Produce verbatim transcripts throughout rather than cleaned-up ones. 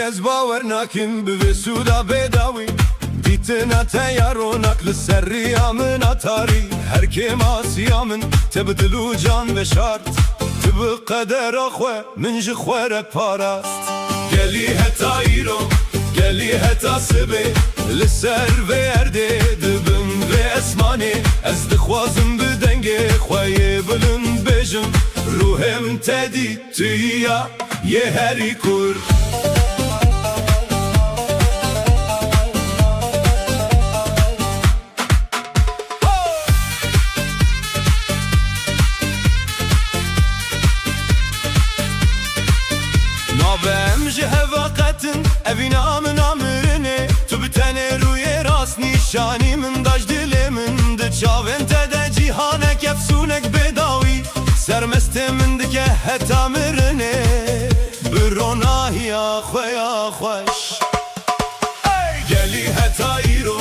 Ez bawer nakim bi vê sûda bêdawî. Dîtina te ya ronak li ser riya min a tarî. Her kêmasiya min te bi dil û can veşart. Tu bi qedera xwe min ji xwe re parast. Gelî heta îro, gelî heta sibê, li ser vê erdê di bin vê esmanê, ez dixwazim bi dengê xwe yê bilind bêjim, ruhê min te dît. Tu ya yê herî kurt. Nabe em ji hev a qetin, evîna min a mirinê. Tu bi tenê rûyê rast nîşanî min da ji dilê min. Di çavên te de cîhanek efsûnek bêdawî. Sermestê min dike heta mirinê, bi ronahiya xwe ya xweş. Gelî heta îro,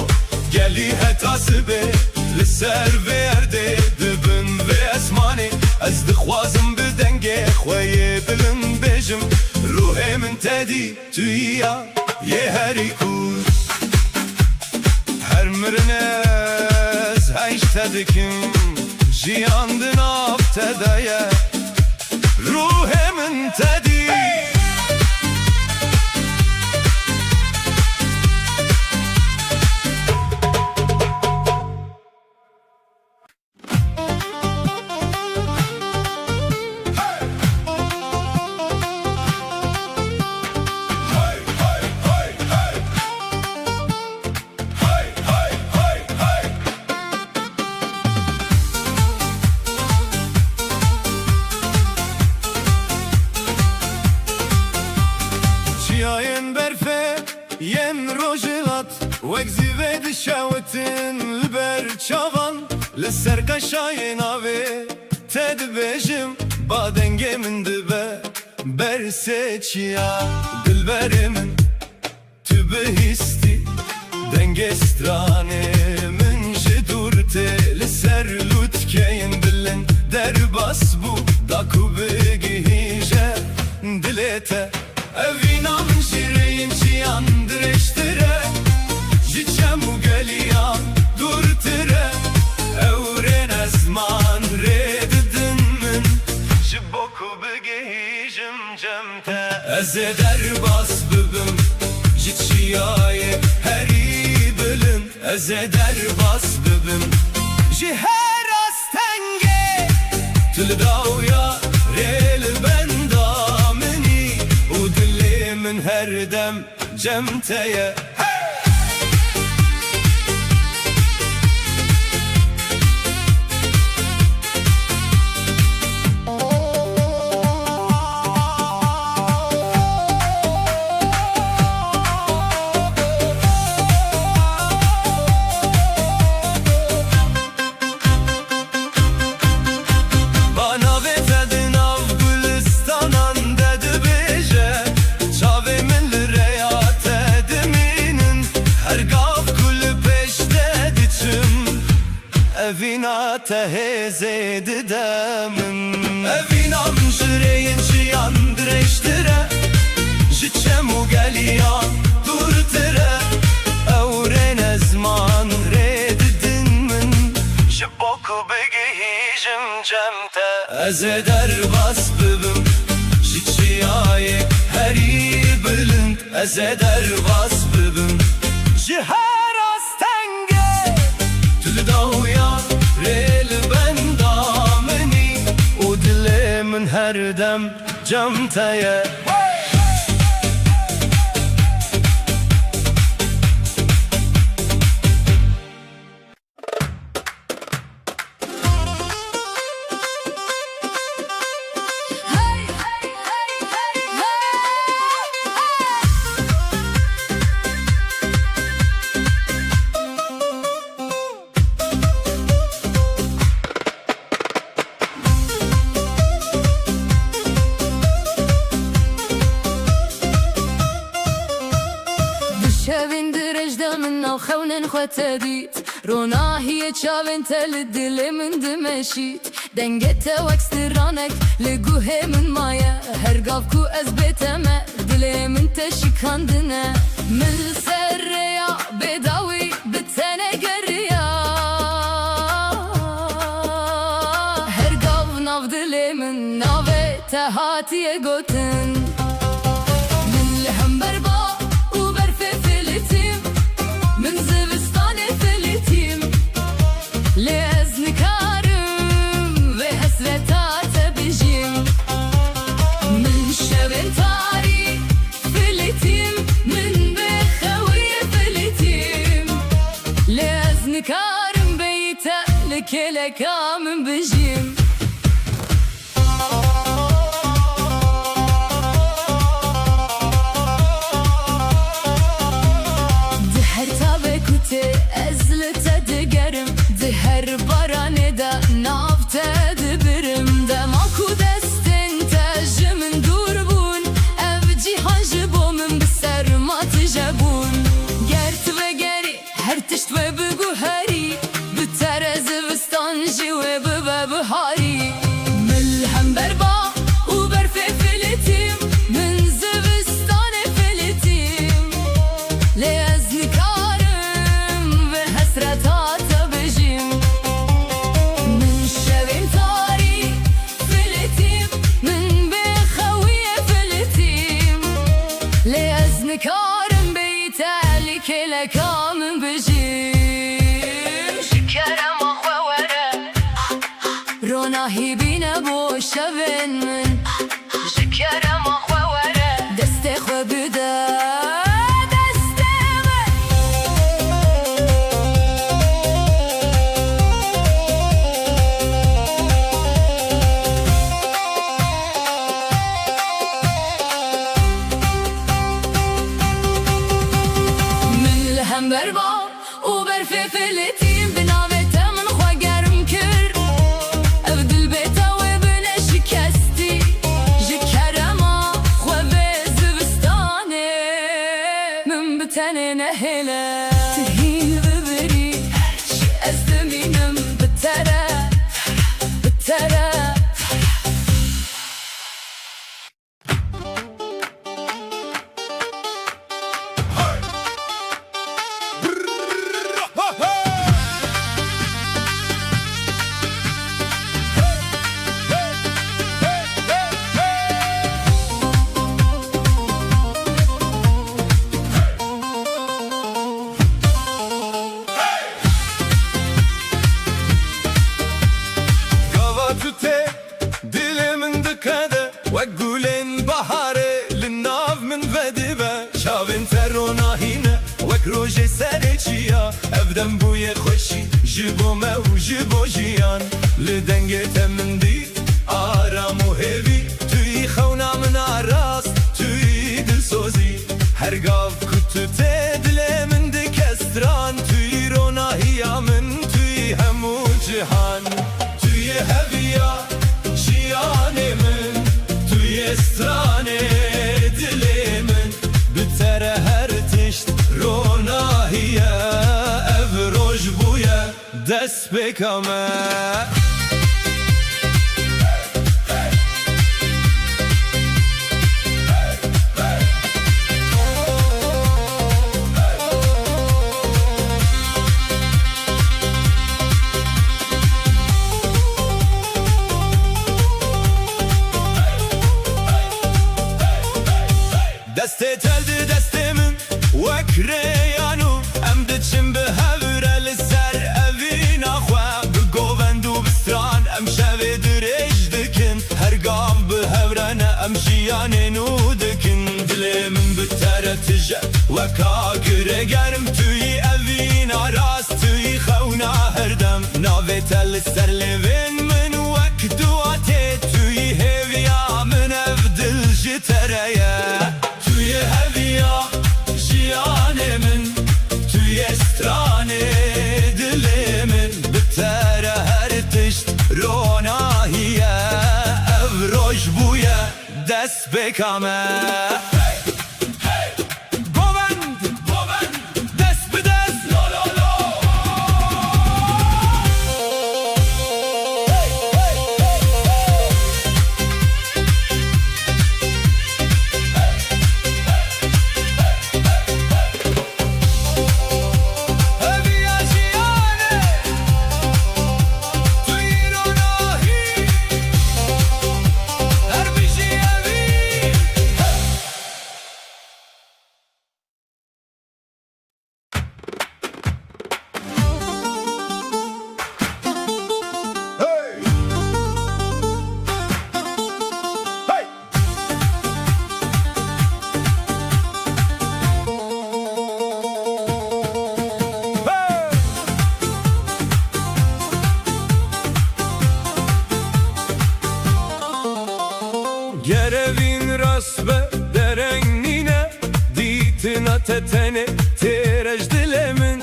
gelî heta sibê, li ser vê erdê, di bin vê esmanê, ez dixwazim bi dengê xwe yê bilind bêjim, ruhê min te dî. Tu ya yê herî kûr. Her mirinê ez hej te dikim, jiyan di nav te de ye, ruhê min te dî. Çiyayên berfê yên rojhilat wek zîvê dişewitin li ber çavan, li ser qeşayê navê te dibêjim, ba dengê min dibe bersê çiya. Dilberê min, tu bihîstî dengê stranê min ji dûr tê, li ser lûtkeyên bilind derbas bû, da ku bigihîje dilê te. Evîna min ji rêyên çiyan dirêjtir e, ji çem û geliyan dûrtir e. Ewrên ezman rê didin min, ji bo ku bigihîjim cem te. Ez ê derbas bibim ji çiyayê herî bilind. Ez ê derbas bibim ji her astengê. Tu li dawiya rê li benda min î û dilê min her dem cem te ye. Ba navê te di nav gulistanan de dibêje, çavê min li rêya te dimînin, her gav ku li pêş te diçim. Evîna te hêzê dide min. Evîna min ji rêyên jiyan dirêjtir e, ji çem û geliyan dûrtir e. Ewrên ezman rê didin min, ji bo ku bigihîjim cem te. Ez ê derbas bibim ji çiyayê herî bilind. Ez ê derbas bibim ji her astengê. Tu li dawiya rê li benda min î û dilê min her dem cem te ye. Di şevên dirêj de min nav xewnên xwe te dît. Ronahiyê çavên te li dilê min dimeşît. Dengê te wek stranek li guhê min maye. Her gav ku ez bê te me, Lê min te şikandine. Min li ser rêya bêdawî bi te negeriya. Her gav nav dilê min navê te hatiye gotin. Min li hember ba û berfê filitîm. Min zivistanê filitîm. Lê ez nikarim vê hesreta te bijîm. Min şevên tarî filitîm, min bê xewiyê filitîm. Lê ez nikarim bêyî te li kêleka min bijîm. Di her tavê ku tê ez li te digerim, di her baranê de nav te dibirim. Dema ku destên te ji min dûr bûn, ev cîhan ji bo min bi serma tije bûn. Ger tu vegerî, her tişt wê biguherî, bi te re zivistan jî wê bibe biharî. Min li hember ba û berfê filitîm, min zivistanê filitîm. Lê ez nikarim vê hesreta te bijîm. Min şevên tarî filitîm, min bê xewiyê filitîm. Lê ez nikarim bêyî te li kêleka min bijîm. Ji kerema xwe were. Ronahî bîne bo şevên min. Ji kerema xwe were. Destê xwe bide destê min. Min li hember ba û berfê filitîm, bi navê te min xwe germ kir. Ev dil bê te wê bine şikestî. Ji kerema xwe vê zivistanê min bi tenê nehêle. Tu hîn bibirî, ez dimînim bi te re, bi te re. Gava tu tê dilê min dikede, wek gulên baharê li nav min vedibe. Çavên te ronahî ne, wek rojê serê çiya. Ev dem bûye xweşî ji bo me û ji bo jiyan. Li dengê te min dît aram û hêvî. Tu yî xewna min a rast, tu yî dilsozî. Her gav ku tu tê dilê min dike stran. Tu yî ronahiya min, tu yî hemû cihan. Tu yê heviya jiyanê min, tu yê stranê dilê min. Bi te re her tişt ronahiye, ev roj bûye destpêka me. Destê te di destê min wek rêyan û em diçin bi hev re li ser evîna xwe. Bi govend û bi stran em şevê dirêj dikin. Her gav bi hev re ne em jiyanê nû dikin. Dilê min bi te re tije weka gure germ. Tu yî evîna rast, tu yî xewna her dem. Navê te li ser lêvên min wek dua tê. Tu yî hêviya min, ev dil ji te re ye. Tu yê heviya jiyanê min, tu yê stranê dilê min. Bi te re her tişt ronahiye, ev roj bûye destpêka me. Govend, govend, dest bi dest, lo, lo, lo. Tenê têre ji dilê min.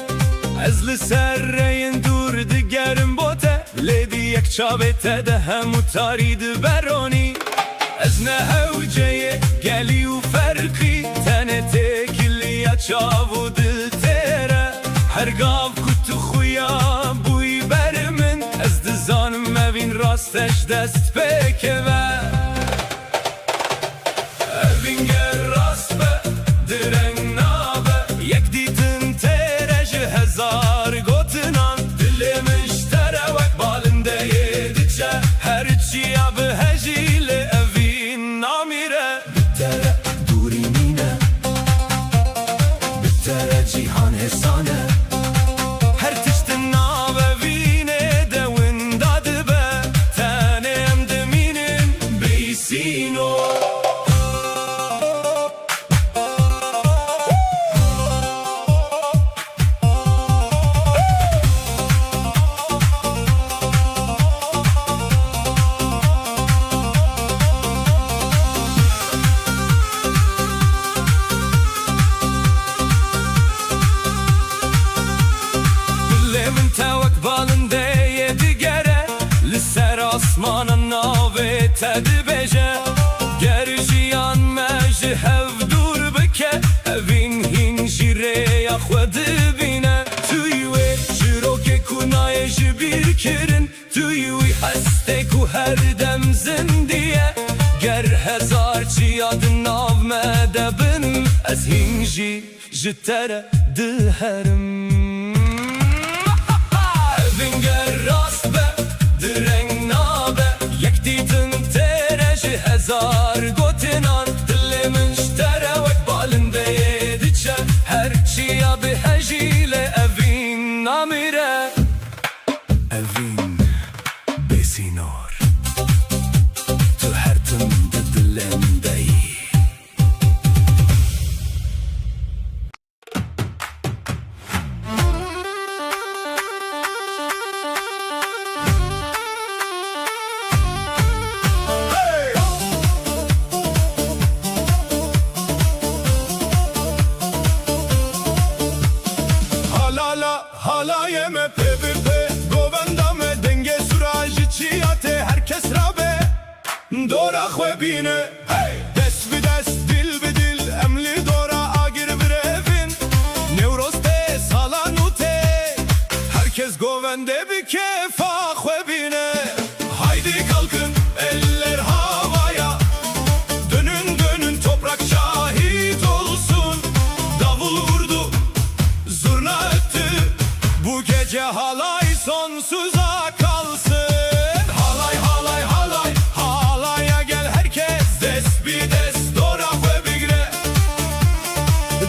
Ez li ser rêyên dûr digerim bo te. Lê di yek çavê te de hemû tarî dibe ronî. Ez ne hewceyê gelî û ferqî, tenê têkiliya çav û dil têr e. Her gav ku tu xuya bûyî ber min, ez dizanim evîn rast e ji dest pêkeve. Evîn ger rast be, direng nabe. Yek dîtin têr e ji hezar gotinan. Dilê min ji te re wek balindeyê diçe. Her çiya bihejî lê evîn namîre. Bi te re dûrî nîne. Bi te re cîhan hêsan e. Her tişt di nav evînê de winda dibe. Tenê em dimînin bêsînor. Dilê min te wek balindeyê digere, li ser asmana navê te dibêje. Ger jiyan me ji hev dûr bike, evîn hîn jî rêya xwe dibîne. Tu yî wê çîrokê ku nayê ji bîr kirin, tu yî wî hestê ku her dem zindî ye. Ger hezar çiya di nav me de bin, ez hîn jî ji te re diherim. Evîn ger rast be, direng nabe. Yek dîtin têr e ji hezar gotinan. Dilê min ji te re wek balindeyê diçe. Her çiya bihejî lê evîn namîre. Evîn bêsînor. Tu her tim di dilê min de yî. Halala, halayê me pê bi pê, govenda me dengê sura ji çiya tê her kes rabe. Dora xwe bîne, hey! Dest bi dest, dil bi dil, em li dora agir birevin. Newroz tê, sala nû tê, her kes govendê bi kêfa xwe bîne. Haydi kalkın, eller havaya, dönün dönün, toprak şahit olsun. Davul vurdu, zurna öttü, bu gece halay sonsuza kalsın. Halay, halay, halay, halaya gel herkes, dest bi dest, dora xwe bigre.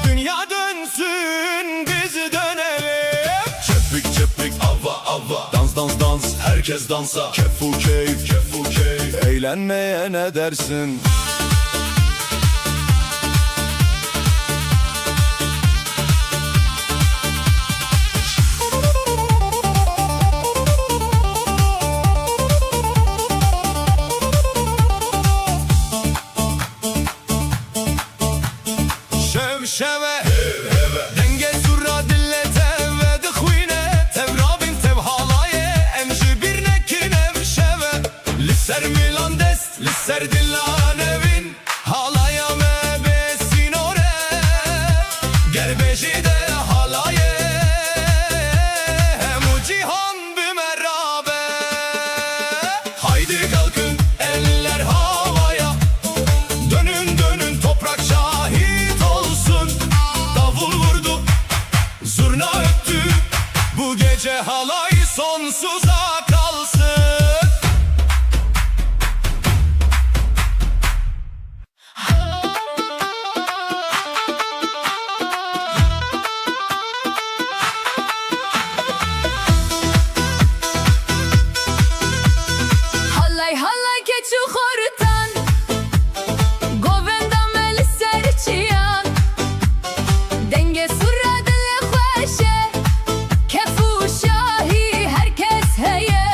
Dünya dönsün, biz dönelim. Çepik çepik, ava ava, dans dans dans, herkes dansa. Kef u keyif, kef u keyif, eğlenmeye ne dersin? Şev şeve, dengê zurra dilê te vedixwîne. Tev rabîn, tev halayê, em ji bîr nekin ev şeve. Li ser milan dest, li ser dilan evîn. Halaya me bê sînor e, ger bêjî de halayê, hemû cîhan bi me rabe. Haydi kalkın, eller havaya, dönün dönün, toprak şahit olsun. Davul vurdu, zurna öttü, bu gece halay sonsuza kalsın. Halay halay keç û xortan, govenda me li ser çiyan. Dengê sura dilê xweş e, kef û şahî her kes heye.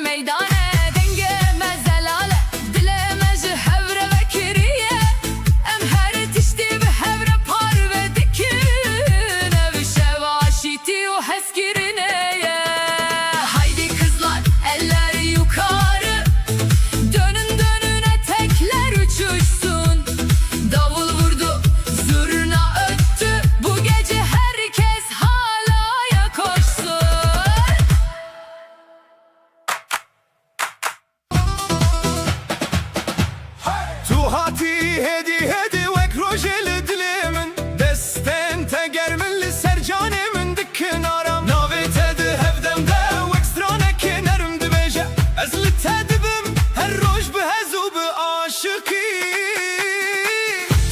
Meydane dengê me zelal e, dilê me ji hev re vekiriye. Em her tiştî bi hev re parve dikin, ev şev aşîtî û hezkirinê ye. Haydi kızlar, eller yukarı, dönün dönün etekler uçuşsun. Davul vurdu, zurna öttü, bu gece herkes halaya koşsun. Tu hatî hêdî hêdî wek rojê li dilê min, destên te germ in li ser canê min dikin aram. Navê te di hevdem de wek stranekê nerm dibêje, ez li te dibim her roj bi hez û bi aşiqî.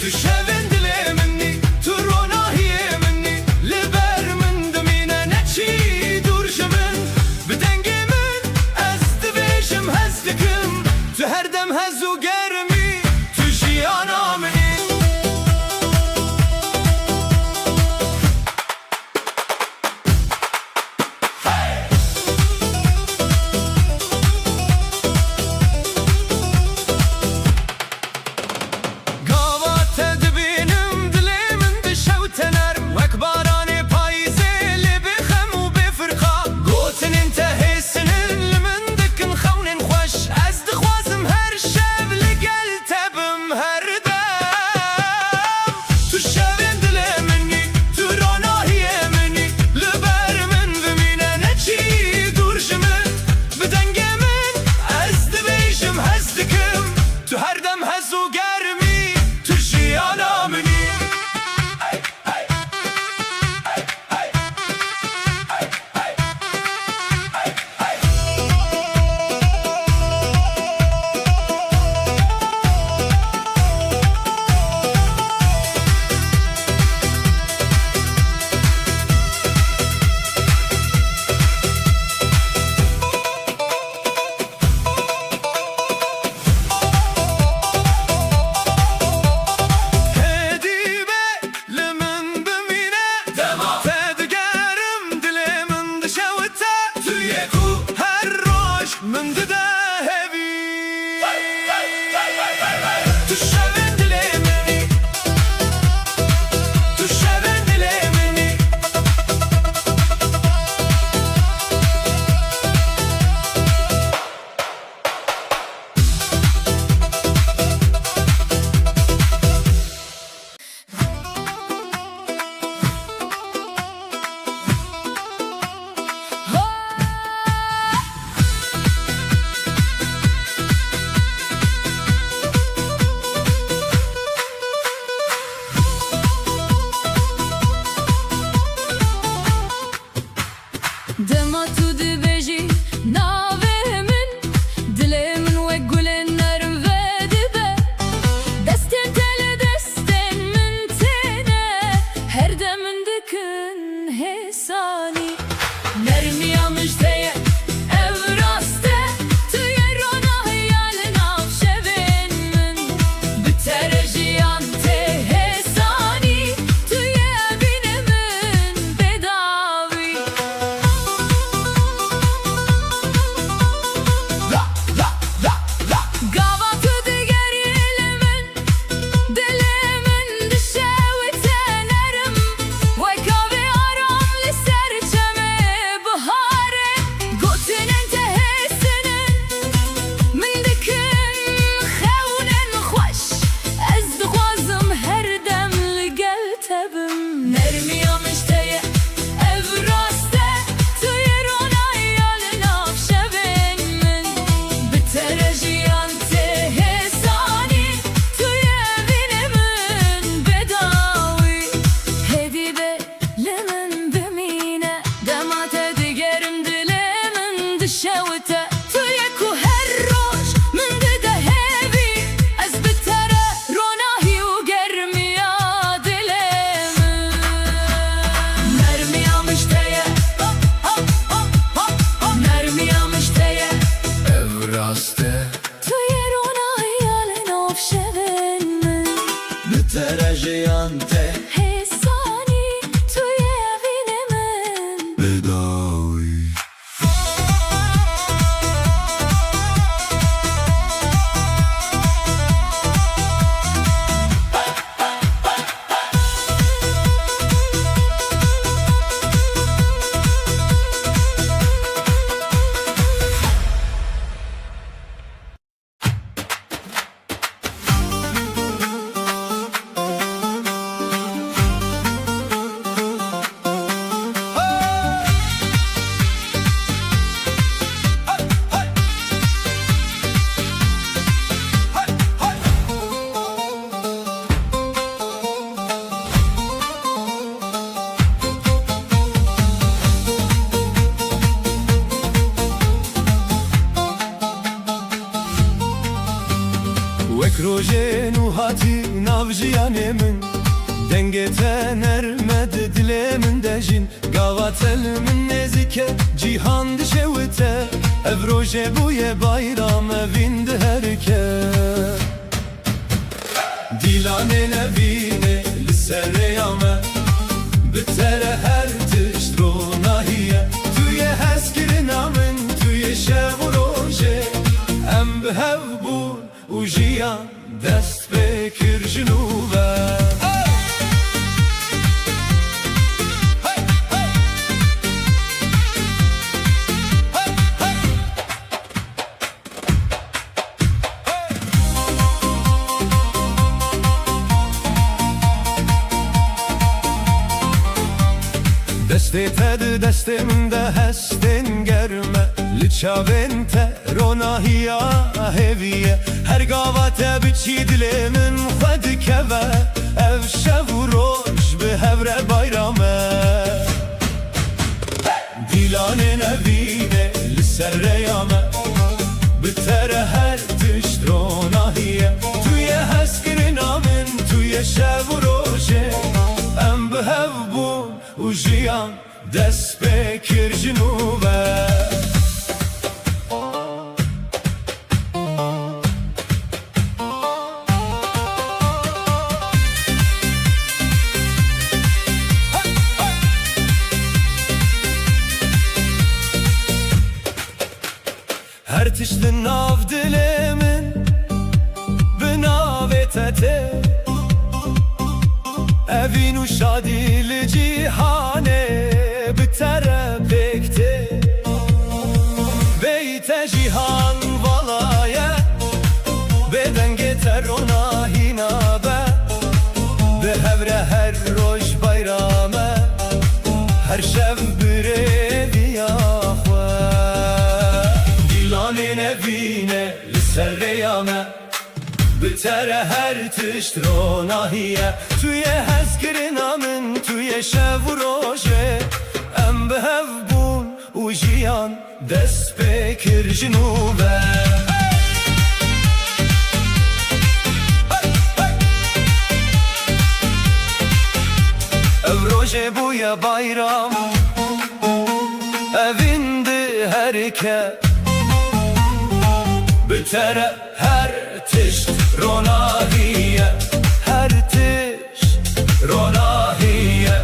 Tu şevên dilê min î, tu ronahiyê min î, li ber min dimîne neçî dûr ji min. Bi dengê min ez dibêjim hez dikim, tu her dem hez û germ î, tu jiyana min î. Gava te dibînim dilê min dişewite nerm, wek baranê payîzê lê bê xem û bê firqa. Gotinên te hêsin in li min dikin xewnên xweş. Ez dixwazim her şev li gel te bim her dem. Tu şevên dilê min î, tu ronahiyê min î, li ber min bimîne neçî dûr ji min. Bi dengê min ez dibêjim hez dikim, tu her dem hez û germ î, tu jiyana min î. Hêdî be li min bimîne, dema te digerim dilê min dişewite. Tu yê ku her roj min dide hêvî. Tu şevên dilê min î, tu şevên dilê min î. Dema tu dibêjî navê min, dilê min wek gulên nerm vedibe. Destên te li destên min têne, her dem min dikin hêsanî. Nermiya min ji te ye, ev rast e, tu yê ronahiya li nav şevên min. Bi te re jiyan tê hêsanî, tu yê evînê min bêdawî. Gava tu digerî li min, dilê min dişewite nerm, wek avê aram li ser çemê biharê. Gotinên te hêsin in, min dikin xewnên xweş. Ez dixwazim her dem li gel te bim. Nermiya min ji te ye, ev rast e, tu yê ronahiya li nav şevên min. Bi te re jiyan tê hêsanî, tu yê evînê min bêdawî. Hêdî be li min bimîne, dema te digerim dilê min dişewite. Tu yê ku her roj min dide hêvî, ez bi te re ronahî û germiya dilê min. Nermiya min ji te ye, nermiya min ji te ye. Ev rast e. Tu yê ronahiya li nav şevên min. Bi te re jiyan tê. Hêsanî, tu yê evînê min. Bêdawî. Wek rojê nû hatî nav jiyanê min, dengê te nerm e di dilê min de jîn. Gava te li min nêzik e, cîhan dişewite. Ev rojê bûye bayram, evîn diherike. Dîlanê nevînê li ser rêya me, bi te re her tişt ronahî ye. Tu yê hezkirina min, tu yê şev û rojê. Em bi hev bûn û jiyan dest pê kir ji nû ve. Destê te di destê min de hestên germ e, li çavên te ronahiya hêvî ye. Her gava te biçî dilê min xwe dikeve, ev şev û roj bi hev re bayram e. Dîlanê nevînê li ser rêya me, bi te re her tişt ronahî ye. Tu yê hezkirina min, tu yê şev û rojê. Em bi hev bûn û jiyan dest pê kir ji nû ve. Her tişt li nav dilê min bi navê te tê. Evîn û şadî li cîhanê bi te re pêk tê. Bêyî te jîhan vala ye, bê dengê te ronahî nabe. Bi hev re her roj bayram e, her şev bi rêviya xwe. Dîlanê nevîne li ser rêya me, bi te re her tişt ronahî ye. Tu yê hezkirina min, tu yê şev û rojê. Em bi hev bûn û jiyan dest pê kir ji nû ve. Ev rojê bûye bayram, evîn diherike. Bi te re her tişt ronahî ye, her tişt ronahî ye.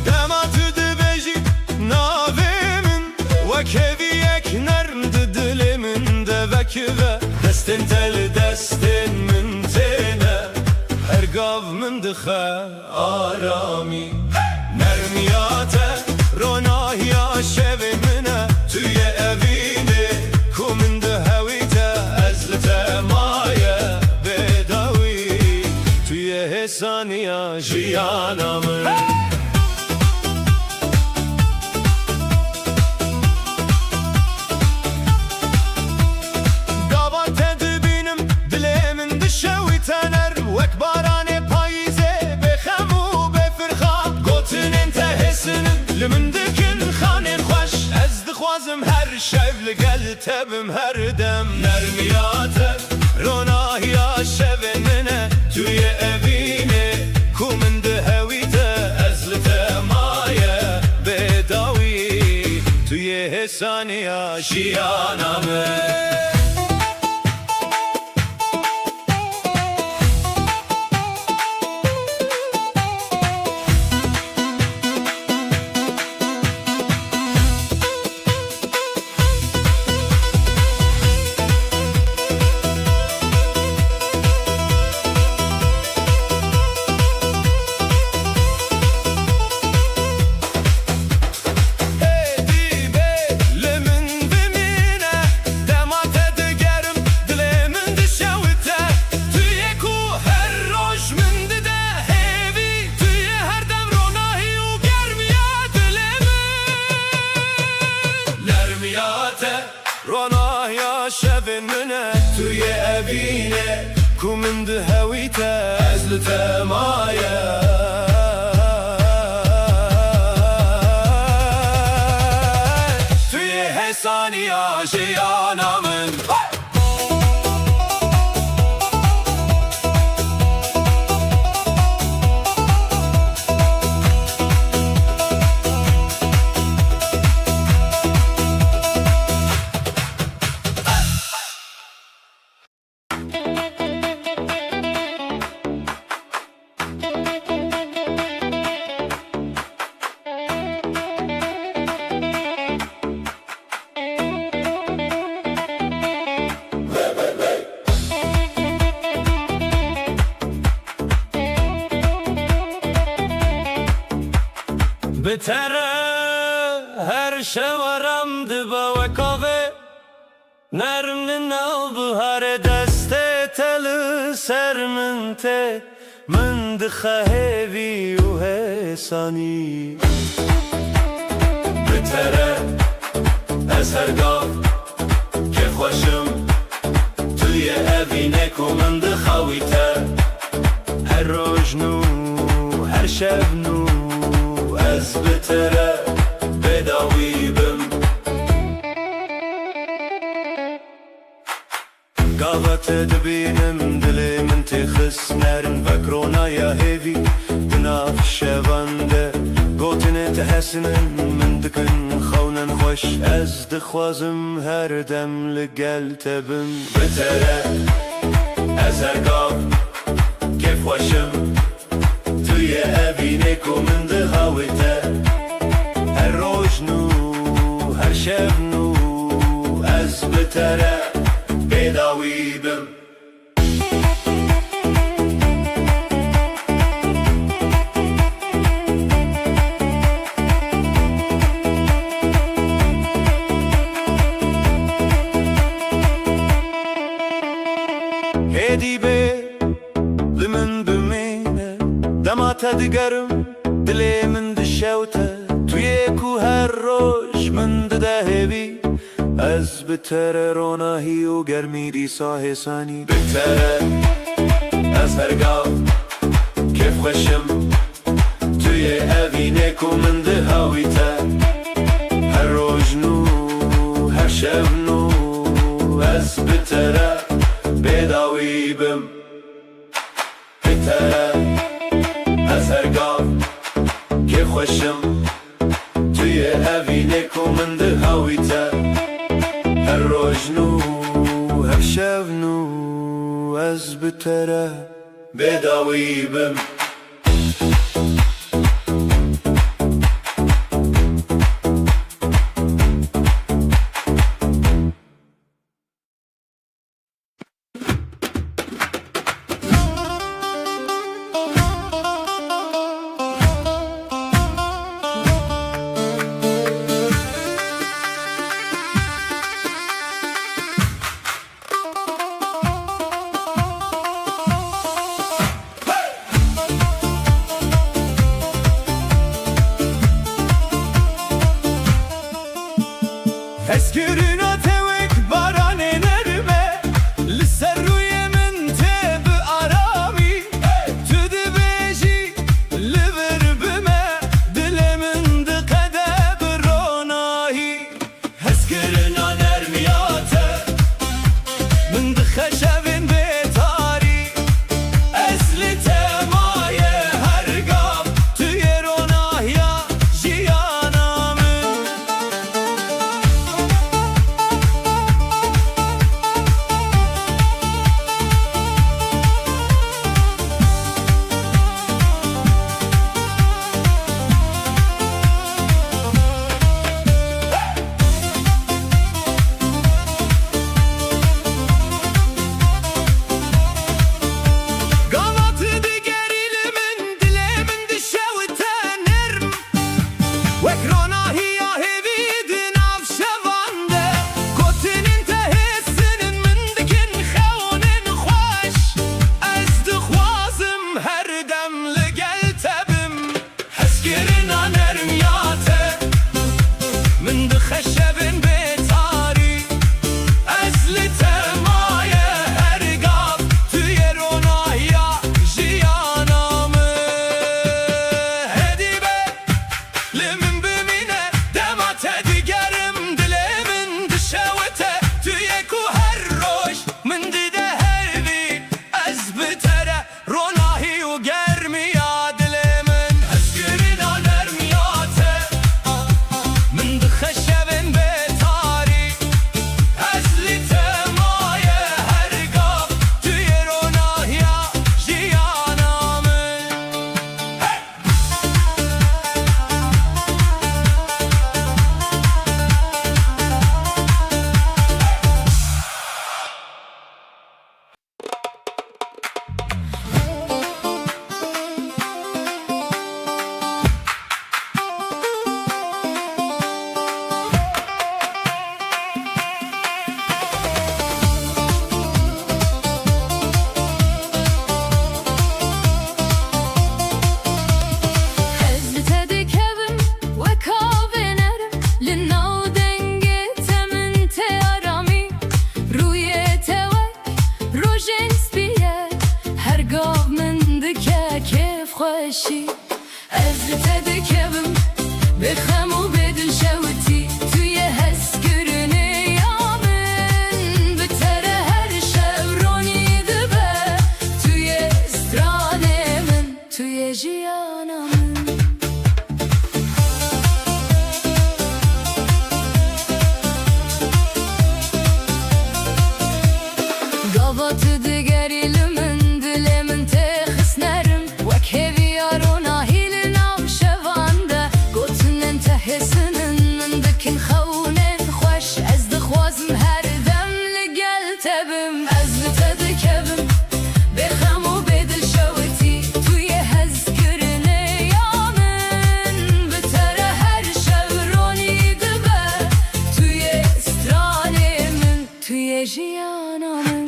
Dema tu dibêjî navê min, wek hêviyek nerm di dilê min de vekive. Destên te li destên min têne, her gav min dixe aramî. Nermiya te ronahiya şevê min e, tu yê evînê ku min dihewîte, ez li te maye bêdawî. Tu yê hêsaniya jiyana min. Gava te dibînim, dilê min dişewite nerm, wek baranê payîzê, bêxem û bêfirxa. Gotinên te hêsin in, li min dikin xanên xweş. Ez dixwazim her şev li gel te bim her dem. Nermiya te ronahiya şevên min e, tu yê evînê ku min dihewîte, ez li te maye bêdawî. Tu yê hêsaniya jiyana min. Êdî bê li min bimîne, dema Ya şevên min e, tu yê evînê ku min dihewîte, ez li te maye. Tu yê hêsaniya jiyana min. Bi te re her şeweram dibe wek avê. Nerm li nav biharê destê te li ser min tê, min dixe hêvî û hêsanî. Bi te re ez her gav kêfxweş im, tu yê evînê ku min dixewîte. Her roj nû, her şev nû, ez bi te re bêdawî bim. Gava te dibînim, dilê min têxist nerm, wek ronaya hêvî di nav şevan de. Gotinê te hesinin min dikin xewnan xweş, ez dixwazim her dem li gel te bim. Bi te re ez her gav kêfxweş im, tu yê evînê ku min dihewite. Her roj nû, her şev nû, ez bi te re bêdawî bim. Hêdî bê li min bimîne, dema te digerim, dilê min dişewte. Tu yê ku her roj min dide hêvî, ez bi te re ronahî û germî dîsa hêsanî. Bi te re ez her gav kêfxweş im, tu yê evînê ku min dihewîte. Her roj nû, her şev nû, ez bi te re bêdawî bim. Bi te re ez her gav kêfxweş im, tu yê evînê ku min dihewîte. Her roj nû, her şev nû, ez bi te re bêdawî bim. Te bim, ez li te dikevim. Bê xem û bê dilşewitî, tu yê hezkirinê ya min. Bi te re her şev ronî dibe. Tu yê stranê min, tu yê jiyana min.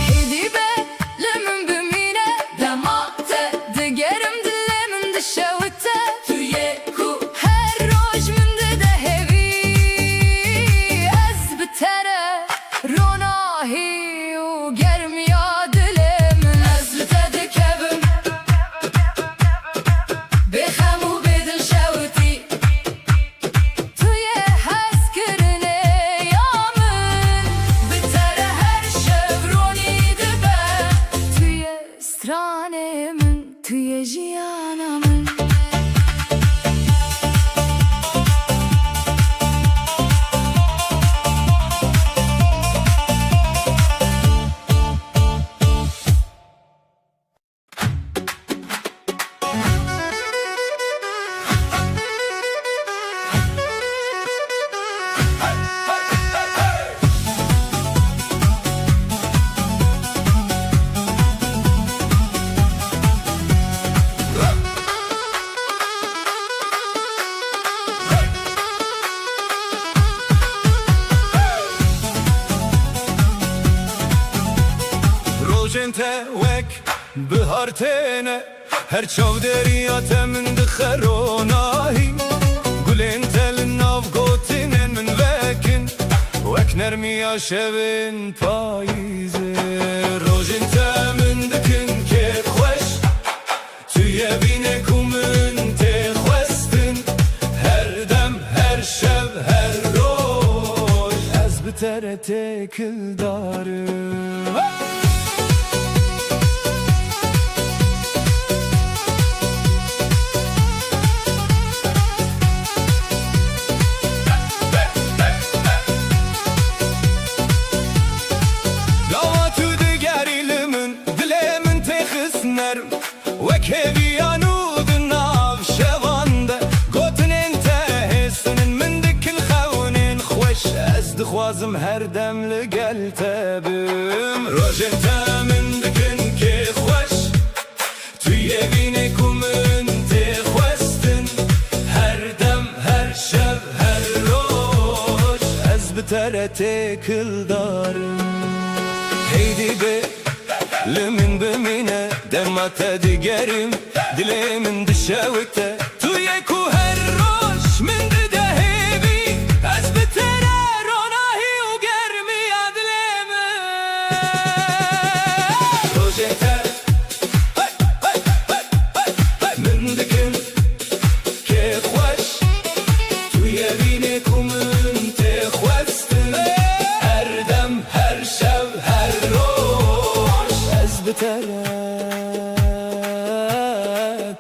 Hêdî be li min bimîne, dema te digerim dilê min dişewite. Tu yê ku her roj min dide hêvî, ez bi te re ronahî û germiya dilê min. Ez li te dikevim, bê xem û bê dilşewitî. Tu yê hezkirinê ya min, bi te re her şev ronî dibe. Tu yê stranê min, tu yê jiyana min. Rojên te wek bihar têne, her çavdêriya te min dixe ronahî. Gulên te li nav gotinên min vekin, wek nermiya şevên payîzê. Rojên te min dikin kêfxweş, tu yê vînê ku min tê xwestin. Her dem, her şev, her roj, ez bi te re têkildar im. Gava tu digerî li min, dilê min tê xist nerm. Wek hêviyan û di nav şevan de, gotinên te hêstin in, min dikin xewnên xweş. Ez dixwazim her dem li gel te bim. Rojên te min dikin kêfxweş, tu yê vînê ku min tê xwestin. Her dem, her şev, her roj, ez bi te re têkildar im. Heydî bê li min bimîne, dema te digerim, dilê min dişewite. Tu yê ku her roj min dide hêvî, ez bi te re ronahî û germiya dilê min. Rojên te min dikin kêfxweş, tu yê vînê ku min tê xwestin. Her dem, her şev, her roj, ez bi te re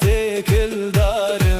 têkildar im.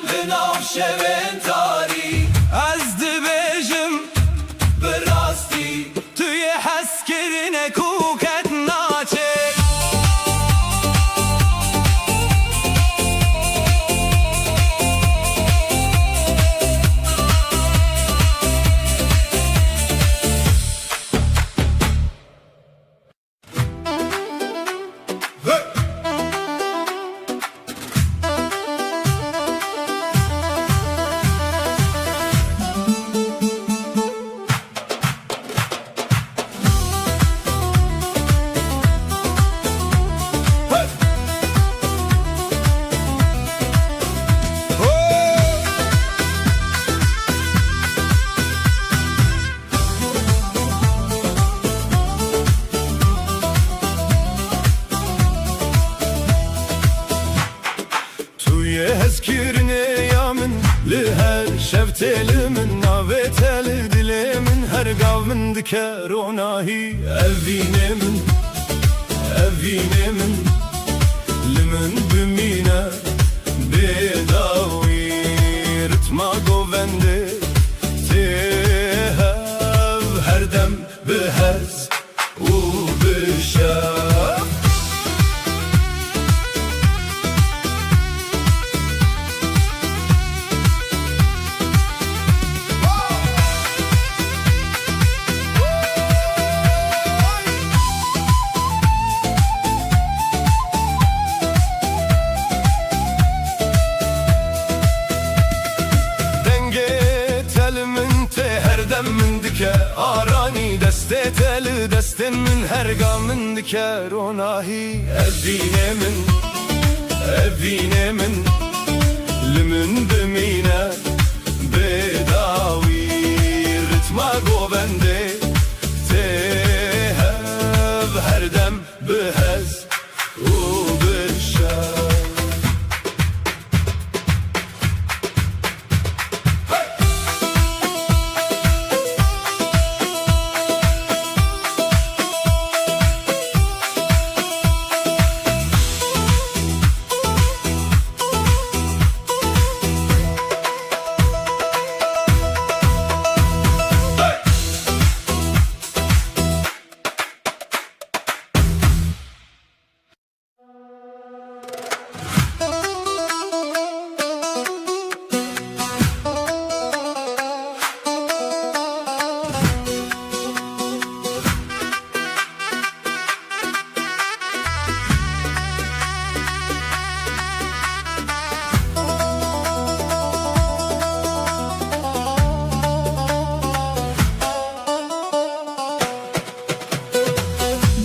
Li nav şevên tarî ez dibêjim, bi rastî tu yê hezkirine ku ket naçe. Tu yê hezkirinê ya min, li her şev tê li min, navê te li dilê min, her gav min dike ronahî. Evînê min, evînê min, li min bimîne bê dawî, ritma govendê tê hev her dem bi hez û bi şev. Dengê te li min tê, her dem min dike aranî, destê te li destên min, her ga min dike ronahî. Evînê min, evînê min, li min bimîne bê dawî, ritma govendê tê hev her dem bi hez û bi şev.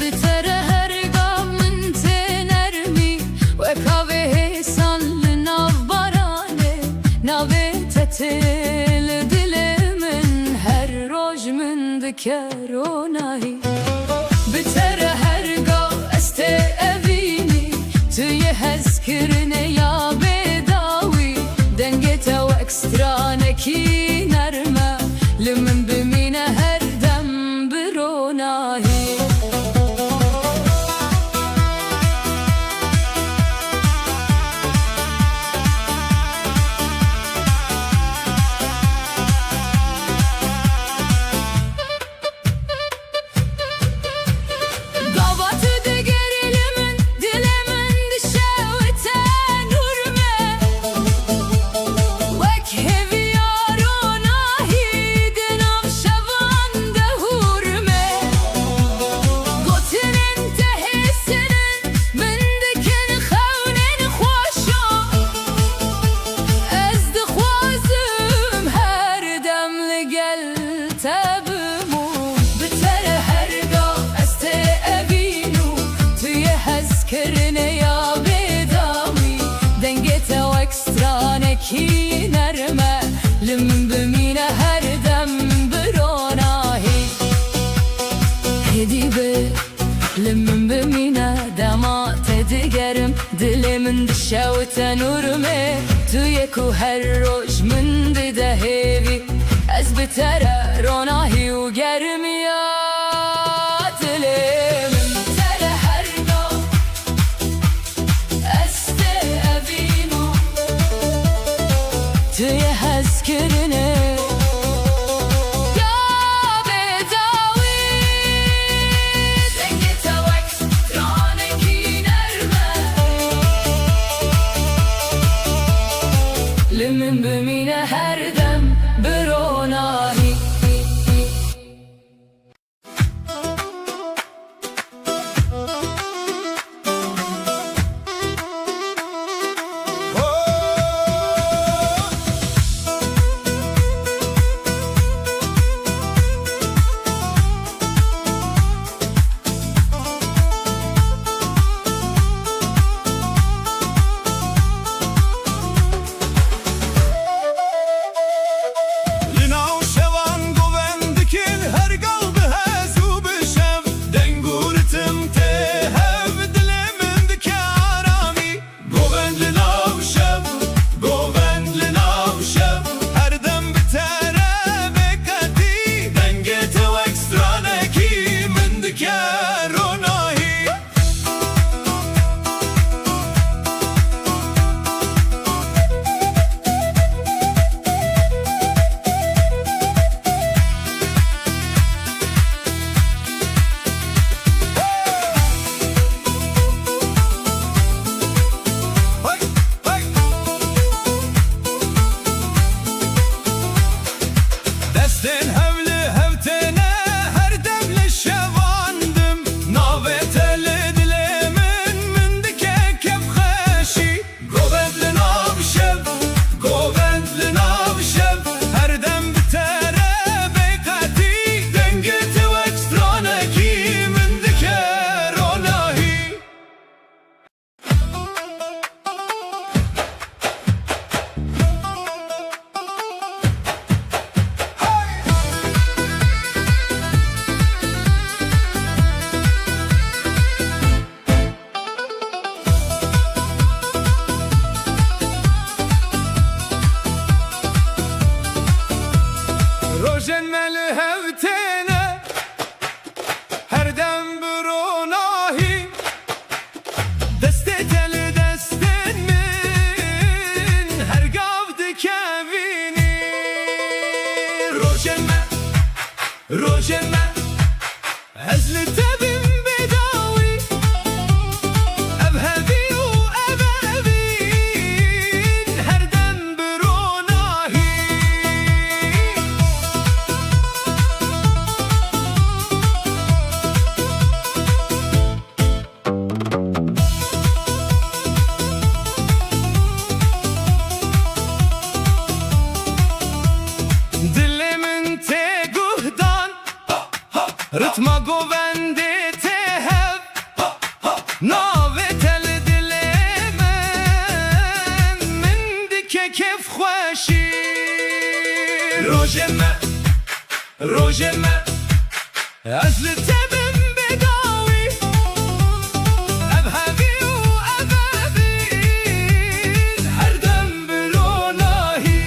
Bi te re her gam min tê nermî, wek avê hêsan li nav baranê. Navê te tê li dilê min, her roj min dike ronahî. Bi te re her gav ez tê evînî, tu yê hezkirinê ya bêdawî. Dengê te wek stranekî nerm e, li min bimîne her dem bi ronahî. Gava tu digerî li min, dilê min dişewite nûr me. Wek hêviya ronahî di nav şevan de hûr me. Gotinên te hêsin in, min dikin xewnên xweşa. Ez dixwazim her dem li gel te bimûm. Bi te re her gav ez tê evînû, tu yê hezkirinê ya bêdawî. Dengê te wek stranekî nerm e, li min bimîne her dem bi ronahî. Hêdî be. Li min bimîne dema te digerim, dilê min dişewite nûr me. Tu yê ku her roj min dide hêvî, ez bi te re ronahî û germiya dilê min. Te re her gav ez tê evînû. Heye hezkirinê ya bêdawî. Dengê te wek stranekî nerm e. Li min bimîne her dem bi ronahî. Li nav şevan govend dikin, her gav bi hez û bi şev. Deng û ritim tê hev, dilê min dike aramî. Govend li nav şev, govend li nav şev. Her dem bi te re bê qetî. Dengê te wek stranekî min dike ronahî. Destên hev li hev têne, her dem li şevan dim. Navê te li dilê min, min dike kêfxweşî. Govend li nav şev, govend li nav şev. Her dem bi te re bê qetî. Dengê te wek stranekî min dike ronahî. Rojên me li hev têne, her dem bi ronahî. Destê te li destên min, her gav dikevînî. Rojên me, rojên me, ez li te bim bêdawî. Ev hevî û ev evîn, her dem bi ronahî. Dilê min tê guhdan, ritma govendê tê hev. Navê te li dilê min, min dike kêfxweşî. Rojên me, rojên me, ez li te bim bêdawî. Ev hevî û ev evîn, her dem bi ronahî.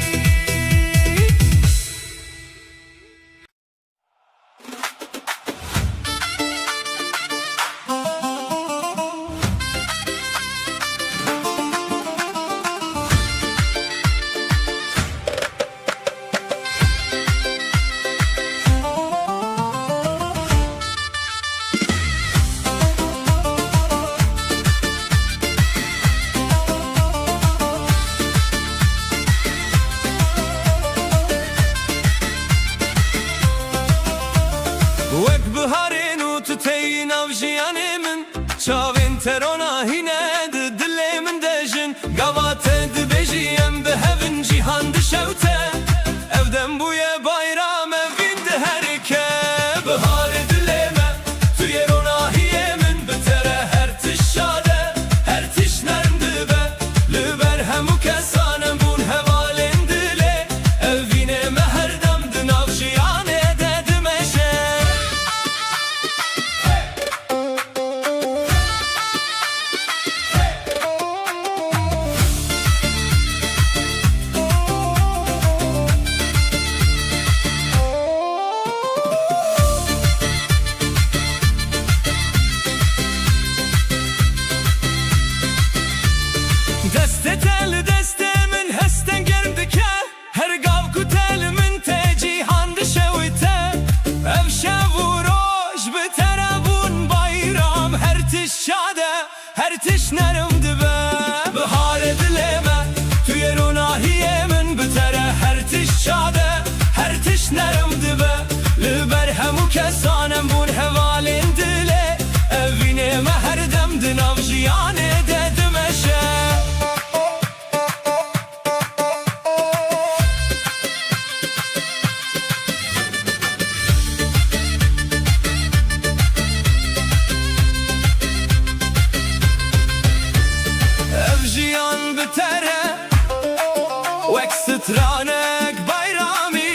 Wek stranek bayramî,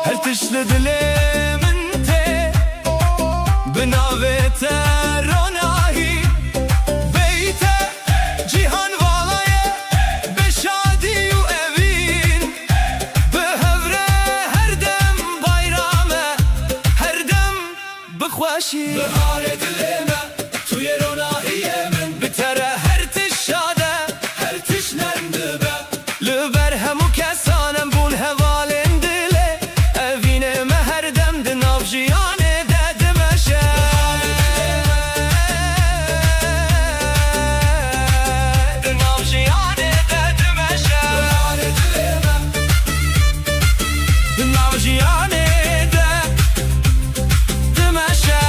her tişt li dilê min tê. Bi navê te ronahî, bêyî te cîhan vala ye. Bi şadî û evîn, bi hev re her dem bayram e, her dem bi xweşî. Biharê dilê me, tu yê ronahiyê min. Bi te re her tişt şad e, her tişt nerm dibe. Li ber hemû kesan em bûn hevalên dilê. Evînê me her dem di nav jiyanê de dimeşe. Di nav jiyanê de dimeşe. Di nav jiyanê de dimeşe.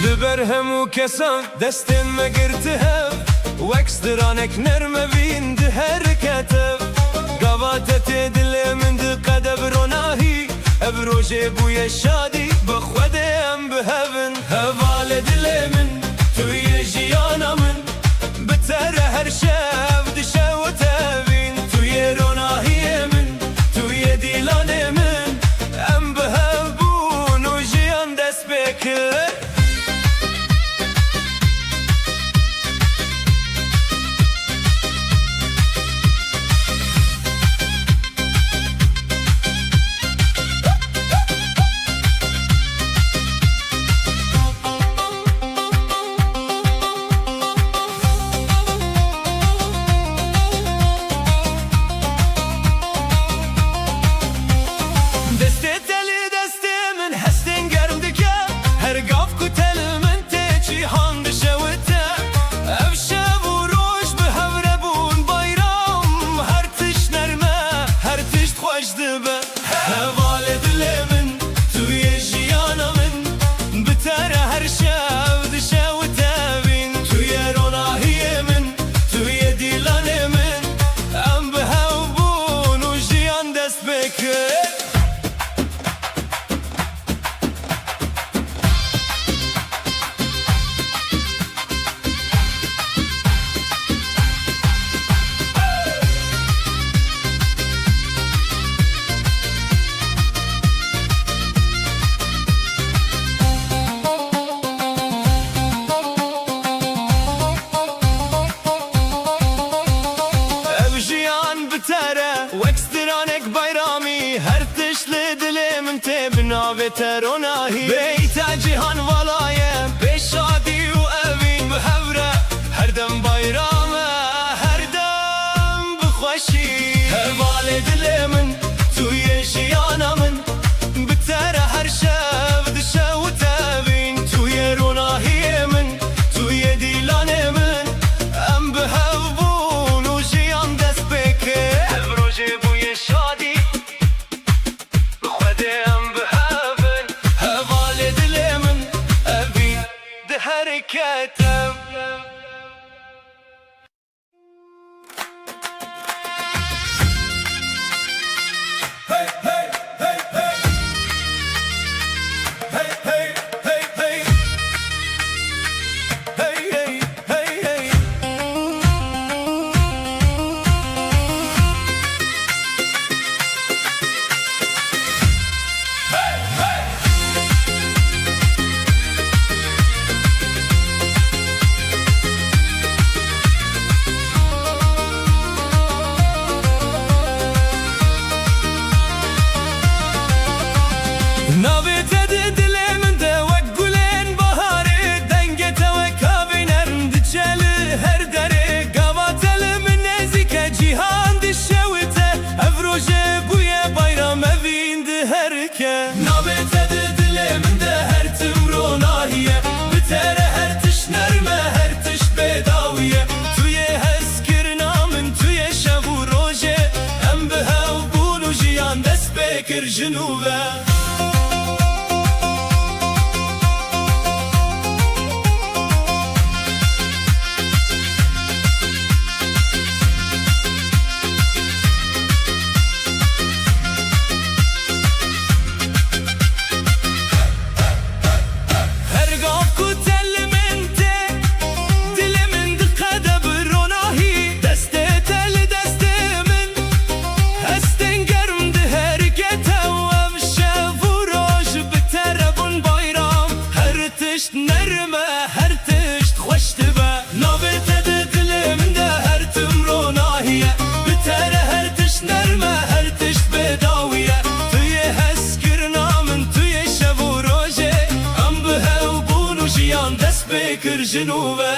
Li ber hemû kesan destên me girti hev, wek stranek nerm evîn di her ketev. Gava te tê dilê min diqede bi ronahî, ev rojê bûye şadî, bi Xwedê em bi hev in. Hevalê dilê min, tu yê jiyana min, bi te re her şev dişewitevîn. Tu yê ronahiyê min, tu yê dîlanê min, em bi hev bûn û jiyan dest pê kir. Destê te li destê min hestên germ dike, her gav ku te li min tê cîhan dişewite. Ev şev û roj bi hev re bûn bayram, her tişt nerm e, her tişt xweş dibe. Hevalê dilê min, tu yê jiyana min, bi te re her şev dişewitevîn. Tu yê ronahiyê min, tu yê dîlanê min, em bi hev bûn û jiyan dest pê kir. Ev jiyan bi te re wek stranek bayramî, her tişt li dilê min tê bi navê te ronahî. Bêyî te cîhan vala ye, bê şadî û evîn. Bi hev re her dem bayram e, her dem bi xweşî. Hevalê dilê min, tu yê jiyana min, bi te re her şev dişewitevîn. Tu yê ronahiyê min, tu yê dîlanê min, em bi hev bûn û jiyan dest pê kir. Ev rojê bûye şadî, bi Xwedê em bi hev in. Hevalê dilê min, evîn di her ketev. Cinûve. Her gav ku te li min tê, dilê min diqede bi ronahî. Destê te li destê min, hestên germ diherike te û ev şev û roj bi te re bûn bayram. Her tişt nerm e, her tişt xweş dibe. Navê te di dilê min de her tim ronahî ye. Bi te re her tişt nerm e, her tişt bêdawî ye. Tu yê hezkirina min, tu yê şev û rojê. Em bi hev bûn û jiyan dest pê kir ji nû ve.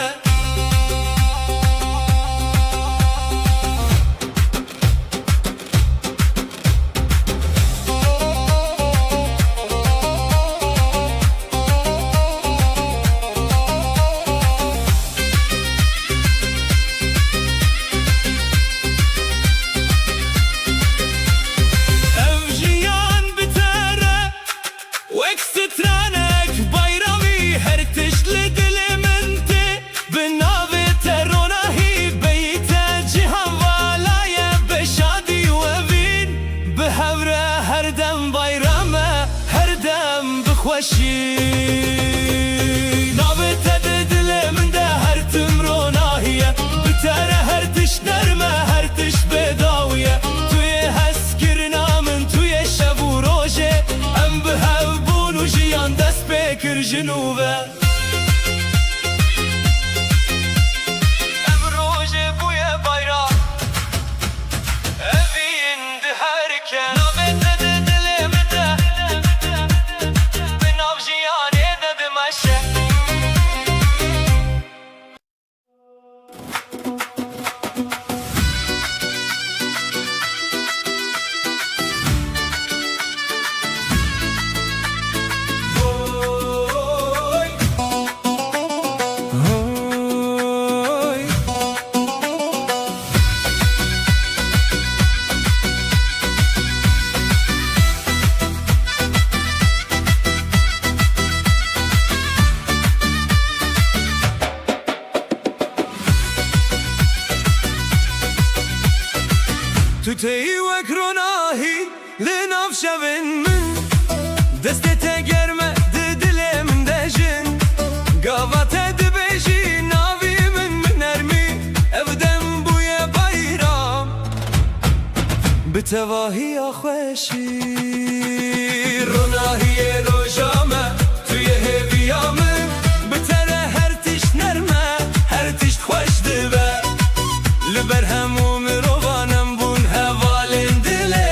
Ev jiyan bi te re wek stranek bayramî, her tişt li dilê min tê. Bi navê te ronahî, beyî te cîhan vala ye, bi şadî û evîn, bi hev re her dem bayram e, her dem bi xweşî. Navê te di dilê min de her tim ronahî ye, bi te re her tişt nerm e, her tişt bêdawî ye. Tu yê hezkirina min, tu yê şev û rojê, em bi hev bûn û jiyan dest pê kir ji nû ve. Ev rojê bûye bayram, evîn diherike. Navê te di dilê min de, bi nav jiyanê de dimeşe. Tu têyî wek ronahî li nav şevên min. Destê te germ e di dilê min de jin. Gava te dibêjî navî min, min nermî. Ev dem bûye bayram. Bi tevahiya xweşî. Ronahiyê roja me, tu yê hêviya min. Bi te re her tişt nerm e, her tişt xweş dibe. Li ber hemû mirovan em bûn hevalên dilê.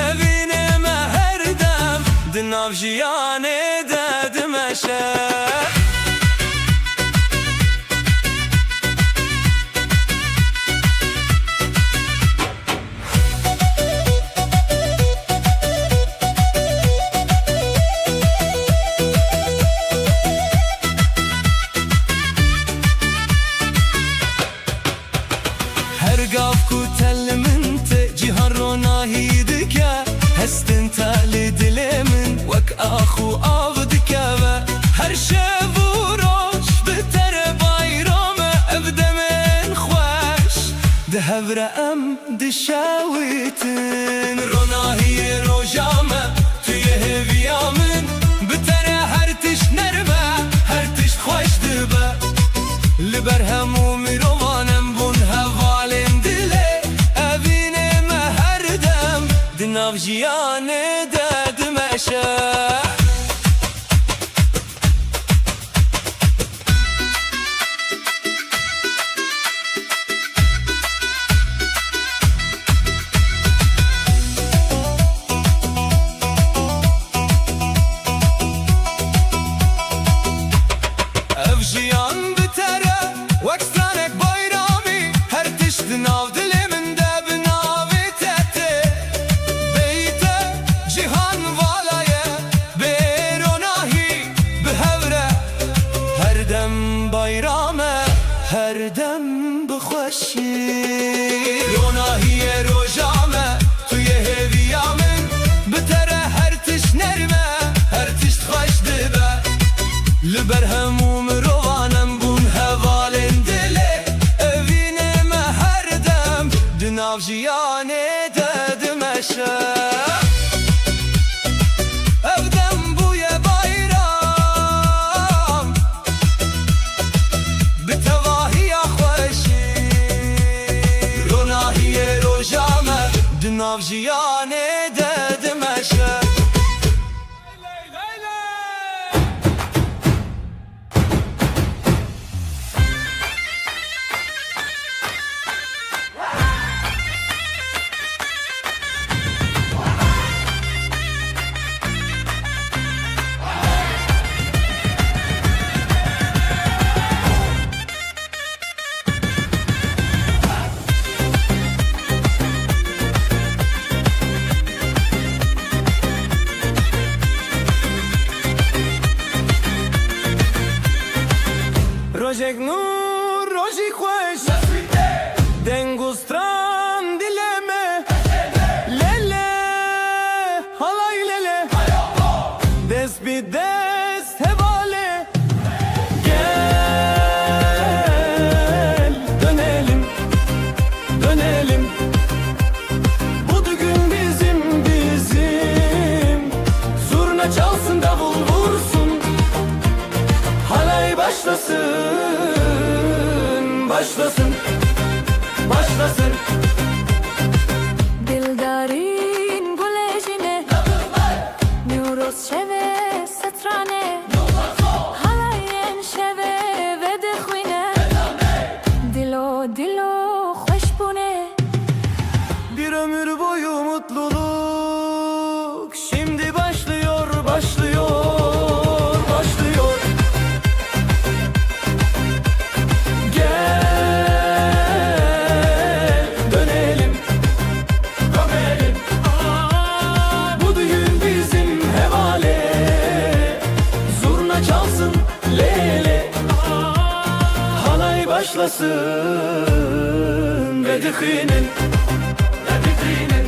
Evînê me her dem di nav jiyanê de dimeşe. Her gav ku te li min tê, cîhan ronahî dike. Hestên te li dilê min wek ax û av dikeve. Her şev û roj bi te re bayram e, ev demên xweş di hev re em dişewitin. Ronahiyê roja me, tu yê hêviya min. Bi te re her tişt nerm e, her tişt xweş dibe. Li ber hemû mirovan em bûn hevalên dilê. Evînê me her dem di nav jiyanê de dimeşe. Ev jiyan bi te re wek stranek bayramî, her tişt di nav dilê min de bi navê te tê. Bêyî te cîhan vala ye, Jiyanê de dimeşe. Rojek nûr, rojî xweş. Deng û stran dilê me. Lele, halay lele. Dest bi dest hevalê. Gel, dönelim, dönelim. Bu düğün bizim, bizim. Zurna çalsın, davul vursun. Halay başlasın, başlasın, başlasın. Dildarîn gulê jî ne. Newroz şeve strane, halayên şeve vedixwîne. Dilo, dilo xweş bûne. Bir ömür boyu mutluluk şimdi başlıyor, başlıyor, başlıyor. Gel dönelim, dönelim. Bu düğün bizim hevale. Zurna çalsın, lele. Halay başlasın, vedixwînin, vedixwînin.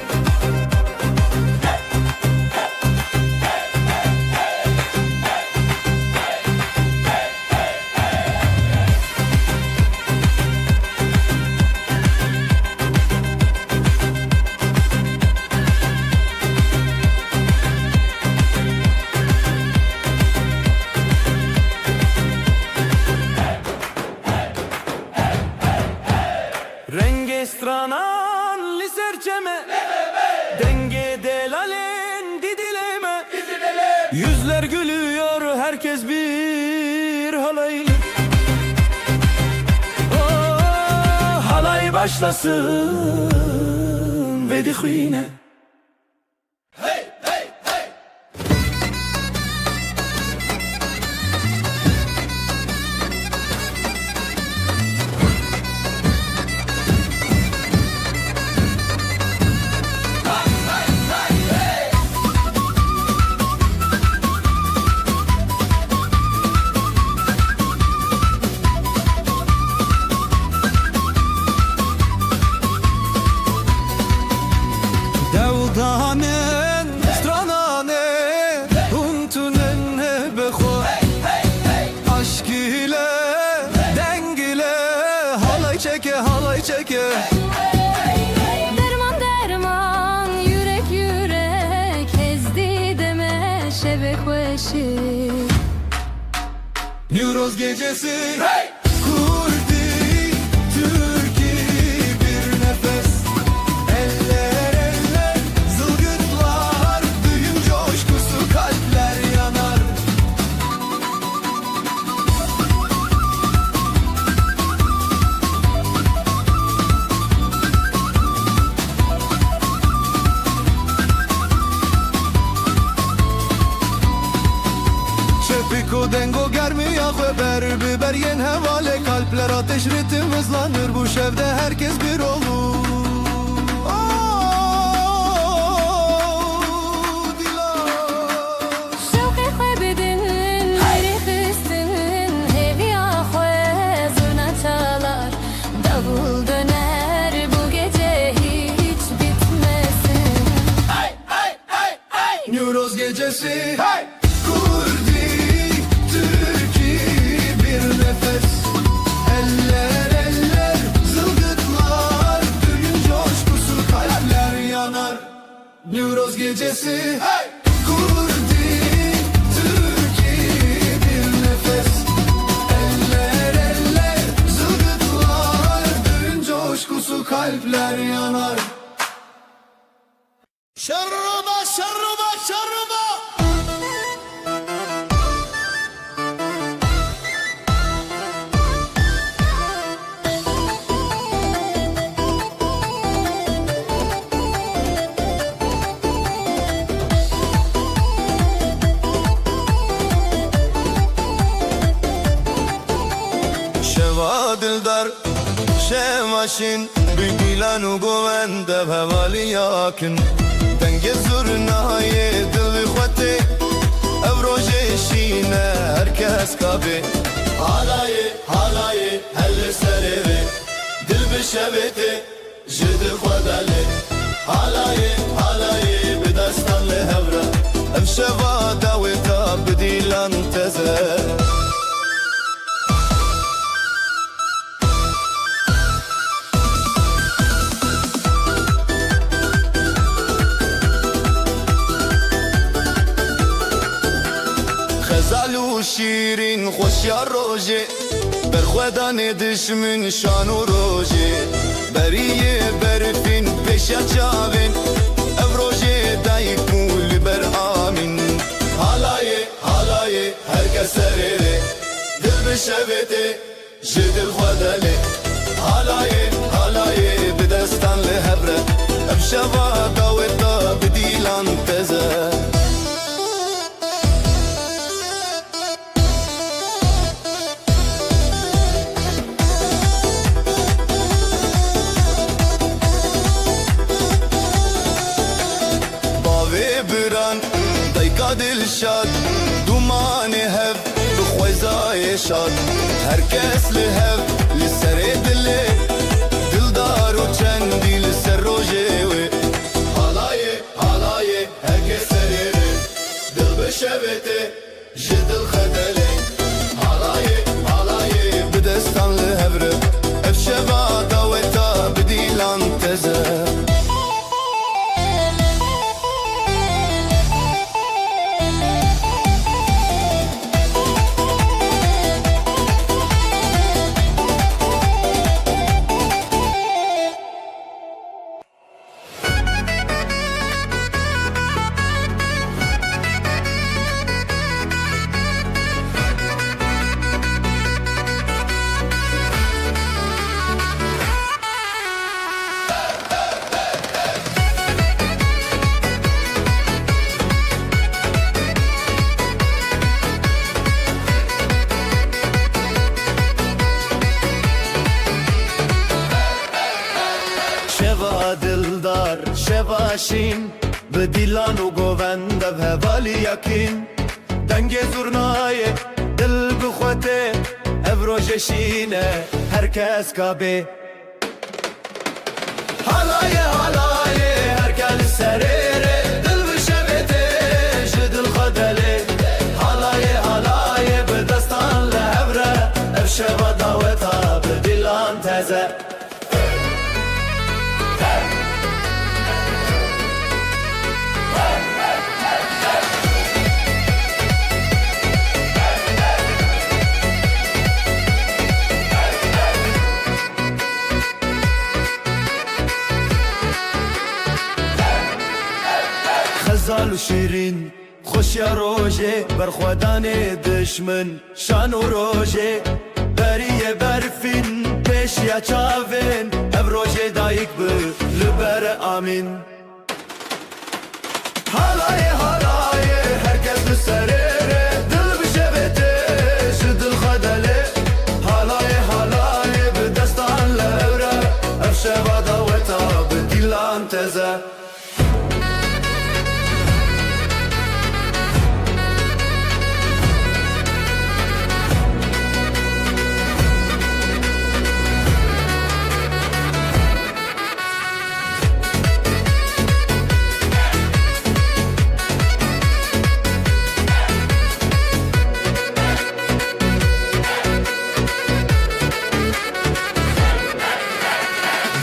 Rengê stranan li ser çeme, dengê delalên di dilê me. Yüzler gülüyor, herkes bir halaylı. Oh, halay başlasın, vedixwîne. Dewdanin strananê hûn tunin bi xwe. Aşk ile, deng ile, halay çeke, halay çeke. Derman, derman, yürek, yürek, ez dideme şevê xweşî. Newroz gecesi. Hey! Kurdi, Türki bir nefes. Eller, eller, zılgıtlar, düğün coşkusu, kalpler yanar. Şefik û dengo germiya xwe ber bi ber yên hevalê, kalpler ateş ritim hızlanır, bu şevde herkes bir olur. Oh, Dilan. Şewqê xwe bidin, hey! Rêxistin, hêviya xwe zurna çalar, davul döner, bu gece hiç bitmesin. Hey, hey, hey, hey! Newroz gecesi. Hey! Kurdi, Türki bir nefes. Eller, eller, zılgıtlar, düğün coşkusu, kalpler yanar. Newroz gecesi. Hey! Kurdi, Türki bir nefes. Eller, eller, zılgıtlar, düğün coşkusu, kalpler yanar. Şerruba, şerruba, şerruba! Şeva dildar, şeva şîn, bi dîlan û govend ev hevaliya kin. Dengê zurnayê dil xwe tê, ev rojê şîn e her kes ka bê. Halayê, halayê, her li serê rê, dil bi şevê tê. Ji dil xwe delê, halayê, halayê, bi destan li hev re. Ev şeva dawêta bi dîlan teze. Xezal û şîrîn xweşiya rojê, berxwedanê dijmin şan û rojê. Beriyê berfîn pêşiya çavên, ev rojê dayik bû li ber amîn. Halayê, halayê, her kes serê rê, dil bi şevê tê, ji dil xwe delê. Halayê, halayê, bi destan li hev re, ev şeva dawêta bi dîlan teze. Bavê biran, dayka Dilşad, dûmanê hev, bi xwezayê şad. Her kes li hev, li serê dilê, dildar û çendî li ser rojê wê. Halayê, halayê, her kes serê rê, dil bi şevê tê. Ji dil xwe delê, halayê, halayê, bi destan li hev re, ev şeva daweta bi dîlan teze. Şeva dildar, şeva şîn, bi dîlan û govend ev hevalî yakîn. Dengê zurnayê dil bi xwe tê, ev rojê şîn e, her kes ka bê. Halayê, halayê, her kes li serê rê, dil bi şevê tê, ji dil xwe delê. Halayê, halayê, bi destan li hev re, ev şeva daweta bi dîlan teze. Xezal û şîrîn, xweşiya rojê, berxwedanê dijmin. Şan û rojê, beriyê berfîn, pêşiya çavên, ev rojê dayik bi li ber amîn. Halayê, halayê, her kes li serê rê, dil bi şevê tê, ji dil xwe delê. Halayê, halayê, bi destan li hev re, ev şeva daweta bi dîlan teze.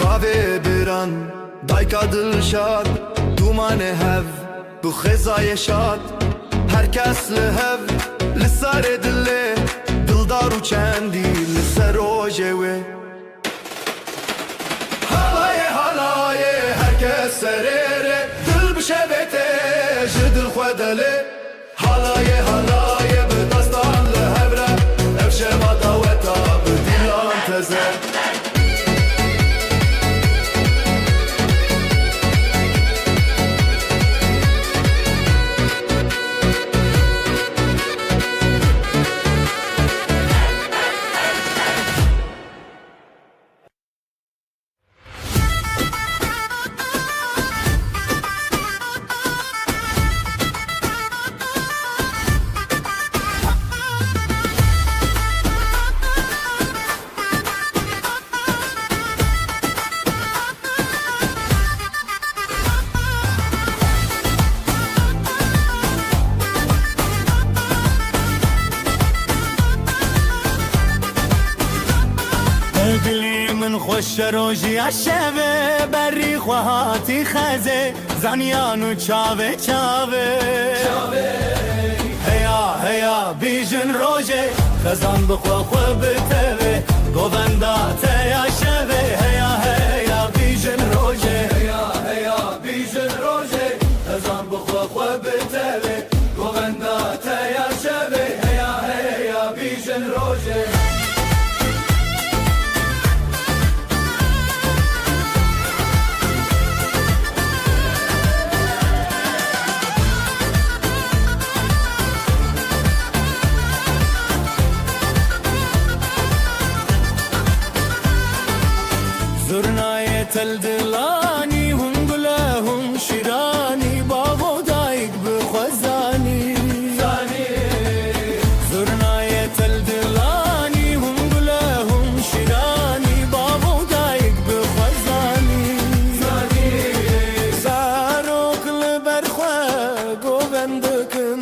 Bavê biran, dayka Dilşad, dûmanê hev, bi xêzayê şad. Her kes li hev, li sarê dilê, dildar û çendî li ser rojê wê. Halayê, halayê, her kes serê rê, dil bi Şevê te ji dil xwe delê. Halayê, halayê bi destan li hev re. Ev şeva daweta bi dilan teze. Dilê min xweş e rojê ya şevê, berî xwe hatî xezê, zaniyan û çavê çavê. Heya, heya, bîjin rojê, xezan bi xwe xwe bitevê, govenda te ya şevê. Heya, heya, bîjin rojê, heya, heya, bîjin rojê, xezan bi xwe xwe bitevê, govenda te ya şevê. Heya, heya, bîjin rojê. Zurnayê tel dilanî, hûn gule, hûn şîranî, bav û dayik bi xwe zanî. Zurnayê tel dilanî, hûn gule, hûn şîranî, bav û dayik bi xwe zanî. Zarok li ber xwe govend dikin,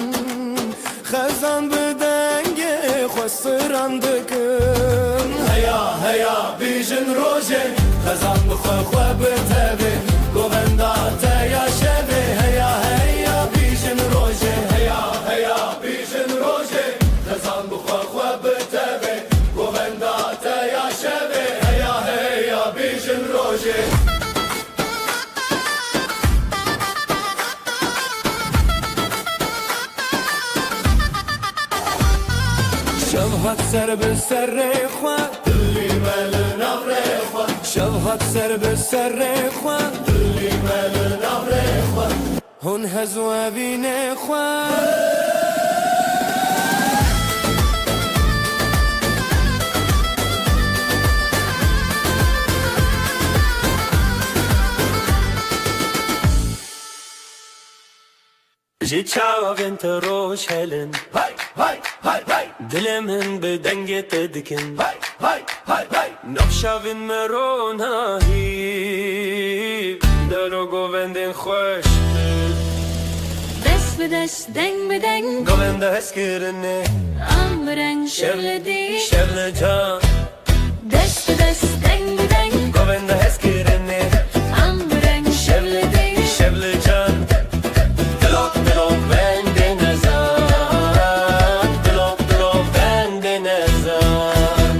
xezan bi dengê xwe stran dikin. Heya, heya, bîjin rojê, xezan bi xwe xwe bitevê, govenda te ya şevê. Heya, heya, bîjin rojê, heya, heya, bîjin rojê, xezan bi xwe xwe bitevê, govenda te ya şevê. Heya, heya, bîjin rojê. Şev hat ser bi serê xwe, dilî me li nav rê xwe. Şev hat ser bi serê xwe, dilî me li nav rê xwe. Hûn hez û evînê xwe. Ji çavên te roj helin. Hay, hay, hay, hay. Dilê min bi dengê te dikin. Hay, hay, hay, hay. Navşa vin me ronahî, dero govendên xweş. Dest bi dest, deng bi deng. Govenda hezkirinê. Em bi reng şev li dî. Şev li can. Dest bi dest, deng bi deng. Govenda hezkirinê. Em bi reng şev li dî. Şev li can. Dilok, dilok, bendê nezan. Dilok, dilok, bendê nezan.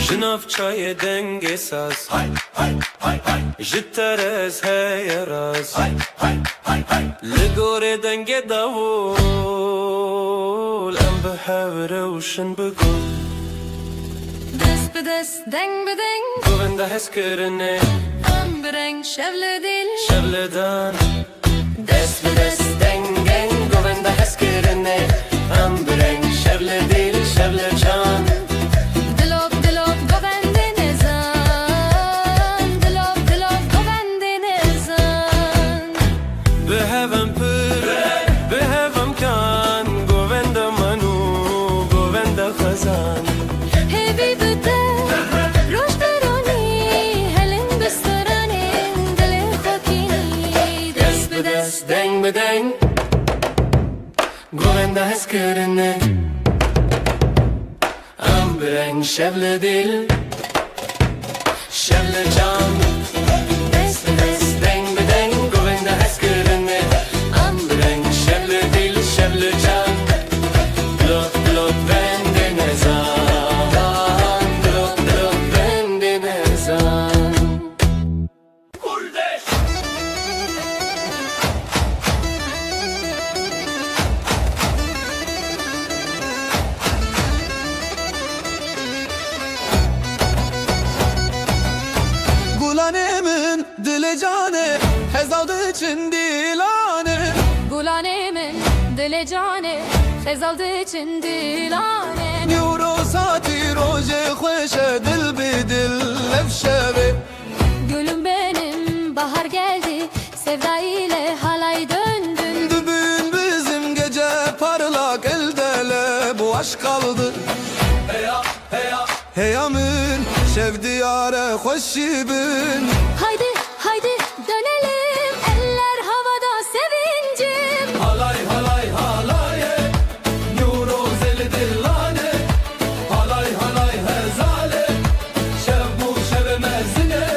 Ji nav çayê dengê saz. Hay, hay, hay, hay. Ji te re ez heye raz. Hay, hay, hay, hay. Li gorê dengê davul, em bi hev rewşin bi gul. Dest bi dest, deng bi deng. Govenda hezkirinê. Em bi reng şev li dîl. Şev li dan. Dest bi dest, deng deng, govenda hezkirinê. Em bi reng şev li dîl, şev li can. Dilok, dilok, govendê nezan. Dilok, dilok, govendê nezan. Bi hev em pir, bi hev em kan, govenda man û govenda xezan. Hêvî bi te, roj deronî, helin bi stranên dilê xwe kînî. Dest bi dest, deng bi deng, govenda hezkirinê. Em bi reng şev li dîl, şev li can. Dest bi dest, deng bi deng, govenda hezkirinê. Canê min, dilê canê, xezal diçin dilanê. Newroz hatî rojê xweş e, dil bi dil ev şevê. Gülüm benim, bahar geldi, sevda ile halay döndün. Dübün bizim gece parlak, el dele bu aşk kaldı. Heya, heya. Heya min, şev diyare xweşî bin. Haydi, haydi, dönelim, eller havada sevincim. Halay, halay, halay e, Newroz e li dilanê. Halay, halay, hezal e, şev bû şevê mezin e.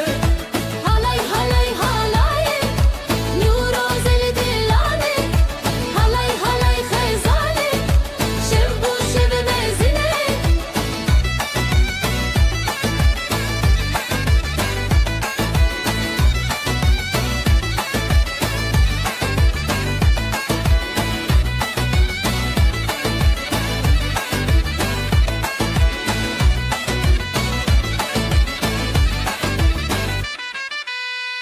Halay, halay, halay e, Newroz e li dilanê. Halay, halay, xezal e, şev bû şevê mezin e.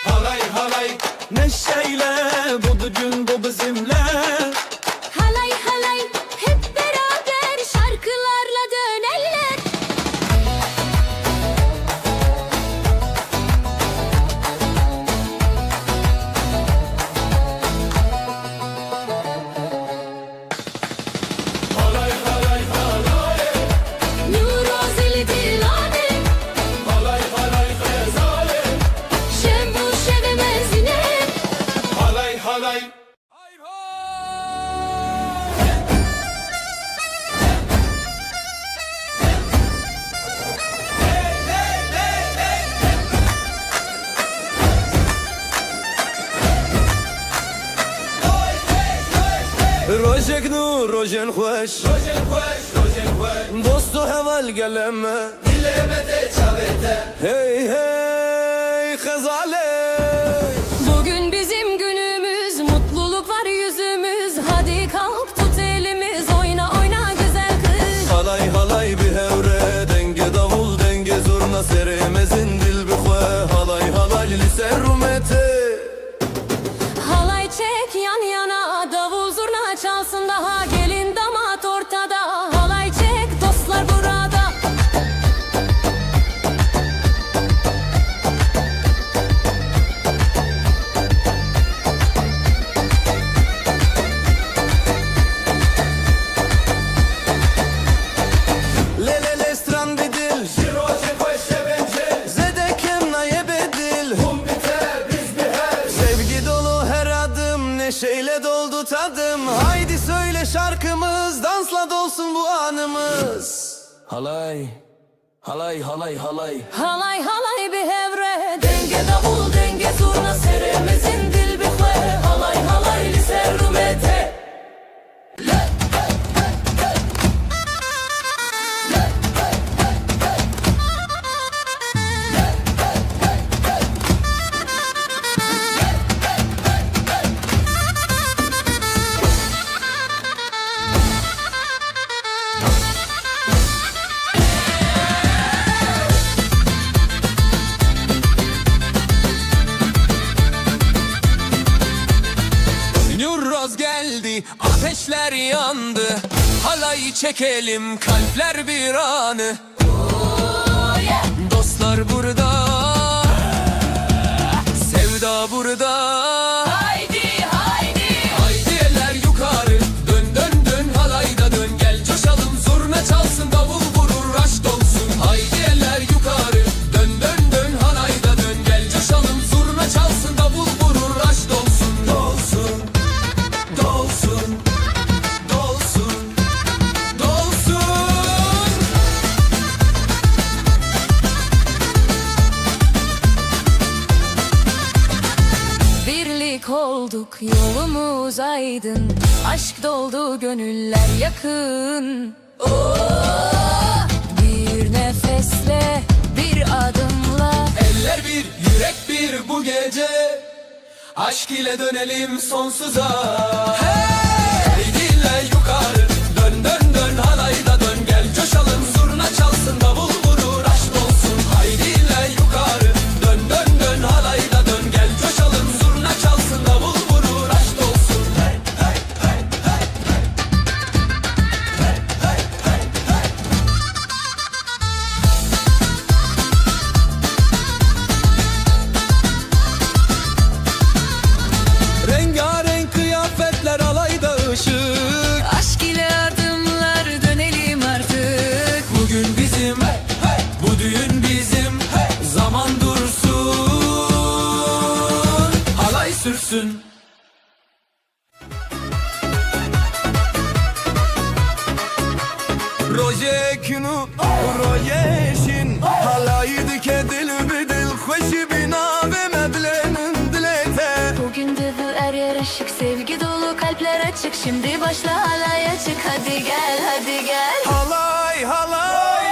Halay halay, neşeyle bu düğün bu bizimle. Halay halay, hep beraber şarkılarla dönerler. Halay halay halay. Newroz e li dilanê. Halay halay xezalê. Şev bû şevê mezin e. Halay halay. Rojek nû, rojên xweş. Rojên xweş, rojên xweş. Dost û heval gelê me. Dilê me tê çavê te. Hey, hey, xezalê. Bugün bizim günümüz, mutluluk var yüzümüz. Hadi kalk, tut elimiz, oyna, oyna güzel kız. Halay, halay bi hev re, dengê davul, dengê zurna, serê mezin dil bi xwe. Halay, halay li ser rûmetê. Halay çek yan yana, davul zurna çalsın daha, gelin damat ortada. Halay çek, dostlar burada. Lê lê lê stran bi dil. Ji rojê xwe şevên cil. Zêde kem nayê bêdil. Hûn bi te, biz bi hev. Sevgi dolu her adım, neşeyle doldu tadım. Haydi söyle şarkımız, dansla dolsun bu anımız. Halay, halay, halay, halay. Halay, halay bi hev re, dengê davul, dengê zurna, serê mezin dil bi xwe. Halay, halay li ser rûmetê. Newroz geldi, ateşler yandı. Halay çekelim, kalpler bir anı. Dostlar burada, sevda burada. Haydi, haydi. Haydi eller yukarı, dön, dön, dön, halayda dön. Gel coşalım, zurna çalsın, davul vurur, aşk olsun. Haydi eller yukarı, dön, dön, dön, halayda dön. Gel coşalım, zurna çalsın, davul vurur, aşk olsun. Dolsun, dolsun, dolsun. Dolsun. Birlik olduk, yolumuz aydın. Aşk doldu, gönüller yakın. Oh! Bir nefesle, bir adımla. Eller bir, yürek bir bu gece. Aşk ile dönelim sonsuza. Hey! Haydi ile yukarı, dön, dön, dön, halayda dön. Gel coşalım, zurna çalsın, davul vurur, aşk olsun. Haydi ile yukarı, dön, dön, dön, halayda dön. Gel coşalım, zurna çalsın, davul vurur, aşk olsun. Hey, hey. Kino royeşin halayı dike dil bi dil, xweşî bi navê me bilênin dilê te. Bugün de bu er yer aşk, sevgi dolu kalpler açık. Şimdi başla halaya çık, hadi gel, hadi gel. Halay, halay.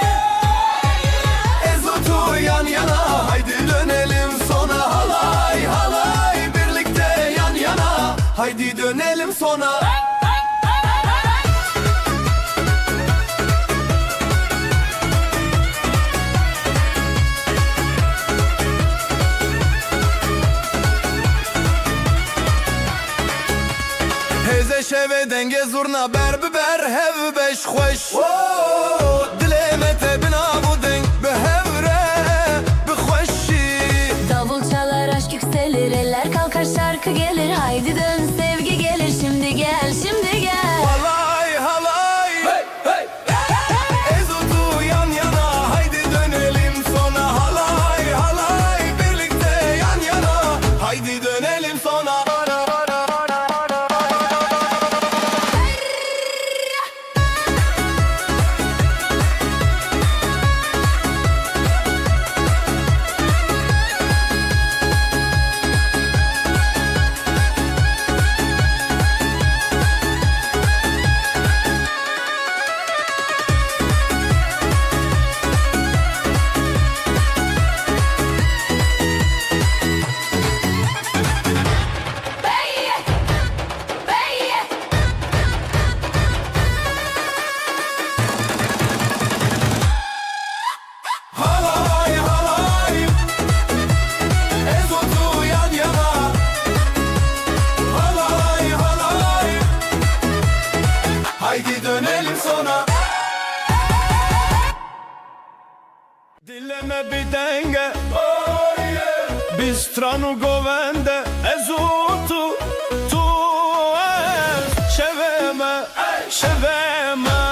Ez o tu yan yana, haydi dönelim sona. Halay, halay, birlikte yan yana, haydi dönelim sona. Hêzê şevê dengê zurna ber bi ber hev beş xweş. Dilê me te bi nav û deng, bi hev re, bi xweşî. Davul çalar, aşk yükselir, eller kalkar, şarkı gelir. Haydi dön, sevgi gelir, şimdi gel, şimdi gel. Halay, halay. Hey, hey. Ez o tu yan yana, haydi dönelim sona. Halay, halay, birlikte yan yana, haydi dönelim sona. Halay, halay. Ez o tu yan yana. Halay, halay. Haydi dönelim sona. Dilê me bi deng e, bi stran û govend e. Ez û tu, tu ez, şevê me, şevê me.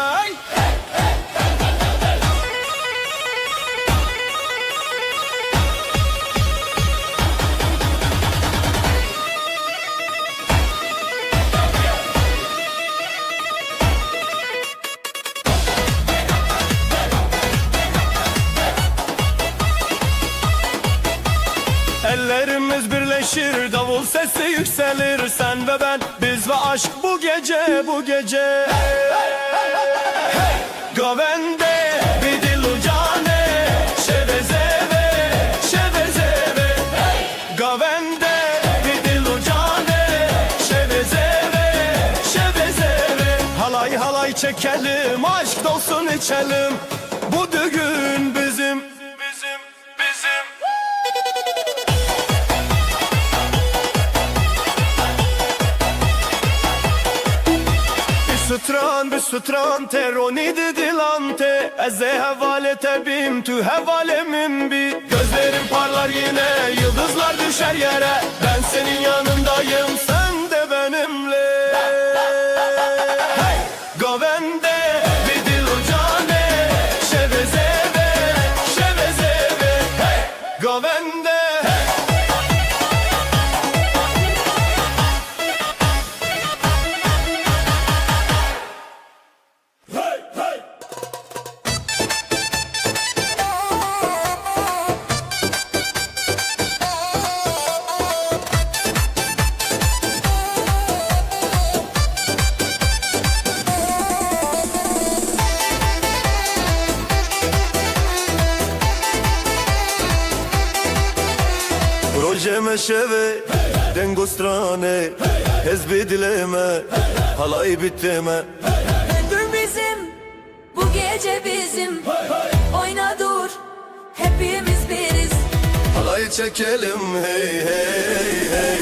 Ellerimiz birleşir, davul sesi yükselir. Sen ve ben, biz ve aşk bu gece, bu gece. Govende bi dil û canê, şevê zêve, şevê zêve. Govende bi dil û canê, şevê zêve, şevê zêve. Halay halay çekelim, aşk dolsun içelim. Bu düğün bizim, bizim, bizim. Bi stran, bi stran te ronî di dilan te. Ez ê hevalê te bîm, tu hevalê min bî. Gözlerim parlar yine, yıldızlar düşer yere. Ben senin yanındayım, sen de benimle. Hey! Govende bi dil û canê, şevê zêve, şevê zêve. Hey! Govende. Rojê me şevê, deng û stranê, hêz bi dilê me, halay bi tê me. Ömrüm bizim, bu gece bizim. Oyna dur, hepimiz biriz. Halay çekelim hey hey hey.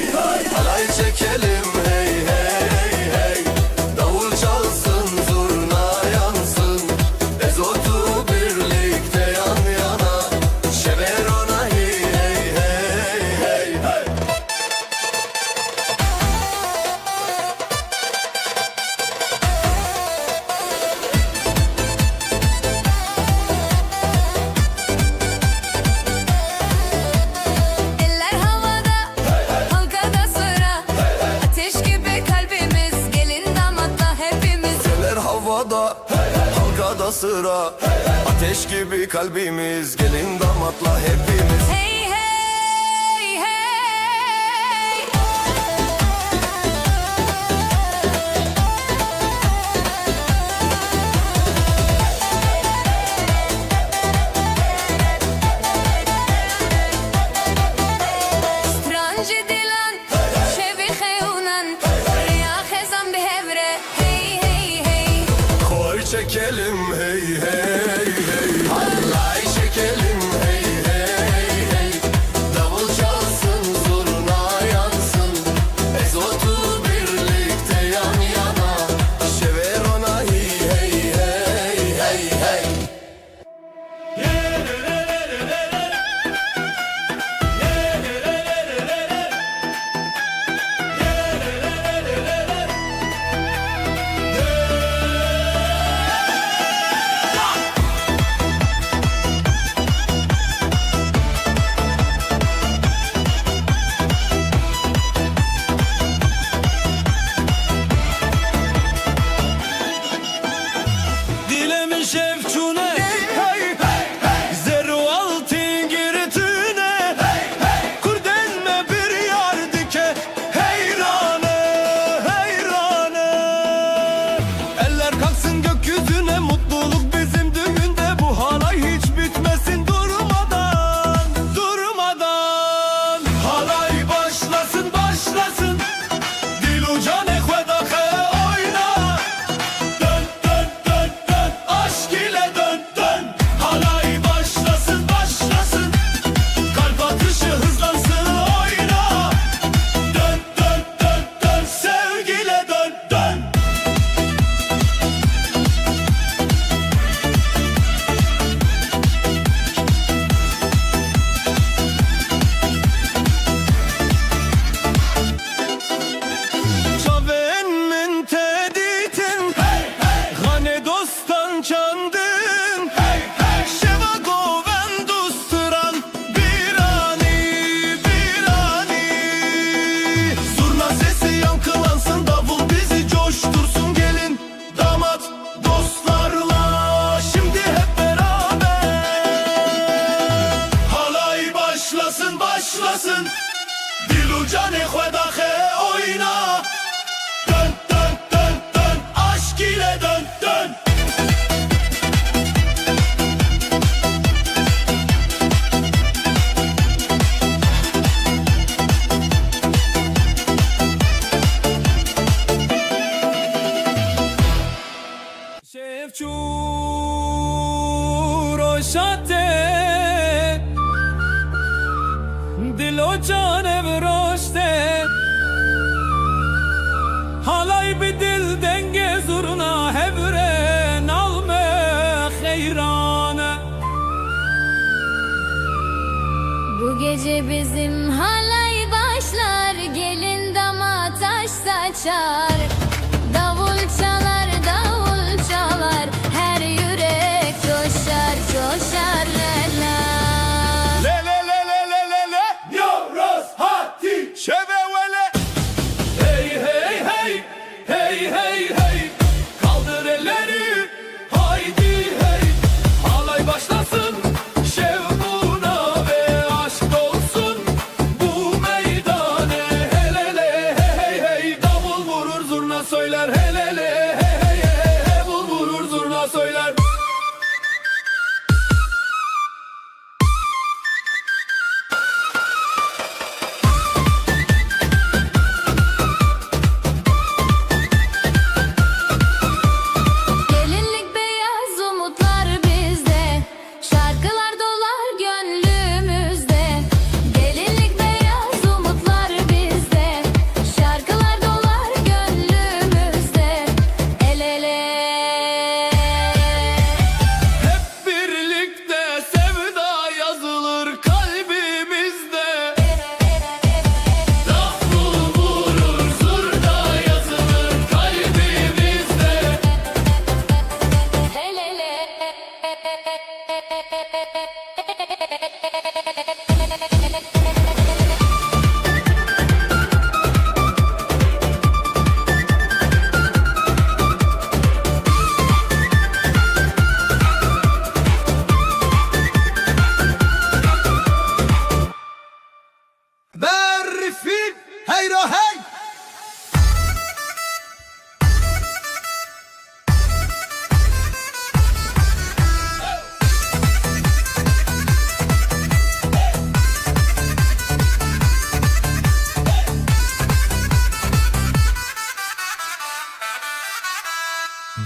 Halay çekelim hey hey hey. Davul çalsın, zurna yansın. Ez o tu birlikte yan yana. Şevê rona hey hey hey hey hey. Eller havada, halkada sıra. Ateş gibi kalbimiz, gelin damatla hepimiz. Eller havada, halkada sıra. Ateş gibi kalbimiz, gelin damatla hepimiz. Hey, hey, hey. Stranji dilan, şevî xewnan, riya xezan bi hev re. Hey, hey, hey. Koy çekelim, hey, hey, hey. Halay çekelim, hey, hey, hey. Davul çalsın, zurna yansın. Ez û tu birlikte yan yana. Şevê rona, hey, hey, hey, hey, hey. Dilê min şev çûne, zerr û altîn girtine, kurdên me biryar dike, heyran e, heyran e. Eller kalksın gökyüzüne, mutluluk bizim düğünde, bu halay hiç bitmesin durmadan, durmadan. Halay başlasın, başlasın. Dil û canê xwe daxe oyna. Dön, dön, dön, dön, aşk ile dön, dön. Halay başlasın, başlasın. Kalp atışı hızlansın, oyna. Dön, dön, dön, dön, sevgiyle dön, dön. Çavên min te dîtin, hey, hey, xanê dostan çandin, hey, hey, şeva govend û stran, bir anî, bir anî. Zurna sesi yankılansın, davul bizi coştursun, gelin, damat, dostlarla şimdi hep beraber. Halay başlasın, başlasın. Dil û canê xwe daxe oyna. Dön, dön, dön, dön. Aşk ile dön, dön. Şev çû roşa te, dil û can ev roş te. Halay bi dil dengê zurna hev re nal me xeyran e. Bu gece bizim halay başlar, gelin damat taş saçar. Davul çalar, davul çalar, her yürek coşar, coşar, la la. Le, le, le, le, le, le, le. Newroz hatî. Şeve wele. Hey, hey, hey. Hey, hey, hey, kaldır elleri, haydi hey. Halay başlasın, şev buna ve aşk dolsun bu meydanı. Helele, hey, hey, hey, davul vurur, zurna söyler. Helele, hey, hey, hey, hey, davul vurur, zurna söyler. Gelinlik beyaz, umutlar bizde. Şarkılar dolar gönlümüzde. Gelinlik beyaz, umutlar bizde. Şarkılar dolar gönlümüzde. El ele.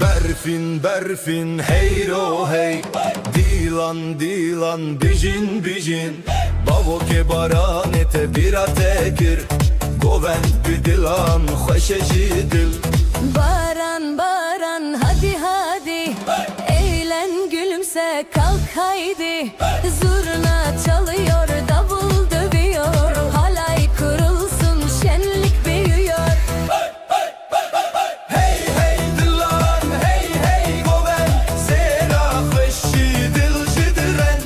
Berfîn, berfîn, heyro hey. Dîlan, dîlan, bijîn, bijîn. Bavokê baranê te bîra te kir. Govend bi dilan xweş e ji dil. Baran, baran, hadi, hadi. Eğlen, gülümse, kalk haydi. Zurna çalıyor, davul dövüyor. Halay kurulsun, şenlik büyüyor. Hey, hey, dilan, hey, hey, govend, zêra xweşî dil ji dirend.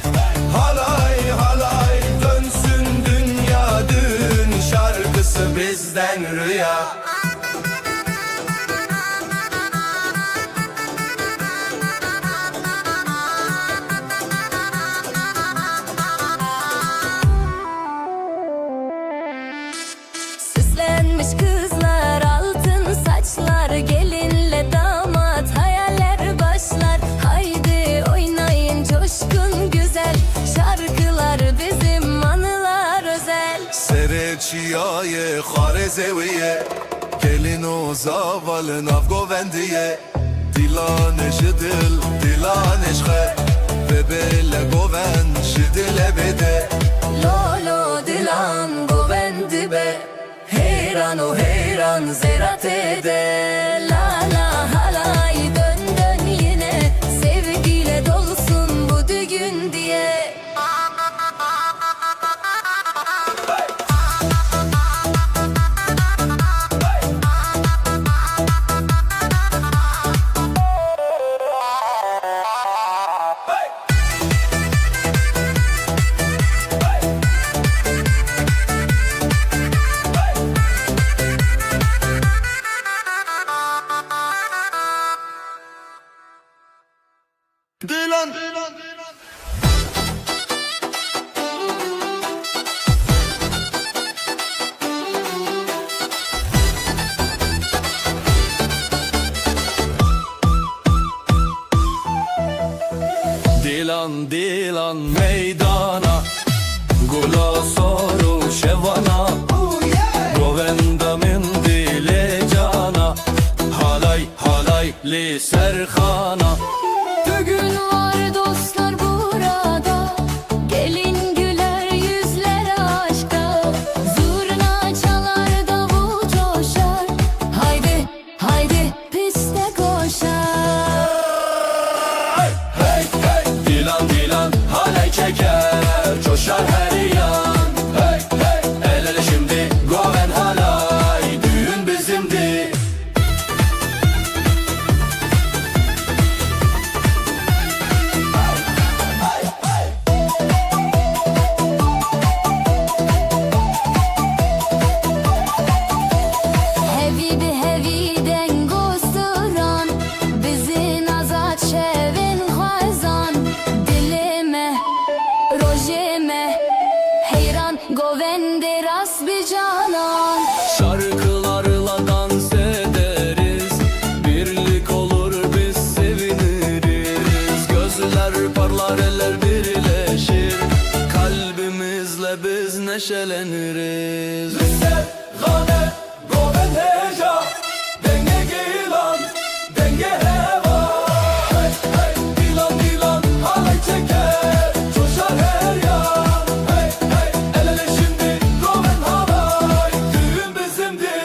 Halay, halay, dönsün dünya düğün şarkısı bizden rüya. Süslenmiş kızlar, altın saçlar, gelinle damat, hayaller başlar. Haydi oynayın, coşkun güzel, şarkılar bizim, anılar özel. Serê çiyayê xarê zewiyê, gelin û zaval nav govendiye. Dilanê ji dil, dilanê ji xwe, vê bêle govend ji dilê bide. Lo, lo, dilan govend dibe, heyran û heyran zêra tê de. La, la, halay dön, dön yine, sevgiyle dolsun bu düğün diye. Dilan. Dilan, dilan meydana, gula sor û şevana, govenda min dilê cana, halay halay li ser xana. Düğün var dostlar burada, gelin güler yüzler aşka. Zurna çalar, davul coşar. Haydi, haydi piste koşar. Hey, hey, dilan, dilan, halay çeker, coşar her yan. Hey, hey, el ele şimdi, govend halay, düğün bizimdi. Hevî bi hevî dengo suran, bizin azad şevên xwezan. Dilê me, rojê me, heyran govendê rast bi canan. Şarkılarla dans ederiz, birlik olur biz seviniriz. Gözler parlar, eller birleşir, kalbimizle biz neşeleniriz. Li ser xane govend hêja, dengê gilan, dengê heva. Hey, hey, dilan, dilan, halay çeker, coşar her yan. Hey, hey, el ele şimdi, govend halay, düğün bizimdi.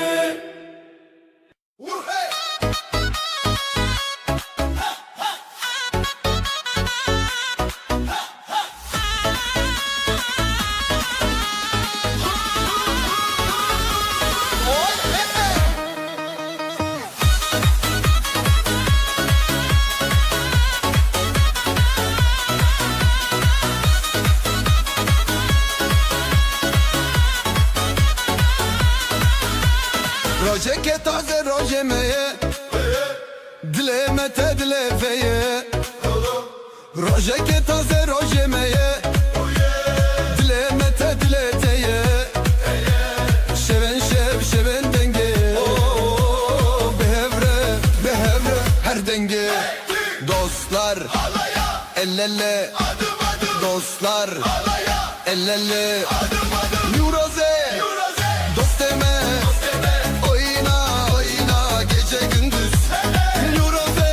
Rojeke taze rojê me ye, dilê me te dilê vê ye. Rojeke taze rojê me ye, dilê me te dilê te ye. Şevên şev, şevên dengê, o, bi hev re, bi hev re her dengê. Dostlar, el ele, dostlar, el ele. Newroze, dostê me, oyna, oyna gece gündüz. Newroze,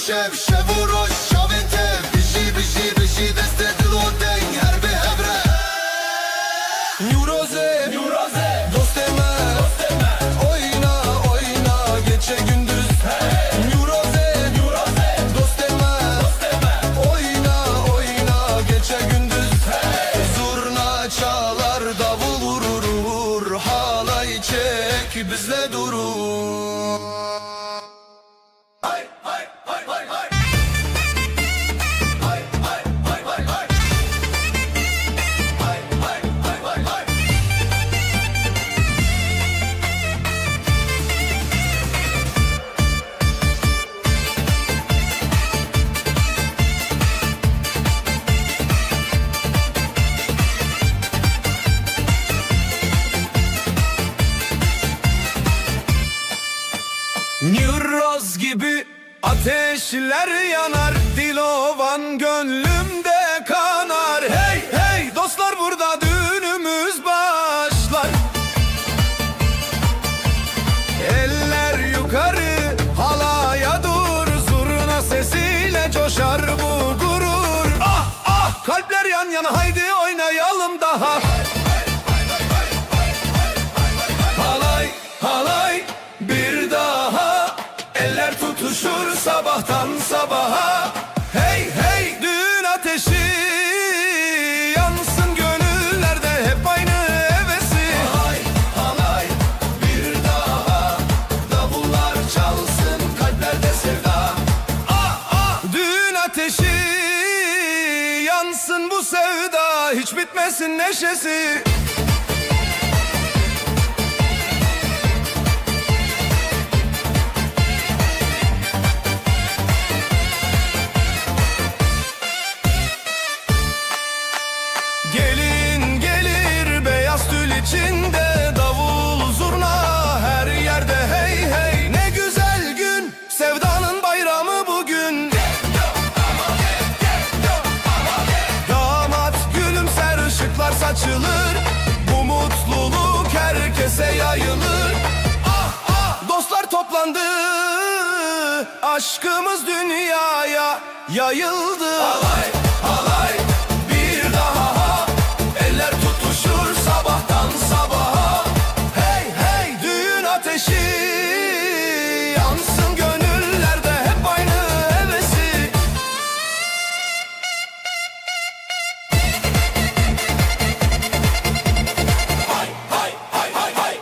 Şev, şev û roj çavên te, bijî, bijî, bijî, destê dil û deng her bi hev re. Newrozê, Newrozê, dostê me, dostê me, oyna, oyna, gece gündüz. Hey! Newrozê, Newrozê, dostê me, dostê me, oyna, oyna, gece gündüz. Hey! Zurna çalar, davul vurur, halay çek, bizle durur. Newroz gibi ateşler yanar, Dilovan gönlümde kanar. Hey, hey, dostlar, burada düğünümüz başlar. Eller yukarı, halaya dur, zurna sesiyle coşar bu gurur. Ah, ah, kalpler yan yana, haydi oynayalım daha. Halay, halay, bir daha. Eller tutuşur sabahtan sabaha. Hey, hey, düğün ateşi yansın gönüllerde, hep aynı hevesi. Halay, halay, bir daha. Davullar çalsın, kalplerde sevda. Ah, ah, düğün ateşi yansın, bu sevda hiç bitmesin neşesi. Gelin gelir beyaz tül içinde, davul zurna her yerde, hey hey, ne güzel gün. Sevdanın bayramı bugün. Damat gülümser, ışıklar saçılır. Bu mutluluk herkese yayılır. Ah, ah, dostlar toplandı. Aşkımız dünyaya yayıldı. Halay, halay, bir daha. Eller tutuşur sabahtan sabaha. Hey, hey, düğün ateşi yansın gönüllerde, hep aynı hevesi. Hay, hay, hay, hay, hay.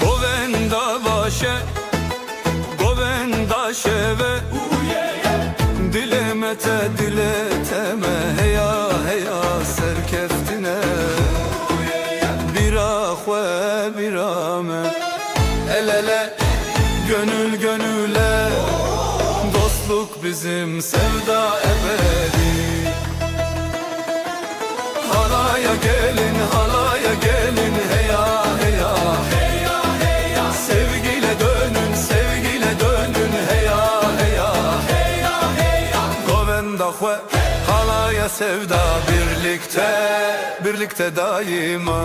Govenda vaşe, govenda şeve. Dilê me te, dilê te me, heya, heya, serkeftine. Bira xwe, bira me. El ele, gönül gönüle. Dostluk bizim, sevda ebedi. Halaya gelin, halaya gelin, heya, heya. Heya, heya. Sevgiyle dönün, sevgiyle dönün, heya, heya. Heya, heya. Govenda xwe, halaya sevda, birlikte, birlikte daima.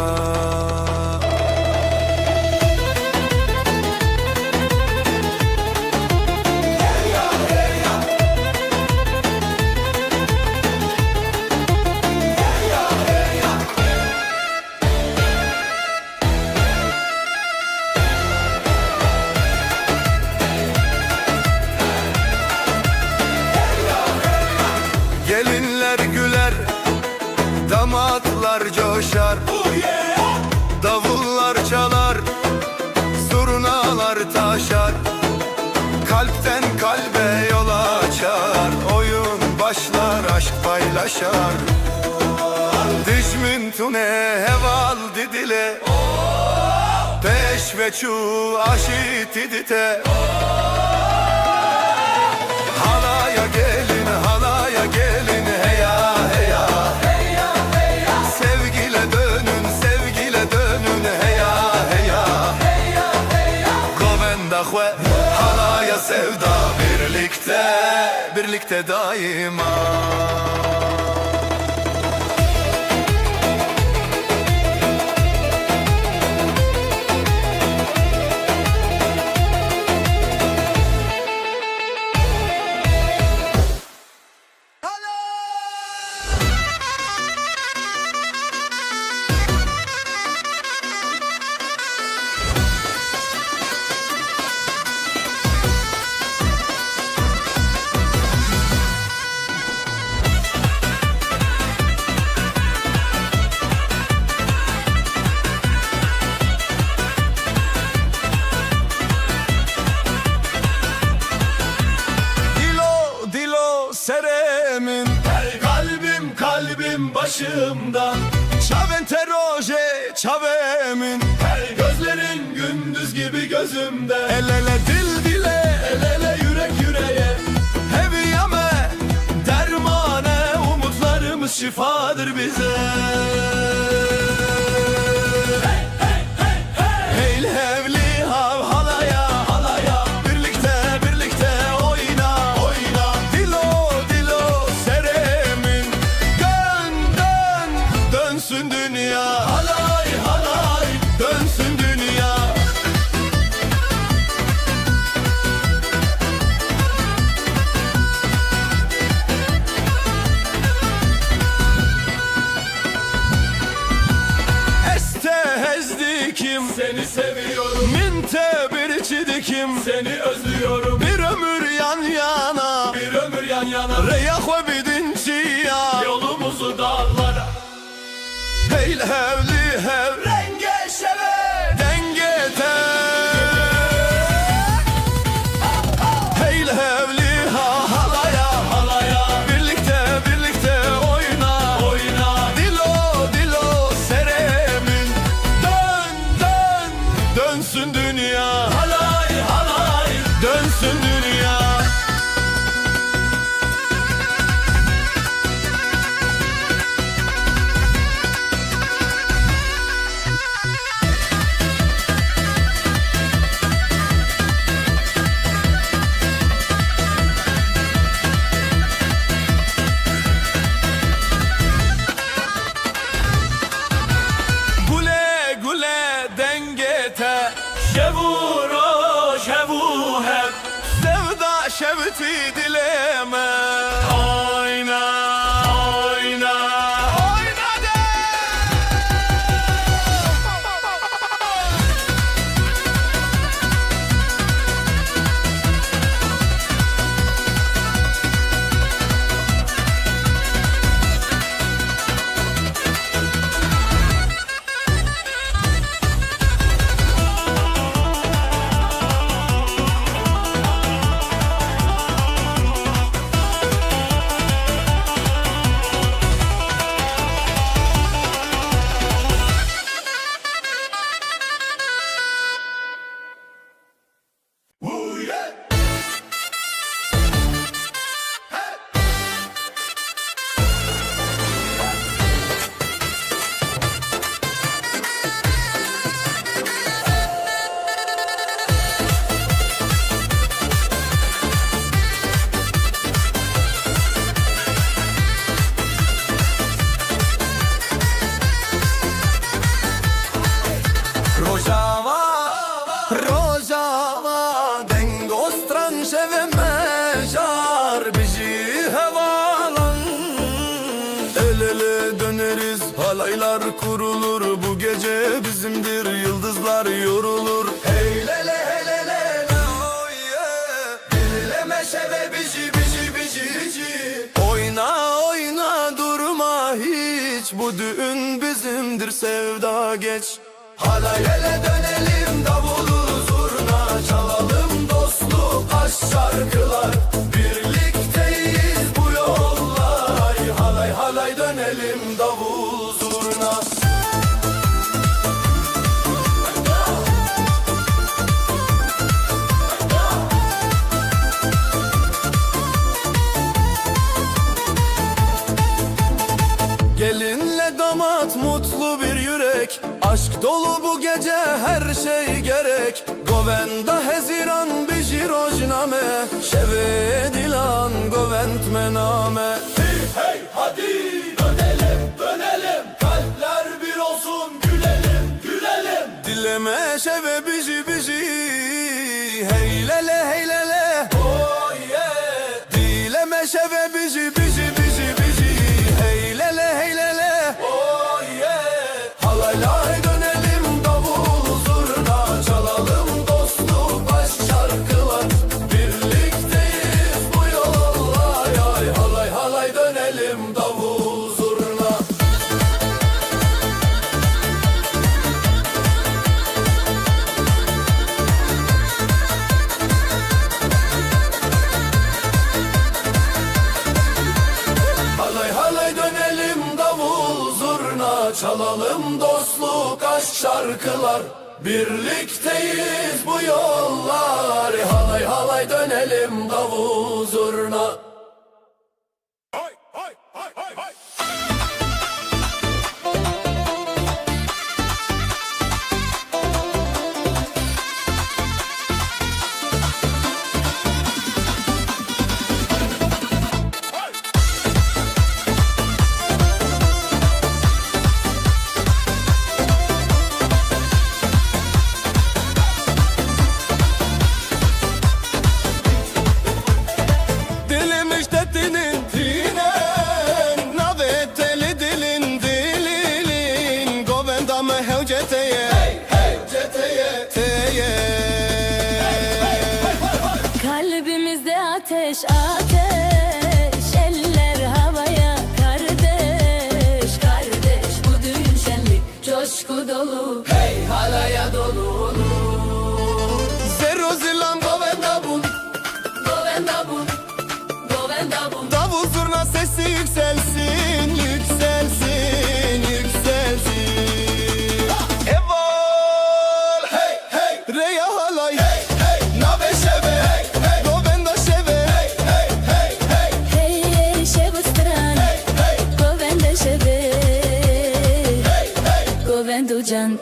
Gelinler güler, damatlar coşar. Davullar çalar, zurnalar taşar. Kalpten kalbe yol açar. Oyun başlar, aşk paylaşar. Dijmin tune heval didile. Peş Ve çû aşîtî dite. Halaya gelin, halaya gelin, heya, heya. Sevgile dönün, sevgile dönün, heya, heya. Govenda xwe, halaya sevda, birlikte, birlikte daima. Dilo, dilo, serê min. Hey kalbim, kalbim başımda. Çavên te rojê çavê min. Hey gözlerin gündüz gibi gözümde. El ele, dil dile, el ele, yürek yüreğe. Heviyame dermane, umutlarımız şifadır bize. Heyl hevlî hav halaya, halaya. Birlikte, birlikte oyna, oyna. Dilo, dilo, serê min. Dön, dön, dönsün dünya. Halay, halay, dönsün dünya. Ez te hez dikim. Seni seviyorum. Min te birçî dikim. Seni özlüyorum. Bir ömür yan yana. Bir ömür yan yana. Rêya xwe bidin çiya. Yolumuzu dağlara. Heyl hevlî hev. Rengê şevê. Dengê te. Heyl hevlî ha halaya, halaya. Birlikte, birlikte oyna, oyna. Dilo, dilo, serê min. Dön, dön, dönsün dünya. Halay, halay, dönsün dünya. Gule gule dengê te. Şev û roj, hev û hev. Sevda şewitî dilê me. Oyna, oyna, oyna de. Rojava, Rojava, deng ostran şevê me jar, bijî hevalan. El ele döneriz, halaylar kurulur, bu gece bizimdir, yıldızlar yorulur. Hey lele, hey lele, la, oh yeah. Dilleme şevê bijî, bijî, bijî, bijî. Oyna, oyna, durma hiç, bu düğün bizimdir, sevda geç. Hala ele dönelim, davulu zurna çalalım, dostluk, aşk, şarkılar. Birlikteyiz bu yollar. Halay halay dönelim, davul zurna. Dolu bu gece her şey gerek. Govenda hezîran bijî rojname. Şevê dîlan govend me name. Hey hey hadi dönelim dönelim. Kalpler bir olsun gülelim gülelim. Dileme şevê bijî bijî. Hey lele hey lele. Oh yeah. Dileme şevê bijî bijî bijî bijî. Hey lele hey lele. Oh yeah. Halay lay dönelim davul zurna çalalım dostluk aşk şarkılar. Birlikteyiz bu yolda ay ay halay halay dönelim davul zurna. Halay halay dönelim davul zurna çalalım dostluk aşk şarkılar. Birlikteyiz bu yollar. Halay halay dönelim davul zurna. Dilim işte tinin tinen. Navê telî dilin dililin. Govenda me hewce teye. Hey hey ceteye teye. Kalbimizde ateş ateş, eller havaya. Kardeş kardeş bu düğün şenlik. Coşku dolu, hey halaya dolu. Zerro zilam govenda bûn. Govenda bûn, govenda bûn. Davul zurna sesi yükselsin, yükselsin, yükselsin. Eval! Hey hey! Reya halay! Hey hey! Navê şevê! Hey hey! Govenda şevê! Hey hey hey hey! Hey hey şev stran. Hey hey! Govenda şevê. Hey hey! Govendu can.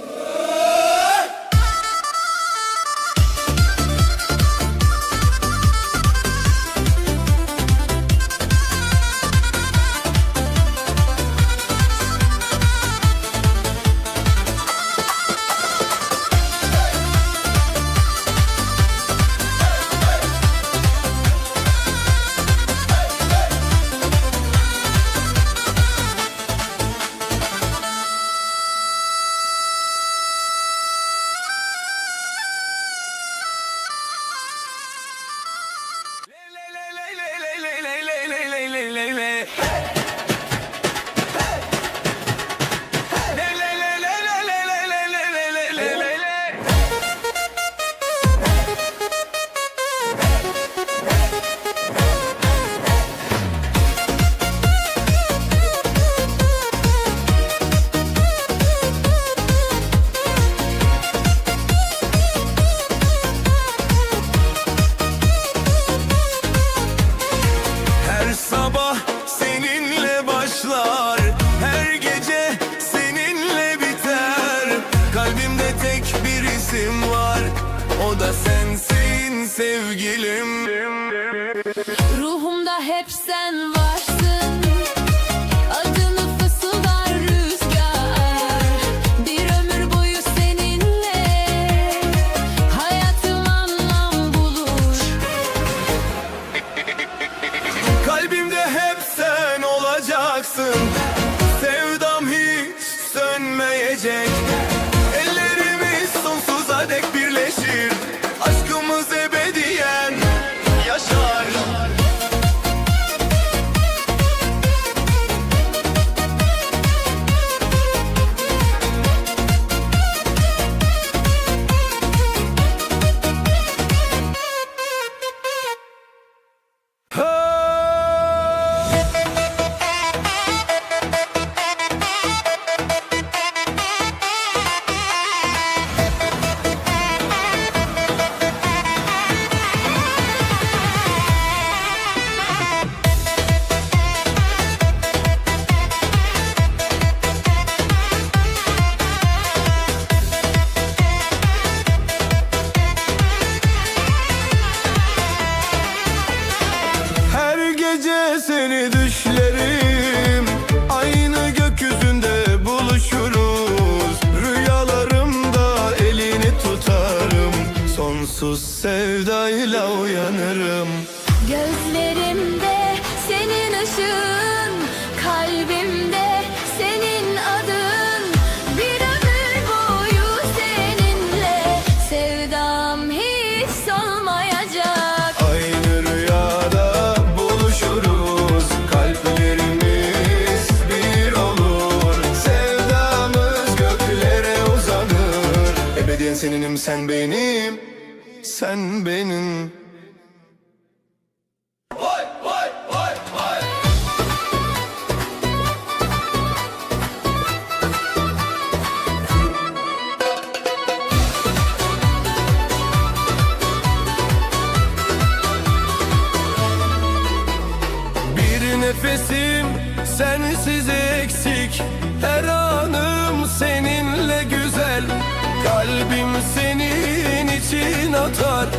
Her sabah seninle başlar, her gece seninle biter. Kalbimde tek bir isim var, o da sensin sevgilim. Ruhumda hep sen varsın, adını fısıldar rüzgar. Bir ömür boyu seninle hayatım anlam bulur. Kalbimde hep sen olacaksın, sevdam hiç sönmeyecek. Ellerimiz sonsuza dek birleşir, aşkımız ebediyen yaşar. Sus sevdayla uyanırım. Gözlerimde senin ışığın, kalbimde senin adın. Bir ömür boyu seninle sevdam hiç solmayacak. Aynı rüyada buluşuruz, kalplerimiz bir olur. Sevdamız göklere uzanır. Ebediyen seninim sen benim, sen benim. Bir nefesim sensiz eksik, her anım seninle güzel. Kalbim senin için atar,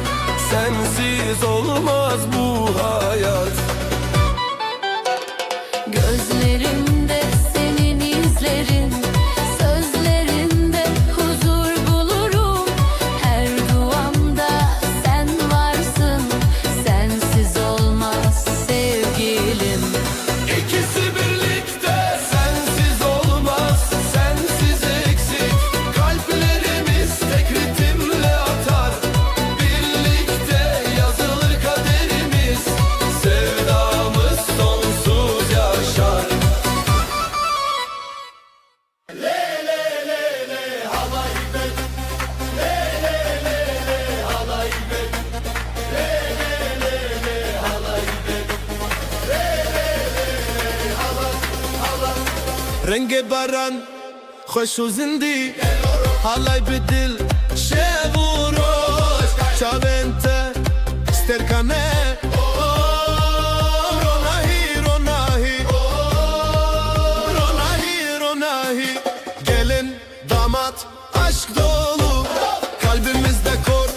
sensiz olmaz bu hayat. Gözlerimde senin izlerin, sözlerinde huzur bulurum. Her duamda sen varsın, sensiz olmaz sevgilim. İkisi birlikte sensiz olmaz, sensiz eksik. Kalplerimiz tek ritimle atar. Birlikte yazılı kaderimiz, sevdamız sonsuz yaşar. Rengê baran xweş û zindî, halay bi dil şev û roj. Çavên te sterkane, ronahî, ronahî, ronahî, ronahî. Gelin, damat, aşk dolu, kalbimizde kor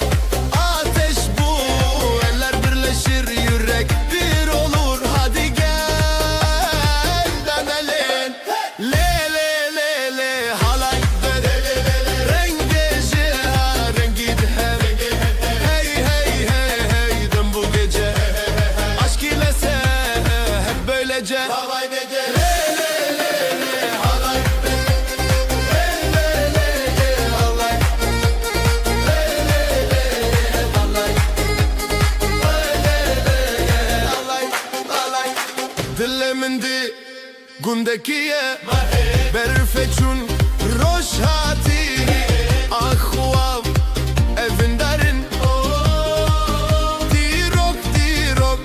ateş bu. Eller birleşir, yürek bir olur. Hadi gel, dönelim. Lê, lê, lê, lê, halay bed. Rengê ji ha rengî dihem. Hey, hey, hey, hey, dön bu gece. Aşk ile sev hep böylece. Lê, lê, lê, lê, halay bed. Lê, lê, lê, lê, halay. Lê, lê, lê, lê, halay. Lê, lê, lê, lê, halay, halay. Dilê min di gundekî ye, berfê çûn roj hatî. Ax û av evindar in. Dîrok, dîrok,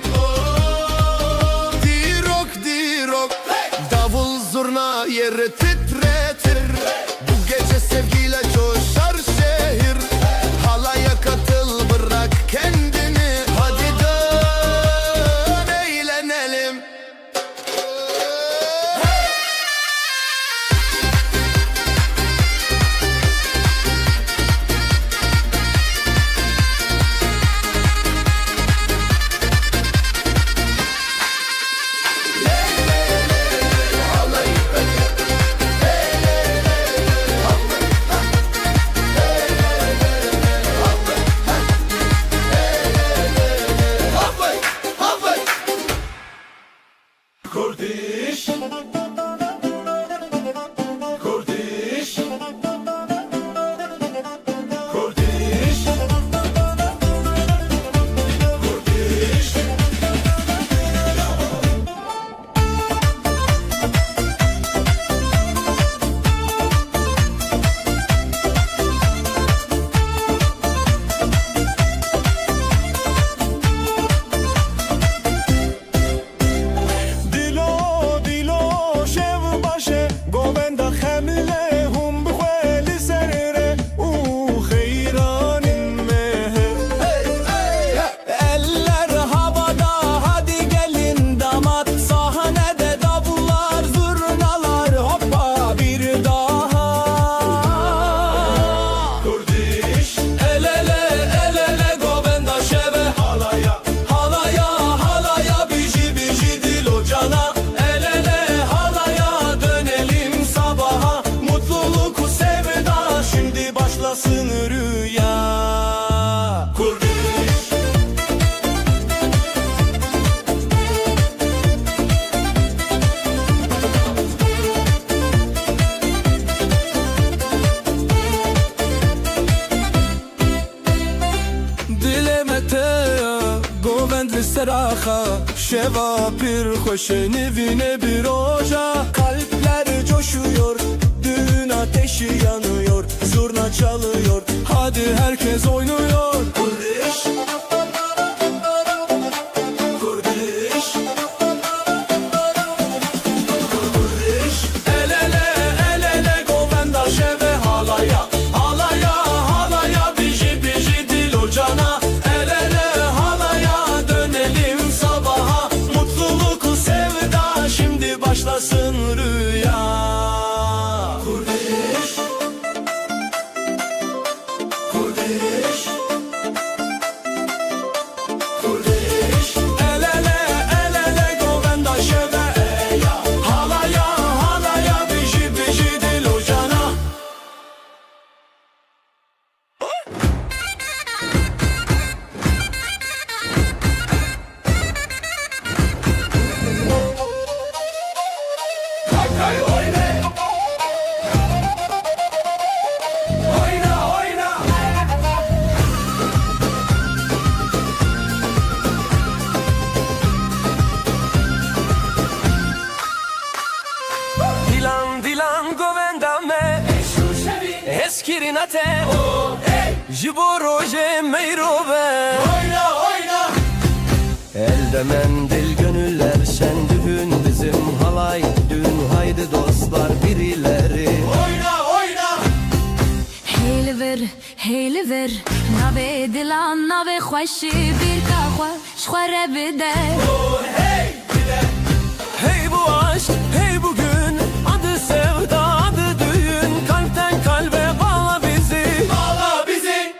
dîrok, dîrok. Davul zurna yeri titretir. Bu gece sevgiyle coşar şehir. Halaya katıl, bırak kendini. Hadi dön, eğlenelim. Raxa, şeva pir xweş e, nivîne bi roja. Kalpler coşuyor, düğün ateşi yanıyor, zurna çalıyor, hadi herkes oynuyor. Kurdiş, Kurdiş, Kurdiş. El ele, el ele, govenda şeve halaya. Halaya, halaya, biji, biji, dil û cana. El ele, halaya, dönelim sabaha. Mutluluk, sevda, şimdi başlasın rüya. Kurdiş, Kurdiş. Kurdiş. El ele, el ele, govenda şeve eya. Halaya, halaya, biji, biji, dil û cana. Hay hay oyna. Oyna, oyna. Dîlan, dîlan, govenda me. Hezkirina te. Ji bo rojê meyro be. Oyna, oyna. Elde mendil gönüller şen, düğün bizim halay, düğün haydi dostlar birileri. Oyna, oyna. Hey li vir, hey li vir, navê dilan, navê xweşî, bîrka xwe ji xwe re bide. Oh, hey, bide. Hey bu aşk, hey bugün, adı sevda, adı düğün, kalpten kalbe bağla bizi. Bağla bizi.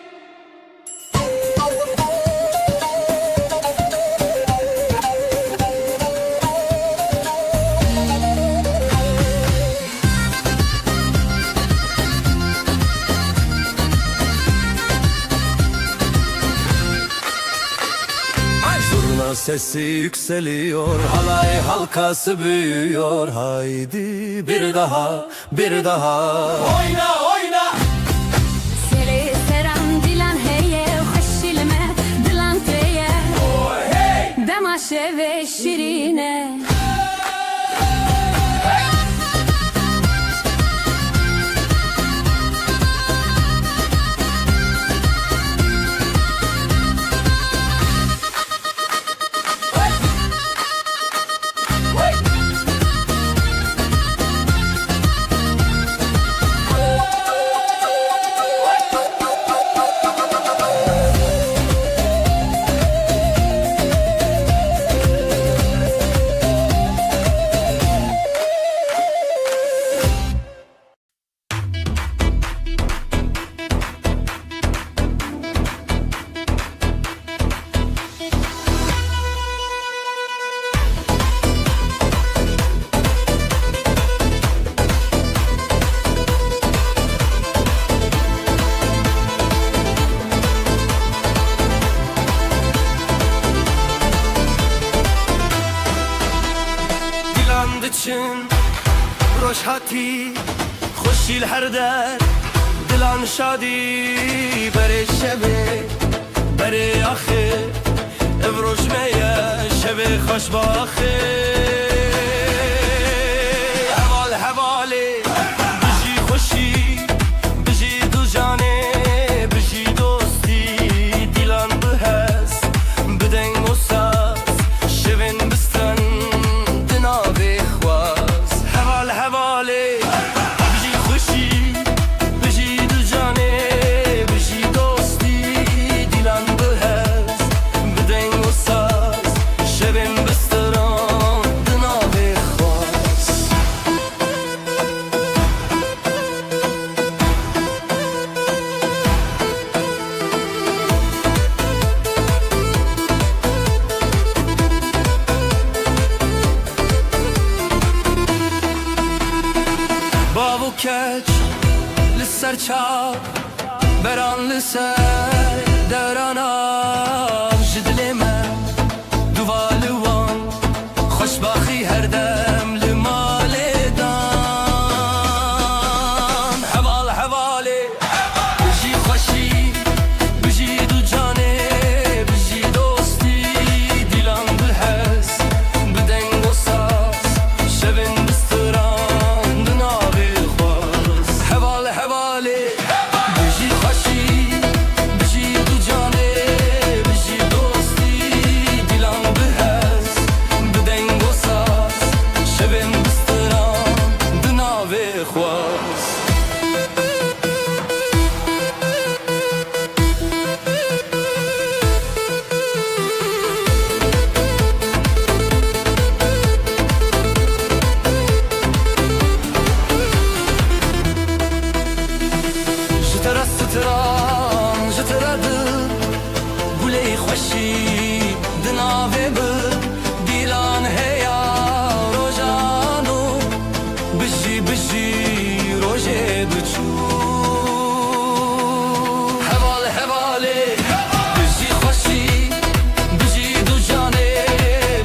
Ay, zurna sesi yükseliyor, halay halkası büyüyor. Haydi bir daha, bir daha. Oyna, oyna. Serê seran dîlan heye, xweşî li me dilan tê ye. Oh, hey. Dema şevê şirîn e. Dilan diçin roj hatî. Xweşî li her der, dilan şadî, berê şevê, berê axê. Ev roj me ye, şevê xweş baxê. Heval hevalê, bijî xweşî, bijî du canê, bijî dostî, dilan bi hez, bi deng û saz, şevên bi stran di navê xwaz. Heval hevalê, bijî xweşî, bijî du canê, bijî dostî, dîlan bi hez, bi deng û saz, şevên bi stran di navê xwaz. Bav û keç li ser çav, beran li ser derana ji dilê me. Duva li wan, xweşbaxî her dem li malê dan. Heval hevalê, bijî xweşî, bijî du canê, bijî dostî, dîlan Di navê min dîlan heya rojano, bijî, bijî rojê biçû. Heval hevalê, bijî xweşî, bijî du canê,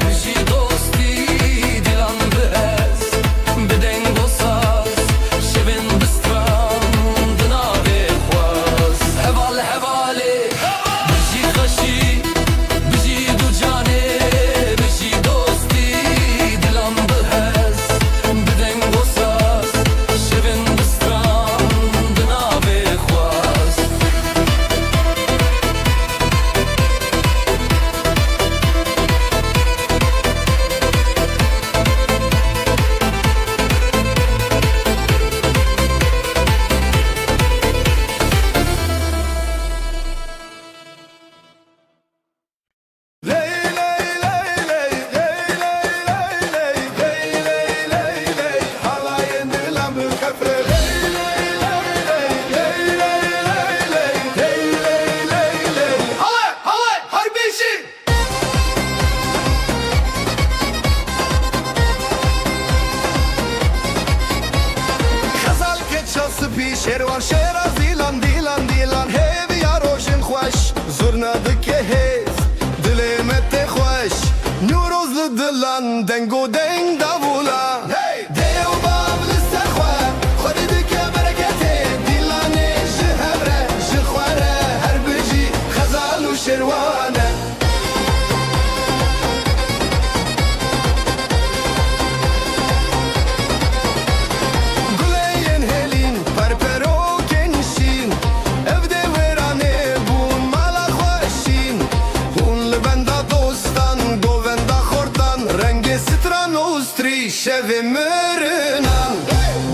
bijî dostî, dîlan bi hez, bi deng û saz, şevên bi stran, di navê xwaz. Heval hevalê, bijî xweşî, bijî du canê, bijî dostî, dilan bi hez, bi deng û saz, şevên bi stran, di navê xwaz. Xezal keça spî, şêrwan şêra zîlan, dîlan, dîlan, hêviya rojên xweş, zurna dike hêz, dilê me tê xweş, Newroz li dilan, deng û deng davula. Hey! Dê û bav li ser xwe, Xwedê dike bereketê, dîlanê ji hev re, ji xwe re, her bijî xezal û şêrwan e. Gulê yên hêlîn, perperokên şîn, ev dê wêranê bûn mala xwe şîn. Hûn li benda dostan, govenda xortan, rengê stran û strî şevê mirinan.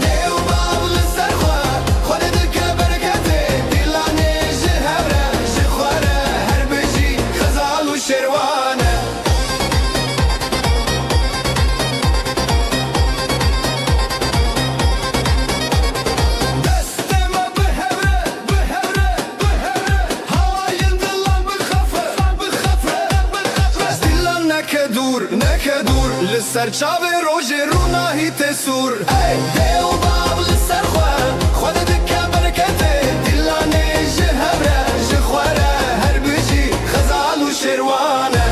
Dê û bav li ser xwe, Xwedê dike bereketê, dîlanê ji hev re, ji xwe re, her bijî xezal û şêrwan e. Destê me bi hev re, bi hev re, bi hev re. Hawayên dilan bixefe, bixefe, bixefe. Dilan neke dûr, neke dûr. Li ser çavê rojê rûnahî tê sûr. Ey, dê û bav li ser xwe, Xwedê dike bereketê. Dilanê ji hev re, ji xwe re, her bijî xezal û şêrwan e.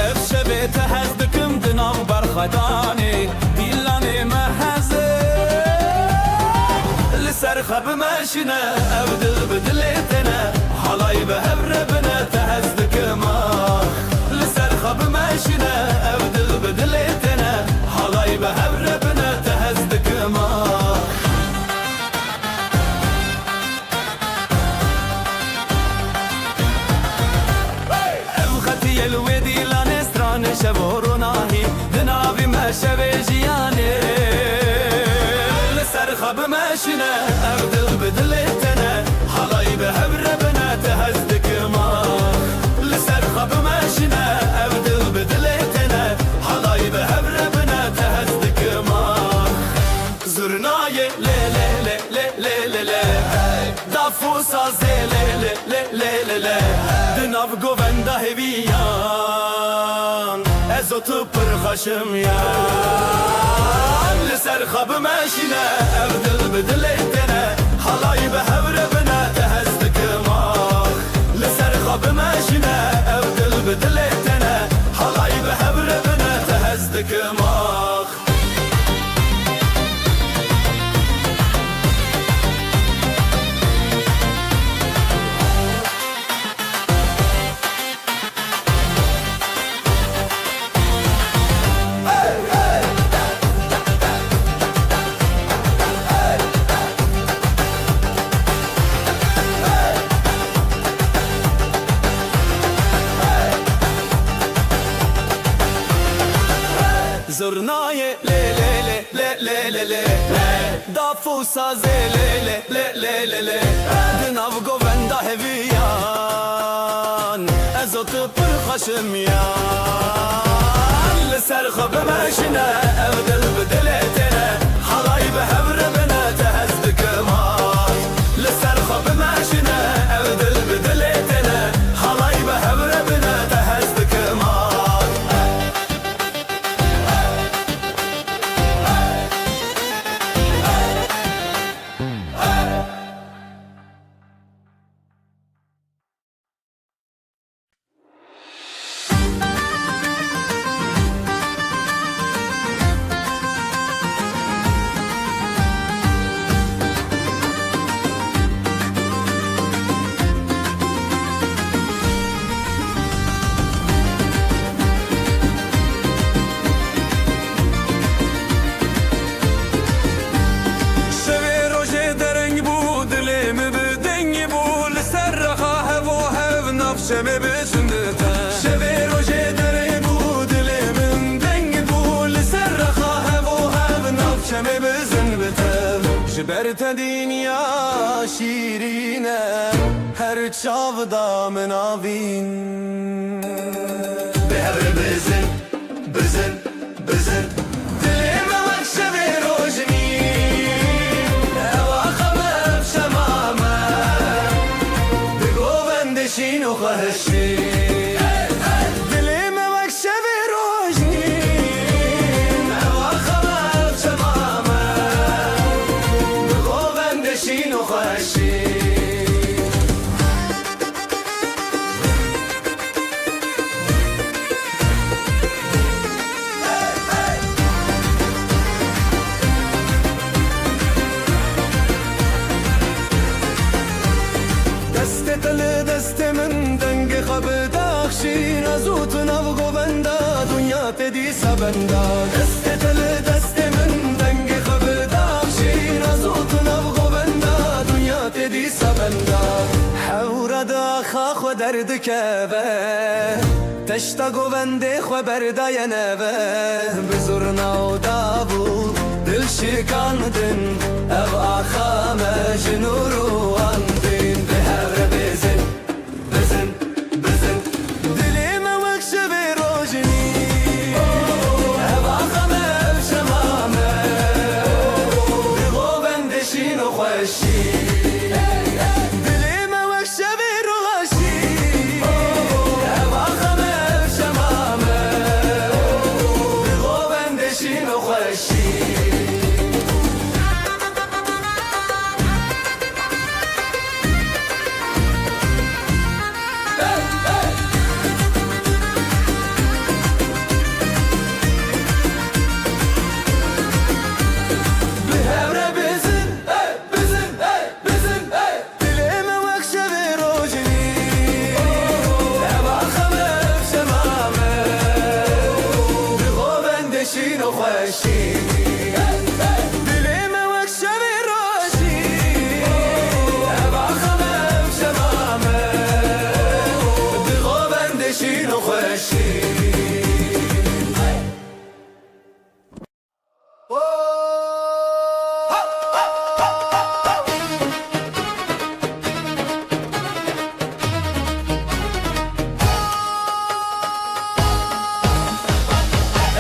Ev şevê te hez dikim di nav berxwedanê, dîlanê me hez e. Li ser xwe bimeşine, ev dil bi dilê te ne, halay bi hev re bine, te hez dikim ah. Li ser xwe bimeşine, ev dil bi dilê te ne, halay bi hev re bine, te hez dikim ah. Ev xetiyê li wê dîlanê stranê şev û ronahî, di navî me şevê jiyanê. Li ser xwe bimeşine, ev dil bi dilê te ne, halay bi hev re bine, te hez dikim ah. Li ser xwe bimeşine, ev dil bi dilê te ne, halay bi hev re bine, te hez dikim ah. Zurnayê lê lê lê lê lê lê lê. Daf û sazê lê lê lê lê lê lê. Di nav govenda hêviyan ez û tu pir xweş im yan. Li ser xwe bimeşîne, ev dil bi dilê te ne. Halay bi hev re bine, te hez dikim ah. Li ser xwe bimeşîne, ev dil bi dilê te ne. Halay bi hev re bine, te hez dikim ah. Daf û sazê lê lê lê lê lê lê. Di nav govenda heviyan ez û tu pir xweş im yan. Li ser xwe bimeşine, ev dil bi dilê têne. Halay bi hev re bine, te hez dikim a. Li ser xwe bimeşine, ev dil bi dilê têne. Halay bi hev re bine, te hez dikim a. Şevê rojê dereng bû, dilê min bi deng bû, li ser rexa hev û hev navçe me bi zin bite. Şevê rojê dereng bû, dilê min deng bû, li ser rexa hev û hev navçe me bi zin bite. Ji ber te dinya şîrîn e, her çav da min avîn. Bi hev re bizin, bizin, bizin. Dilê me wek şevê rojnî, ew axa me, ev şema me. Bi govendê şîn û xweşî. Dilê me wek şevê rojnî, ew axa me, ev şema me. Bi govendê şîn û xweşî. Destê te li destê min, dengê xwe bidaxşîn, ez û tu nav govenda, dinya tê dîsa benda. Destê te li destê min, dengê xwe bidaxşîn, ez û tu nav govenda, dinya tê dîsa benda. Hewra di axa xwe derdikeve, teşta govendê xwe berdaye neve. Bi zurna û davûl dil şikandin, ev axa me ji nûr û andin. Bi hev re bizin, bizin, bizin. Dilê me wek şevê rojnî, ev axa me, ev şema me. Bi govendê şîn û xweşî. Dilê me wek şevê rojnî, ev axa me, ev şema me. Bi govendê şîn û xweşî. Bi hev re bizin, bizin, bizin. Dilê me wek şevê rojnî, ev axa me, ev şema me. Bi govendê şîn û xweşî. Dilê me wek şevê rojnî, ev axa me, ev şema me. Bi govendê şîn û xweşî.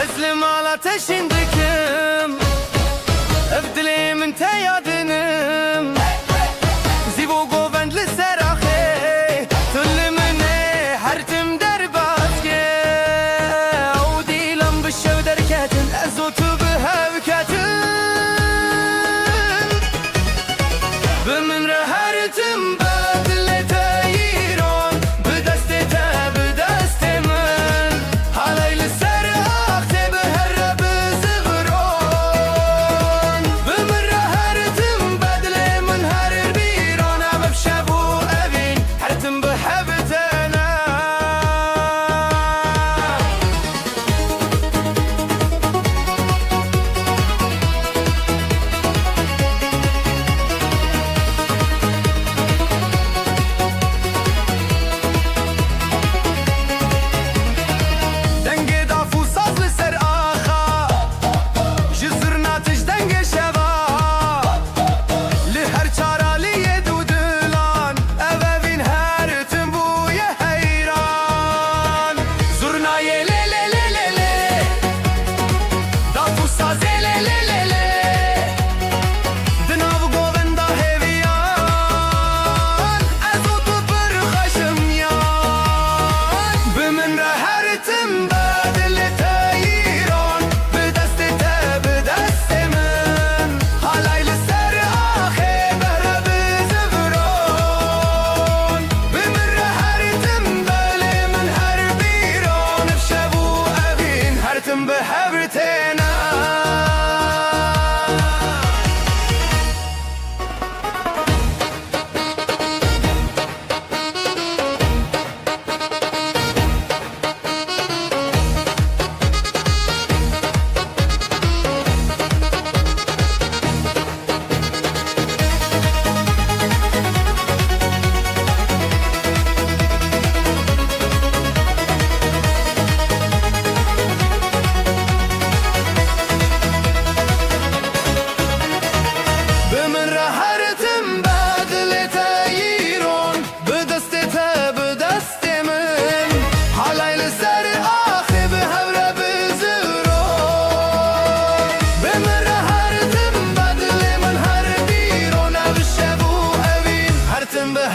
Ez li mala te şîn dikim, ev dilê min te ya dinim. Zîv û govend li ser axê, tu li min ê her tim derbas ke. Ew dîlan bi şev derketin, ez û tu bi hev ketin. Bi min re her tim be dilê te îron, bi destê te, bi destê min. Halay li ser axê bi here bizin.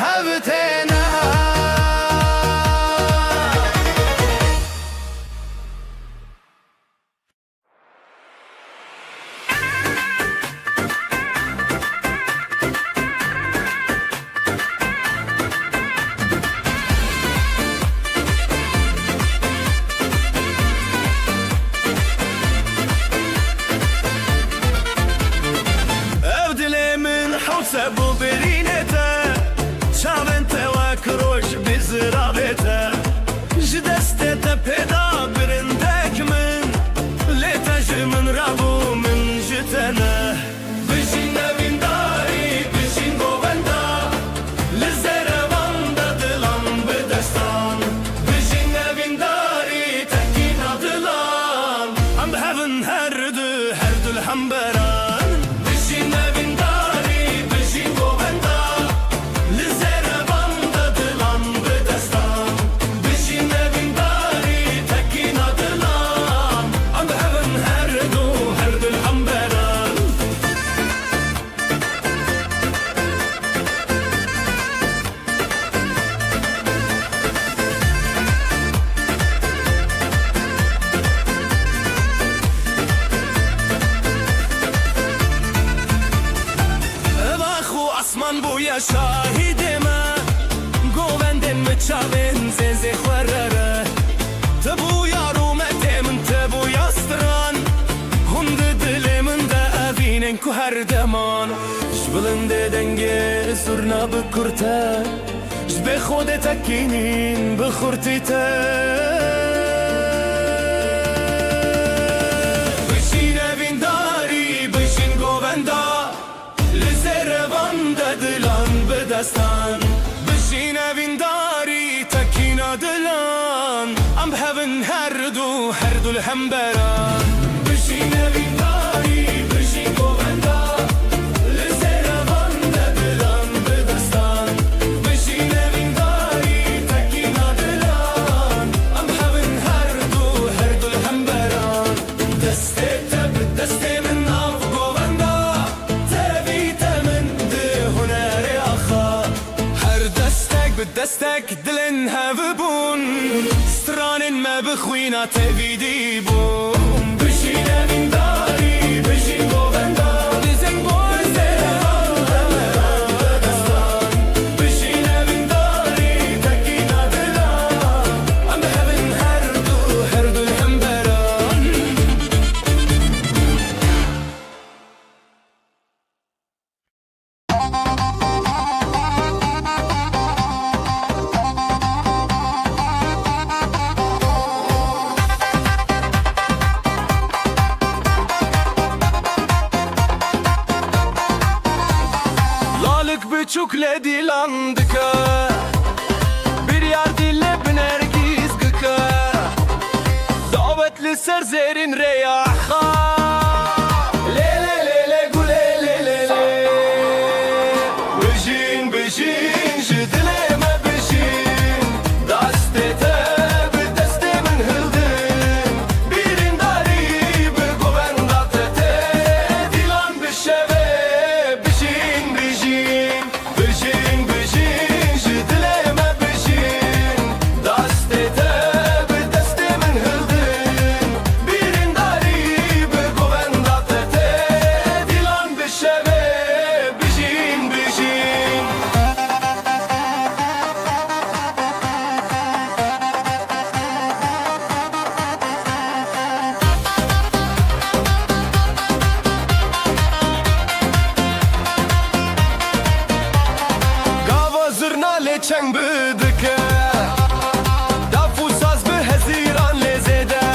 hev têne. Ev dilê min hewse bû birînê te, çavên te wek roj bi ziravê te. Ji destê te pêda birindek min, lê te ji min re bû, min ji te ne. Bijî nevîndarî, bijîn govenda, li zêrevan de dilan bi destan. Bijî nevîndarî, tekîna dilan. Em bi hev in her du, her du li hemberan. Bijî nevîndarî, bijîn govenda, li zêrevan de dilan bi destan. Bijî nevîndarî, tekîna dilan. Em bi hev in her du, her du li hemberan. Ev ax û asman bûye şahidê me, govendên min çavên zêzê xwe re re. Tu bûya rûmetê min, tu bûya stran, hûn di dilê min de evînên ku her deman. Ji bilindê dengê zurna bi kurte, ji bê Xwedê tekînîn bi xurtî te. Bijî nevîndarî, bijîn govenda, li zêrevan de dilan bi destan. Bijî nevîndarî, tekîna dilan, em bi hev in her du, her du li hemberan. Bijî nevîndarî, bijî govenda, li zêrevan de dilan bi destan. Bijî nevîndarî, tekîna dilan, em bi hev in her du, her du li hemberan. Destê te bi destê min nav govenda, tevî te min di hunerê axa. Her destek bi destek dilên hev bûn, stranên me bi xwîna tevî dî bûn. Bijî nevîndarî, bijî govenda, dizên bo zêrevan, bijî nevîndarî, tekîna dilan. Em bi hev in her du, her du li hemberan. Lalik biçûk lê dîlan dike, biryar dî lê bi nergîz dike. Dawet li ser zêrîn rêya xa. Lê lê lê lê gulê lê lê lê. Bijîn, bijîn, ji dilê me bijîn. Destê te bi destê min hildin. Birîndarî bi govenda te tê. Dîlan bi şevê bijîn, bijîn. Bijîn, bijîn, ji dilê me bijîn. Destê te bi destê min hildin. Birîndarî bi govenda te tê. Dîlan bi şevê bijîn, bijîn. Gava zurna lê çeng bidike, daf û saz bi hezîran lê zêde.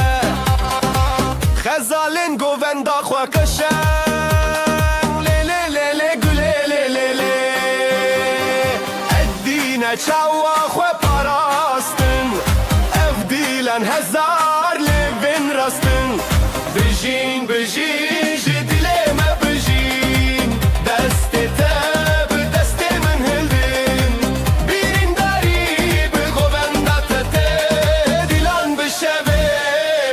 Xezalên govenda xwe qeşeng, lê lê lê lê gulê lê lê lê. Edîne çawa xwe parastin, ev dîlan hezar lê vên rastin. Bijîn, bijîn, ji dilê me bijîn. Destê te bi destê min hildin. Birîndarî bi govenda te tê. Dîlan bi şevê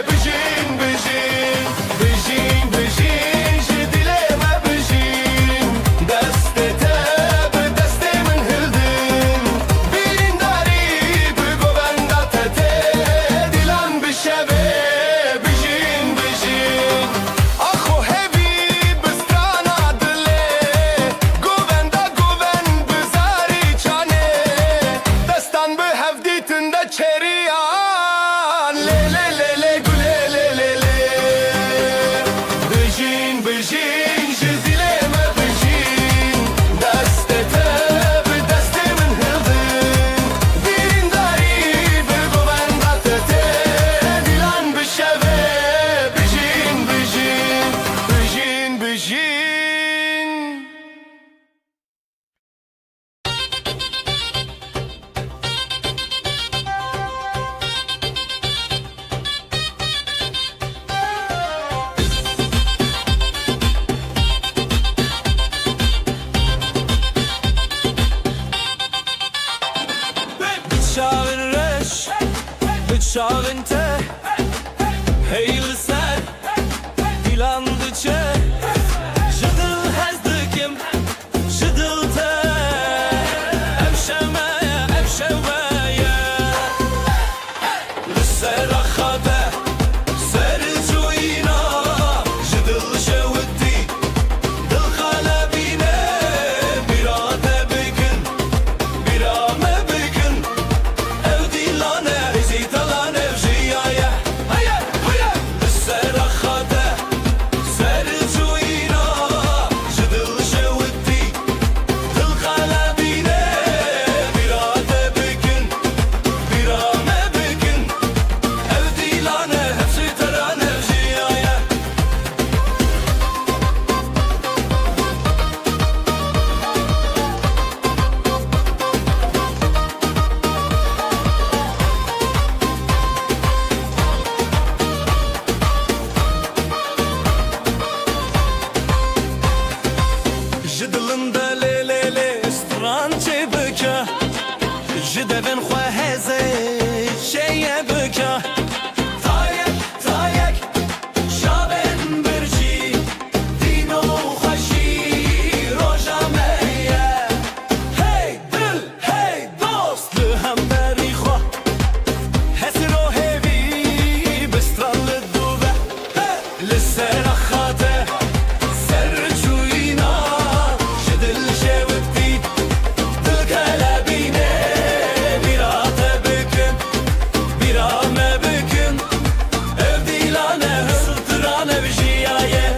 bijîn, bijîn. Bijîn, bijîn, ji dilê me bijîn. Destê te bi destê min hildin. Çavên te hey li ser dîlan diçe. Ji dil hez dikim, ji dil te. Ev şeme ye, ev şewe ye. Li ser xate ser çûyîna, ji dil şewitî, dil xelebîne, bîra te bikin, bîra me bikin. Ev dîlan e, hêzî talan ev jiyaye. Heye, heye! Li ser xate ser çûyîna, ji dil şewitî, dil xelebîne, bîra te bikin, bîra me bikin. Ev dîlan e, hepsî teran ev jiyaye. Ji dilin de lê lê lê stran çêbike, ji devên xwe hêzê çêye bike. Tayek, tayek, çavên bircî, dîn û xweşî roja me ye. Hey dil, hey dost, li hemberî xwe, hesir û hêvî bi stran li dû ve. Hey! Li ser xate ser çûyîna, ji dil şewitî, dil kelebîne, bîra te bikin, bîra me bikin. Ev dîlan e, hil tiran ev jiyaye.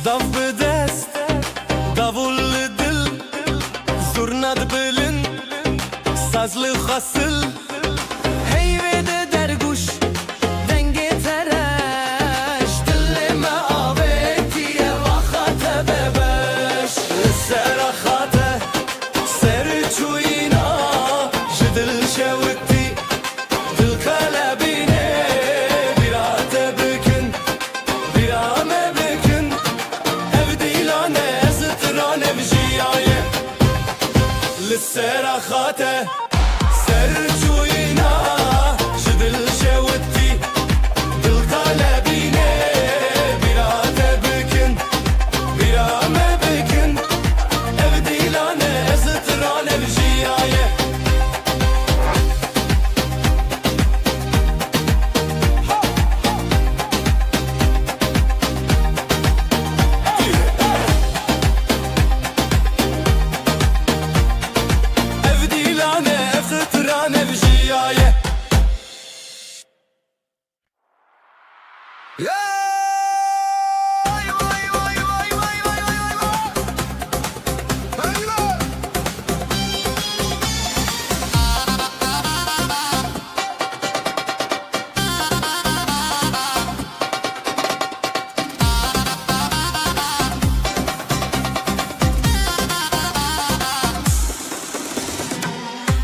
Dav bi dest, davul li dil, zurna dibilin, saz li xasil. Hey wê de dergûş, dengê te reş, dilê me avêtiye, vaxa te be beş. Li ser xate ser çûyîna, ji dil şewitî, dil kelebîne, bîra te bikin, bîra me bikin. Ev dîlan e, ez tiran ev jiyaye. Li ser xate ser çûyîna, ji dil şewitî, dil telebîne, bîra te bikin, bîra me bikin. Ev dîlan e, ez tiran ev jiyaye. Ev dîlan e, ev tiran ev jiyaye.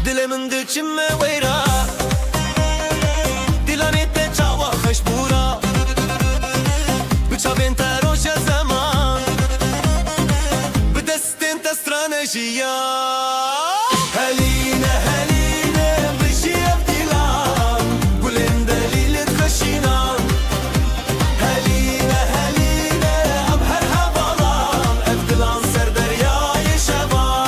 Dilê min diçime weyra, dîlanê te çawa xweş bûra. Bi çavên te roje zeman, bi destên te strane jiyan. Helîne, helîne, bijî ev dîlan, gulên delî li dixeşînan. Helîne, helîne, em her hevalan, ev dilan ser deryayê şevan.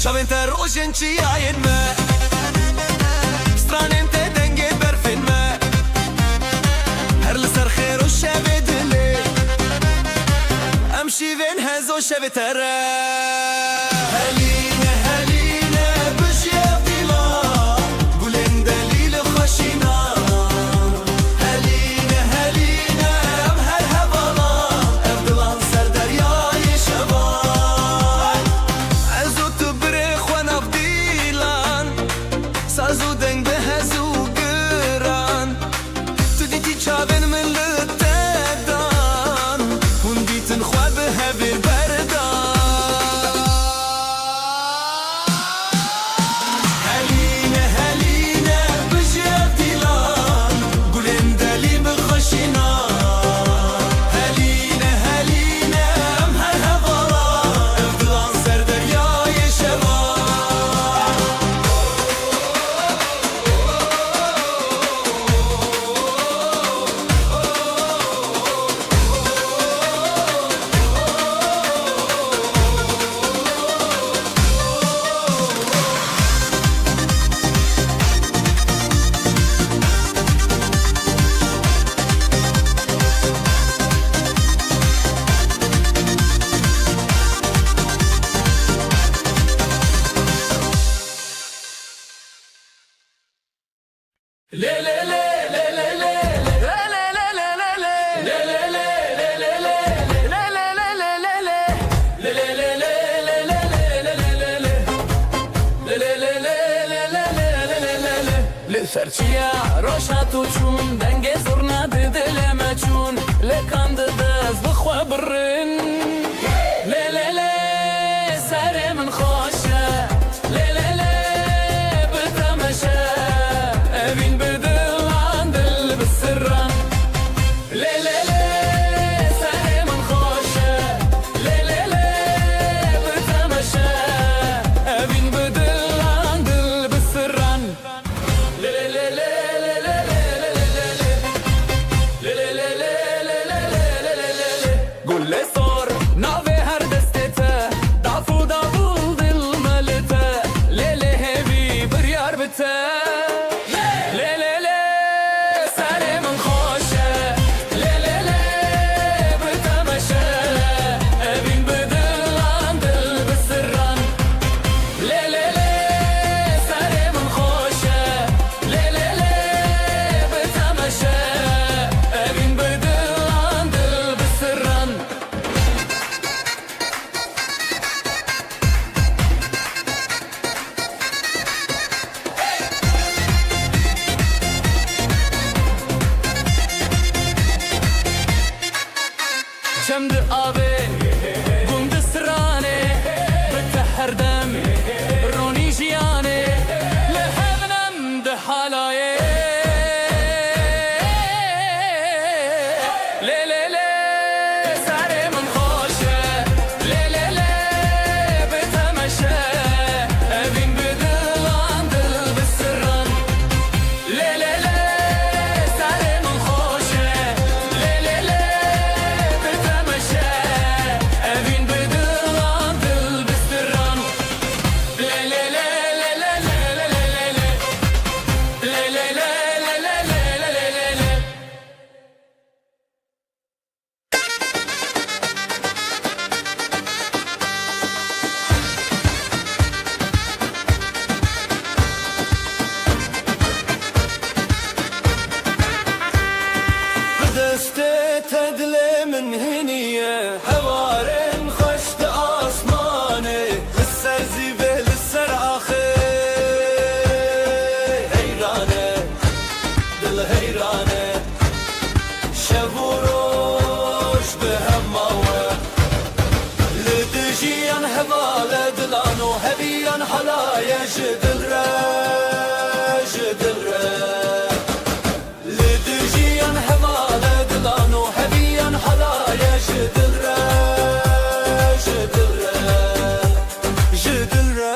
Çavên te rojên çiyayên me, stranên te dengê berfên me. Her li ser xêr û şevê dilê, em şîvên hez û şevê te re. Helîne, helîne, bijî ev Serçiya roj hat û çûn, dengê zurna di dilê me çûn. Lê kan di dest bi xwe birin. Lê lê lê, serê min xweş e. Lê lê lê, bi temeşe. Evîn bi dilan, dil bi sirran. Lê lê lê, serê min xweş e. Lê lê lê, bi temeşe. Evîn bi dilan, dil bi sirran. Gulê sor navê her destê te, daf û davul dil me li te, lê lê hêvî biryar bi te. Lê lê lê, serê min xweş e, lê lê lê, bi temeşe, evîn bi dilan, dil bi sirran. Lê lê lê, serê min xweş e. Lê lê lê, bi temeşe, evîn bi dilan, dil bi sirran. Çem di avê, gund di stranê, bi te her dem ronî jiyanê, li hev nem di halayê. Lê lê lê, serê min xweş e, lê lê lê, bi temeşe, evîn bi dilan, dil bi sirran. Lê lê lê, serê min xweş e. Lê lê lê, bi temeşe. Evîn bi dilan, dil bi sirran. Lê lê lê, lê lê lê, lê lê lê lê. Lê lê lê, lê lê lê, lê lê lê lê. Bi destê te dilê min hêniye, hewarên xweş di asmanê, li ser zîvê, li ser axê heyran e. Dil heyran e, şev û roj bi hev mawe. Li dijiyan heval e dilan û heviyan hala ye ji dil re, ji dil re. Li dijiyan heval e dilan û heviyan hala ye ji dil re, ji dil re. Ji dil re.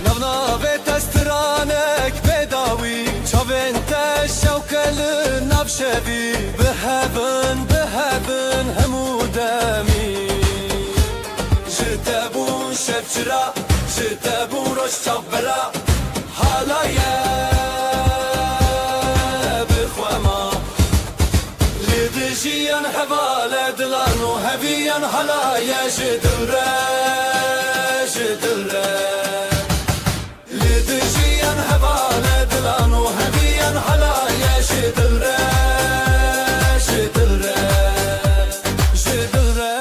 Nav navê te stranek bêdawî, çavên te şewke li nav şevî, bi hev in, bi hev in hemû demî. Ji te bûn şev çira, ji te bûn roj çavbera. Hala ye bi xwe ma. Li dijiyan heval e dilan û heviyan hala ye ji dil re, ji dil re. Li dijiyan heval e dilan û heviyan hala ye ji dil re, ji dil re, ji dil re.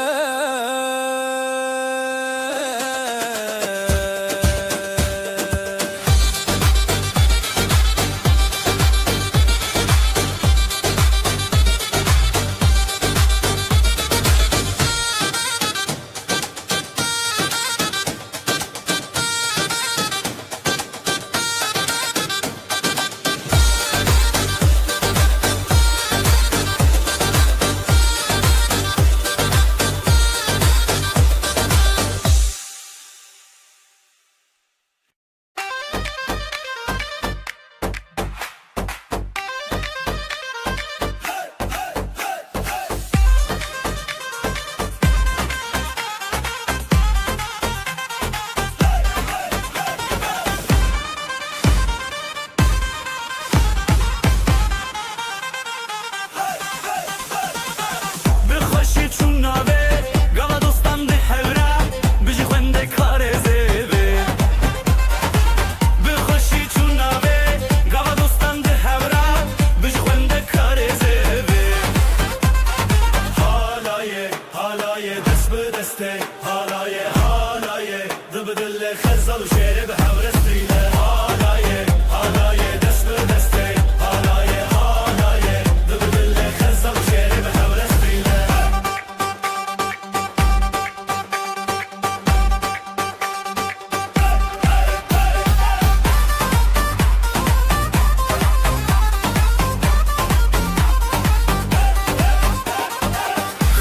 Xezal û şêrê bi hev re strîle. Halayê, halayê, dest bi destê. Halayê, halayê, dil bi dilê. Xezal û şêrê bi hev re strîle.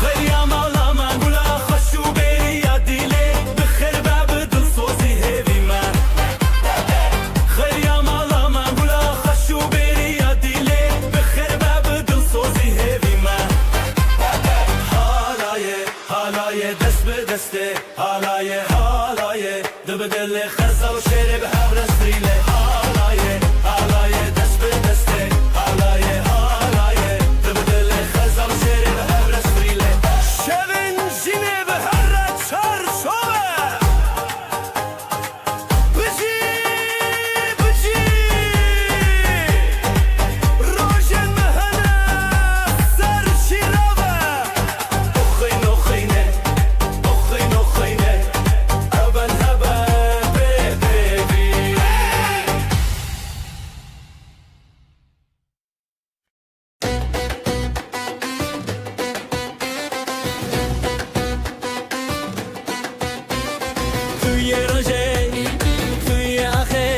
Xêriya mala me, gula xweş û bêriya dîlê, bi xêr be bi dilsozî hêvî me. Xêriya mala me, gula xweş û bêriya dîlê, bi xêr be bi dilsozî hêvî me. Halayê, halayê, dest bi destê, halayê, halayê. Dil bi dilê, xezal û şêrê bi hev re strîlê. Halayê, halayê, dest bi destê. Halayê, halayê, dil bi dilê, xezal û şêrê bi hev re strîlê. Şevên jinê bi hev re çarçove. Bijî, bijî. Rojên me hene ser şîrave. Oxîne, oxîne, oxîne, oxîne, ew ben hebe pê pêvî. Tu yê rojê, tu yê axê,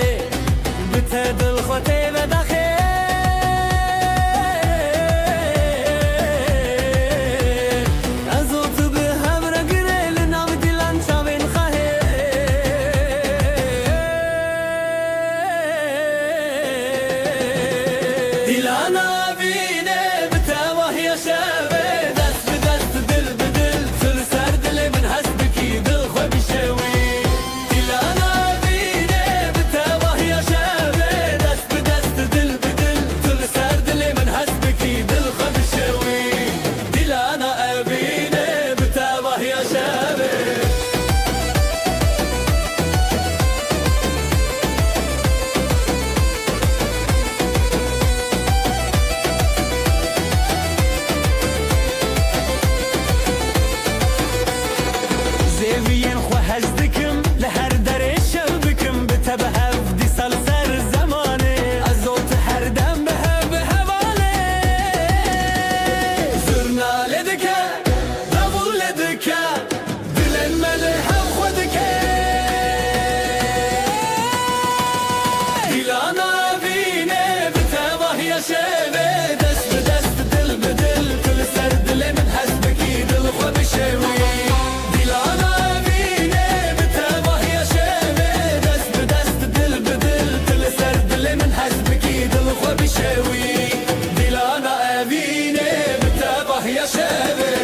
bi te dil xwe tê vedaxê. Ez û tu bi hev re girê li nav dilan çavên xahê. Dîlana vînê bi tevahiya şevê, dest bi dest, dil bi dil, tu li ser dilê min hez bikî, dil xwe bişewî. Dîlana vînê bi tevahiya şevê, dest bi dest, dil bi dil, tu li ser dilê min hez bikî, dil xwe bişewî. Dîlana evînê bi tevahiya şevê. Zêviyên xwe hez dikim, li her derê şev bikim, bi te bi hev dîsa li ser zemanê. Ez û tu her dem bi hev bi hevalê. Zurna lê dike, davul lê dike, dilên me li hev xwe dike. Dîlana vînê bi tevahiya şevê, dest bi dest, dil bi dil, tu li ser dilê min hez bikî, dil xwe bişewî. Dîlana vînê bi tevahiya şevê, dest bi dest, dil bi dil, tu li ser dilê min hez bikî, dil xwe bişewî. Dîlana evînê bi tevahiya şevê.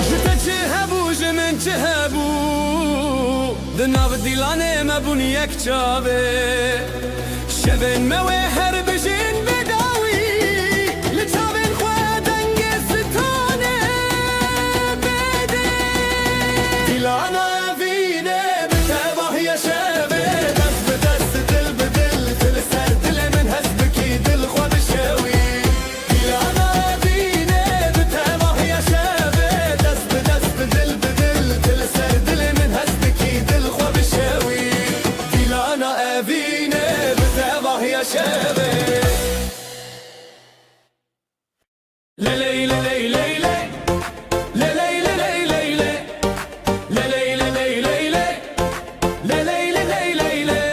Ji te çi hebû, ji min çi hebû, di nav dîlanê me bûn yek çavê. Şevên me wê her bijîn bê dawî, li çavên xwe dengê stranê bêdê. Dîlana evînê bi tevahiya şevê, dest bi dest, dil bi dil, tu li ser dilê min hez bikî, dil xwe bişewî. Dîlana evînê bi tevahiya şevê, dest bi dest, dil bi dil, tu li ser dilê min hez bikî, dil xwe bişewî. Dîlana evînê bi tevahiya şevê. Leley, leley, ley, ley. Leley, leley, ley, ley. Leley, leley, ley, ley. Leley, leley, ley, ley.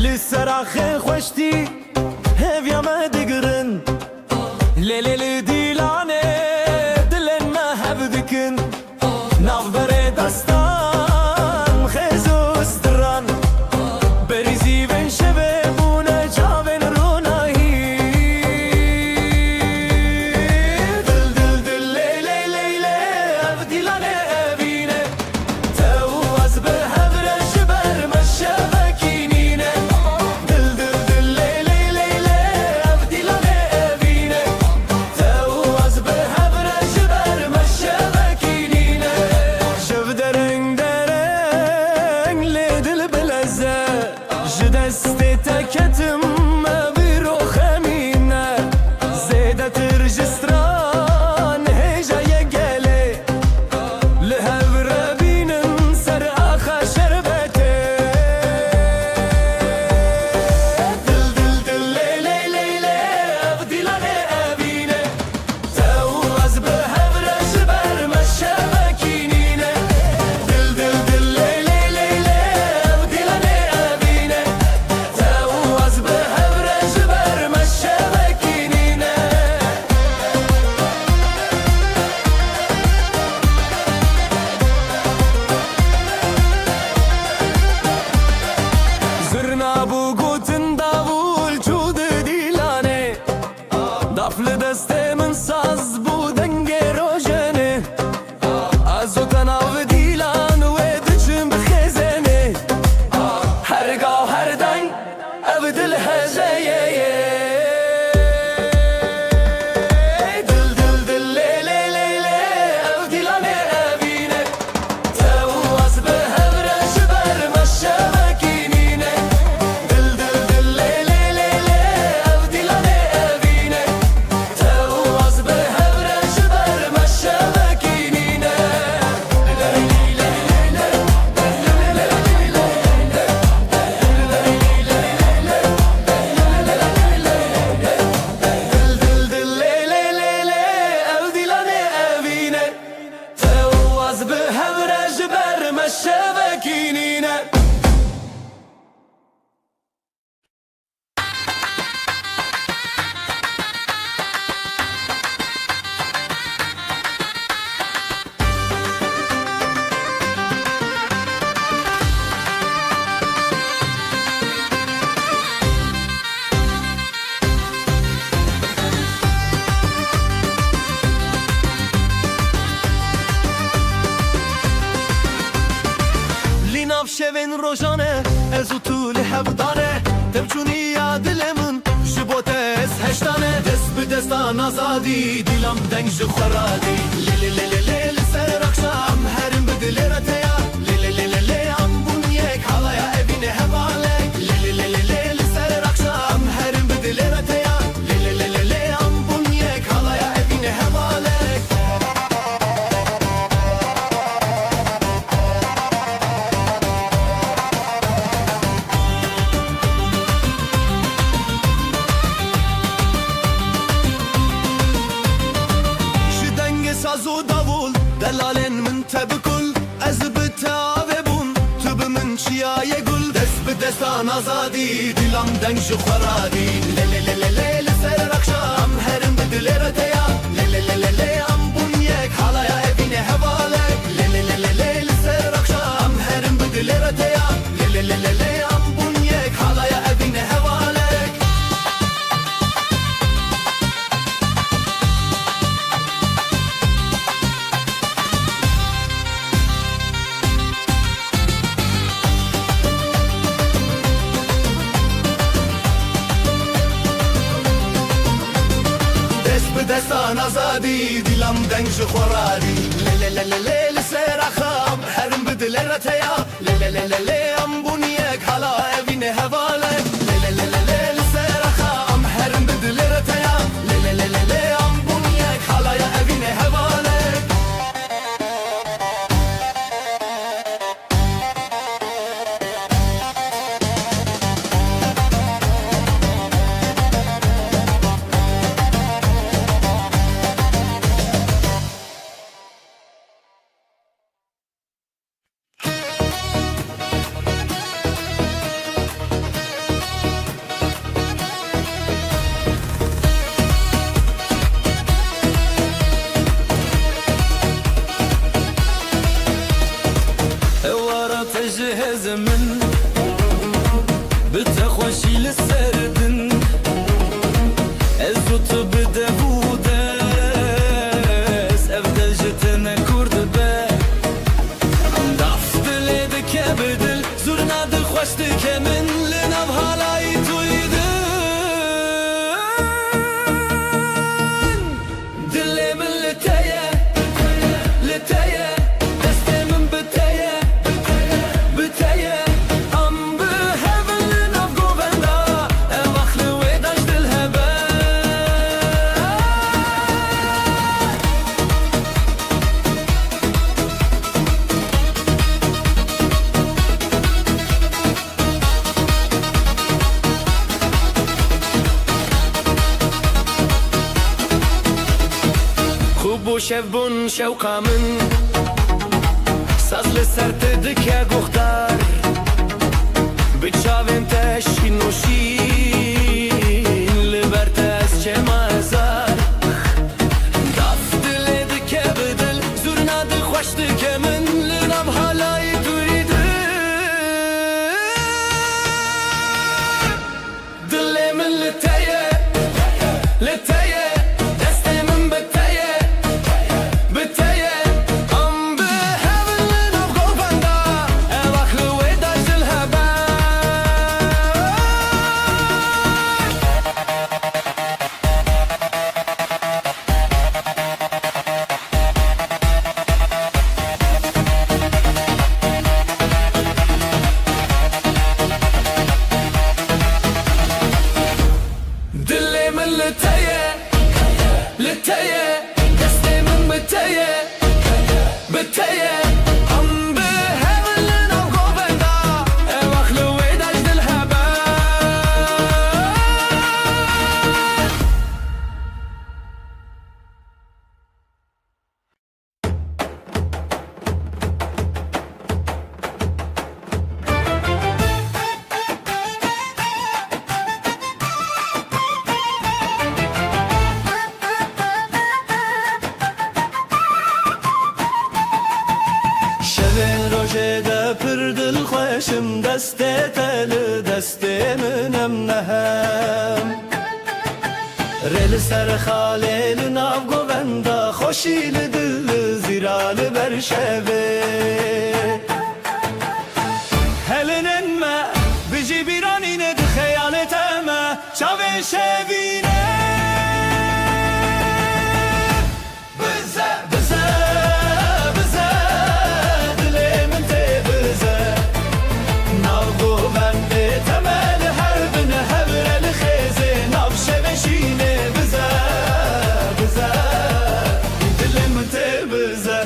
Li ser axê xweştî hêviya me digirin. Lê lê li dîlanê dilên me hev dikin. Navberê destan xêz û stiran. Berî zîvên şevê bûne çavên ronahî. Ev li destê min saz bû dengê rojenê. Ez û te nav dîlan wê diçin bi xêzenê. Her gav her deng ev dil hejeyê ye. Dil, dil, dil, lê, lê, lê, lê, ev dîlanê evîne. Tew ez bi hev re ji ber me şevekî nîne. Dil, dil, dil, lê, lê, lê, lê, ev dîlanê evîne. Tew ez bi hev re ji ber me şevekî nîne. Dil, dil, dil, lê, lê, lê, lê, ev dîlanê evîne. Tew ez bi hev re ji ber me şevekî nîne. Li nav şevên rojan e, ez û tu li hev dane. Tevçûniya dilê min ji bo te ez heştane. Dest bi destan azadî, dîlam deng ji xwe radî. Lê, lê, lê, lê, lê, li ser akşam herin bi dilê re teya. Lê, lê, lê, lê, lê, em bûn yek, halaya evîne hevalek. Lê, lê, lê, lê, lê, li ser akşam herin bi dilê re teya. Lê, lê, lê, lê, lê, em bûn yek, halaya evîne hevalek. Ji dengê saz û davul, delalên min te bi kul. Ez bi te avê bûm, tu bi min çiyayê gul. Dest bi destan azadî, dîlam deng ji xwe radî. Lê, lê, lê, lê, lê, li ser akşam herin bi dilê re teya. Lê, lê, lê, lê, lê, em bûn yek, halaya evîne hevalek. Lê, lê, lê, lê, lê, li ser akşam herin bi dilê re teya. Lê, lê, lê, lê, lê, em bûn yek, halaya evîne hevalek. Dest bi destan azadî, dîlam deng ji xwe radî. Lê, lê, lê, lê, lê, li ser axam, herin bi dilê re teya. Lê, lê, lê, lê, lê, em bûn yek, hala evîne hevalek. Lê, lê, lê, lê, lê, li ser axa, em herin bi dilê re teya. Lê, lê, lê, lê, lê, em bûn yek, halaya evîne hevalek. Ewara te ji hêzê min, bi te xweşî li ser din. Ez û tu bi dev û dest, ev del ji te ne kûr dibe. Daf dilê dike bi dil, zurna dil xweş dike min li nav halayî tuyî din. Dilê min li te ye, li te ye, destê min bi te ye, bi te ye. Em bi hev in li nav govenda, ev ax li wê de ji dil hebe. Xwebo şev bûn şewqa min, saz li ser te dike guhdar. Bi çavên te şîn û şîn, li ber te ez çêma hezar. Daf dilê dike bi dil, zurna dil xweş dike min li nav halayî dûrî din. Dilê min li te ye, li te ye. Te ye, li te ye, destê min bi te ye, bi te ye. Em bi hev in li nav govenda, ew ax li wê de ji dil hebe. Şevên rojê de pir dilxweş im, destê te li destê min em nehem. Rê li ser xalê li nav govenda, xweşî li dil, zîra li ber şevê. Helinên me bijî bîranîne, di xeyalê te me çavê şevîne. Bize, bize, bize, dilê min tê bize. Nav govendê te me li hev in, hev re li xêzê, nav şevê şînê bize, bize, dilê min tê bize.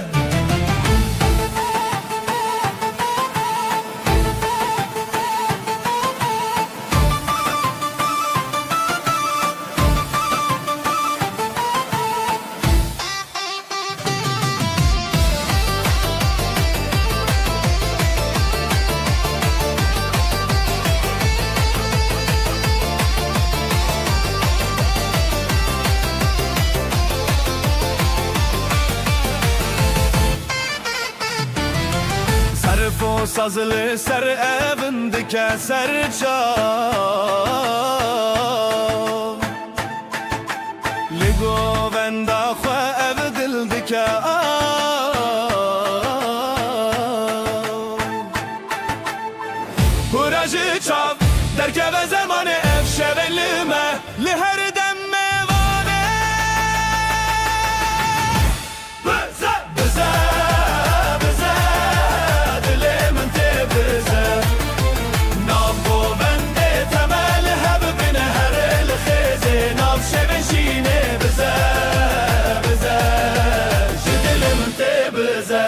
Zerf û saz li ser evin dike ser çav. Li govenda xwe ev dil dike av. Hûra ji çav derkeve zemanê, ev şevê li me li her dem mêvan e. Bize, bize, bize, dilê min tê bize. Nav govendê te me li hev bine, herê li xêzê, nav şevê şînê bize, bize, ji dilê min tê bize.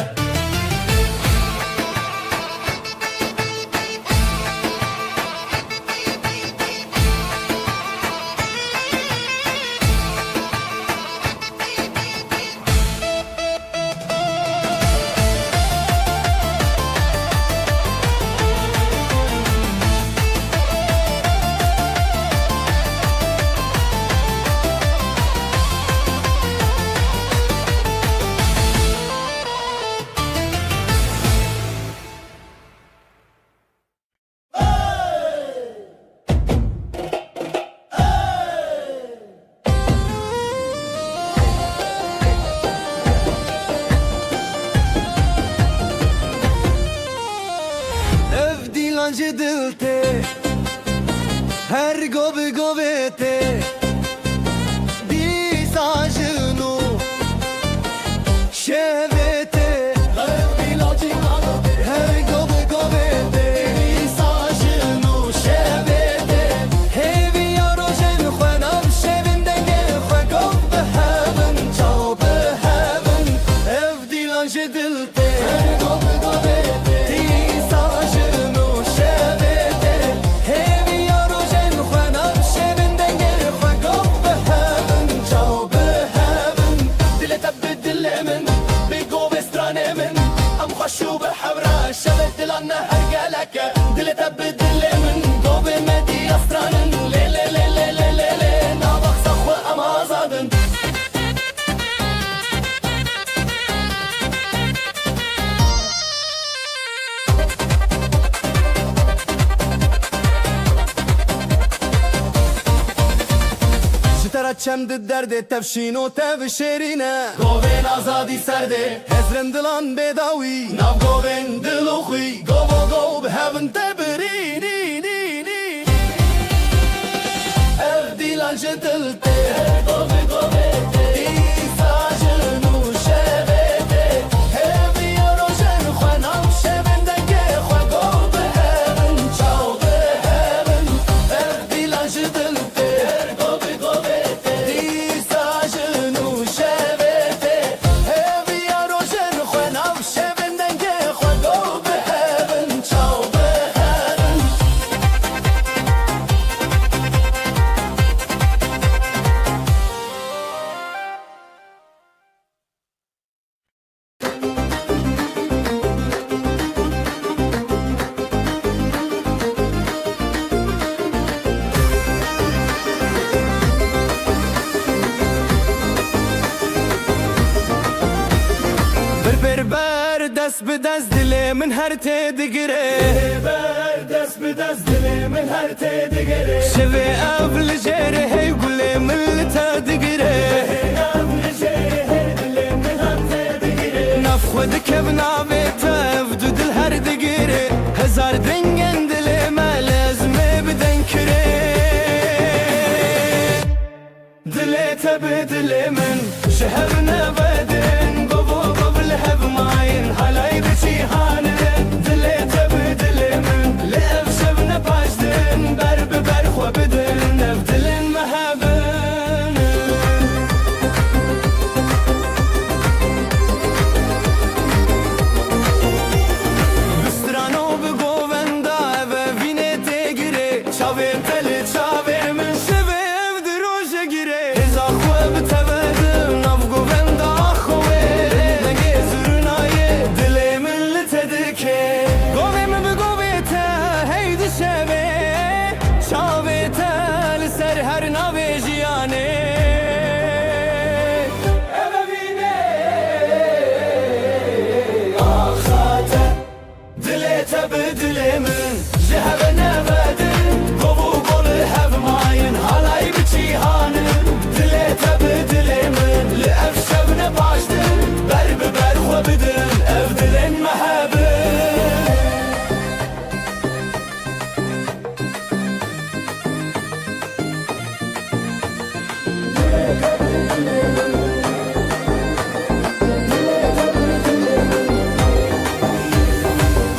Ev dîlan ji dil tê, her go bi govê tê. Dîsa ji nû şevê tê. Her go bi govê tê. Dîsa ji nû şevê tê. Hêviya rojên xwe, nav şevên dengê xwe, gov bi hev in, çaw bi hev in. Ev dîlan ji dil tê. Her go bi govê tê. Dîsa ji nû şevê tê. Hêviya rojên xwe, nav şevên dengê xwe, gov bi hev in, çaw bi hev in. Dilê te bi dilê min, bi govê stranê min. Em xweş û bi hev re, şevê dilan ne her gelek e. Dilê te bi dilê min, govê me diya stran in. Lê, lê, lê, lê, lê, lê, lê, nava qisa xwe em azad in. Ji te re çem di derdê, tev şîn û tev şêrîn e. Govên azadî serdê. Hezrên dilan bêdawî. Nav govên dil û xwî. Govo gov bi hev in te birî. Ev dîlan ji dil tê. Dîsa ji nû şevê tê. Hêviya rojên xwe, nav şevên dengê xwe, gov bi hev in, çaw bi hev in. Ev dîlan ji dil tê. Her go bi govê tê. Bi dest dilê min her têdigire. Ber dest bi dest dilê min her têdigire. Şevê ev li jêrê hey gulê min li te digire. Ev li jêrê hey dilê min her têdigire. Nav xwe dikev navê te ev du dil her digire. Hezar dengên dilê me li ezmê bi deng kirê. Dilê te bi dilê min ji hev nevedin, gov û gov li hev mayîn, halay bi cîhanin. Dilê te bi dilê min li ev şev ne paş din, ber bi ber xwe bidin, ev dilên me hebin. Bi strano bi govenda ev evînê têgirê, çavên te li çavê min şevê ev di roje girê. Hêza xwe bi te vedim nav govenda xwe wê. Dengê zurna yê dilê min li te dike. Govê min bi govê te hey dişevê. Çavê te li ser her navê jiyanê. Ev evînê axa te. Dilê te bi dilê min ji hev nevedin, gov û gov li hev mayîn, halay bi cîhanin. Dilê te bi dilê min li ev şev ne paş din, ber bi ber xwe bidin, ev dilên me hebin.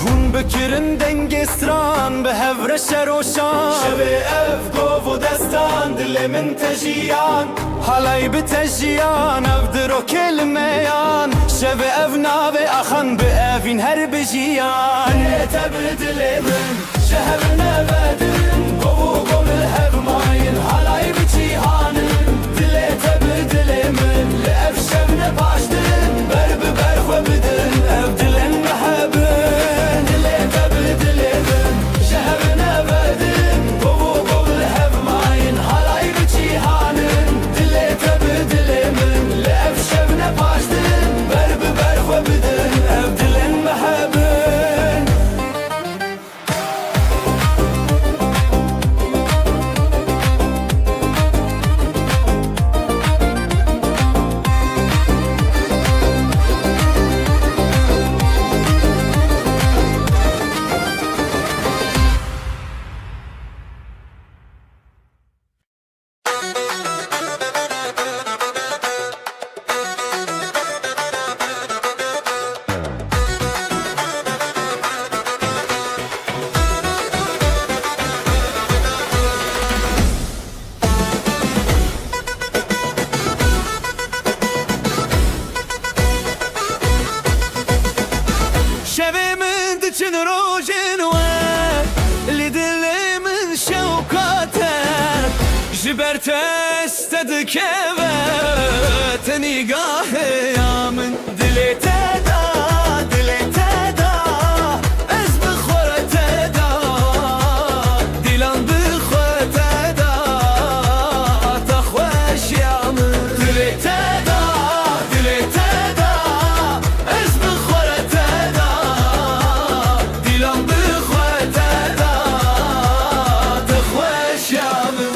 Hûn bikirin dengê stran bi hev re şeroşan. Şevê ev gov û destan dilê min te jiyan. Halay bi te jiyan ev dirokê li meyan. Şevê ev navê axan bi evîn her bi jiyan. Dilê te bi dilê min. Ji hev nevedin, gov û gov li hev mayîn, halay bi cîhanin. Dilê te bi dilê min, li ev şev ne paş din, ber bi ber xwe bidin, ev dilên me hebin. Dilê te bi dilê min, ji hev nevedin, gov û gov li hev mayîn, halay bi cîhanin. Dilê te bi dilê min, li ev şev ne paş din, ber bi ber xwe bidin, ev dilên me hebin. Şevê min diçin rojên we, li dilê min şewqat e. Ji ber te ez te dikeve, te nîgahê ya min. Dilê te da, dilê te da, ez bi xwe re te da, dilan bi xwe te da, te xweşiya min. Dilê te da, dilê te da, ez bi xwe re te da, dilan bi xwe te da, te xweşiya min.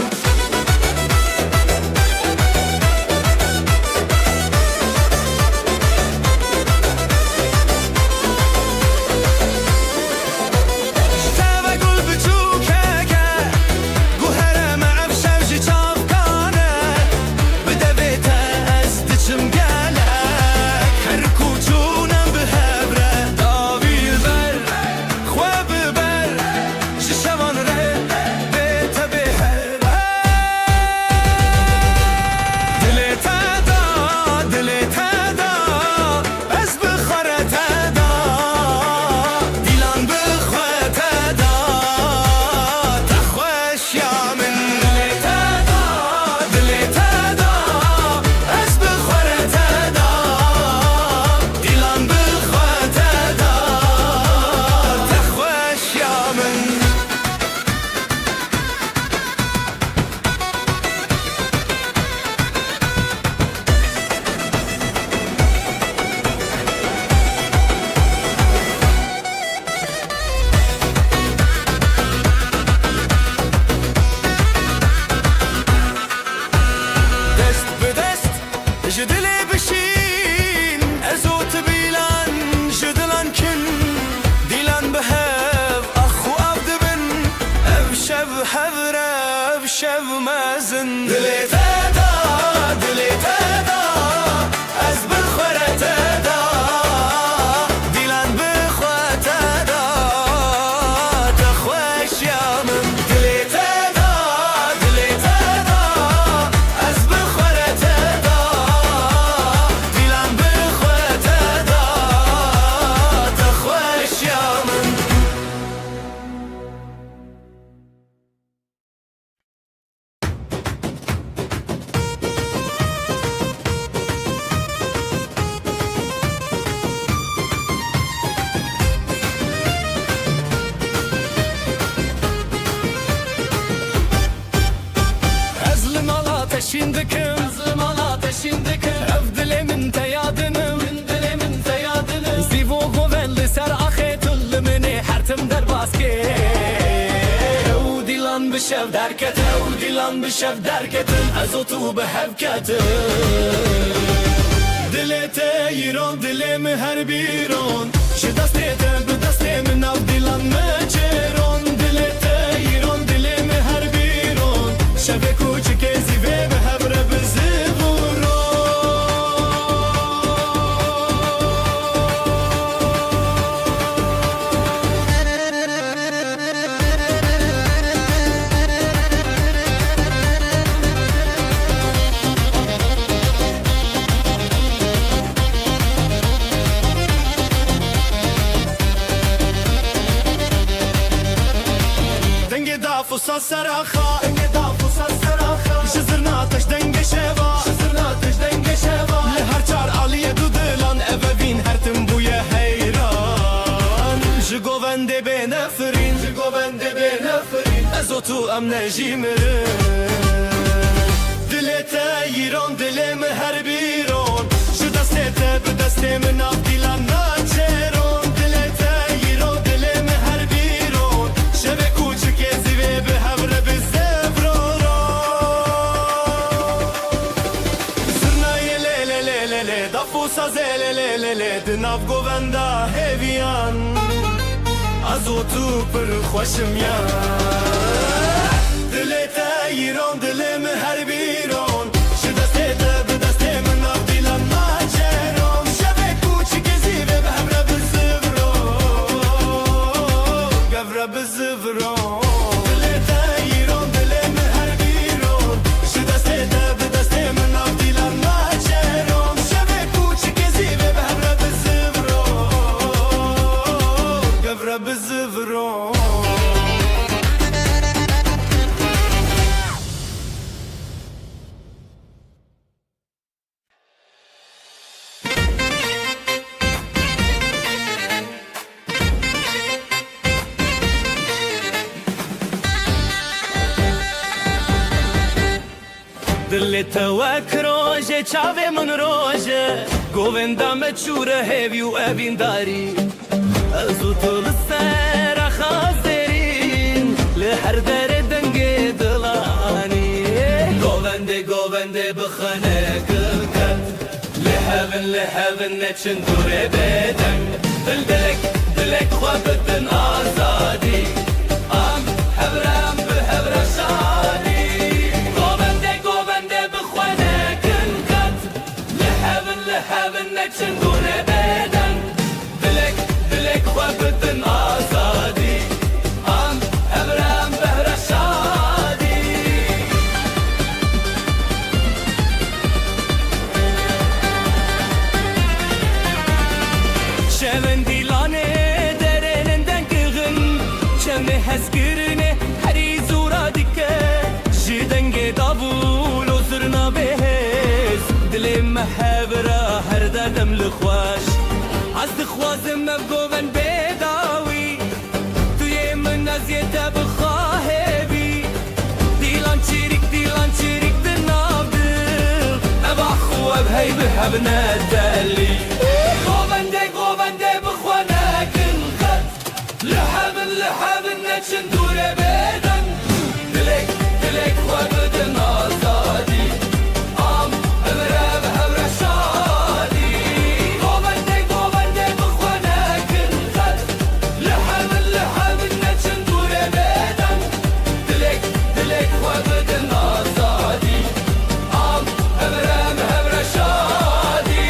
Zimala te şîn dike. Ev dilê min te ya din e. Min dilê min te ya din e. Zîvo govend li ser axê tu li min ê her tim derbas kê. Ew dîlan bi şev derket, ew dîlan bi şev derketin. Ez û tu bi hev ketin. Dilê te îron, dilê min her bîron. Ji destê te bi destê min nav dîlan me çêron. Dilê te îron, dilê min her bîron. Şevê kûçikê zîvê bi hev re bi ziviron. Dengê daf û saz seraxa, dengê daf û saz seraxa. Ji zirna teş dengê şeva, ji zirna teş dengê şeva. Li her çar aliyê du dilan ev evîn her tim bûye heyran. Ji govendê bêne firîn, ji govendê bêne firîn. Ez û tu em ne jî mirin. Dilê te îron, dilê min her bîron. Ji destê te bi destê min nav dîlan naçêron. Dilê te îron, dilê min her bîron. Şevê kûçikê zîvê bi hev re bi zevroron. Zirnayê lê lê lê lê lê, daf û sazê lê lê lê lê, di nav govenda hêviyan. Ez û tu pir xweş im ya. Dilê te îron, dilê min her bîron. Ji destê te bi destê min nav dîlan naçêron. Şevê kûçikê zîvê bi hev re bi zivron. Gev re bi zivron. Dilê te îron, dilê min her bîron. Ji destê te bi destê min nav dîlan naçêron. Şevê kûçikê zîvê bi hev re bi zivron. Gev re bi zivron. Dilê te wek roj e, çavê min roj e. Govenda me çûre hêvî û evîndarî. Ez û tu li ser axa zêrîn, li her derê dengê dilanî. Govendê, govendê bi xwenekin ket. Li hevin, li hevin neçin dûrê bêdeng. Dil dilek, dilek xwe bidin azadî. Em hev re, em bi hev re şadî. Govendê, govendê bi xwenekin ket. Li hevin, li hevin neçin dûrê bêdeng. Dilek, dilek xwe bidin azadî. Em hev re, em behra şadî. Şevên dîlanê derênin dengixin, çemê hezkirinê herî zûra dike. Ji dengê davûl û zirna bêhêz, dilê me hev re her derdem li xweş. Ez dixwazim ev govend bê dawî. Tu yê min, ez yê te bi xwe hêvî. Dîlan çirîk, dîlan çirîk di nav dil. Ev ax û ev hey bi hev ne telî. Govendê, govendê bi xwe nekin qet. Li hevin, li hevin neçin dûrê bêdeng. Dilek, dilek xwe bidin azadî. Am, bi re, bi hev re şadî. Govendê, govendê bi xwe nekin qet. Li hevin, li hevin neçin dûrê bêdeng. Dilek, dilek xwe bidin azadî. Am, bi re, bi hev re şadî.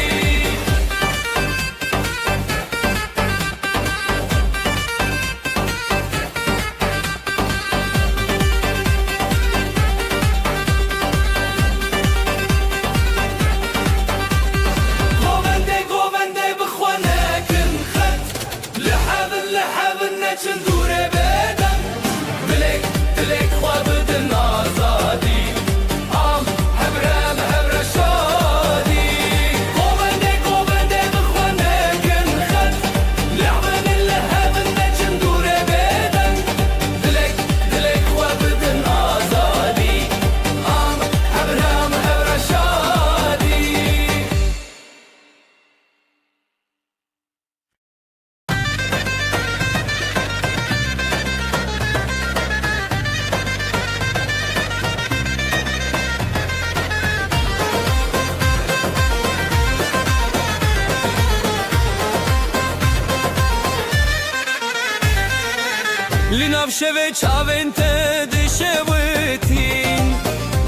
Şevê çavên te dişewitîn,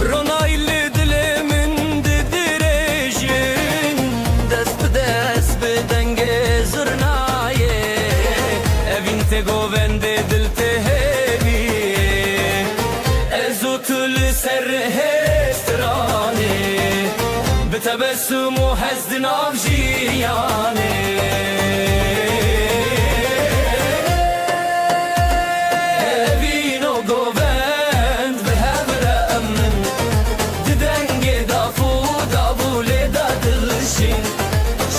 ronahî li dilê min didirêjin. Dest bi dest bi dengê zurnayê, evîn tê govendê dil tê hêviyê. Ez û tu li ser hê stranê, bi tebessum û hez di nav jiyanê. Evîn û govend bi hev re emin, di dengê daf û davûlê de dilşîn.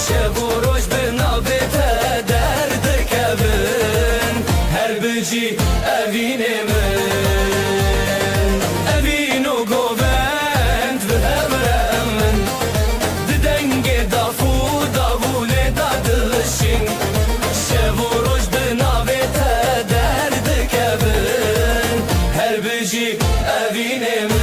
Şev û roj bi navê te derdikevin, her bijî evînê min. Evîn û govend bi hev re emin, di dengê daf û davûlê de dilşîn. Şev û roj bi navê te derdikevin, her bijî evînê min.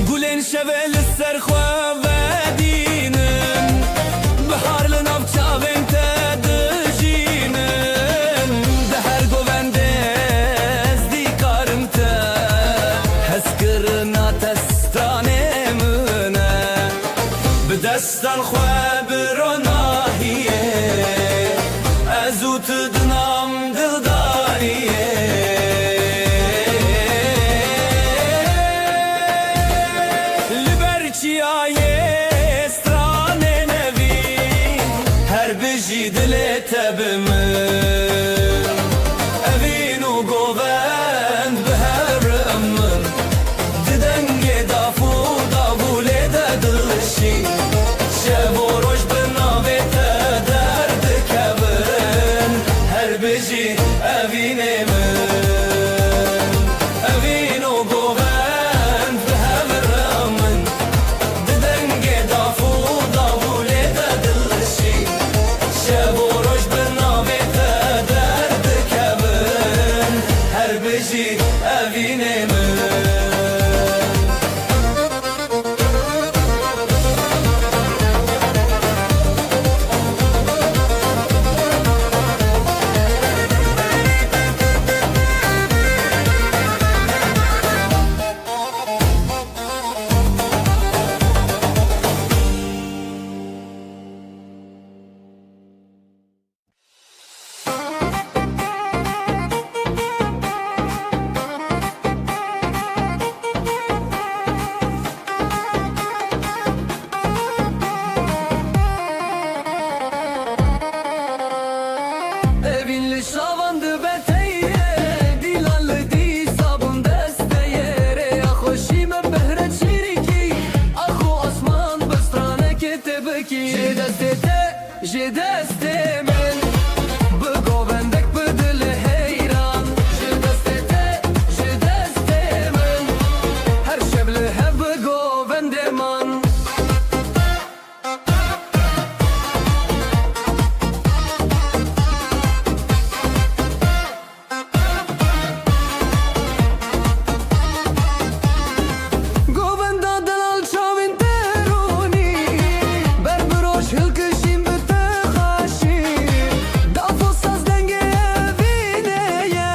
Gulên şevê li ser xwe vedînin, bihar li nav çavên te dijînin. Di her govendê ez dîkarim te, hezkirina te stranê min e. Bi destan xwe bi ronahiyê, ez û tu di nav dildariyê. Li ber çiyayê stranê nevî, her bijî dilê te bi min. Evîn û govend bi hev re emin, di dengê daf û davûlê de dilşîn. Şev û roj bi navê te derdikevin, her bijî evînê min. Evîn û govend bi hev re emin, di dengê daf û davûlê de dilşîn. Şev û roj bi navê te derdikevin, her bijî evînê min. Evîn li şavan dibe teyê, dîlan li dîsa bûn desteyê. Rêya xweşî min bihre çîrîkî, ax û asman bi stranekê tê bikî. Ji destê te, ji destê min, bi govendek bi dil heyran. Ji destê te, ji destê min, her şev li hev bi govendê man. Govenda delal çavên te ronî, ber bi roj hilkişîn bi te xaşî. Daf û saz dengê evînê ye,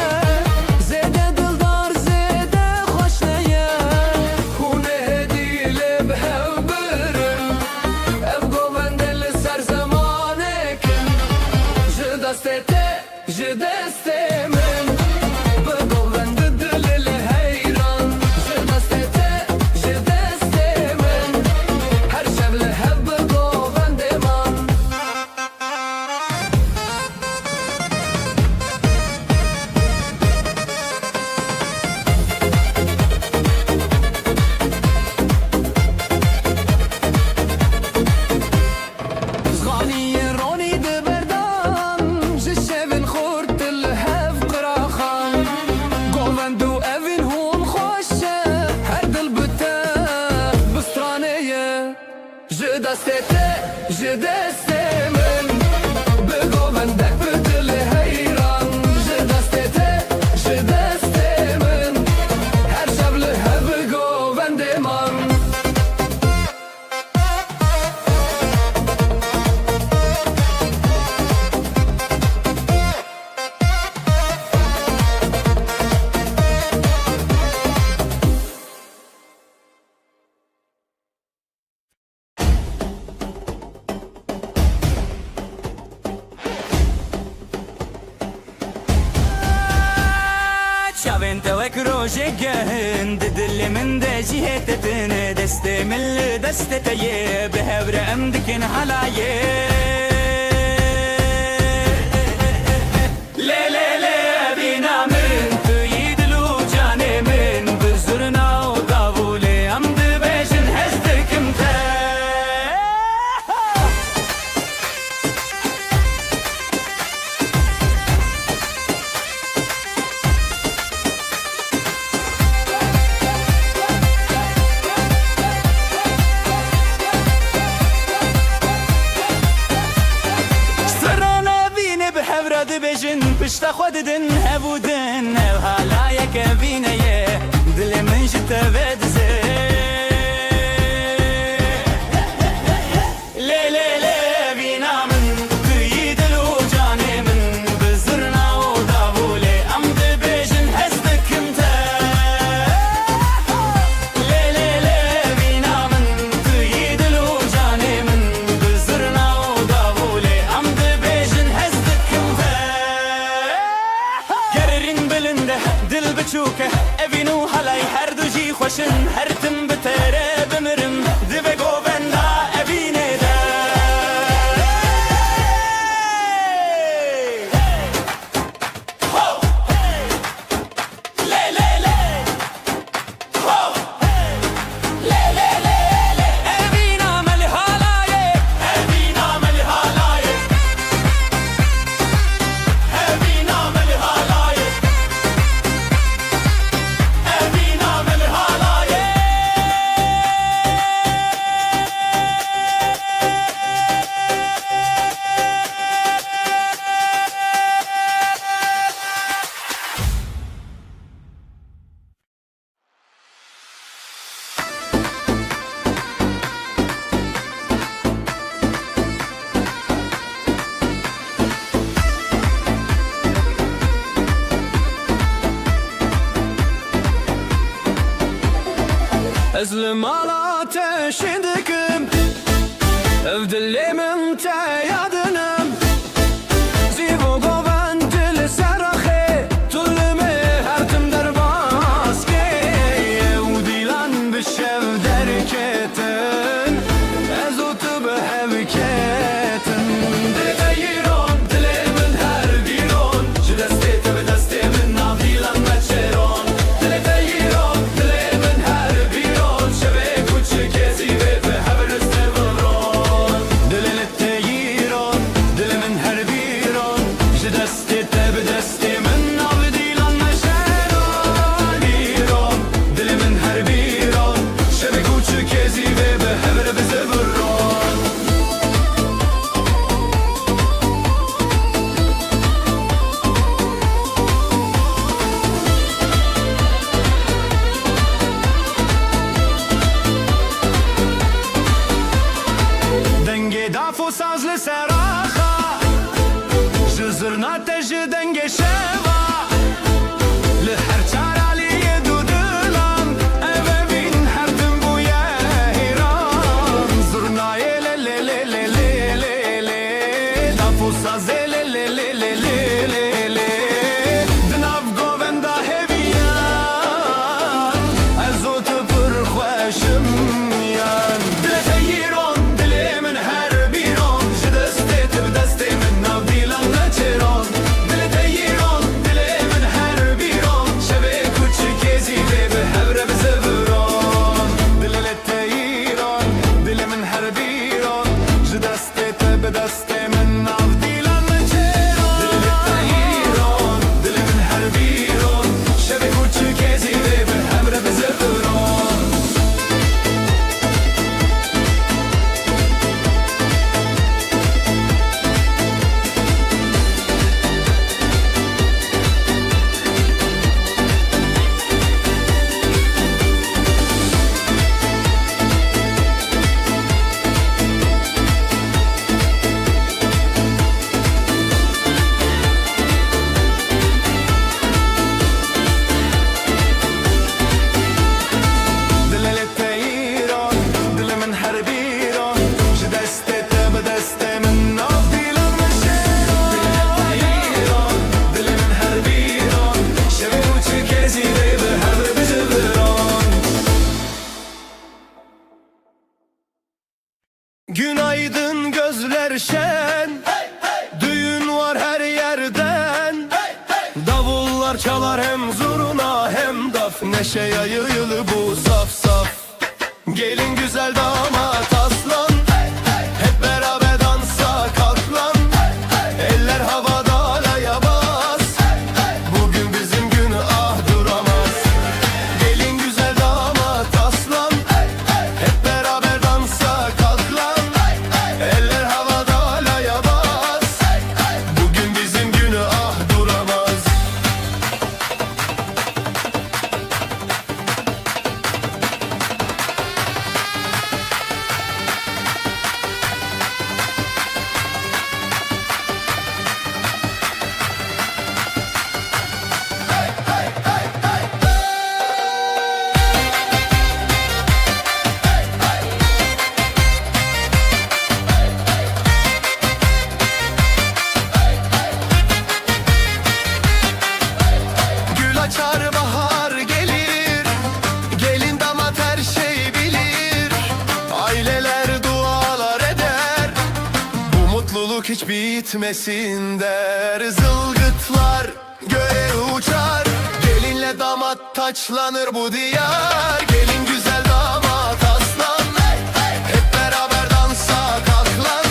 zêde dildar, zêde xweş neye. Hûn ê hêdî lê bi hev birin, ev govendê li ser zemanê kin. Ji destê te, ji destê min, bi govend dilê li heyran. Ji destê te, ji destê min, her şev li hev bi govendê man. Zixaniyên ronî di berdan, ji şevên xurt li hev qiraxan. Govend û evîn hûn xweş e, her dil bi te bi stranê ye. Ji destê te, ji destê min, bi govend Te wek rojê gehin di dilê min de jî hê te tine, destê min li destê te ye, bi hev re em dikin halayê. Lê lê lê evîna min, tu yî dil û canê min, bi zurna û davûlê em dibêjin hez dikim te. Serran evînê bi hev re dibêjin, pişta xwe didin hev û din. Ev halayek evîne ye, dilê min ji te ve dizê. Lê lê lê evîna min, tu yî dil û canê min, bi zurna û davûlê em dibêjin hez dikim te. Lê lê lê evîna min, tu yî dil û canê min, bi zurna û davûlê em dibêjin hez dikim te. Ger rîn bilind e, dil biçûk e, evîn û halayî her du jî xweş in, her tim bi te re bimirim, di vê govenda evînê de. Lê lê lê. Ho! Hey! Lê lê lê lê. Evîna me li halayê. Evîna me li halayê. Evîna me li halayê. Evîna me li halayê. Ez li mala te şîn dikim. Ev dilê min te ya dinim. Zîvo govend li ser axê, tu li me her tim derbas kê. Ew dîlan bi şev derketin, ez û tu bi hev ketin. Dilê te yîron, dilê min her bîron, ji destê te bi destê min nav dîlan me çêron. Dilê te yîron, dilê min her bîron, şevê kûçikê zîvê bi hev ristê vibron. Dilê te yîron, Sözler şen, düğün var her yerden. Davullar çalar hem zurna hem daf. Neşe yayılır bu saf saf. Gelin güzel damat aslan. Hep beraber dansa kalk lan. Eller havada alaya bas. Bugün bizim gün ah duramaz. Gelin güzel damat aslan. Hep beraber dansa kalk lan. Eller havada alaya bas. Bugün bizim gün ah duramaz. Gül açar, bahar gelir, gelin damat her şey bilir. Aileler dualar eder, bu mutluluk hiç bitmesin der. Zılgıtlar göğe uçar, gelinle damat taçlanır bu diyar. Gelin güzel damat aslan, hep beraber dansa kalk lan.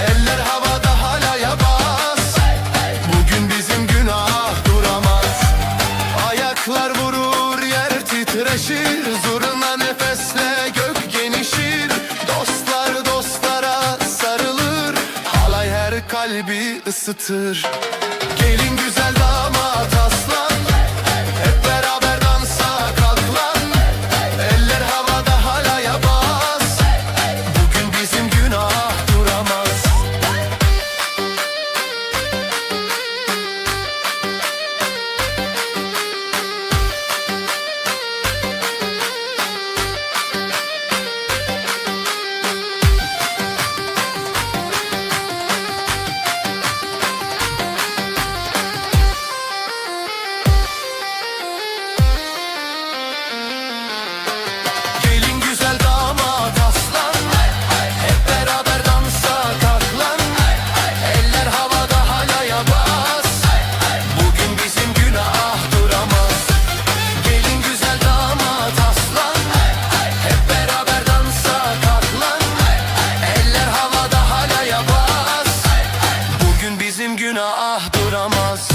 Eller havada halaya bas. Bugün bizim gün ah duramaz. Ayaklar vurur, yer titreşir. Zurna nefesle gök genişir. Dostlar dostlara sarılır. Halay her kalbi ısıtır. Gelin güzel damat aslan. Hep beraber dansa kalk lan. Eller havada halaya bas. Bugün bizim gün ah duramaz. Gelin güzel damat aslan, hep beraber dansa kalk lan. Eller havada halaya bas. Bugün bizim gün ah duramaz. Gelin güzel damat aslan, hep beraber dansa kalk lan. Eller havada halaya bas. Bugün bizim gün ah duramaz.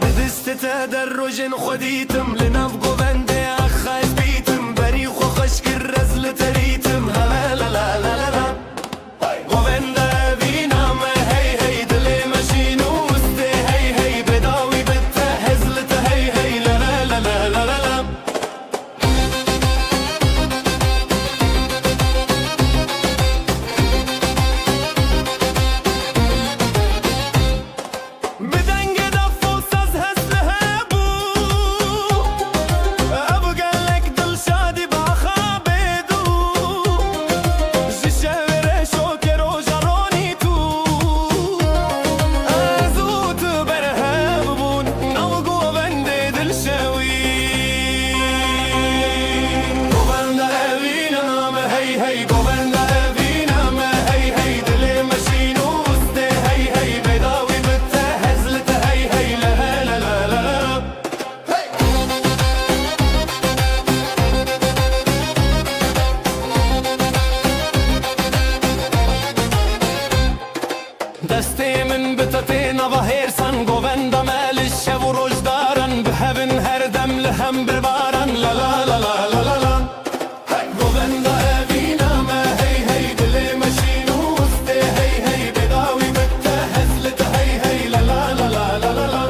Bi destê te der rojên xwe dîtim, li nav govendê axa ez bîtim, berî xwe xweş kir ez li te rîtim, hele la la la la la. Govenda evîna me hey hey, dilê me şîn û wistê hey hey, bêdawî bi te hez li te hey hey, la la la la la la la. Bi dengê def û saz hest li hebû, ev gelek dilşadî baxa bêdû. Ji şevê reşokê roja ronî tû, ez û tu berhev bûn nav govendê dilşewî. Govenda evîna me hey hey, govenda evîna me hey hey, dilê me şîn û wistê hey hey, bêdawî bi te hez li te hey hey, le he le le le le. Destê min bi te tê nava hêrsan, govenda me li şev û rojdaran, bi hev in her dem li hember baran, la la la la la la la. Govenda evîna me hey hey, dilê me şîn û wistê hey hey, bêdawî bi te hez li te hey hey, la la la la la la la.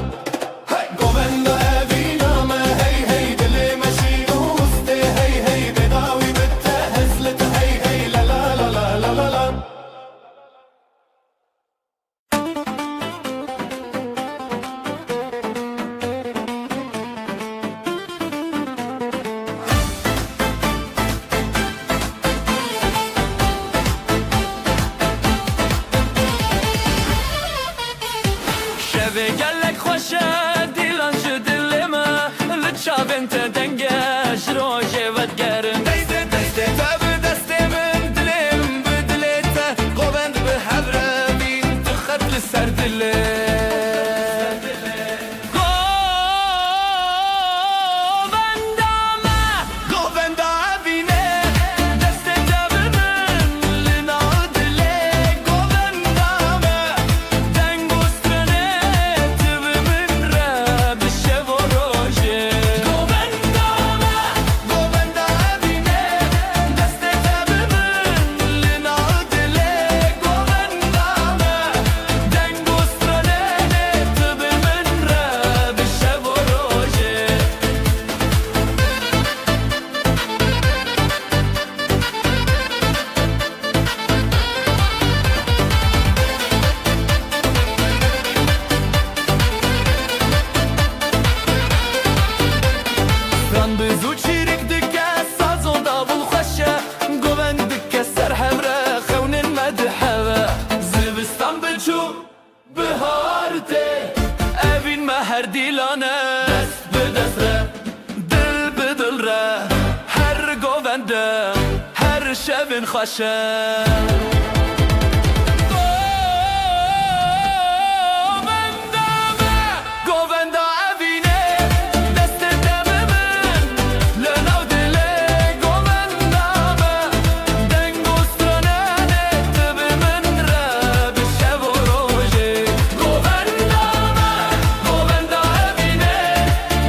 Govenda evîna me hey hey, dilê me şîn û wistê hey hey, bêdawî bi te hez li te hey hey, la la la la la la la. Gelek xweş e dîlan ji dilê me, li çavên te deng e, ji rojê vedigerim. Destê, destê te bi destê min, dilê min bi dilê te, govend bi hev re bîn, tu xet li ser dilê. Govenda me, govenda evînê, destê te bi min, li nav dilê govenda me, deng û stranê tu bi min re bi şev û rojê. Govenda me, govenda evînê, destê te bi min, li nav dilê govenda me, deng û stranê tu bi min re bi şev û rojê. Stran bi zû çîrik dike, saz û davul xweş e, govend dike ser hev re, xewnên me dihewe. Zivistan biçû, bihar tê, evîn me her dîlan e. Dest bi dest re, dil bi dil re, her govende, her şevên xweş e. Govenda me, govenda evînê, destê te bi min, li nav dilê govenda me, deng û stranenê tu bi min re bi şev û rojê. Govenda me, govenda evînê,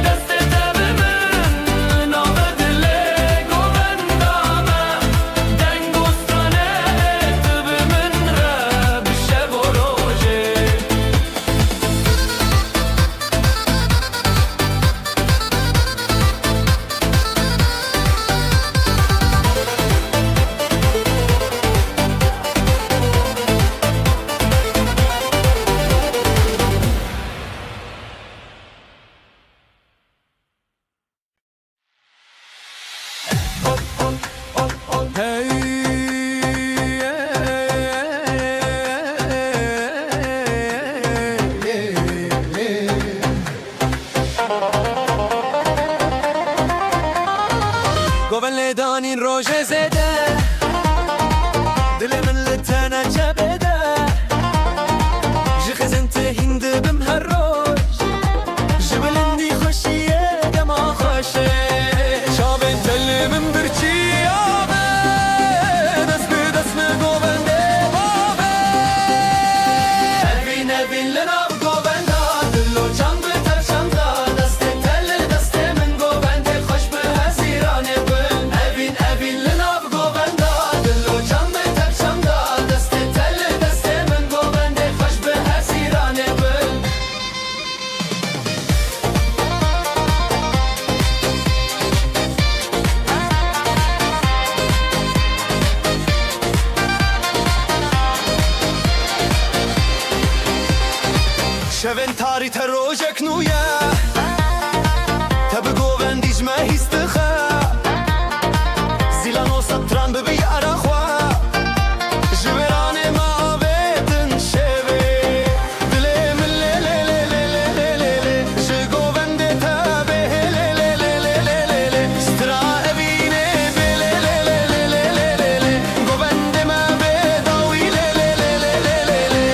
destê te bi min, li nav dilê govenda me, deng û stranenê tu bi min re bi şev û rojê. Govend lê danîn rojê zêde, dilê min li te ne cebê de. Ji xizin te hîn dibim her roj, ji bilindî xweşiyê dema xweş e. Çavên te li min birçî abe, dest bi dest me govendê bavê. Evîn, evîn li nav govenda, dil û can bi tev çanda, destê te li destê min govendê xweş bi hezîranê bin. Evîn, evîn li nav govenda, dil û can bi tev çanda, destê te li destê min govendê xweş bi hezîranê bin. Şevên tarî te rojek nû ye, te bi govendî ji me hîs dixe. Zîlan û setran bibi yara xwe, ji wêranê me avêtin şevê. Dilê min lê lê lê lê lê lê lê lê lê, ji govendê te bê hê lê lê lê lê lê lê lê lê. Stira evînê bê lê lê lê lê lê lê lê lê, govendê me bê dawî lê lê lê lê lê lê lê.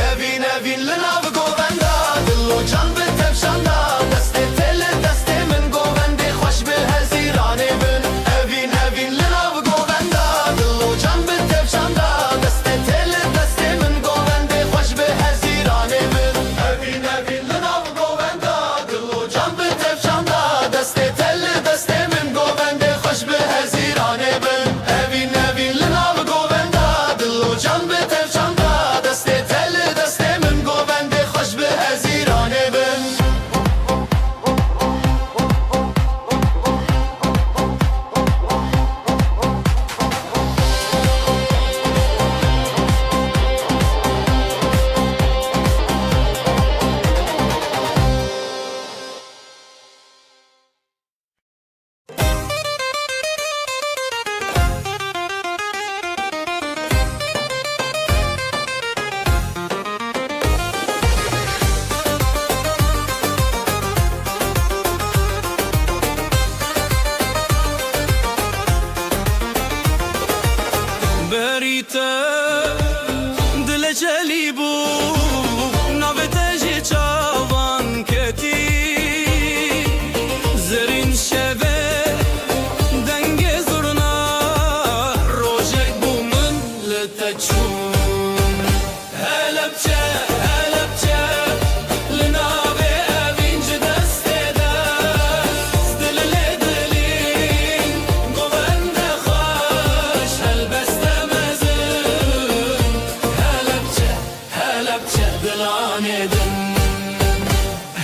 Evîn, evîn li nav govenda, dil û can bi tev şanda, destê te li destê min go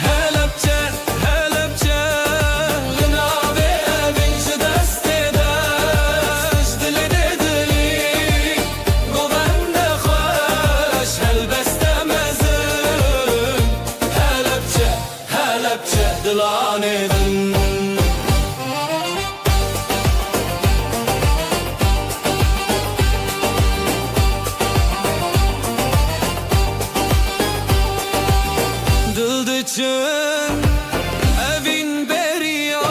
Helepçe, Helepçe, li navê evîn ji destê de, ji dilê dê dilî, govende xweş, helbeste mezin. Helepçe, Helepçe, dilanê din. Dil diçin evîn beriya,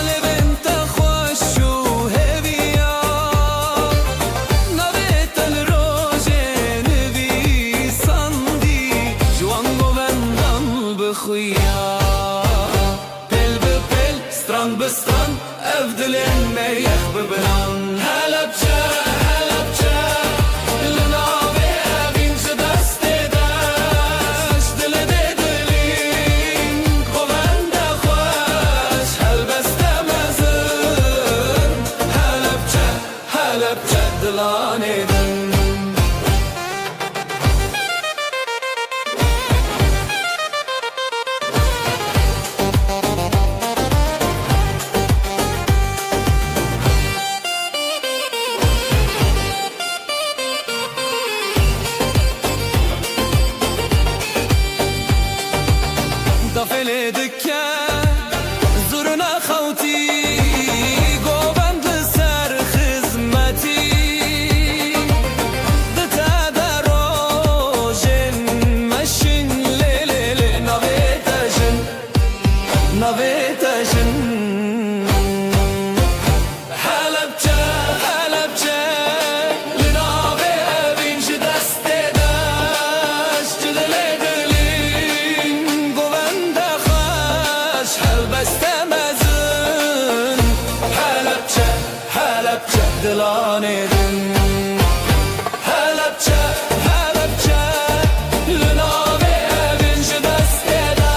lêvên te xweş û hêviya. Navê te li rojê nivîsandî, ji wan govendan bi xuya. Pêl bi pêl, stran bi stran, ev dilên me yex bibiran. Helepçe, Helepçe, li navê evîn ji destê de, ji dilê dê dilîn, govende xweş, helbeste mezin. Helepçe, Helepçe, dilanê din. Dafê lê dike zurna xewtî, govend li ser xizmetî. Di te de rojên meşin, lê, lê, lê, navê te jin, navê te jin. Helepçe, Helepçe, li navê evîn ji destê de, ji dilê dilîn, govende xweş, helbeste mezin. Helepçe, Helepçe, dilanê din. Helepçe, Helepçe, li navê evîn ji destê de,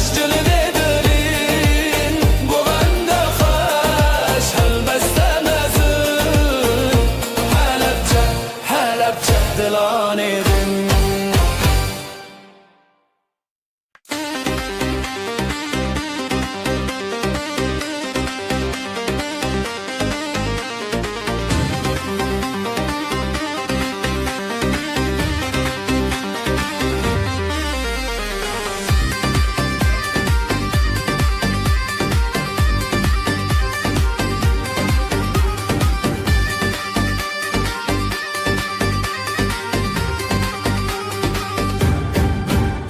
ji dilê dilîn, govende xweş, helbeste mezin. Helepçe, Helepçe, dilanê din.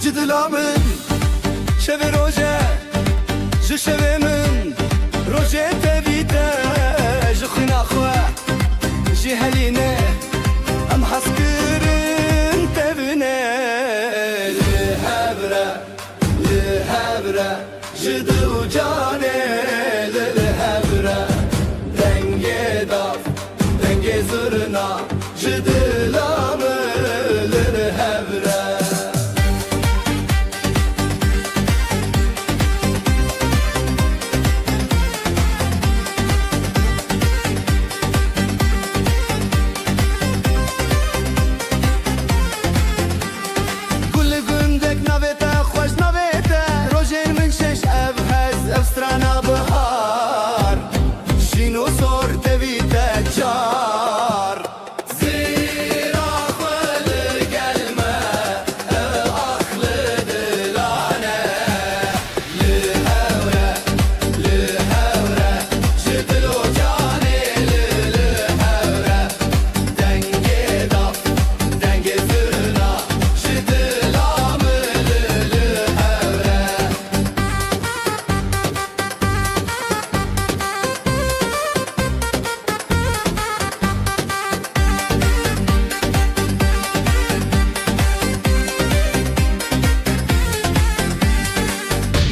Ji dila min şevê roj e, ji şevê min rojê tevî te, ji xwîna xwe jî helîne, em hez kirin tevîne. Li hev re, li hev re, ji dil û canê li, li hev re. Dengê daf, dengê zurna, ji dila min li, li hev re. Gul li gundek navê te, xweş navê te. Rojên min şeş, ev hez, ev strana bihar. Şîn û sor tevî te çar. Zêra xwe li gel me, ev ax li dilan e. Li hev re, li hev re, ji dil û canê li, li hev re. Dengê daf, dengê zurna, ji dila min li, li hev re.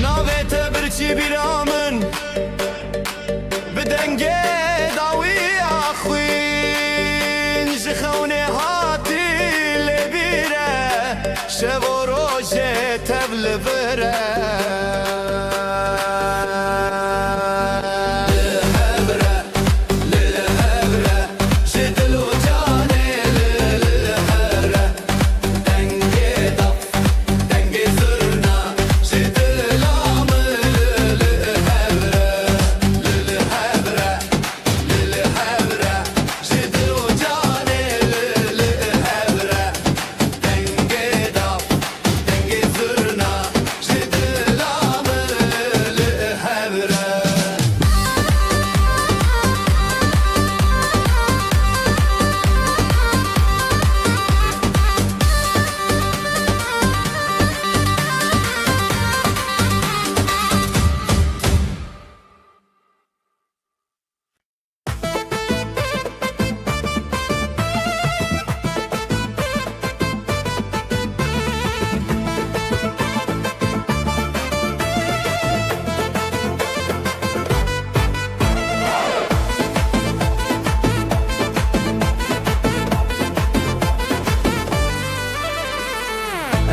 Navê te birçî bîra min, bi dengê dawiya xwîn ji xewnê hatî lê bîr e, şev û rojê tev li vir e. Li hev re, li hev re, ji dil û canê li, li hev re. Dengê daf,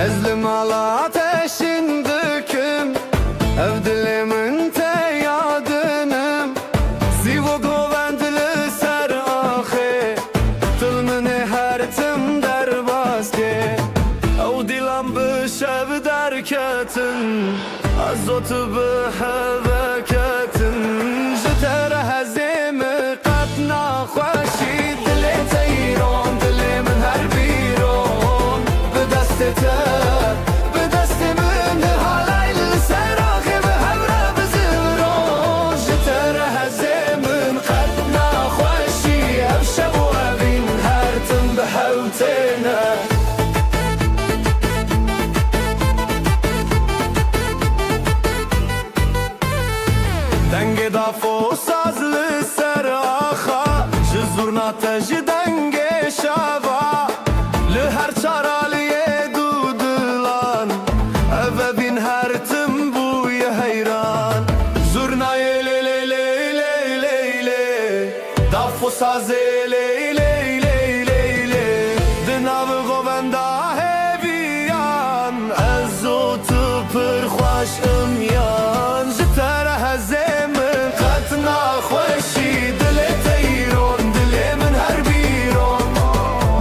Ez li mala te şin dikim, ev dilê min te ya dinim. Sîv û govend li ser axê, dil min ê her tim derbas kê. Ew dîlan bi şev derketin, ez û tu bi hev ketin. Ji te re hezê min qet naxweşî, dilê te îron, dilê min her bîron. Bi destê te, bi destê min, halay li ser axê bi hev re bizivron. Ji te re hezê min qet naxweşî, ev şev û evîn her tim bi hev têne. Dengê daf û saz li ser axa, ji zurna te ji dengê şava, li her çar aliyê du dilan, ev evîn her tim bûye heyran. Zurnayê lê lê lê lê lê lê, daf û sazê lê lê lê lê lê, di nav govenda hêviyan, ez û tu pir xweş im yan. Ji te re hezê min qet naxweşî, dilê te îron, dilê min her bîron.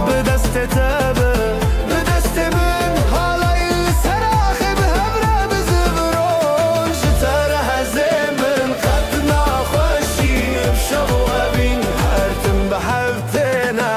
Bi destê te be, bi destê min, halay li ser axê bi hev re bizivron. Ji te re hezê min qet naxweşî, ev şev û evîn her tim bi hev têne.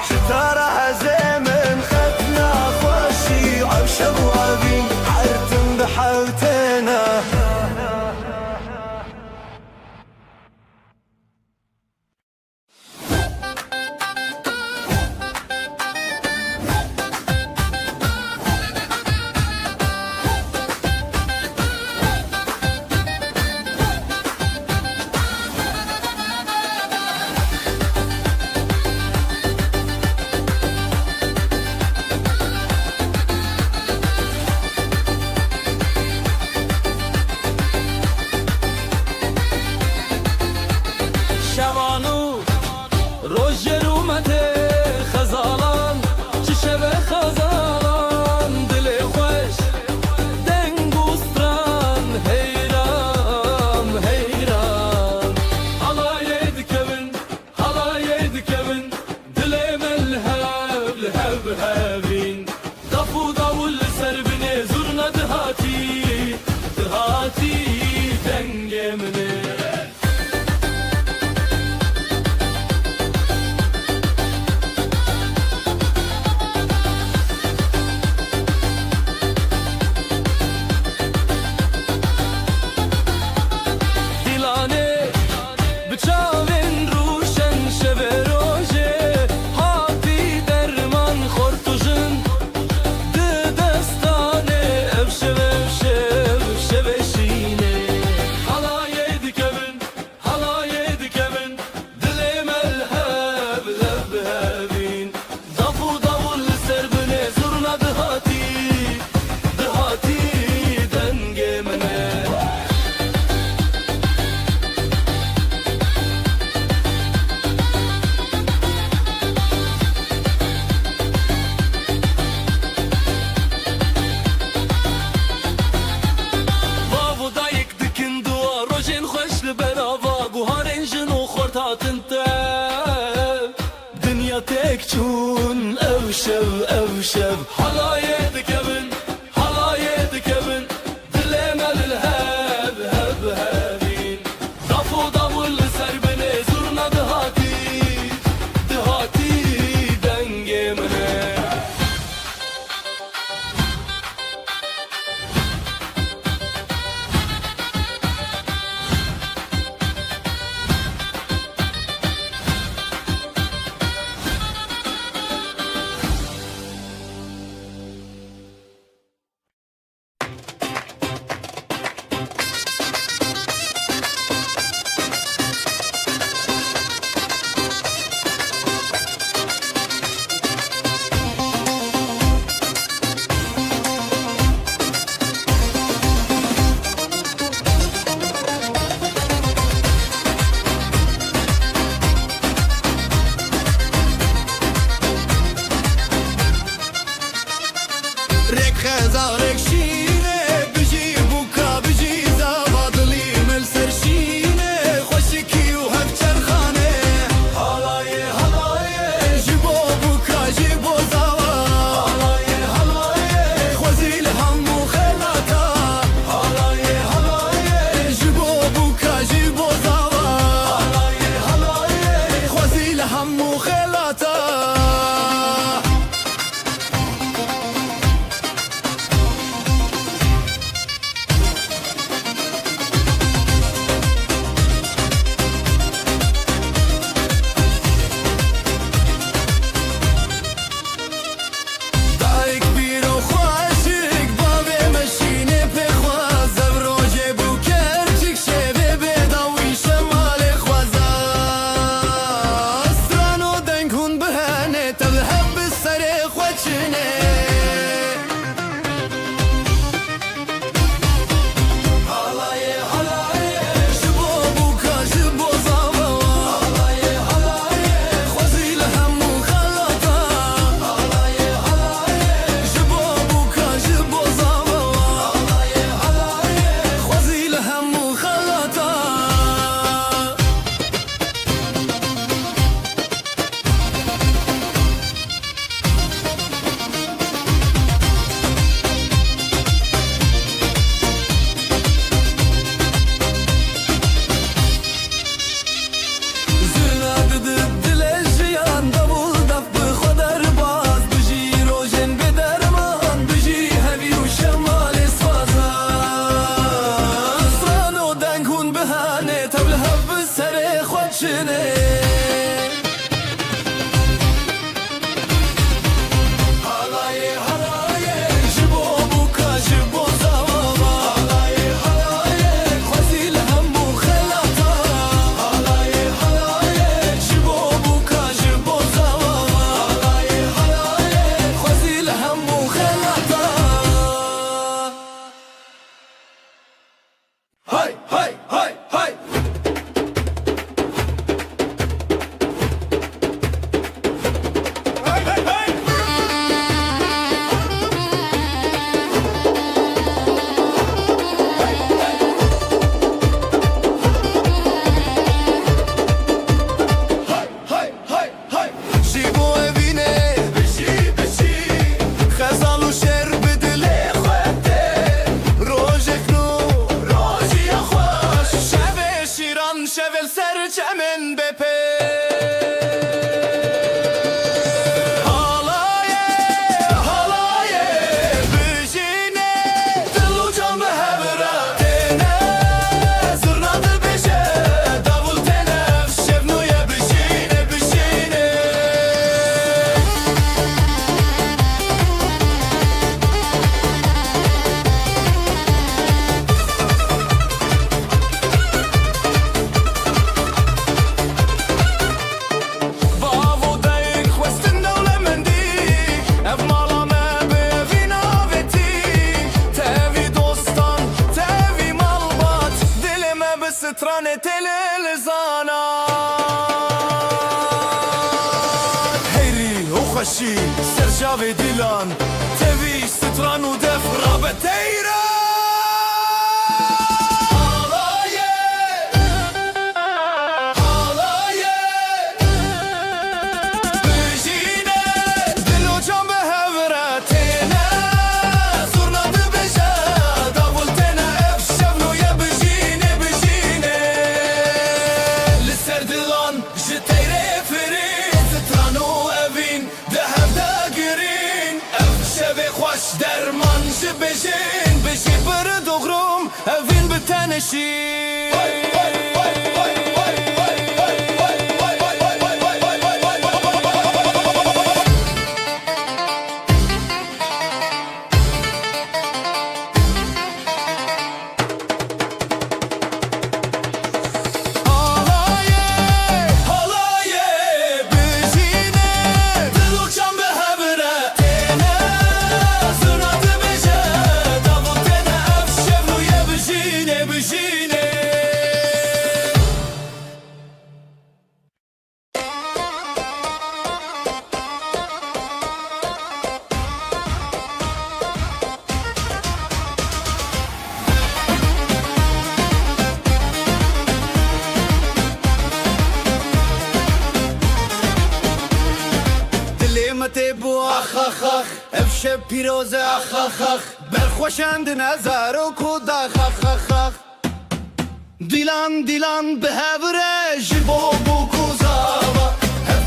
Ji te re hezê min qet naxweşî, ev şev û evîn her tim bi hev têne. Şevan û rojê rûmetê xezalan, çi şeve xezalan, dilê xweş, deng û stran, heyran, heyran. Halayê dikevin, halayê dikevin, dilê me li hev, li hev hevîn. Daf û dawul li ser binê zurna dihatî, dihatî dengê min e. Dîlanê bi çavên rûşen şevê rojê hatî derman xort û jin. Di destanê ev şev, ev şev, şevê şînê. Halayê dikevin, halayê dikevin, dilê me li hev, hev bi hevîn. Daf û dawul li ser binê zurna dihatî, dihatî dengê min e. Bav û dayik dikin dua, rojên xweş li berava, guharên jin û xort hatin tev. Dinya têk çûn ev şev, ev şev. Halayê dikevin, halayê dikevin, dilê me li hev, hev hevîn. Daf û dawul li ser binê zurna Hemû xelata. Dayik pîr û xweşik, bavê me şînê pê xwaz, ev rojê bû kerçik, şevê bê dawî şemalê xweza. Stran û deng hûn bihenê, tev hev bi serê xwe çinê. Halayê, halayê, ji bo bûka, ji bo zava. Halayê, halayê, xwezî li hemû xelata. Halayê, halayê, ji bo bûka, ji bo zava. Halayê, halayê, xwezî li hemû xelata. Zirna didi dilê jiyan, davul def bi xwe derbas, bijî rojên bêderman, bijî hevî û şemalê sazan. Stran û deng hûn bihenê, tev li hev bi serê xwe çinê. Halayê, halayê, ji bo bûka, ji bo zava. Halayê, halayê, xwezî li hemû xelata. Halayê, halayê, ji bo bûka, ji bo zava. Halayê, halayê, xwezî li hemû xelata. Hay, hay, hay, hay! Hay, hay, hay! Hay, hay, hay! Hay! Ji bo evînê bijî, bijî. Xezal û şer bi dilê xwe tê. Rojek nû, rojiya xweş. Şevê şîran, şevê li ser çemên bê pê. Halayê, halayê, bijî. Dil û can bi hev re têne, zurna dibêje, davul têne, ev şev nû ye, bijîne, bijîne. Bav û dayik xwestin dewlemendî, ev mala me bi evîn avêtî. Tevî dostan, tevî malbat, dilê me bi stranê tê lê li zanan. Heyrî û xweşî, ser çavê dîlan, tevî stran û def rabe teyran. Halayê, halayê, bijîne, dil û can bi hev re têne, zurna dibêje, davul têne, ev şev nû ye, bijîne, bijîne. Li ser dilan ji teyrê firîn, stran û evîn, di hev de girîn, ev şevê xweş derman ji bijîn, bijî bir dogrum, evîn bi tenê şîn. Halayê, halayê, bijîne, dil û can bi hev re têne, zurna dibêje, davul têne, ev şev nû ye, bijîne, bijîne. Dilê me tê bû ax, ax, ax. Ev şev pîroz e, ax, ax, ax. Berxweşandine zarok û dax, ax, ax, ax. Dîlan, dîlan bi hev re ji bo bûk û zava. Hev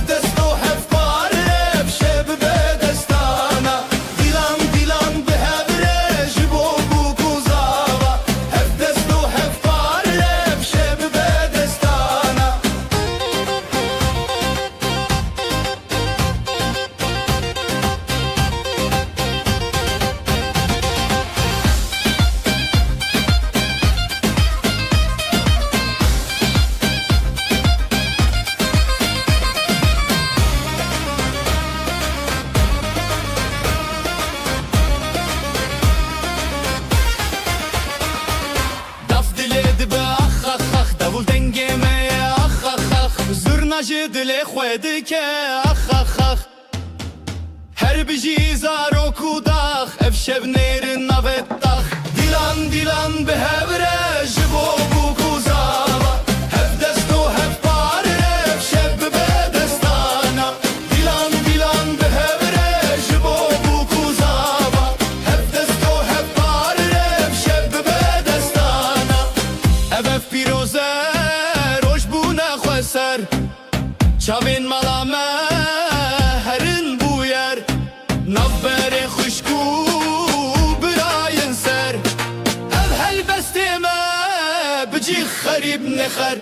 Ji dilê xwe dike ax, ax, ax. Her bijî zarok û dax, ev şev nêrin navê tax. Dîlan, dîlan bi hev re ji bo bûk û zava. Hev dest û hev par re ev şev bibe destana. Dîlan, dîlan bi hev re ji bo bûk û zava. Hev dest û hev par re ev şev bibe destana. Ev ev pîroze roj bûne xweser. Çavên mala me herin bûyer, navberê xwişk û birayên ser. Ev helbestê me bi cî xerîb nêxer.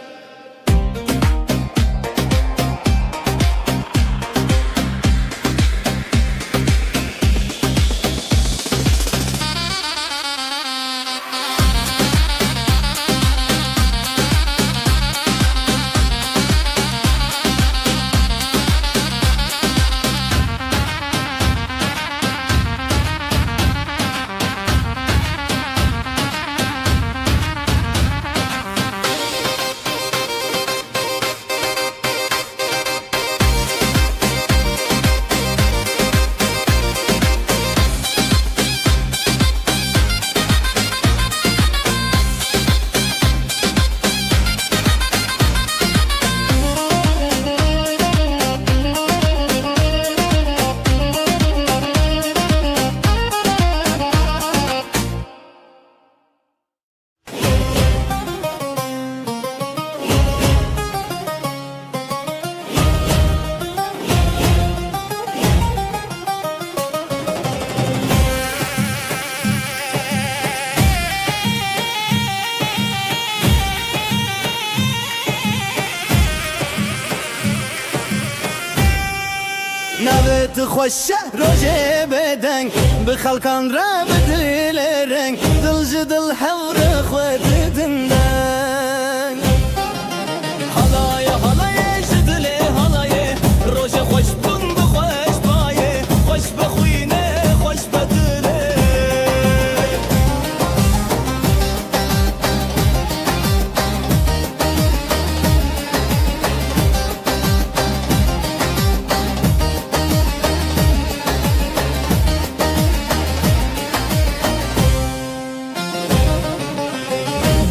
Navê tu xweş e, rojê bêdeng, bi xelkan re bi dilê reng, dil ji dil hev re xwe didin deng. Halaye, halaye, ji dilê halaye, rojê xweş bûn bi xweş bayê, xweş bi xwînê, xweş bi dilê.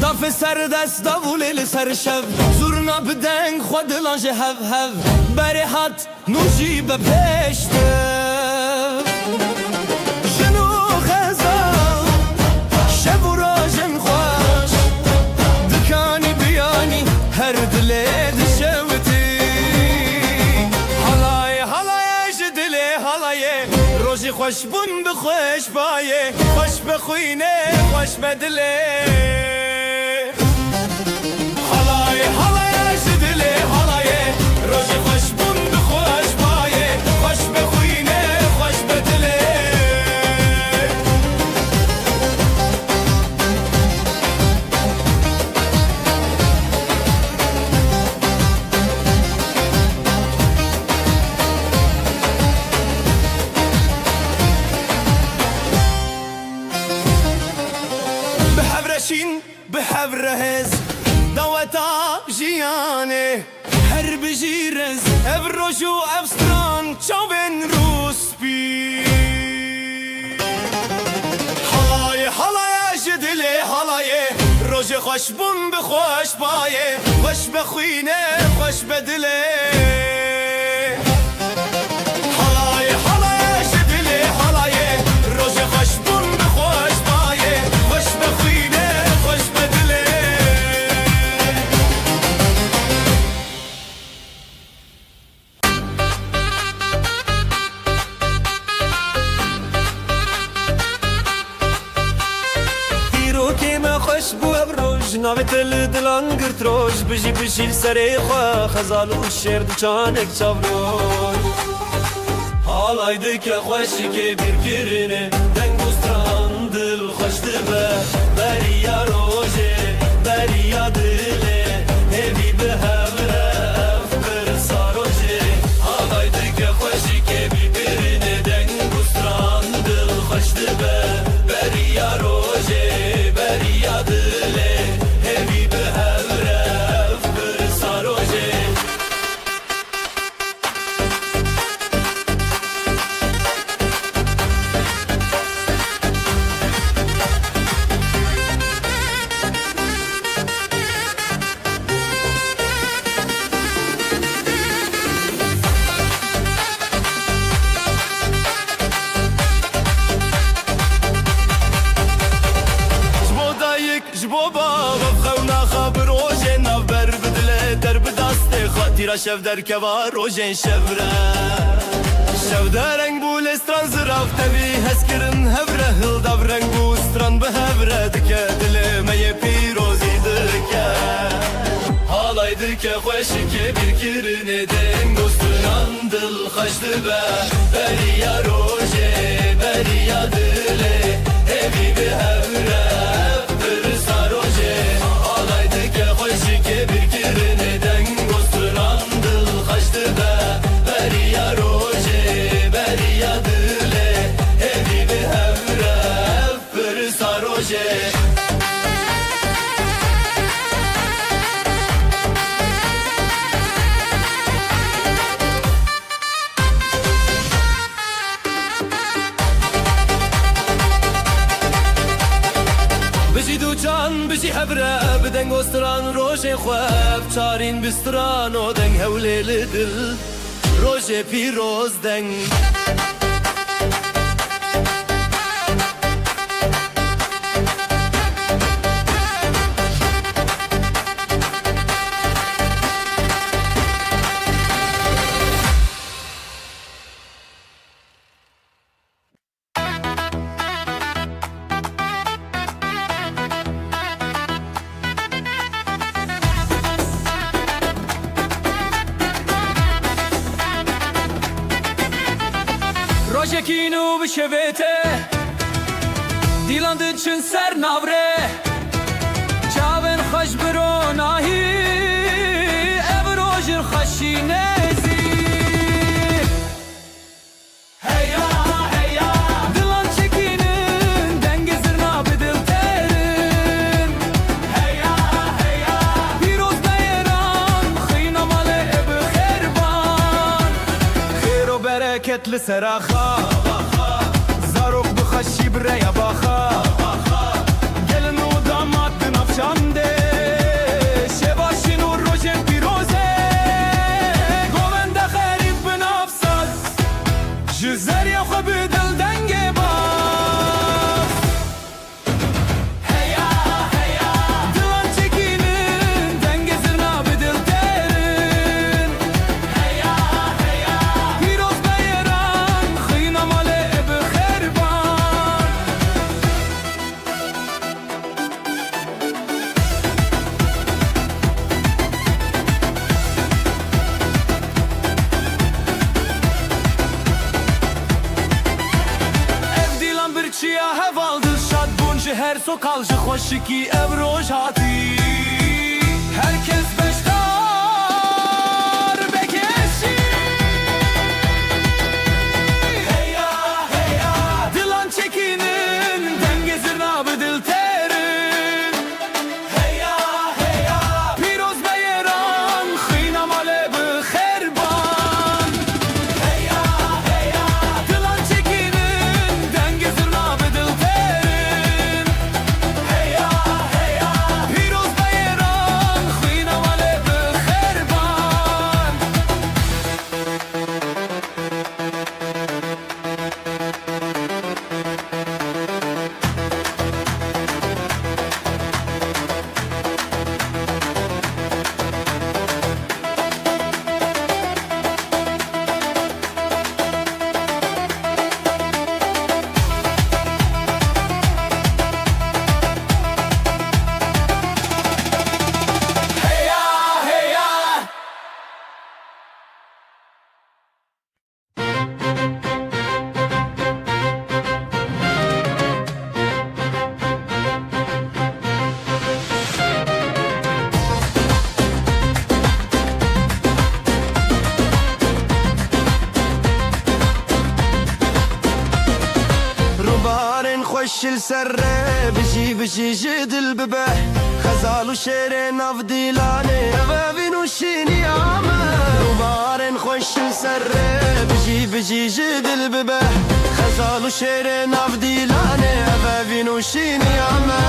Daf li ser dest, davulê li ser şev, zurna bi deng xwe dilan ji hev hev. Berê hat nû jî be pêştev. Jin û xezal, şev û rojên xweş, dikanî biyanî her dilê dişewitî. Halayê, halayê ji dilê halayê, rojî xweş bûn bi xweş bayê, xweş be xwînê, xweş be dilê. Halayê, halayê ji dilê halayê, rojê xweş bûn bi xweş bayê, xweş be xwînê, xweş be dilê. Bi hev re şîn, bi hev re hêz, daweta jiyanê. Her bijî rêz, ev roj û ev stran, çavên rûspî. Halayê, halayê ji dilê halayê, rojê xweş bûn bi xweş bayê, xweş be xwînê, xweş be dilê. Halayê, halayê ji dilê halayê, rojê xweş bûn bi xweş bayê, xweş be xwînê, xweş be dilê. Dîrokê me xweş bû ev roj, navê te li dilan girt roj, bijî bijî li serê xwe, xezal û şêr diçanek çavroj. Halay dike xweşikê bîrkirinê, deng û stran dilxweş dibe. Beriya rojê, beriya dilê, hêvî bi hev re ev pirsa rojê. Halay dike xweşikê bîrkirinê, deng û stran dilxweş dibe. Beriya rojê, beriya dilê, hêvî bi hev re ev pirsa rojê. Pîra şev derkeva rojên şevre. Şev dereng bû lê stran zirav tevî hez kirin hevre hildav reng bû stran bi hevre dike dilê me yê pîrozî dike. Halay dike xweşikê bîrkirinê deng û stran dil xweş dibe. Beriya rojê, beriya dilê hêvî bi hevre. Pirsa rojê, halay dike xweşikê bîrkirinê deng û stran dil xweş dibe. Beriya rojê, beriya dilê hêvî bi hevre. Pirsa rojê. Bijî dûcan, bijî hevre, bi deng û stran rojên xwe, bi çarîn bi stran û deng hewlê li dil, rojê pîroz deng. Rojekî nû bi şevê te, dîlan diçin ser nav re. Çavên xweş bi ronahî, ev rojin xweşî nezî. Heya, heya, dilan çekînin, dengê zirna bi dil terin. Heya, heya, pîroz beyran, xîna malê bi xêrban. Xêr û bereket li sera xwe. Zarok bi xweşî bi rêya baxa. Gelin û damat di nav çandê. Şeva şîn û rojên pîroz e. Govenda xerîb bi nav saz. Ji zeriya xwe bi dil dengê baz. Heya, heya, dilan çekînin, dengê zirna bi dil terin. Heya, heya, pîroz beyran, xîna malê bi xêrban. Ev dîlan birçiya heval dilşad bûn ji her sokal ji xweşikî ev roj hatî. Her kes beşdar be keşî. Heya, heya, dilan çekînin, dengê zirna bi dil terin. Heya, heya, pîroz beyran, xîna malê bi xêrban. Heya, heya, dilan çekînin, dengê zirna bi dil terin. Heya, heya, pîroz beyran, xîna malê bi xêrban. Rûbarên xweş li ser re, bijî, bijî ji dil bibe. Xezal û şêrê nav dîlanê, ev evîn û şîniya me. Rûbarên xweş li ser re, bijî, bijî ji dil bibe. Xezal û şêrê nav dîlanê, ev evîn û şîniya me.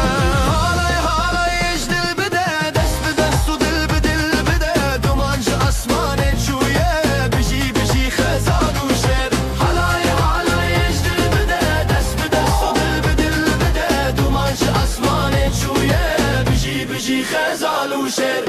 Halay, halay ji dil bide, dest bi dest û dil bi dil bide. Duman ji asmanê çûye, bijî, bijî xezal û şêr. Halay, halay ji dil bide, dest bi dest û dil bi dil bide. Duman ji asmanê çûye, bijî, bijî xezal û şêr.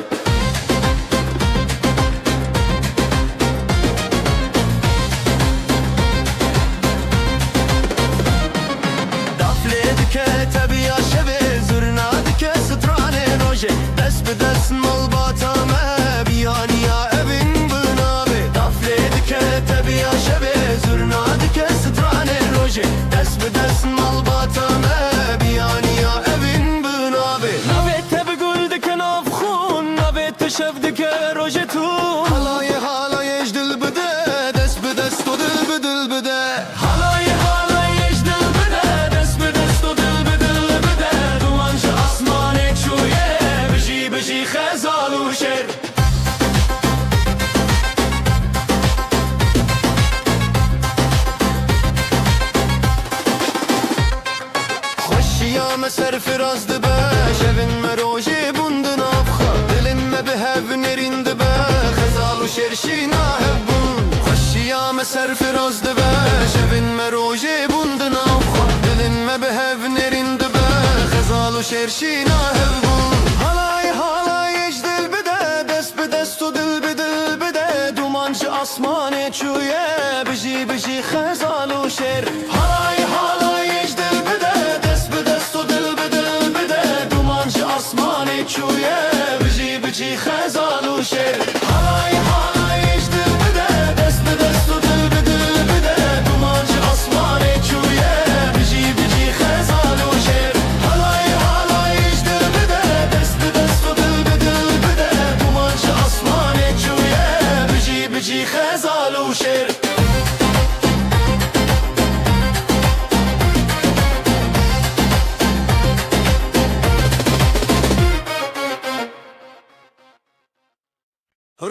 Serfiraz dibe, şevên me rojê bûn di nav xwe. Dilên me bi hev nêrîn dibe, xezal û şêr şîna hev bûn. Xweşiya me serfiraz dibe, şevên me rojê bûn di nav xwe. Dilên me bi hev nêrîn dibe, xezal û şêr şîna hev bûn. Halay, halay, ji dil bide, dest bi dest û dil bi dil bide, dûman ji asmanê çûye, bijî, bijî xezal û şêr. Halay, halay, ji dil bide, dest bi dest û dil bi dil bide, dûman ji asmanê çûye, bijî, bijî xezal û şêr. Halay, halay, ji dil bide, dest bi dest û dil bi dil bide, dûman ji asmanê çûye, bijî, bijî xezal û şêr. Halay, halay, ji dil bide, dest bi dest û dil bi dil bide, dûman ji asmanê çûye, bijî, bijî xezal û şêr.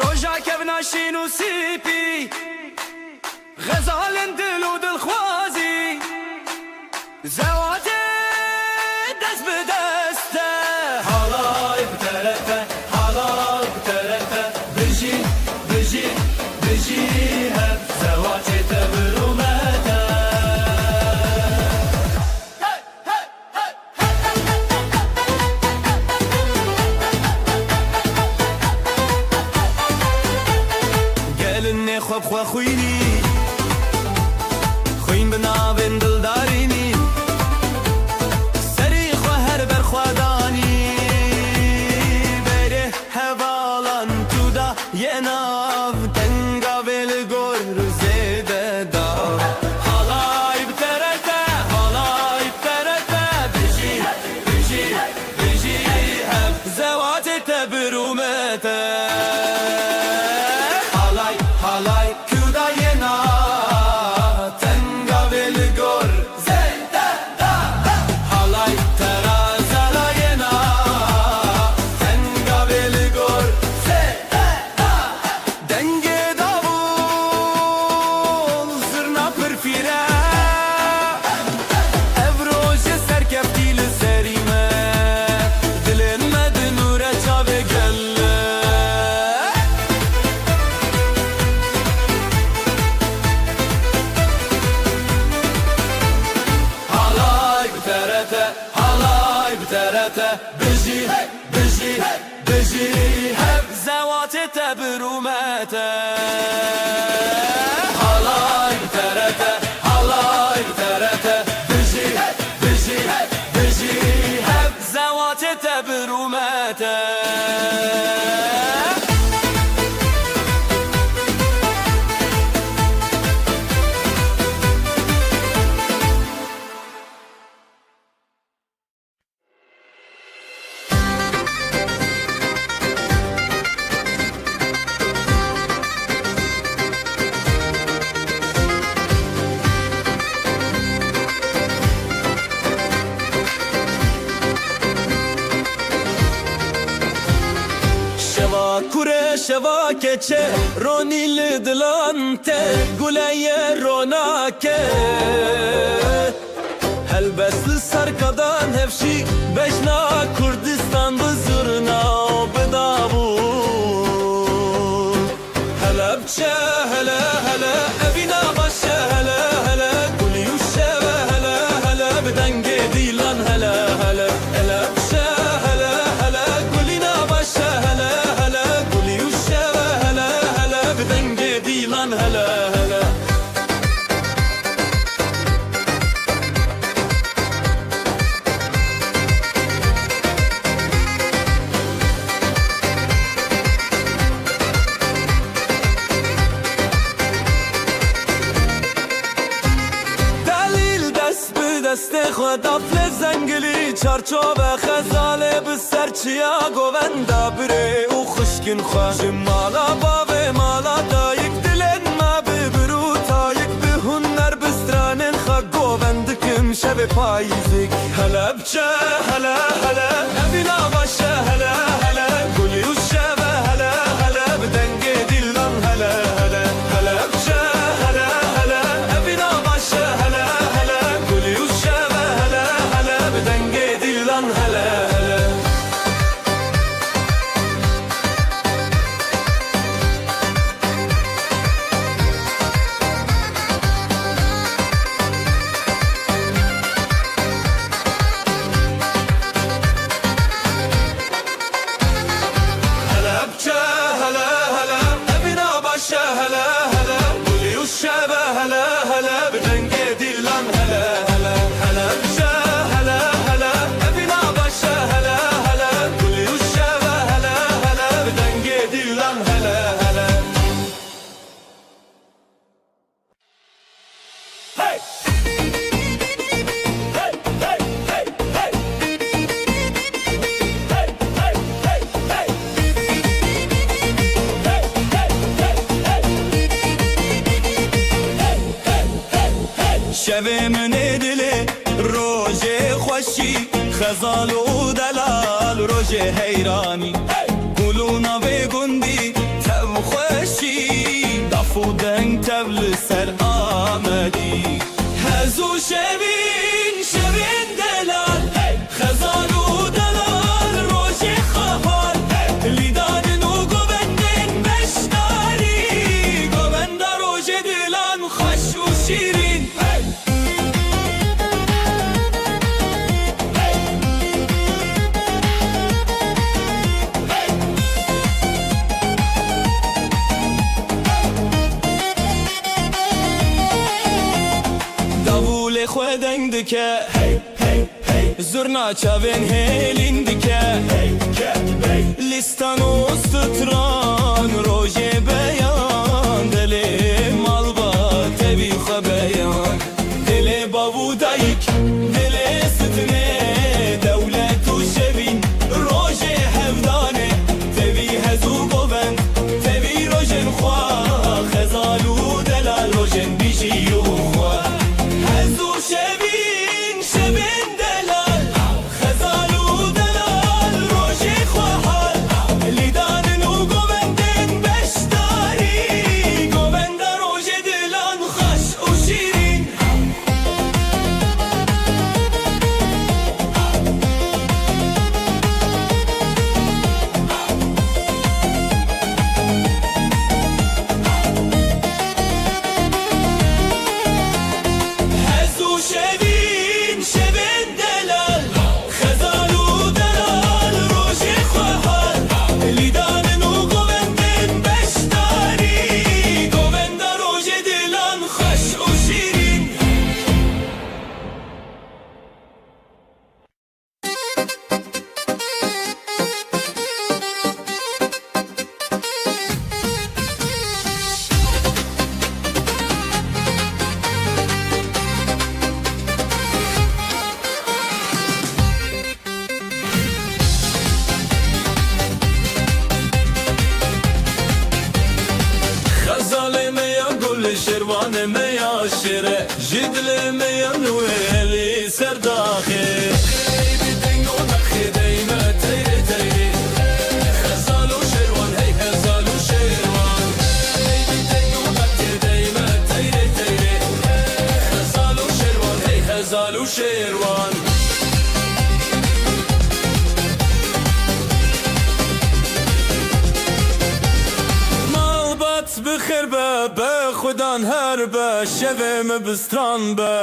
Roja kevna şîn û sîpî, xezalên dil û dilxwazî, zewatê dest bi dest e. Halay bi terete, halay bi terete, bijî, bijî, bijî hev, zewatê te bi rûmet e. Gelin nê xwe bi xwe xwînî, xwîn bi navên dildarînî, serî xwe her ber xwe danî. Berê hevalan tu da yê nav, tenga vê li gor zêde da. Halay bi terete, halay bi terete, bijî, bijî, bijî hev, zewatê te bi rûmet e. Halay, halay, kuda yê na, tenga vê li gor zêde da. Halay, tera zala yê na, tenga vê li gor zêde da. Dengê davul, zirna pirfîre, ev rojê serkeftî li serî me, dilên me dinûre çavê gel e. Halay bi terete, halay bi terete, bijî, bijî, bijî hev, zewatê te bi rûmet e. Halay bi terete, halay bi terete, bijî, bijî, bijî hev, zewatê te bi rûmet e. Şeva kure, şeva keçe, ronî li dilan te, gule ye ronake. Helbest li ser kadan hevşî, bejna Kurdistan bi zurna û bi davul. Hele biçe, hele, hele, evîna baş e, hele, hele, gulî û şeve, hele, hele, bi dengê dîlan, hele, hele, hele biçe, hele, hele, gulîna baş e, hele, hele, gulî û şeve, hele, hele, bi dengê dîlan, hele, hele. Delîl dest bi destê xwe daf lê zengilî, çarçove xezalê bi ser çiya govenda birê û xwişkin xwe. Ji mala bavê mala dayik dilên me bi bir û tayik, bi huner bi stranên xwe govend dikim şevê payîzik. Hele biçe, hele, hele, evîna baş e, hele, hele, gulî û şeve, hele, hele, bi dengê dîlan, hele, hele, hele biçe, hele, hele, evîna baş e, hele, hele, gulî û şeve, hele, hele, bi dengê dîlan. Şevê min ê dilê, rojê xweşî, xezal û delal, rojê heyranî. Gul û navê gundî, tev xweşî, daf û deng tev li ser Amedî. Hez û şevîn, şevên delal, xezal û delal, rojê xehal, lîdanin û govendên beşdarî, govenda rojê dilan xweş û şîrîn. Davulê xwe deng dike, hey, hey, hey. Zurna çavên hêlîn dike, hey, hey. Lîstan û stran rojê beyan, dilê malbat tevî xwe beyan. Dilê bav û dayik, dilê sitinê, dewlet û şevîn, rojê hevdanê, tevî hez û govend, tevî rojên xwe, xezal û delal, rojên bijî û xwe. Hez û şevîn, şevên delal. Xezal û delal rojê xwe hal, lîdanin û govendên beşdarî, govenda rojê dilan xweş û şîrîn. Hez û şevîn, şevên delal, xezal û delal, rojê xwe hal, lîdanin û govendên beşdarî, govenda rojê dilan xweş û şîrîn. Xezalê me ya gul, şêrvanê me ya şêre, ji dilê me ya nû ê li ser daxê. Ey bi deng û daxê deyme teyre teyre. Xezal û şêrwan, hey xezal û şêrwan. Ey bi deng û daxê deyme teyre teyre. Xezal û şêrwan, hey xezal û şêrwan. Malbat bi xêr be, be xudan her be, şevê me bi stran be.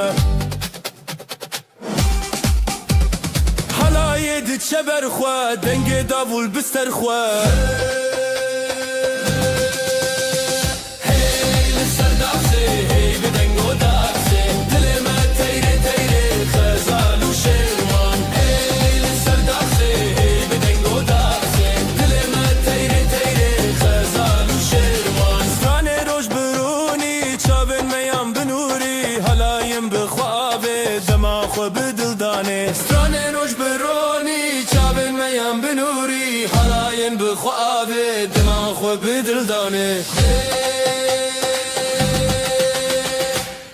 Halayê diçe ber xwe, dengê davul bi ser xwe. Hey li ser daxê, hey bi deng û daxê, dilê me teyre teyre, xezal û şêrwan. Hey li ser daxê, hey bi deng û daxê, dilê me teyre teyre, xezal û şêrwan. Stranê roj bi rûnî, çavên me yan bi nûrî, halayên bi xwe avê, dema xwe bi dil danê. Stranê roj bi ronî, çavên me yan bi nûrî, halayên bi xwe avê, dema xwe bi dil danê.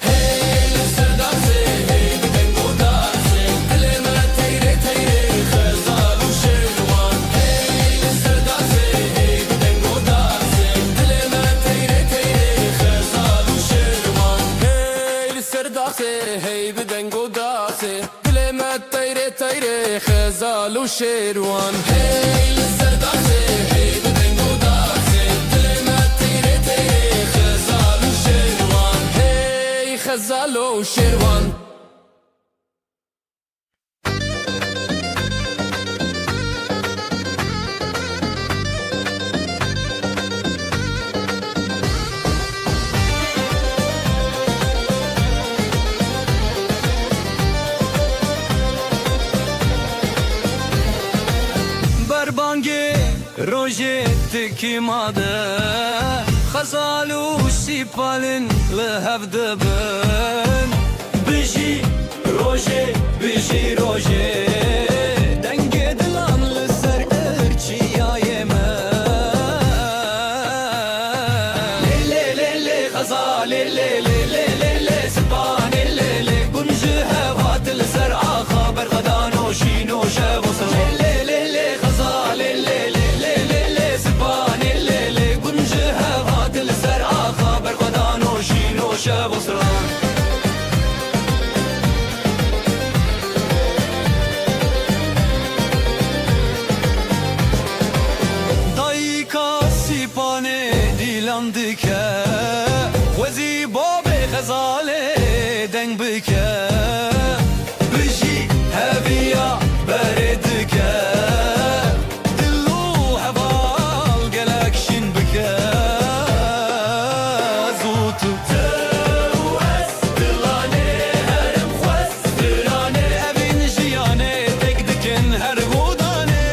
Hey, hey, li ser daxê, hey, bi deng û daxê, dilê me teyre teyre, xezal û şêrwan. Hey, li ser daxê, hey, bi deng û daxê, dilê me teyre teyre, xezal û şêrwan. Hey, li ser daxê, hey, bi deng û daxê, dilê me teyre teyre, xezal û şêrwan. Hey li ser daxê, hey bi deng û daxê, dilê me teyre teyre, xezal û şêrwan. Hey xezal û şêrwan. Berbangê rojê tikî made, xezal û sîpalin li hev dibin. Bijî rojê, bijî rojê, dengê dilan li ser qirçiyayê me. Lê lê lê lê xezalê, lê lê lê lê lê sipanê, lê Xusran. Dayika Sîpanê dîlan dike, xwezî babê Xezalê deng bike. Bijî heviya berê dike. Dil û heval gelek şîn bike zû tu. Tu û ez dilanê herim xwest stranê. Evîn jiyanê tek dikin her godanê.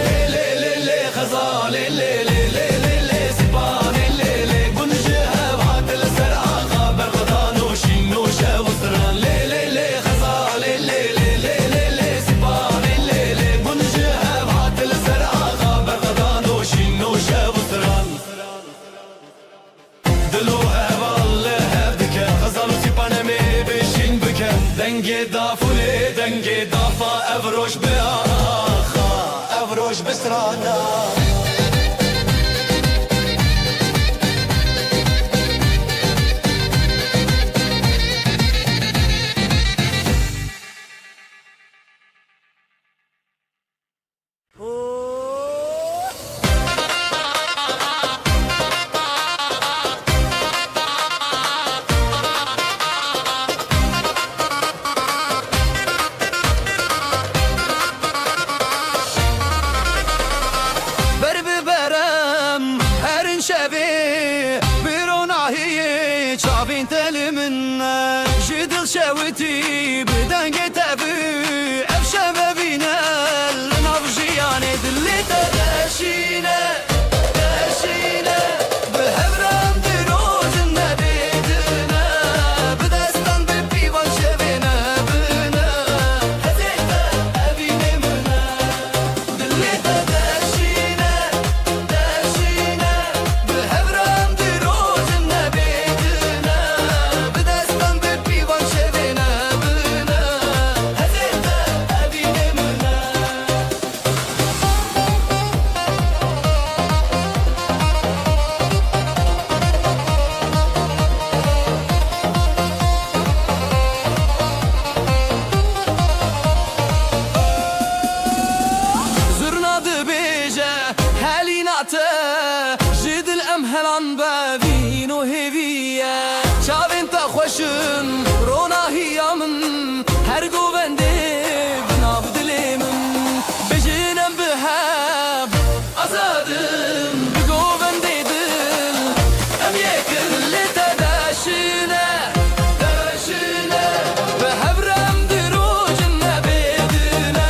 Lê lê lê lê Xezalê lê lê lê lê lê Sîpanê lê lê. Gun ji hev hat li ser axa berxwedan û şîn û şev û stran. Lê lê lê Xezalê lê lê lê lê lê Sîpanê lê lê. Gun ji hev hat li ser axa berxwedan û şîn û şev û stran. Dil û heval li hev dike, Xezal û Sîpan em ê bişîn bike. Dengê daf û lê dengê dafa ev roj bi axa, ev roj bi strana. Ber bi berem herin şevê, bi ronahiyê çavên te li min ne. Ji dil şewitî bi dengê te bi, ev şev evîne li nav jiyanê dilê te deşîne, deşîne. Bi hev re em di rojin nebêdine, bi destan bi pîvan şevê nebine. Hezê te evînê min e. Dilê te deşîne, deşîne, bi hev re em di rojin nebêdine, bi destan bi pîvan şevê nebine, hezê te evînê min e. Zurna dibêje helîna te, ji dil em helan bevîn û hêvî ye. Çavên te xweş in, ronahiya min, her govendê bi nav dilê min. Bêjin em bi hev azad in, bi govendê dil em yek in, lê te deşine. Deşine, bi hev re em di rojin nebêdine,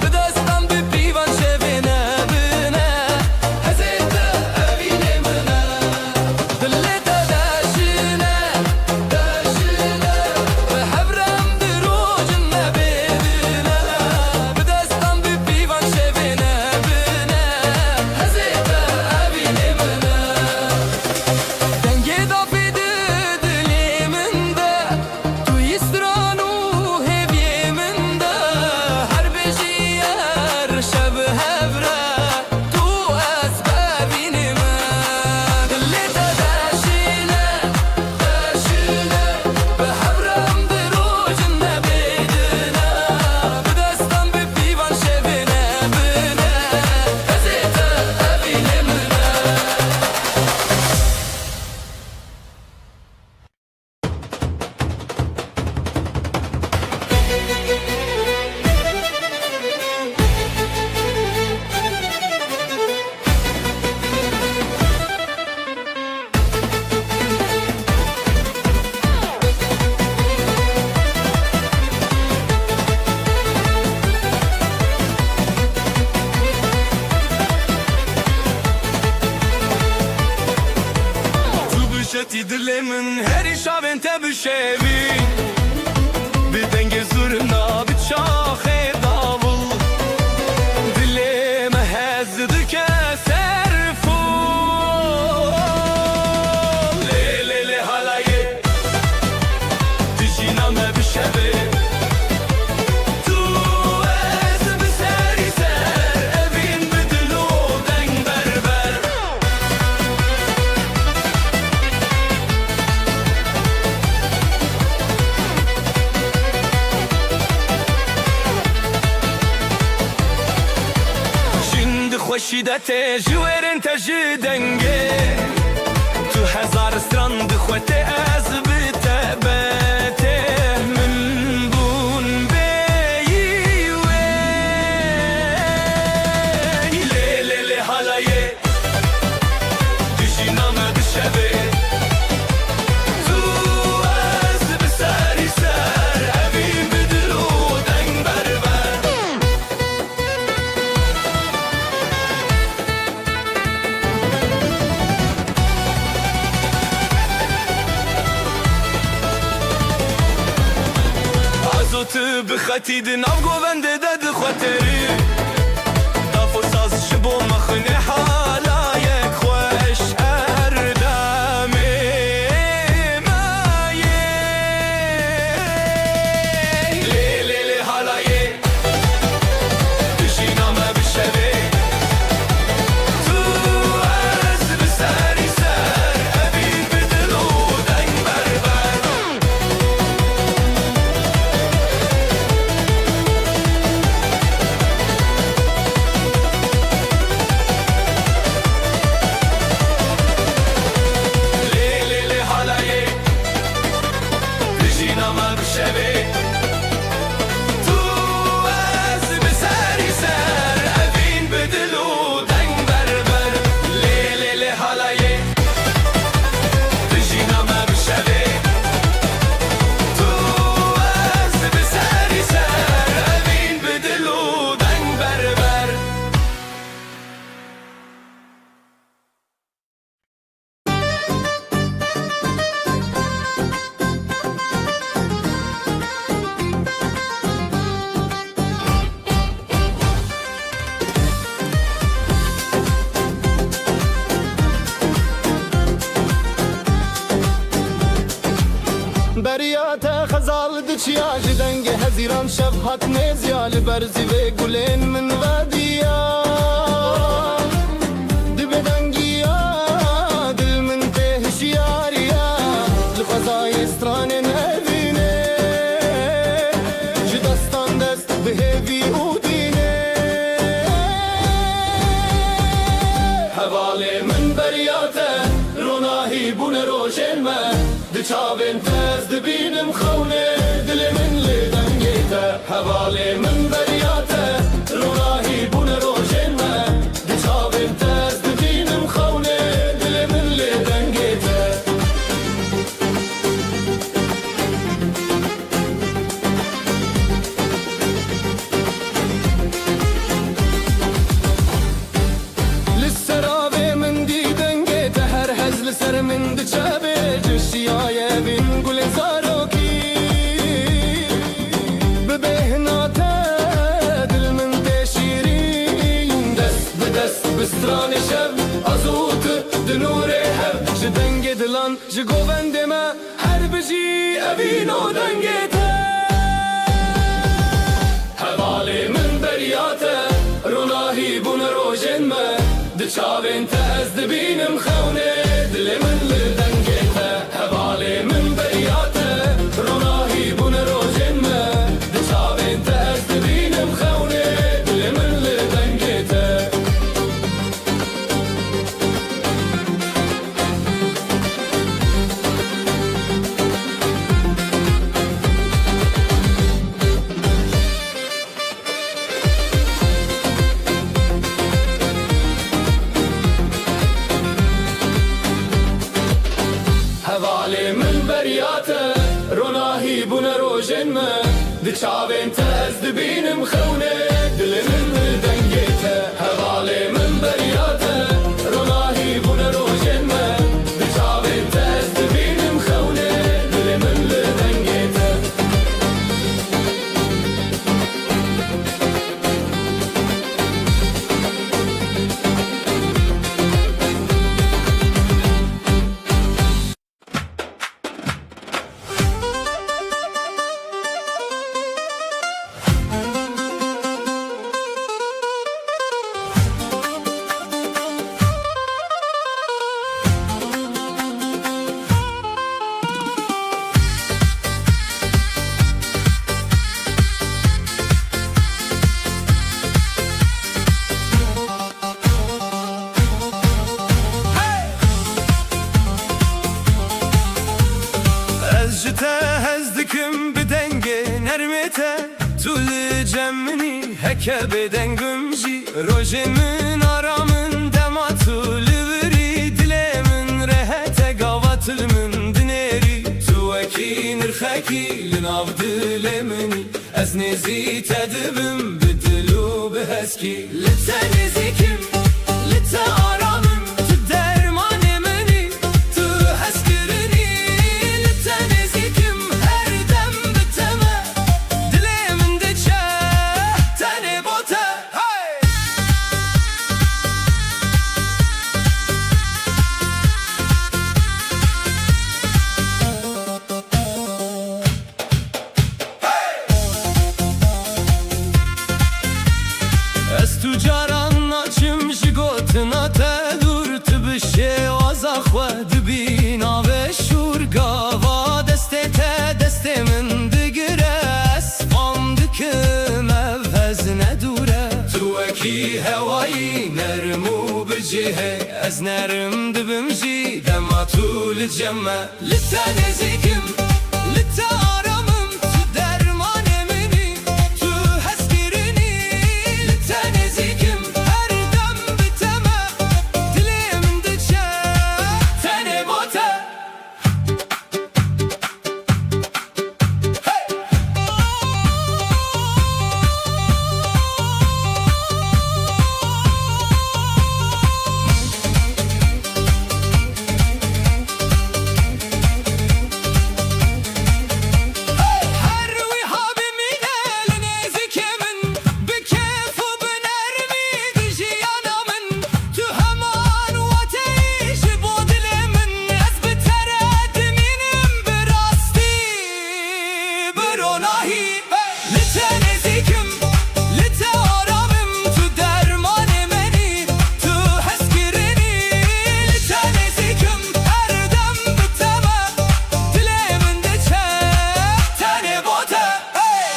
bi destan bi pîvan şevê nebine, hezê te evînê min e. Dilê te deşine, deşine, bi hev re em di rojin nebêdine, bi destan bi pîvan şevê nebine, hezê te evînê min e. Dengê dafê di dilê min de, tu yî stran û hêviyê min de. Her bêjî her şev hev re, tu ez bevînim. Dilê te deşîne, deşîne, bi hev re em di rojin nebêdine. Bi destan bi pîvan şevê nebine. Hezê te evînê min e. Tu bişetî dilê min, herî şavên te bişevî. Bi dengê zurna, bi çaxê davul, dilê me hez dike ser fûl. Lê, lê, lê halayê. Dijîna me bi şevê. Tu ez bi serî ser evîn bi dil û deng berber. Şîdetê ji wêrin te ji dengê tu hezar stran dixwetê ez bi te betê min bûn bêyî wê. Lê lê lê halayê. Tu jîna me bi şevê. Tu ez bi serî ser, evîn bi dil û deng berber. Ez û tu bi xetî di nav govendê de dixweterî. Daf û saz ji bo me xwinê halayek xweş erdemê me yê. Lê lê lê halayê. Tu jîna me bi şevê. Tu ez bi serî ser, evîn bi dil û deng berber. Lê lê lê halayê. Tu jîna me bi şevê. Tu ez bi serî ser, evîn bi dil û deng berber. Lê lê lê halayê. Tu jîna me bi şevê. Tu ez bi serî ser, evîn bi dil û deng berber. Beriya te xezal diçiya, ji dengê hezîran şev hat nêziya, li ber zîvê gulên min vediya. Dibe dengiya dil min tê hişyariya, li xwezayê stranên evînê, ji destan dest bi hêvî û dînê. Hevalê min beriya te, ronahî bûne rojên me. Di çavên te ez dibînim xewnê, dilê min li dengê te. Hevalê min beriya te, ronahî bûne rojên me. Di çavên te ez dibînim xewnê, dilê min li dengê te. Li ser avê min dî dengê te, her hez li ser min diçe bê, ji şiyaye vîn gulê zarokî. Bi bêhna te dil min tê şîrîn, dest bi dest bi stranê şev, ez û tu di nûrê hev, ji dengê dilan, ji govendê me. Her bijî evîn û dengê te. Hevalê min beriya te, ronahî bûne rojên me. Di çavên te ez dibînim xewnê, dilê min li dengê te. Hevalê min beriya te, ronahî bûne rojên me. Di çavên te ez dibînim xewnê, dilê min li dengê te. Hevalê min beriya te, ronahî bûne rojên me. Di çavên te ez dibînim xewnê, dilê min li dengê te. Hevalê min beriya te, ronahî bûne rojên me. Di çavên te ez dibînim xewnê, dilê min li dengê te. Ji te hez dikim bi dengê nermê te, tu li cem min î, heke bêdeng bim jî. Rojê min, ara min, dema tu li vir î, dilê min rehet e, gava tu li min dinêrî. Tu wekî nirxekî li nav dilê min î, ez nêzî te dibim bi dil û bi heskî. Li te nêzîk im, li te aram im, tu dermanê min î, tu hezkirin î. Li te nêzîk im, her dem bi te me, dilê min diçe tenê bo te. Hey! Ez tu caran naçim ji gotina te dûr, tu bi şêwaza xwe dibî navê şûr. Gava destê te destê min digire, ez fam dikim ev hezine dûr e. Tu wekî hewayî nerm û bi cih î, ez nerm dibim jî dema tu li cem me. Li te nêzîk im, li te aram im, tu dermanê min î, tu hezkirin î. Li te nêzîk im, her dem bi te me, dilê min diçe tenê bo te. Her wiha bimîne li nêzîkê min, bi kêf û bi nermî di jiyana min. Tu heman wateyî ji bo dilê min, ez bi te re dimînim bi rastî, bi ronahî. Li te nêzîk im, li te aram im, tu dermanê min î, tu hezkirin î. Li te nêzîk im, her dem bi te me, dilê min diçe tenê bo te. Hey!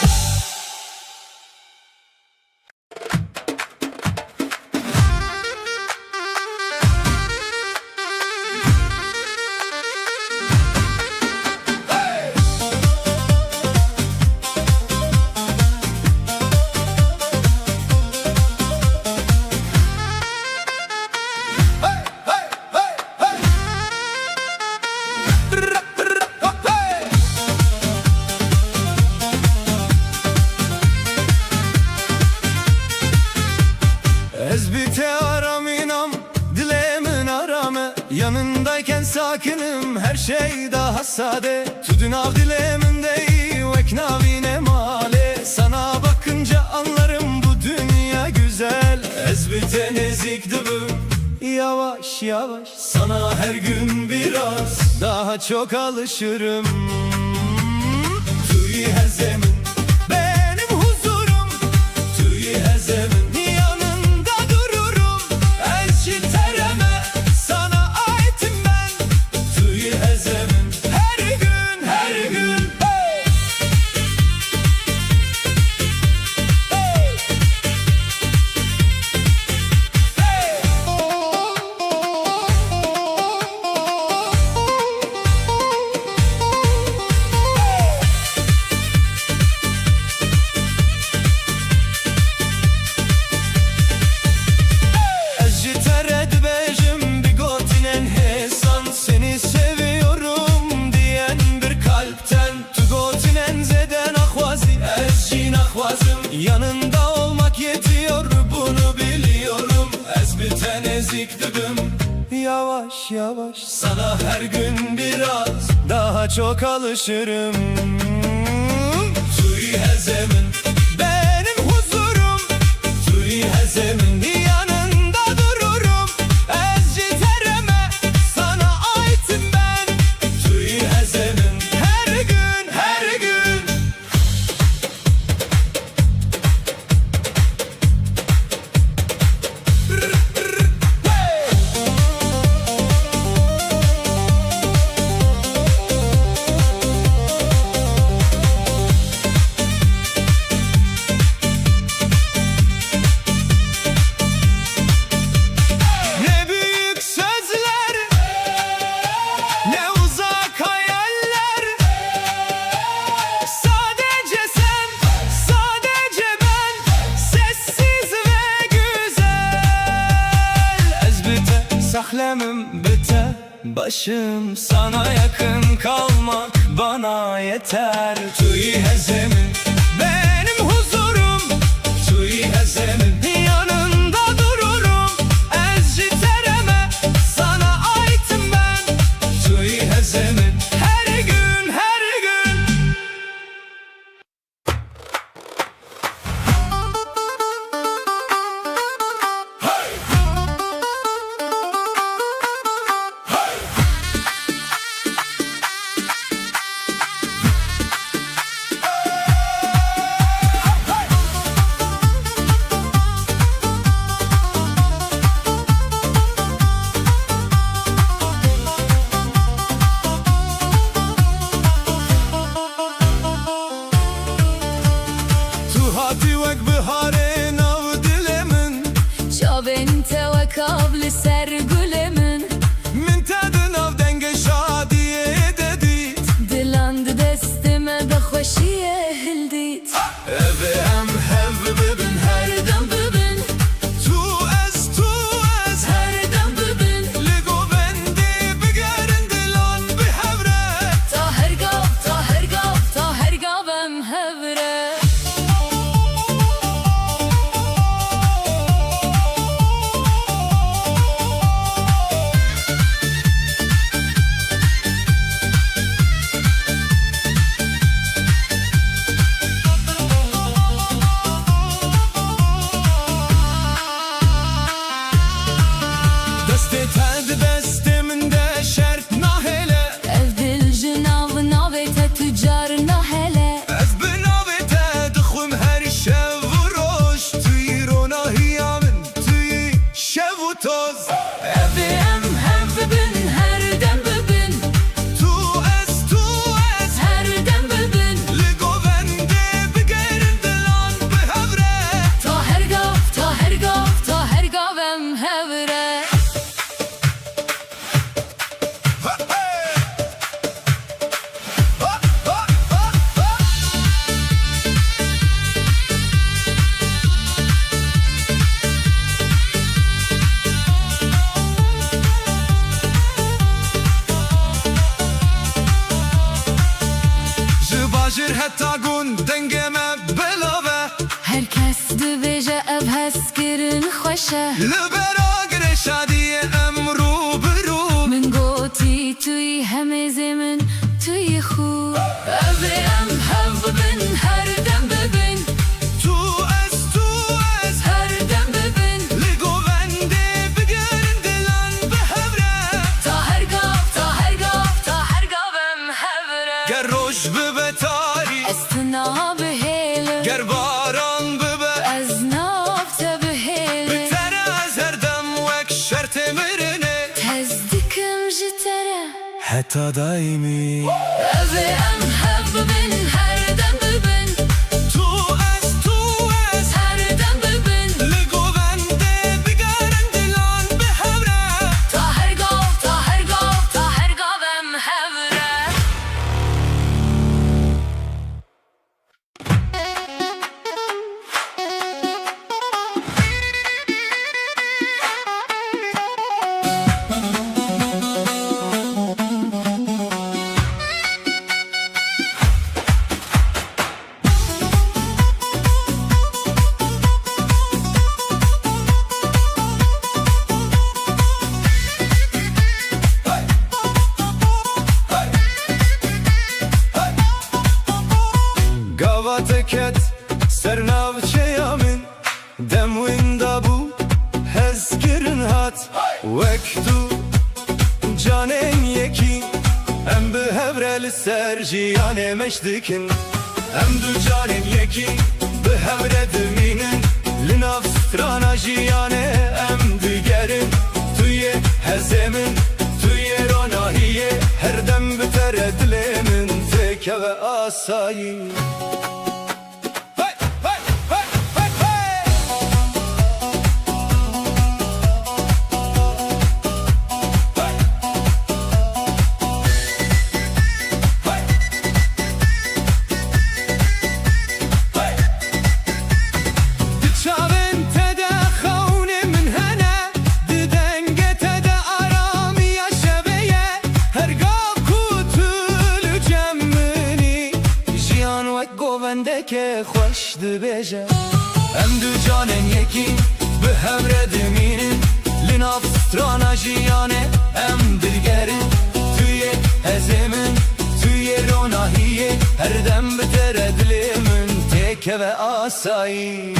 Ez bi te aramînam, dilê min aram e. Yanındayken sakinim, her şey daha sade. Tu di nav dilê min de yî, wek navîne malê. Sana bakınca anlarım bu dünya güzel. Ez bi te nêzîk dibim, yavaş yavaş. Sana her gün biraz daha çok alışırım. Tu yî hezê min, benim huzurum. Tu yî hezê min, yanında dururum. Ez ji te re me, sana aitim ben. Tu yî hezê min, her gün, her gün. Hey! Hey! Ez ji te re dibêjim bi gotinên hêsan, seni seviyorum diyen bir kalpten. Tu gotinên zêde naxwazî, ez jî naxwazim. Yanında olmak yetiyor, bunu biliyorum. Ez bi te nêzîk dibim, yavaş yavaş. Sana her gün biraz daha çok alışırım. Tu yî hezê min, benim huzurum. Tu yî hezê min, yanında dururum. Ez ji te re me, sana aitim ben. Tu yî hezê min, her gün, her gün. Emim bite, başım sana yakın, kalmak bana yeter. Tu yî hezê min, benim huzurum, tu yî hezê min, yanında dururum. Ez ji te re me, sana aitim ben. Tu yî hezê min, her gün, her gün. Tu hatî wek biharê nav dilê min. Çavên te wek av li ser gulê min. Min te di nav dengê şadiyê de dît. Dilan di destê me de xweşiyê hildît. Evê em hev bibin, her dem bibin. Tu ez, tu ez, her dem bibin. Li govendê bigerin, dilan bi hev re. Ta her gav, ta her gav, ta her gav em hev re. Destê te di destê min de şert nahêle. Ev dil ji nav navê te tu car nahêle. Ez bi navê te dixwim her şev û roj. Tu yî ronahiya min, tu yî şev û toz. Evê em hev bibin, her dem bibin. Tu ez, tu ez, her dem bibin. Li govendê bigerin, dilan bi hev re. Ta her gav, ta her gav, ta her gav em hev re. Ji bajêr heta gund dengê me belav e. Her kes dibêje ev hezkirin xweş e. Li ber agirê şadiyê em rû bi rû. Min gotî tu yî hemêzê min, tu yî xwe. Evê em hev bibin, her dem bibin. Tu ez, tu ez, her dem bibin. Li govendê bigerin, dilan bi hev re. Ta her gav, ta her gav, ta her gav em hev re. Ger roj bibe tarî. Ez tu nabihêlim. Ger baran bibe. Ez nav te bihêlim. Bi te re ez her dem wek şertê mirinê. Hez dikim ji te re. Heta daîmî. Evê em hev bibin, her dem bibin. Tu ez, tu ez. Her dem bibin. Li govendê bigerin, dilan bi hev re. Ta her gav, ta her gav, ta her gav em hev re. Gava te ket ser navçeya min, dem winda bû, hezkirin hat. Wek du canên yekî, em bi hev re li ser jiyanê meş dikin. Em du canên yekî bi hev re dimînin, li nav strana jiyanê em digerin. Tu yê hezê min, tu yê ronahiyê, her dem bi te re dilê min têkeve asayî. Di çavên te de xewnê min hene, di dengê te de ara Deke xweş dibêje. Em du canên yekî bi hev re dimînin. Li nav strana jiyanê em dilgerin. Tu yê hezê min, tu yê ronahiyê. Her dem bi te re dilê min têkeve asayî.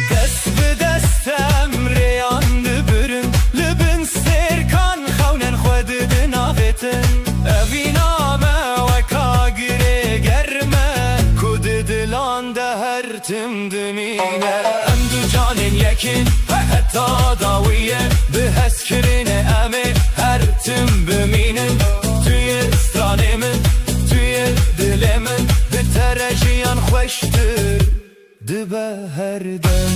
Dest bi dest em rêyan dibirin, li bin stêrkan xewnen xwe didin avêtin. Evîna me weka girê germ e, ku di dilan de her tim dimîne. Em du canên yek in, heta dawiyê, bi hezkirinê em ê her tim bimînin. Tu yê stranê min, tu yê dilê min, bi te re jiyan xweştir dibe her dem.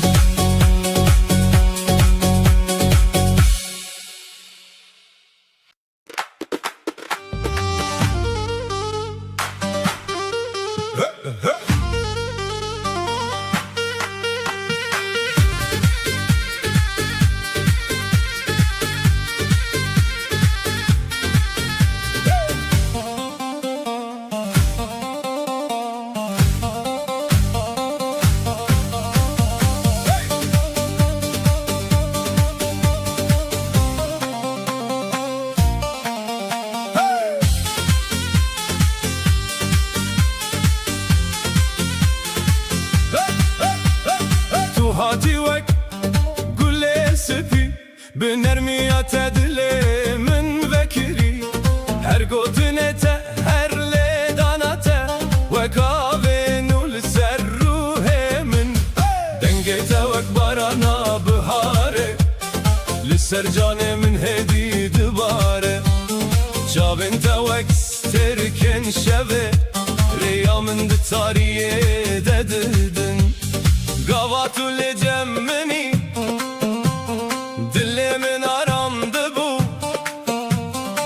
Tu hatî wek gulê spî, bi nermiya te dilê min vekirî. Her gotinê te, her lêdana te, wek avê nû li ser ruhê min. Dengê te wek barana biharê, li ser canê min hêdî dibare. Çavên te wek stêrkên şevê, rêya min di tariyê de didin. Gava tu li cem min î, dilê min aram dibû.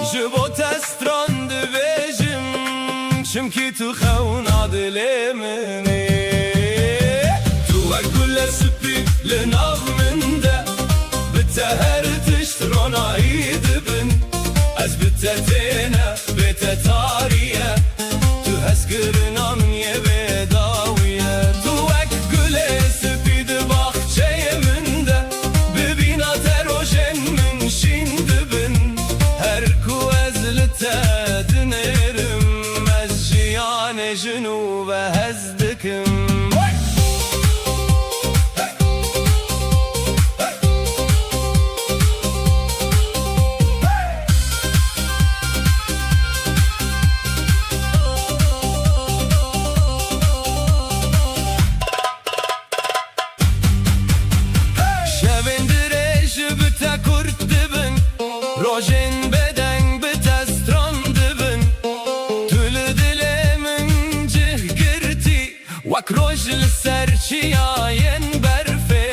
Ji bo te stran dibêjim, çimkî tu xewna dilê min î. Tu wek gule spî li nav min de, bi te her tişt ronahî dibin. Ez bi te têne, bê te tarî ye. Tu hezkirina min yê bêdawî ye. Tu wek gulê spî di baxçeyê min de, bi bîna te rojên min şîn dibin. Her ku ez li te dinêrim, ez jiyanê ji nû ve hez dikim. Şevên dirêj bi te kurt dibin, rojên bêdeng bi te stran dibin. Tu li dilê min cih girtî, wek roj li ser çiyayên berfê.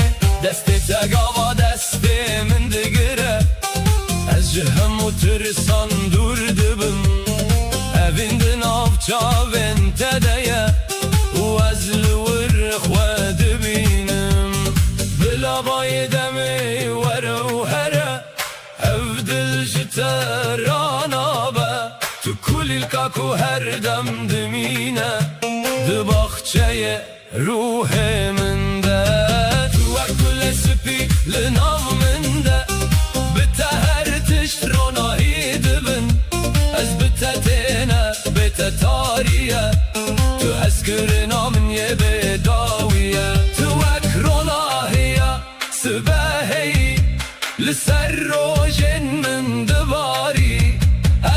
Destê te gava destê min digire, ez ji hemû tirsan dûr dibim. Evîn di nav çavên te de ye û ez li wir xwe dibînim. Bila bayê demê were û here, ev dil ji te ranabe. Tu kulîlka ku her dem dimîne di baxçeyê ruhê min de. Tu wek gulê spî li nav min de, bi te her tişt ronahî dibin. Ez bi te têne, bê te tarî ye. Tu hezkirina min yê bêdawî ye. Tu wek ronahî ye, sibehê yî li ser rojên min dibarî.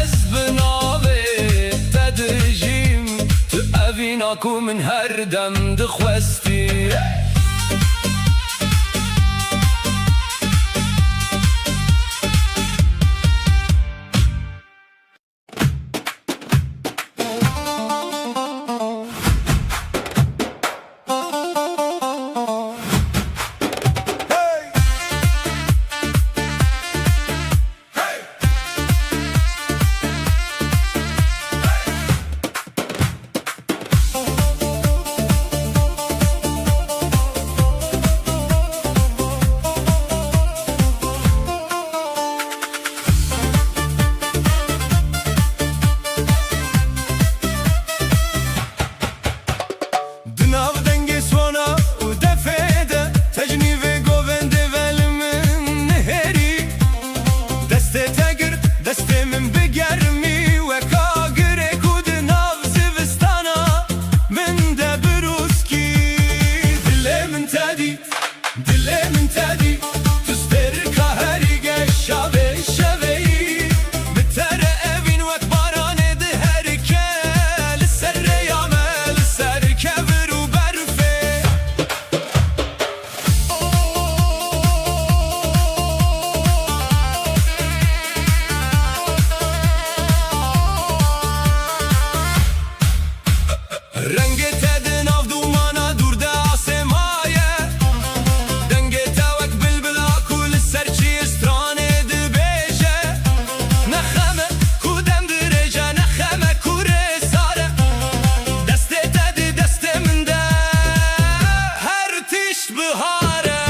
Ez bi navê te dijîm, tu evîna ku min her dem dixwestî. Rengê te di nav dûmana dûr de asê maye. Dengê te wek bilbila ku li ser çiyê stranê dibêje. Ne xem e ku dem dirêj e, ne xem e ku rê sar e. Destê te di destê min de, her tişt bihar e.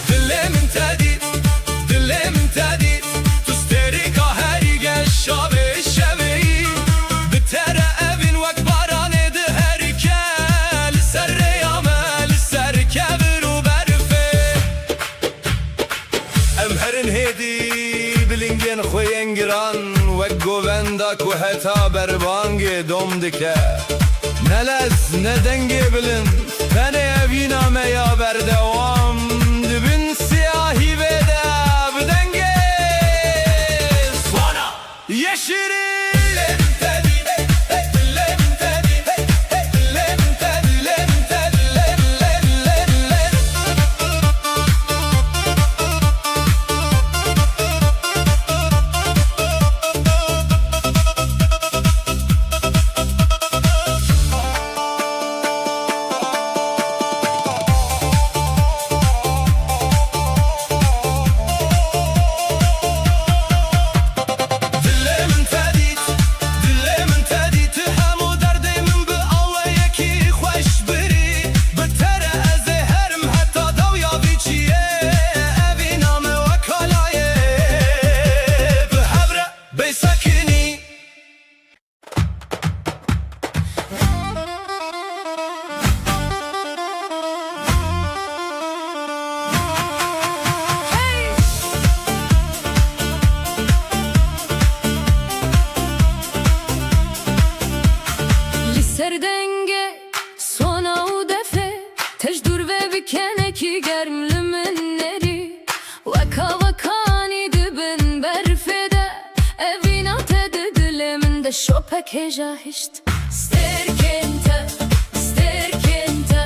Dilê min te dît, dilê min te dît. Tu stêrîka herî geş şavê şevê yî. Bi te re evîn wek baranê diherike. Li ser rêya me, li ser kevir û berfê. Em herin hêdî bi lingên xwe yên giran, wek govenda ku heta berbangê dom dike. Ne lez, ne dengê bilind, tenê evîna me ya berdewam di bin siyahî vê de bi dengê zwana. Yeşilî. Dilê min te dît, dilê min te dît, tu hemû derdê min bi awayekî xweş birî. Bi te re ez ê herim heta dawiya vî çiyê, evîna me wek kalayê bi hev re bê sekinî. Li ser dengê sona û defê, te ji dûr ve bi kenekî germ li min nerî. Weka wekanî di bin berfê de, evîna te di dilê min de şopek hêja hişt. Stêrkên te, stêrkên te,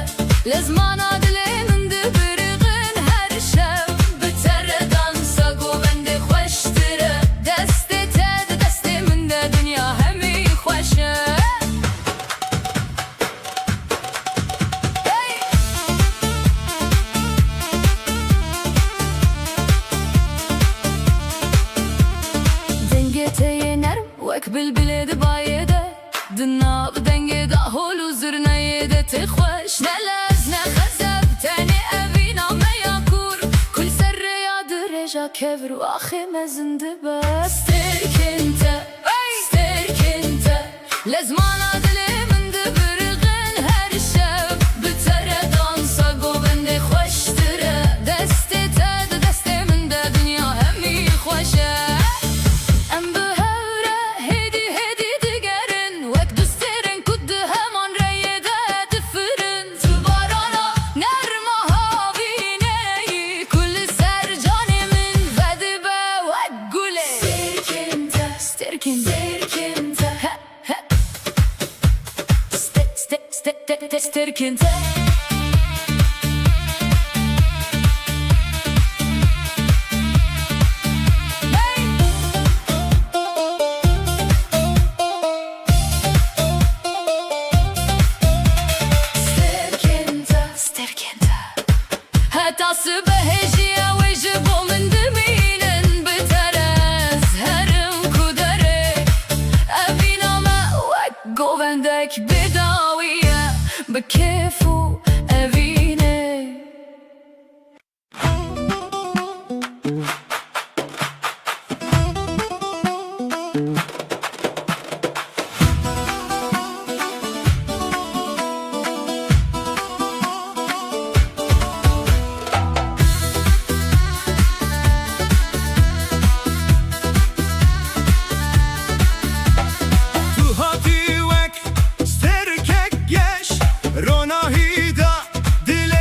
lezmana dilê min dibiriqin her şev. Bi te re dansa govendê xweştir e, destê te di destê min de dinya hemî xweş e. Dengê te yê nerm wek bilbilê di bayê de, di nav dengê dahol û zurneyê de tê xweş. Ne lez ne xezeb, tenê evîna me ya kûr, ku li ser rêya dirêja kevir û axê mezin dibe. Stêrkên te, stêrkên te, lezmana dilê min dibiriqin her şev. Bi te re dansa govendê xweştir e, destê te di destê min de dinya hemî xweş e. Em bi hev re hêdî hêdî digerin, wek du stêrên ku di heman reyê de difirin. Tu barana nerma havîneyî, ku li ser canê min vedibe wek gulê. Stêrkên te, stêrkên, stêrkên te. He. He. Ste-, ste-, ste-, te-, te-, stêrkên te. Hey! Stêrkên te, stêrkên te. Heta sibehê jî ew ê ji bo min dimînin, bi te re ez herim ku derê. Evîna me wek govendek bêdawî ye, bi kêf û evînê. Tu hatî wek stêrkek geş, ronahî da dilê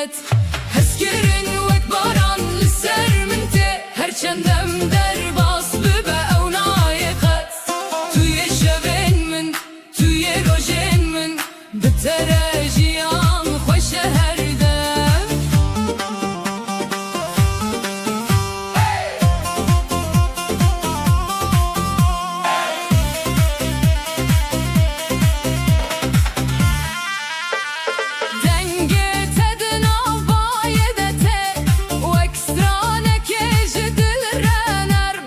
Hezkirin wek baran li ser min tê, her çend dem derbas bibe ew nayê qet. Tu yê şevên min, tu yê rojên min, bi te re jiyan xweş e her dem. Dengê te di nav bayê de tê, wek stranekê ji dil re nerm.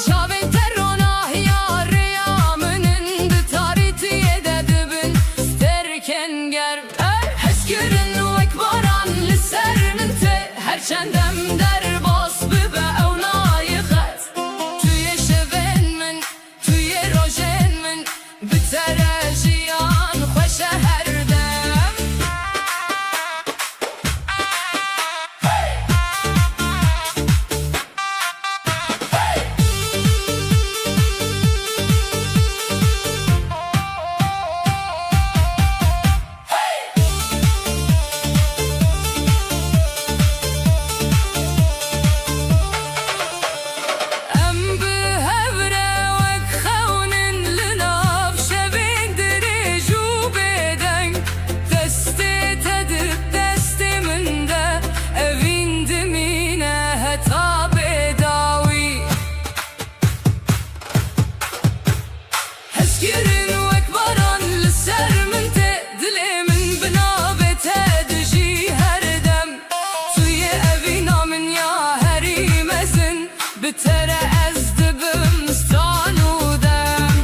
Çavên te ronahiya rêya min in, di tarîtiyê de dibin stêrkên germ. Hezkirin wek baran li ser min tê, her çend dem derbas bibe ew nayê qet. Tu yê şevên min, tu yê rojên min, bi te re jiyan xweş e her dem. Em bi hev re wek xewn in li nav şevên dirêj û bêdeng. Destê te di destê min de, evîn dimîne heta bêdawî. Hezkirin wek baran li ser min tê, dilê min bi navê te dijî her dem. Tu yê evîna min ya herî mezin, bi te re ez dibim stran û dem.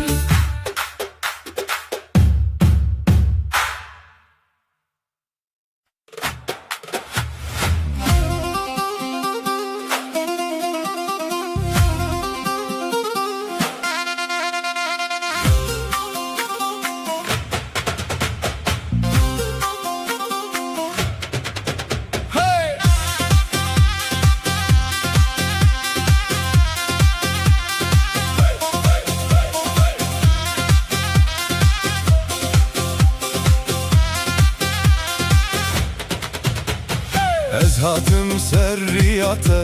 Ez hatim ser riya te,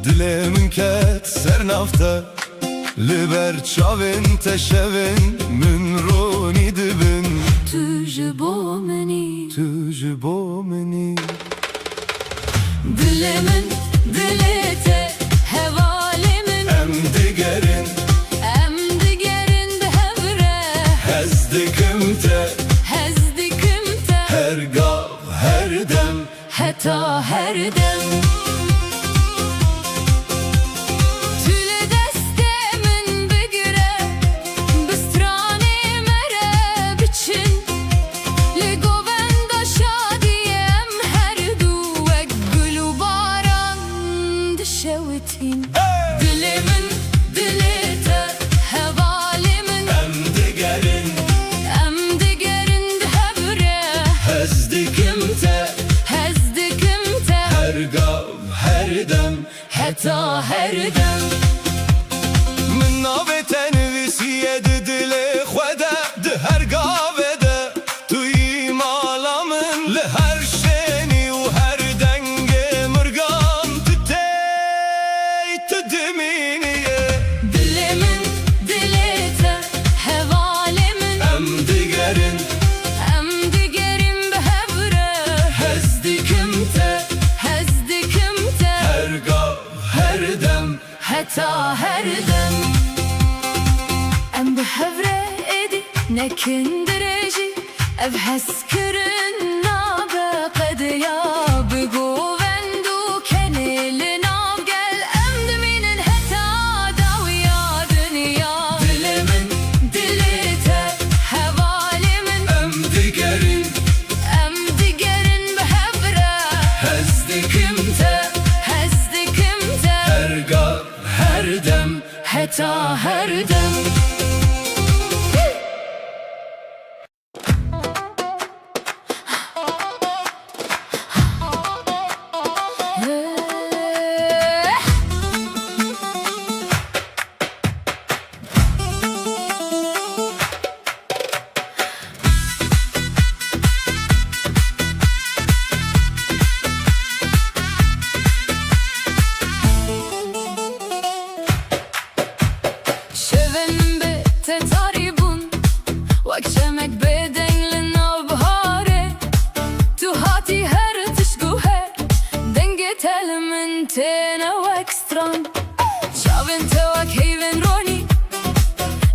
dilê min ket ser nav te. Li ber çavên te şevên min ronî dibin. Tu ji bo min î. Tu ji bo min î. Dilê min, dilê te, hevalê min. Em digerin. Em digerin bi hev re. Hez dikim te. Hez dikim te. Her gav, her dem. Heta her dem. Tu li destê min bigire, bi stranê me re biçin. Li govenda şadiyê em her du wek gul û baran dişewitîn. Dilê min, dilê te, hevalê min. Em digerin. Em digerin bi hev re. Hez dikim te. Hez dikim te. Her gav, her dem. Heta her dem. Min navê te nivîsiye di dilê xwe de, di her gavê de. Tu yî mala min, li her şênî û her dengê mirgan tu tey, tu dimînî. Dilê min, dilê te, hevalê min. Em digerin. Em digerin bi hev re. Hez dikim te. Hez dikim te. Her gav, her dem. Heta her dem. Em bi hev re êdî nekin dirêjî. Ev hezkirin nabe qediya, bi govend û kenê li nav gel em dimînin heta dawiya dinya. Dilê min, dilê te, hevalê min. Em digerin. Em digerin bi hev re. Hez dikim te. Hez dikim te. Her gav, her dem. Heta her dem. têne wek stran. Çavên te wek heyvên ronî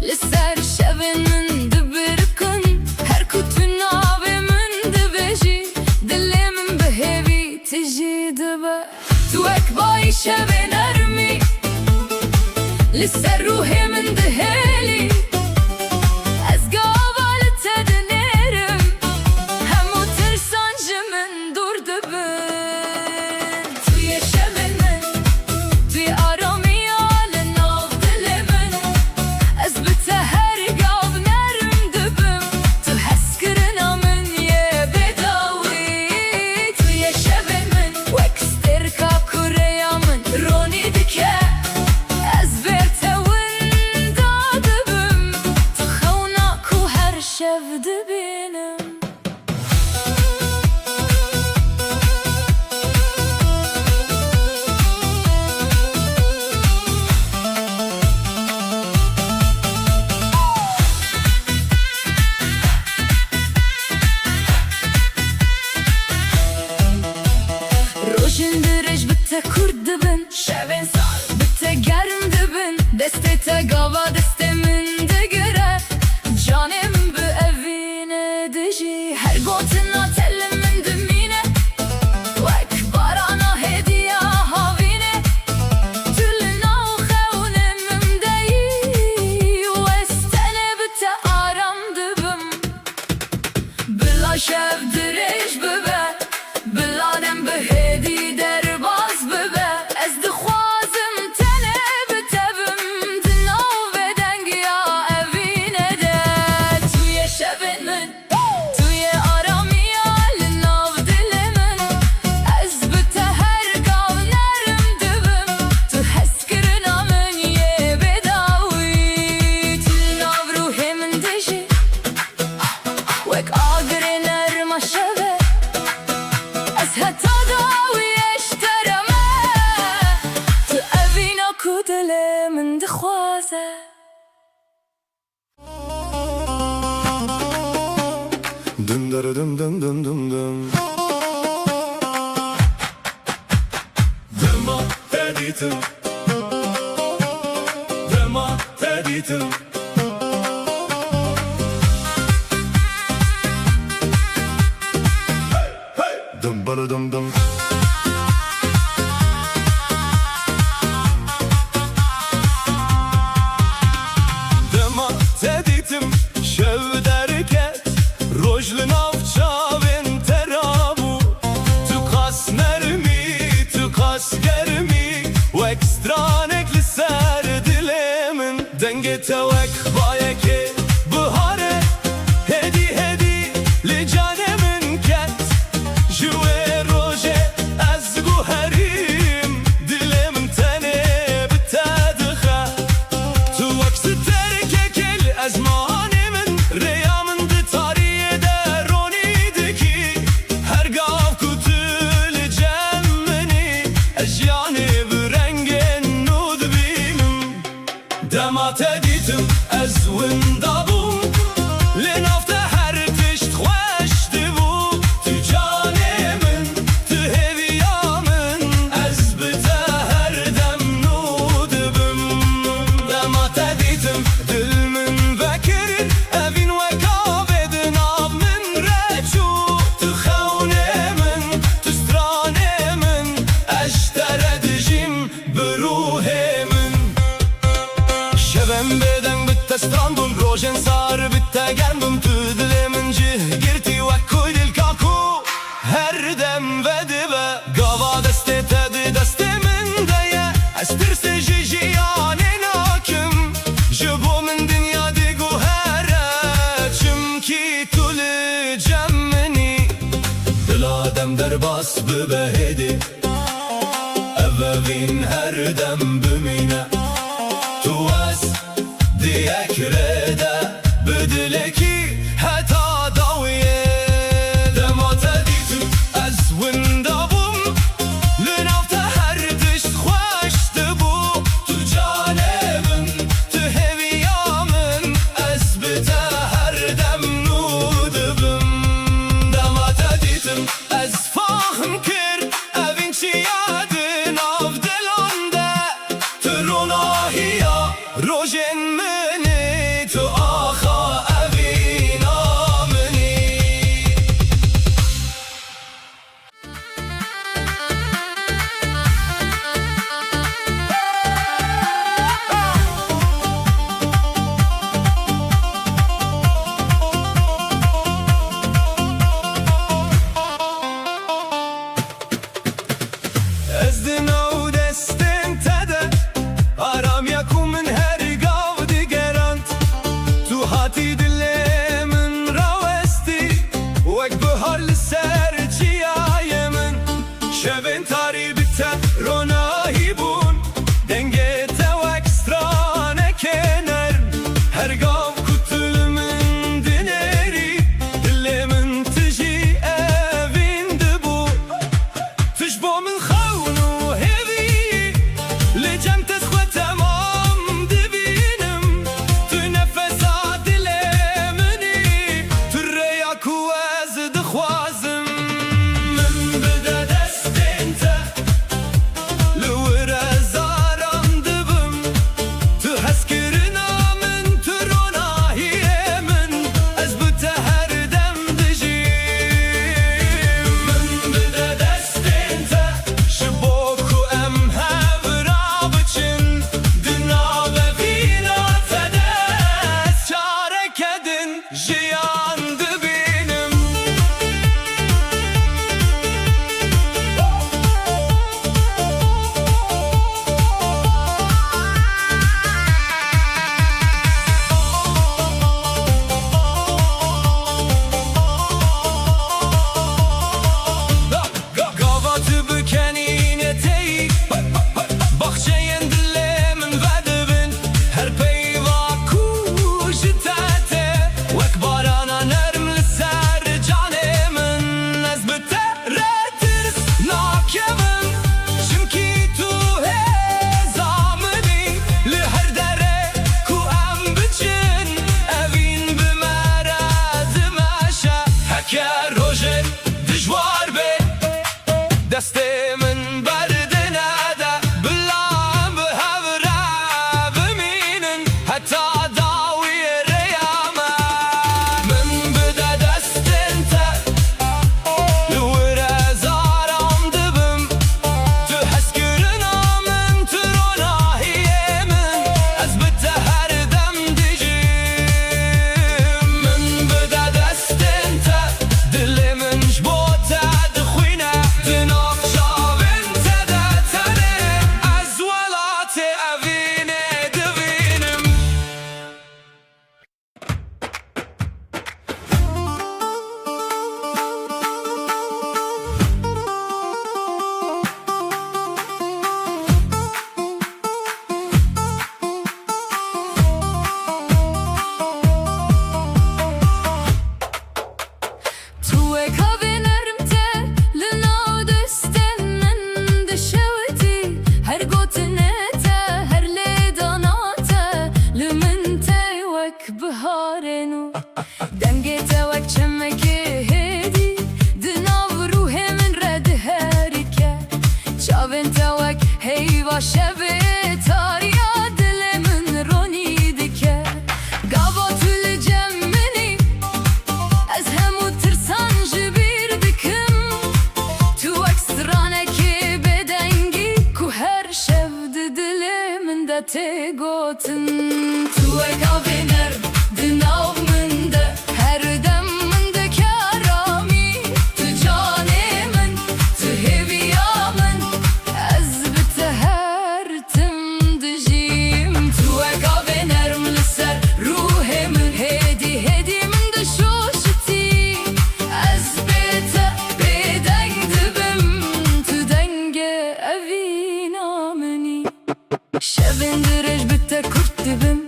li ser şevên min dibirikin. Her ku tu navê min dibêjî, dilê min bi hêvî tijî dibe. Tu wek bayî şevê nermî li ser ruhê min dihêlî. Ez gava li te dinêrim, hemû tirsan ji min dûr dibin. Tu yê şevên min, tu yê aramiya li nav dilê min. Ez bi te her gav nerm dibim, tu hezkirina min yê bêdawî. Tu yê şevên min, wek stêrka ku rêya min ronî dike. Ez bêr te winda dibim, tu xewna ku her şev dibînim. Rojên dirêj bi te kurt dibin, şevên sar bi te germ dibin. Destê te gava destê min digire, canê min bi evînê dijî. Her gotina te li min dimîne, wek barana hêdiya havînê. Tu li nav xewnên min de yî û ez tenê bi te aram dibim. Bila şev dirêj bibe, bila dem bi hêdî derbas bibe. Ez dixwazim tenê bi te bim, di nav vê dengiya evînê de. Tu yê şevên min, tu yê aramiya li nav dilê min. Ez bi te her gav nerm dibim, tu hezkirina min yê bêdawî. Tu li nav ruhê min dijî, wek agirê nerma şeve. Ez heta dawiyê ji te re me, tu evîna ku dilê min dixwaze. Dın dırı dın dın dın dın dın. Dema te dîtim. Dema te dîtim. Hey, hey. Dım bırı dım dım. Dema te dîtim, şev derket, roj li nav çavên te rabû. Tu qas nermî, tu qas germî, wek stranek li ser dilê min. Dengê te wek bayekê biharê, hêdî hêdî li canê min ket. Ji wê rojê ez guherîm, dilê min tenê bi te dixe. Tu wek sterkekê li ezmanê min, rêya min di tariyê de ronî dikî. Her gav ku tu li cem min î, ez jiyanê bi rengên nû dibînim. Dema te dîtim ez winda bûm, lê nav te her tişt xweş dibû. Tu canê min, tu hêviya min, ez bi te her dem nû dibim. Dema te dîtim dil min vekir, evîn wek avê di nav min re çû. Tu xewnê min, tu stranê min, ez ji te re dijîm. Bi ruhê min. Şevên bêdeng bi te strand bûn, rojên sar bi te germ bûn. Tu dilê min cih girtî wek ku dilka ku her dem vedibe. Gava destê te di destê min de ye, ez tirsê ji jiyanê nakim. Ji bo min dinya diguhere, çimkî tu li cem min î. Bila dem derbas bibe hêdî. Ev evîn her dem bimîne. Tu ez di yek rê de bi dilekî heta dawiyê. Dema te dîtim ez winda bûm. Li nav te her tişt xweş dibû. Tu canê min, tu hêviya min. Ez bi te her dem nû dibim. Dema te dîtim ez fahm kir, evîn çiya di nav Li ser çiyayê min şevên tarî bi te ronahî bûn. Dengê te wek stranekê nerm, her gav ku tu li min dinêrî, dilê min tu jî evîn dibû. Tu ji bo min xewn û hêvî, li cem te xwe temam dibînim. Tu nefesa dilê min î, tu rêya ku ez dixwazim. Min bide destên te, li wir ez aram dibim. Tu hezkirina min, tu ronahiyê min, ez bi te her dem dijîm. Min bide destên te, ji bo ku em hev rabiçin, di nav evîna te de ez çareke din jiyan dibînim. Ga-, gava tu bikenîne teyî baxçeyên dilê min vedibin. Her peyva ku ji te tê, wek barana nerm li ser canê min. Ez bi te re tirs nakevim, çimkî tu hêza min î. Li her derê ku em biçin, evîn bi me re dimeşe. Heke rojê dijwar bê, destê min ber di nede, bila em bi hev re bimînin heta dawiyê rêya me. Min bide destên te, li wir ez aram dibim. Tu hezkirina min, tu ronahiyê min, ez bi te her dem dijîm. Min bide destên te, dilê min ji bo te dixwîne. Di nav çavên te de tenê ez welatê evînê dibînim. Tu wek havê nerm te li nav destên min dişewitî, her gotinê te, her lêdana te li min tê wek biharê nû. Dengê te wek çemekê hêdî di nav ruhê min re diherike. Çavên te wek heyva şevê tariya dilê min ronî dike. Gava tu li cem min î, ez hemû tirsan ji bîr dikim. Tu wek stranekê bêdengî ku her şev di dilê min de tê gotin. Tu wek avê nerm di nav min de, her dem min dike aramî. Tu canê min, tu hêviya min, ez bi te her tim dijîm. Tu wek avê nerm li ser ruhê min, hêdî hêdî min dişoşitî. Ez bê te bêdeng dibim, tu dengê evîna min î. Şevên dirêj bi te kurt dibim.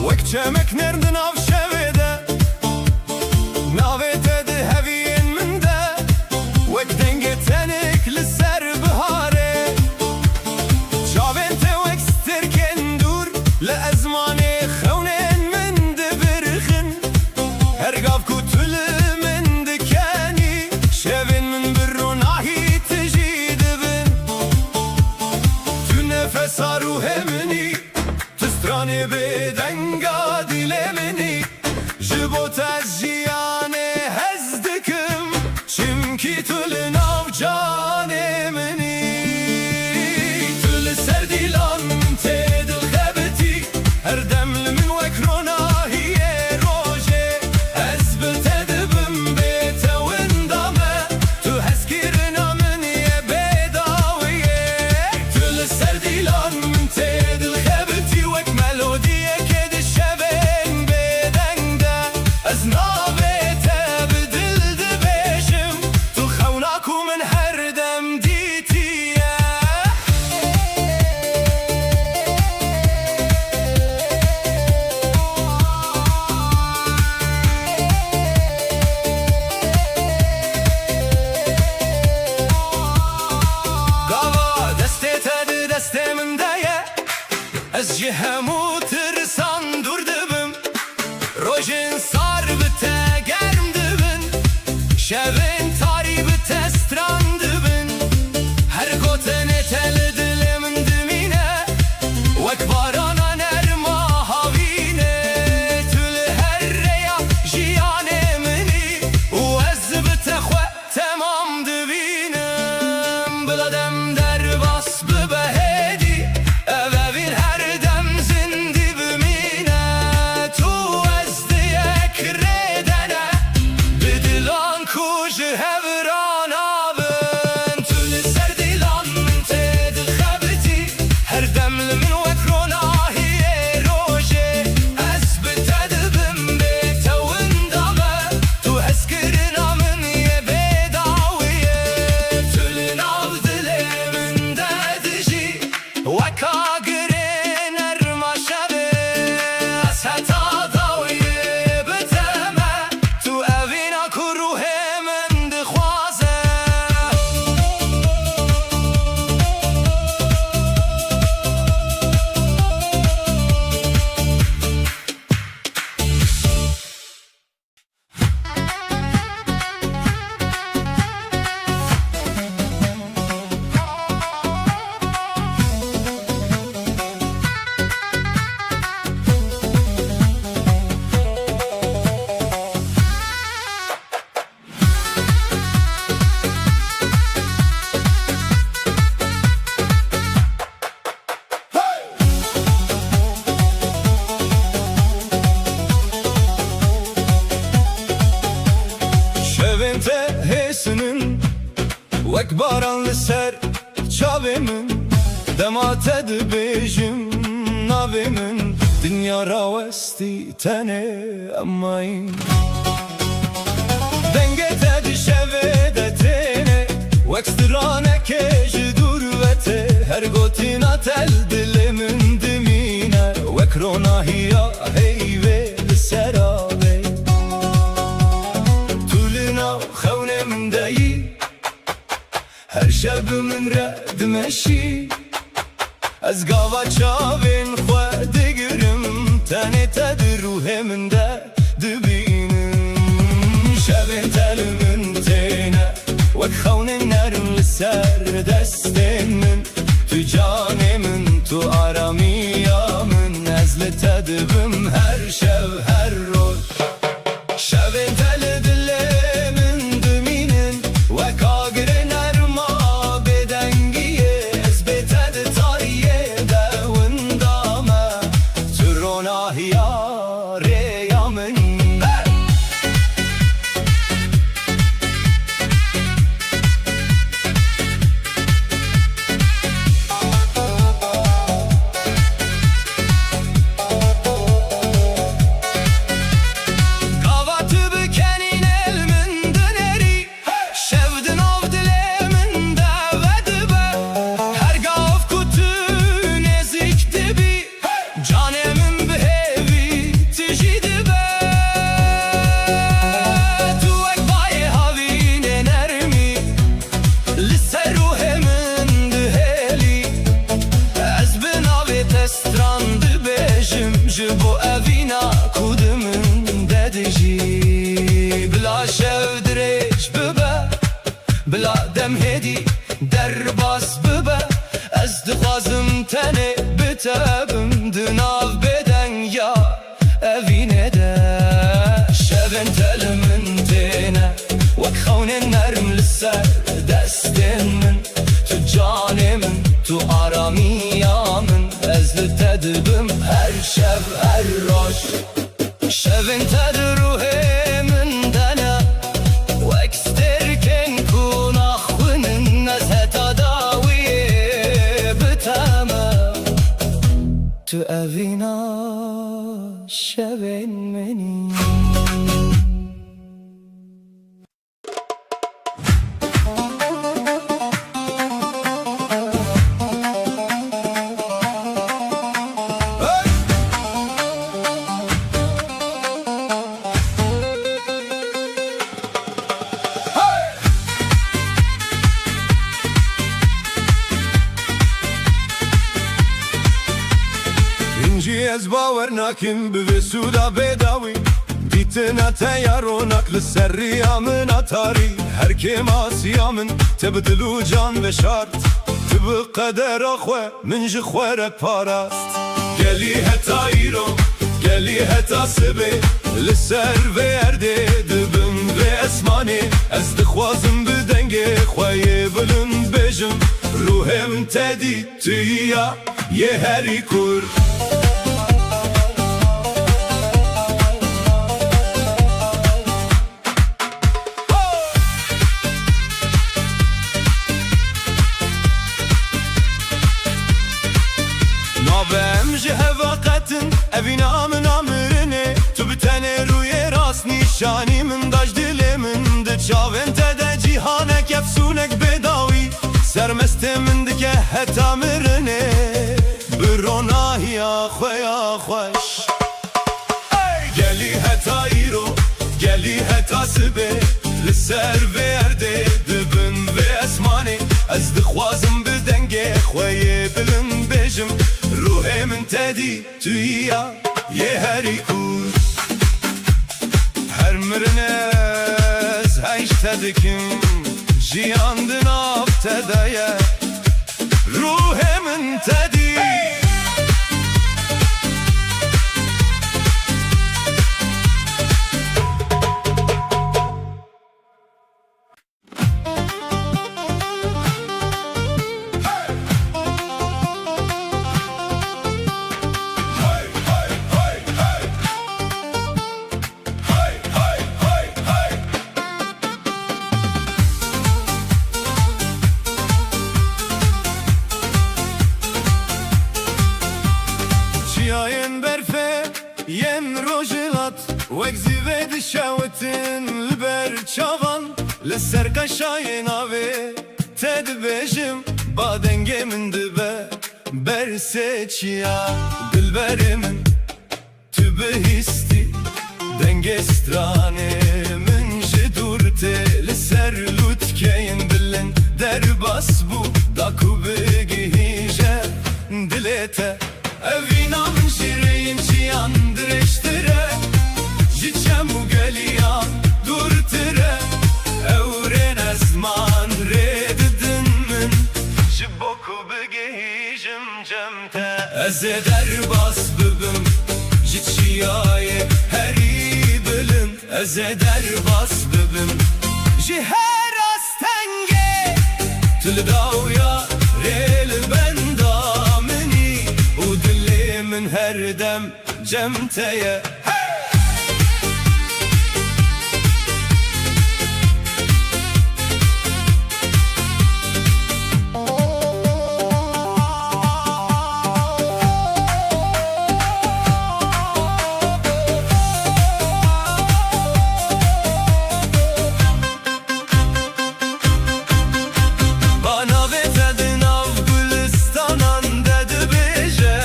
Wek çemek nerm di nav şevê de, navê te di heviyên min de, wek dengê tenik li ser biharê. Çavên te wek stêrkên dûr li ezmanê xewnên min dibirxin. Her gav ku tu li min dikenî, şevên min bi ronahî tijî dibin. Tu nefesa ruhê min î. Tu stranê bêdenga dilê min î. Ji bo te ez jiyanê hez dikim, çimkî tu li nav canê min î. Tu li ser dîlan min tê dilxebitî, her dem li min wek ronahiyê rojê. Ez bi te dibim bê te winda me, tu hezkirina min yê bêdawiyê. Tu li ser dîlan min tê dilxebitî, wek melodiyekê di şevên bêdeng de. Ez navê te bi dil dibêjim, tu xewna ku min her dem dîtiye. Gava destê te di destê min de ye, ez ji hemû tirsan dûr dibim. Rojên sar bi te germ dibin, şevên tarî bi te stran dibin. Her gotinê te li dilê min dimîne, wek barana nerma havînê. Tu li her rêya jiyanê min î û ez bi te xwe temam dibînim. Bila dem derbas bibe hêdî, ev evîn her dem zindî bimîne. Tu ez di yek rê de ne, bi dilan ku ji hev ranabin. Tu li ser dilan min tê dixebitî, her dem li min wek ronahiyê rojê. Ez bi te dibim bê te winda me, tu hezkirina min yê bêdawiyê. Tu li nav dilê min de dijî, wek agirê nerma şevê. Ez heta dawiyê bi te me, tu evîna ku ruhê min dixwaze. Şevên te hêsinin wek baran li ser çavê min. Dema te dibêjim navê min, dinya rawestî tenê emayî. Dengê te di şevê de têne, wek stranekê ji dûr ve tê. Her gotina te li dilê min dimîne, wek ronahiya heyvê li ser avê. Tu li nav xewnê min de yî, her şev bi min re dimeşî. Ez gava çavên xwe digirim, tenê te di ruhê min de dibînim. Şevên te li min têne, wek xewnên nerm li ser destên min. Tu canê min, tu aramiya min, ez li te dibim her şev, her roj. Şevên te li dilê min dimînin, wek agirê nerma bêdengiyê. Ez bê te di tariyê de winda me, tu ronahiya rêya min. Gava tu bikenî nêl min dinêrî, şev di nav dilê min de vedibe. Her gav ku tu nêzîk dibî, canê min bi hêvî Evîna ku di min de dijî, bila şev dirêj bibe, bila dem hêdî derbas bibe. Ez dixwazim tenê bi te bim di nav bêdengiya evînê de. Şevên te li min têne wek xewnên nerm li ser destên min. Tu canê min, tu aramiya min, ez li te dibim her şev, her roj. Şevên te di ruhê min de ne, wek stêrkên ku naxwinin, ez heta dawiyê bi te me. Tu evîna şevên min î. Hincî ez bawer nakim bi vê sûda bêdawî. Dîtina te ya ronak li ser riya min a tarî. Her kêmasiya min te bi dil û can veşart. Tu bi qedera xwe min ji xwe re parast. Gelî heta îro, gelî heta sibê, li ser vê erdê dibim vê esmanê. Ez dixwazim bi dengê xwe yê bilind bêjim, ruhê min te dî. Tu ya yê herî kûr. Nabe em ji hev ve qetin, evîna min a mirinê. Tu bi tenê rûyê rast nîşanî min da ji dilê min. Di çavên te de cîhanek efsûnek bêdawî. Sermestê min dike heta mirinê, bi ronahiya xwe ya xweş. Ey! Gelî heta îro, gelî heta sibê, li ser vê erdê, di bin vê esmanê, ez dixwazim bi dengê xwe yê bilind bêjim, ruhê min te dî, tu ya yê herî kûr. Her mirin ez hej te dikim, jiyan di nav te de ye. Ruhê min te dî. Çiyayên berfê yên rojhilat wek zîvê dişewitin li ber çavan. Li ser qeşayê navê te dibêjim, ba dengê min dibe bersê çiya, dilberê min. Tu bihîstî dengê stranê min ji dûr tê, li ser lûtkeyên bilind derbas bû, da ku bigihîje dilê te. Evîna min ji rêyên çiyan dirêjtir e, ji çem û geliyan dûrtir e, ewrên ezman rê didin min, ji bo ku bigihîjim cem te. Ez ê derbas bibim ji çiyayê herî bilind. Ez ê derbas bibim ji her astengê. Tu li dawiya rê li benda min î û dilê min her dem cem te ye. Ba navê te di nav gulistanan de dibêje,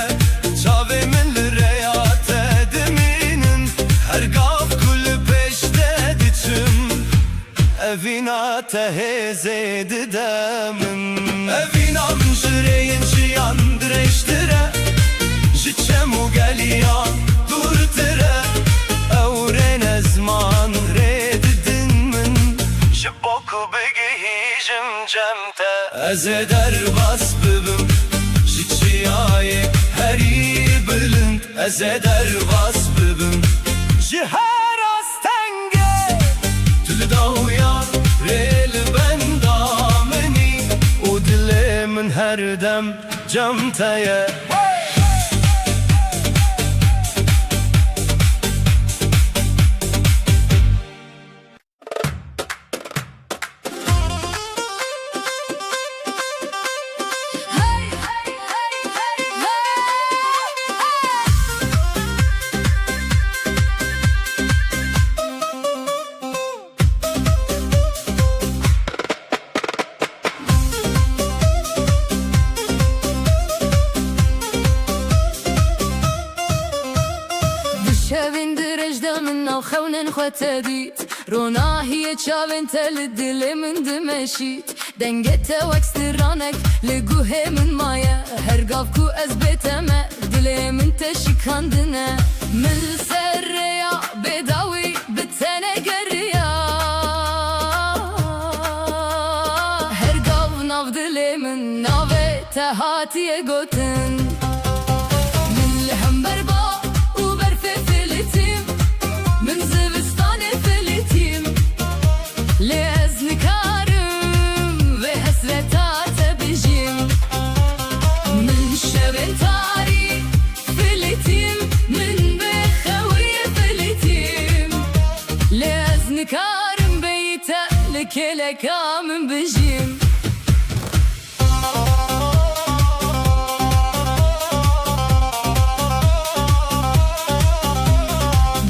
çavê min li rêya te dimînin, her gav ku li pêş te diçim. Evîna te hêzê dide min. Evîna min ji rêyên jiyan dirêjtir e, ji çem û geliyan dûr cem te. Ez ê derbas bibim ji çiyayê herî bilind. Ez ê derbas bibim ji her astengê. Tu li dawiya rê li benda min î û dilê min her dem cem te ye. Di şevên dirêj de min nav xewnên xwe te dît. Ronahiyê çavên te li dilê min dimeşît. Dengê te wek stranek li guhê min maye. Her gav ku ez bê te me, dilê min te şikandine. Min li ser rêya bêdawî bi te negeriya. Her gav nav dilê min navê te hatiye gotin. Min li hember ba û berfê filitîm, min zivistanê filitîm, lê ez nikarim vê hesreta te bijîm. Min şevên tarî filitîm, min bi xewiyê filitîm, lê ez nikarim bêyî te li kêleka min bijîm.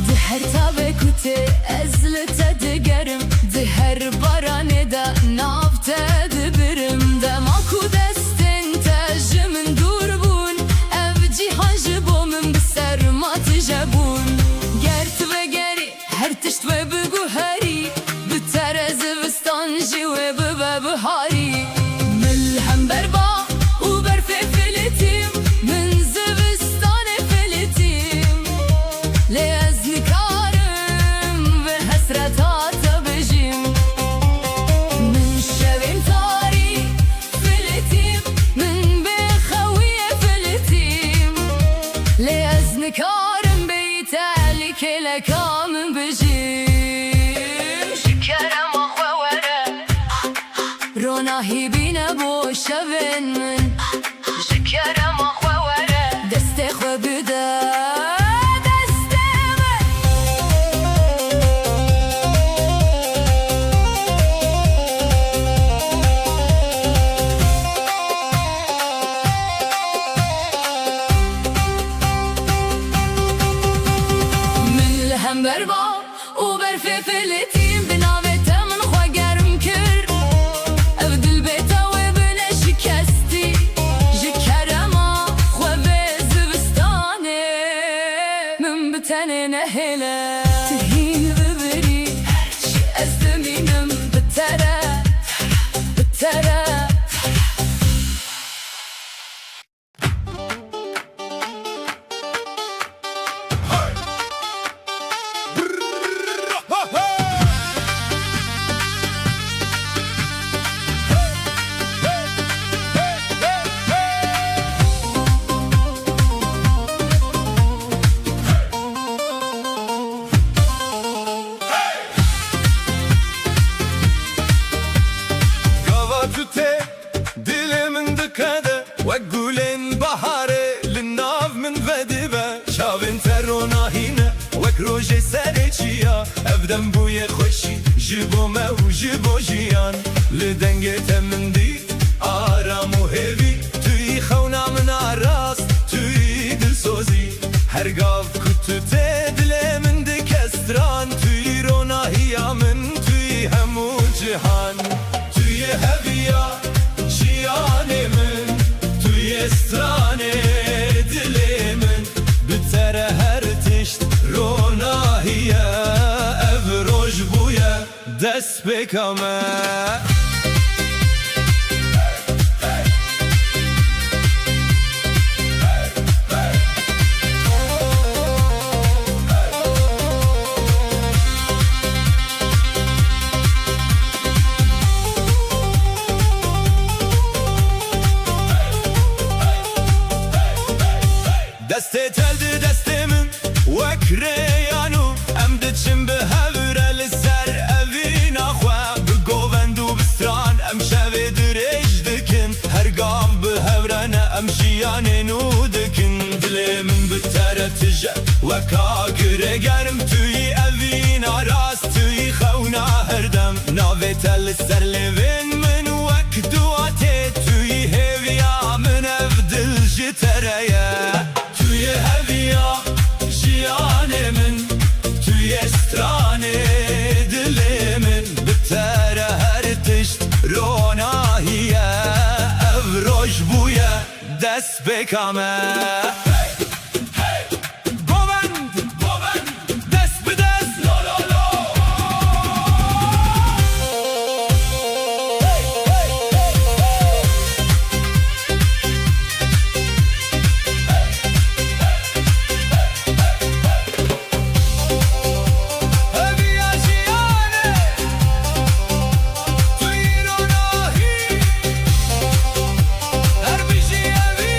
Di her tavê ku tê ez li te digerim, di her baranê de nav te dibirim. Dema ku destên te ji min dûr bûn, ev cîhan ji bo min bi serma tije bûn. Ger tu vegerî her tişt wê biguherî, bi te re zivistan jî wê bibe biharî. Min li hember ba û berfê filitîm, min zivistanê filitîm, lê ez nikarim vê hesreta te bijîm. Min şevên tarî filitîm, min bê xewiyê filitîm, lê ez nikarim bêyî te li kêleka min bijîm. Ji kerema xwe were, ronahî bîne bo şevên min. Ji kerema xwe were, destê xwe bide destê min. Min li hember ba û berfê filitîm, bi navê te min xwe germ kir. Ev dil bê te wê bine şikestî. Ji kerema xwe vê zivistanê min bi tenê nehêle. Tu hîn bibirî, ez dimînim bi te re, bi te re. Gava tu tê dilê min dikede, wek gulên baharê li nav min vedibe. Çavên te ronahî ne, wek rojê serê çiya. Ev dem bûye xweşî ji bo me û ji bo jiyan. Li dengê te min dît aram û hêvî. Tu yî xewna min a rast, tu yî dilsozî. Her gav ku tu tê dilê min dike stran, tu yî ronahiya min, tu yî hemû cihan. Tu yê heviya jiyanê min, tu yê stranê dilê min. Bi te re her tişt ronahiye, ev roj bûye destpêka me. Ka gire germ tu yî, evîna rast tu yî, xewna her dem navê te li ser lêvên min wek dua tê. Tu yî hêviya min, ev dil ji te re ye. Tu yî heviya jiyanê min, tu yî stranê dilê min. Bi te re her tişt ronahî ye, ev roj bûye destpêka me. Govend! Govend! Dest bi dest! Lo, lo, lo! Heviya jiyanê, tu yî ronahî, her bijî evî.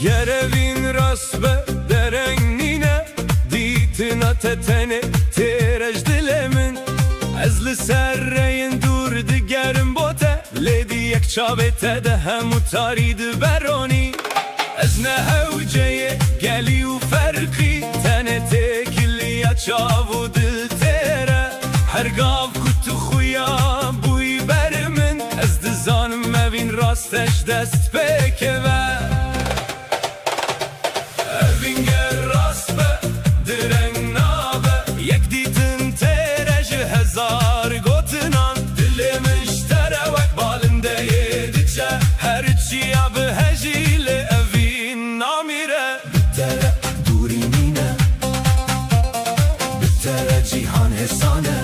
Ger evîn rast be, dereng nîne, dîtina te tenê têre ji dilê min. Ez li ser reyên dûr digerim bo te, lê di yek çavê te de hemû tarî dibe ronî. Ez ne hewceyê gelî û ferqî, tenê têkiliya çav û dil têre. Her gav ku tu xuya bûyî ber min, ez dizanim evîn rast e ji dest pêkeve. Evîn ger rast be, direng nabe. Yek dîtin têre ji hezar gotinan. Dilê min ji te re wek balindeyê diçe. Her çiya bihejî lê evîn namîre. Bi te re dûrî nîne, bi te re cîhan hêsan e.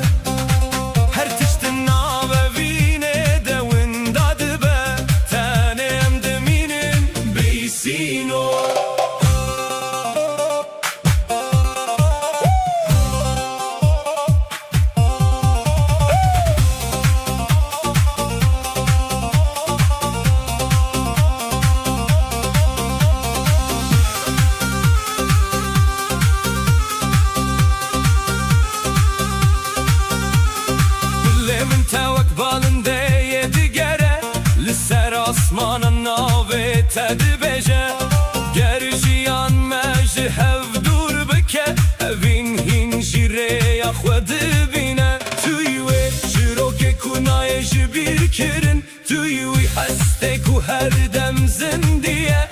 Her tişt di nav evînê de winda dibe. Tenê em dimînin bêyî sînor. Dilê min te wek balindeyê digere, li ser asmana navê te dibêje. Ger jiyan me ji hev dûr bike, evîn hîn jî rêya xwe dibîne. Tu yî wê çirokê ku nayê ji bîr kirin, tu yî wî hestê ku her dem zindî ye.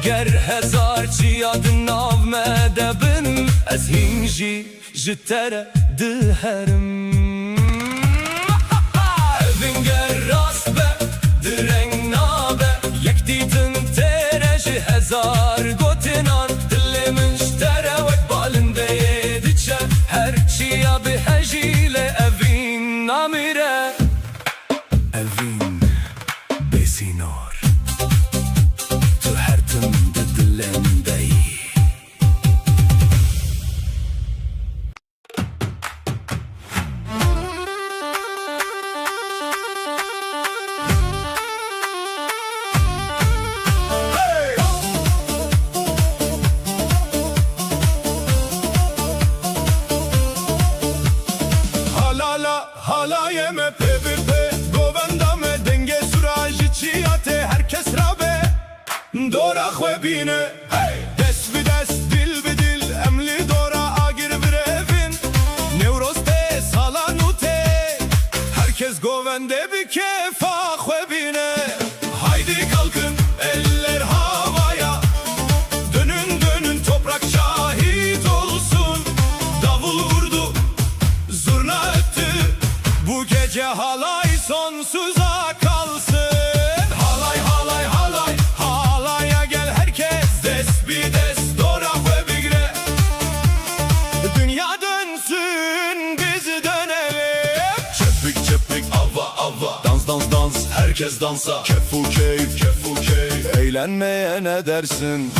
Ger hezar çiya di nav me de bin, ez hîn jî ji te re diherim. Evîn ger rast be, direng nabe. Yek dîtin têre ji hezar gotinan. Dilê min ji te re wek balindeyê diçe. Her çiya bihejî lê evîn namîre. Evîn bêsînor. Tu her tim di dilê min de yî. Halala, halayê me pê bi pê, govenda me dengê sura ji çiya tê her kes rabe. Dora xwe bîne, hey! Dest bi dest, dil bi dil, em li dora agir birevin. Newroz tê, sala nû tê, her kes govendê bi kêfa xwe bîne. Haydi kalkın, eller havaya, dönün dönün, toprak şahit olsun. Davul vurdu, zurna öttü, bu gece halay sonsuza kalsın. Halay, halay, halay, halaya gel herkes, dest bi dest, dora xwe bigre. Dünya dönsün, biz dönelim. Çepik çepik, ava ava, dans dans dans, herkes dansa. Kef u keyf, kef u keyf, eğlenmeye ne dersin?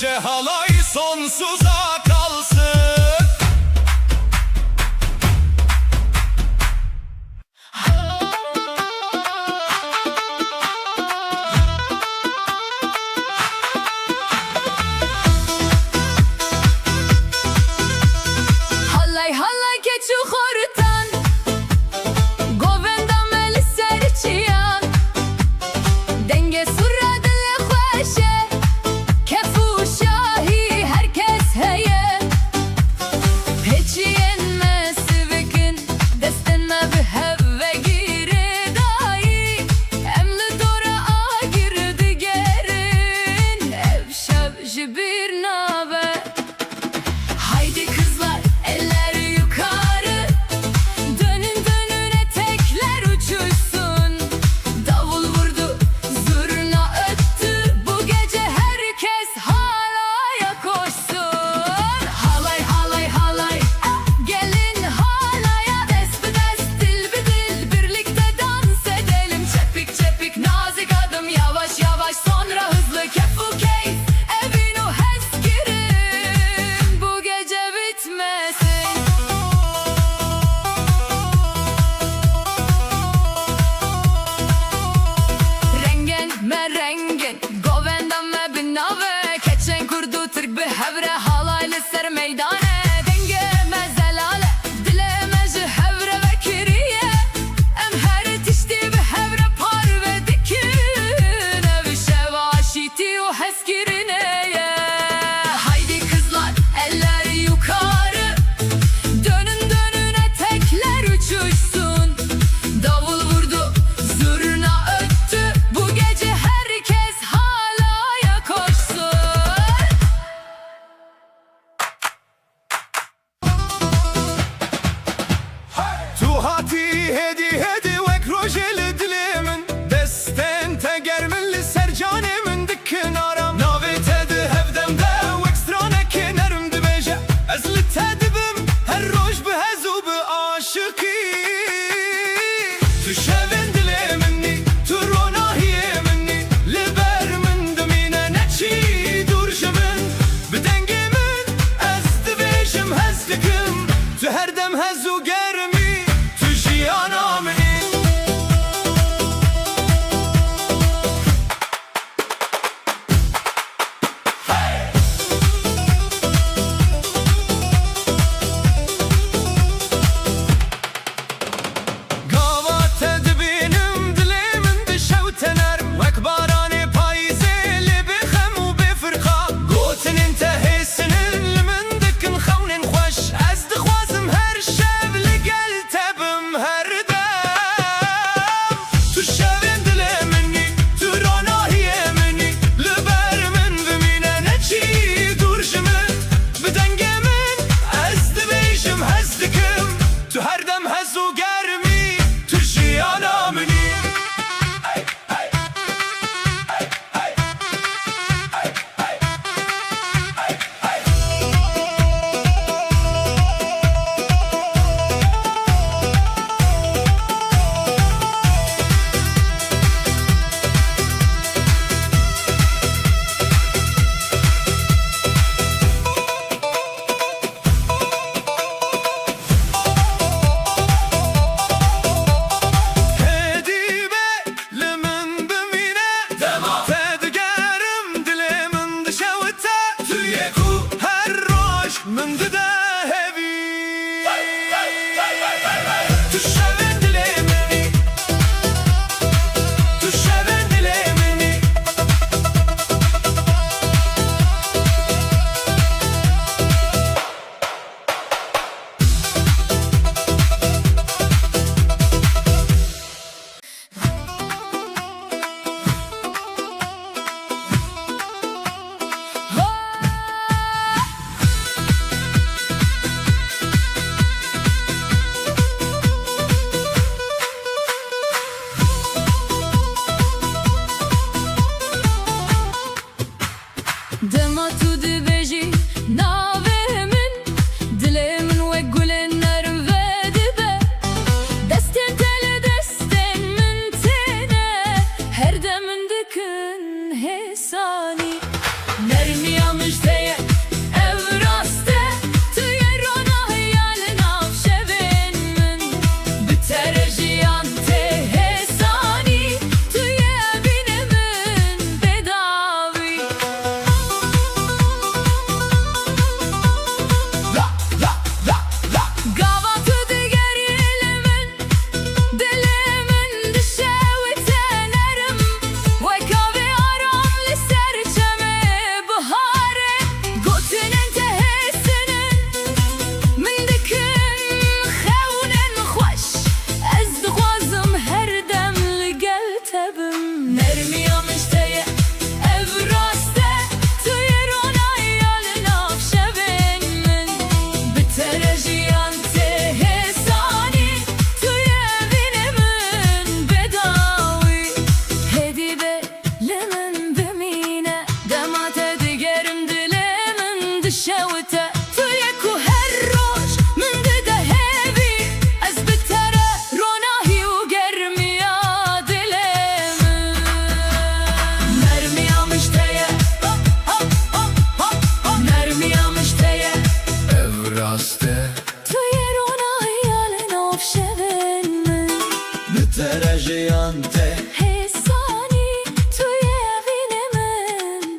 Halay sonsuza kalsın. Halay halay keç û xortan, govenda me li ser çiyan. Dengê sura dilê xweş e, kef û şahî her kes heye.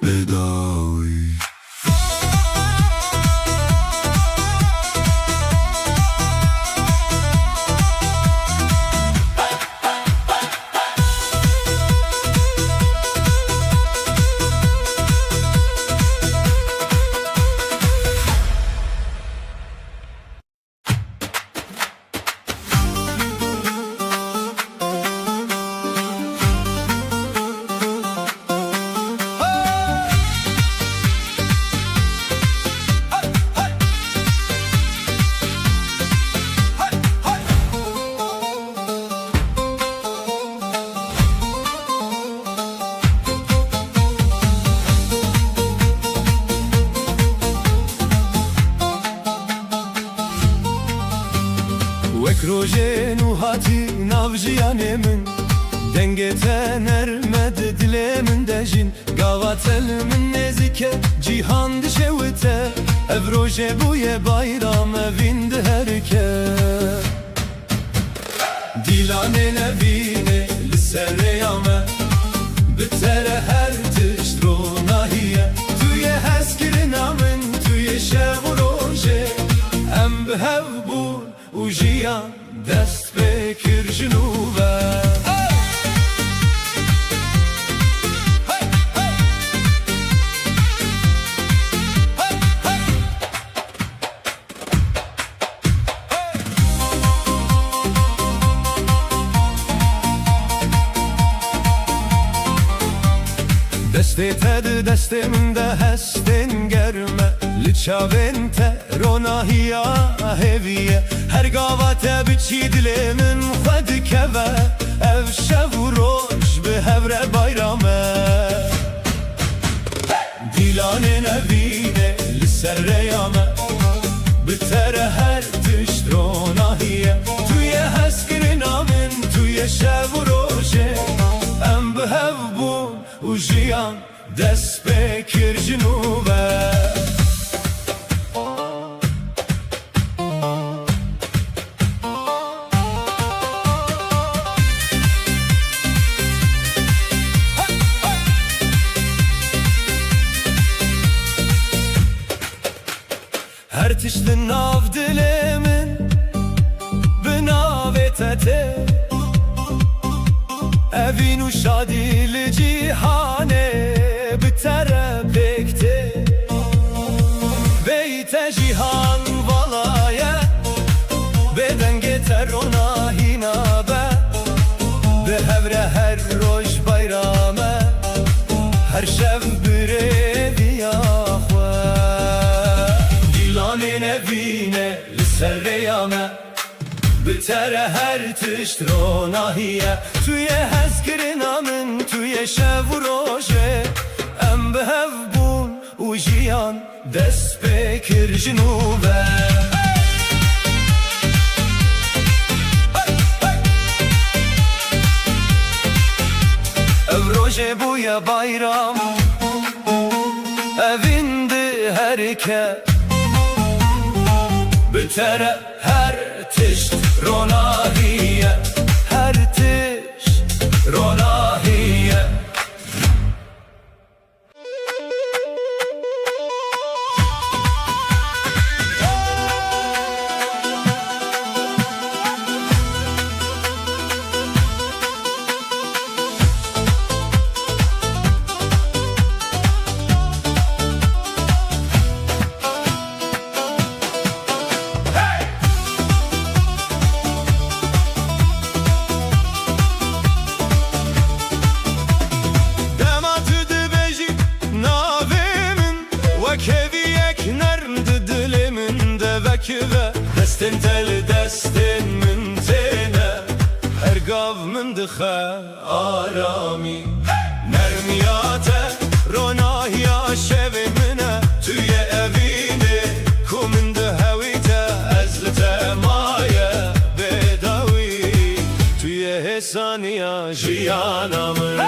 bêdawî. Wek rojê nû hatî nav jiyanê min, dengê te nerm e di dilê min de jîn. Gava te li min nêzîk e, cîhan dişewite. Ev rojê bûye bayram, evîn diherike. Dîlanê nevînê li ser rêya me, bi te re her tişt ronahî ye. Tu yê hezkirina min, tu yê şev û rojê. Em bi hev bûn û jiyan dest pê kir ji nû ve. Destê te di destê min de hestên germ e, li çavên te ronahiya hêvî ye. Her gava te biçî dilê min xwe dikeve, ev şev û roj bi hev re bayram e. Dîlanê nevînê li ser rêya me, bi te re her tişt ronahî ye. Tu yê hezkirina min, tu yê şev û rojê. Em bi hev bûn û jiyan dest pê kir ji nû ve. Her tişt li nav dilê min bi navê te tê. Evîn û şadî li cîhanê bi te re pêk tê. Bêyî te cîhan vala ye, bê dengê te ronahî nabe. Bi hev re her roj bayram e, her şev bi rêviya xwe. Dîlanê nevîne li ser rêya me, bi te re her tişt ronahî ye. Tu yê hezkirina min, tu yê şev û rojê. Em bi hev bûn û jiyan dest pê kir ji nû ve. Ev rojê bûye bayram, evîn diherike. Bi te re her tişt ronahî ye, her tişt ronahî ye. Dema tu dibêjî navê min, wek hêviyek nerm di dilê min de vekive. Destên te li destên min têne, her gav min dixe aramî. Nermiya te, ronahiya şevê min e. Tu yê evînê ku min dihewîte, ez li te maye bêdawî. Tu yê hêsaniya jiyana min.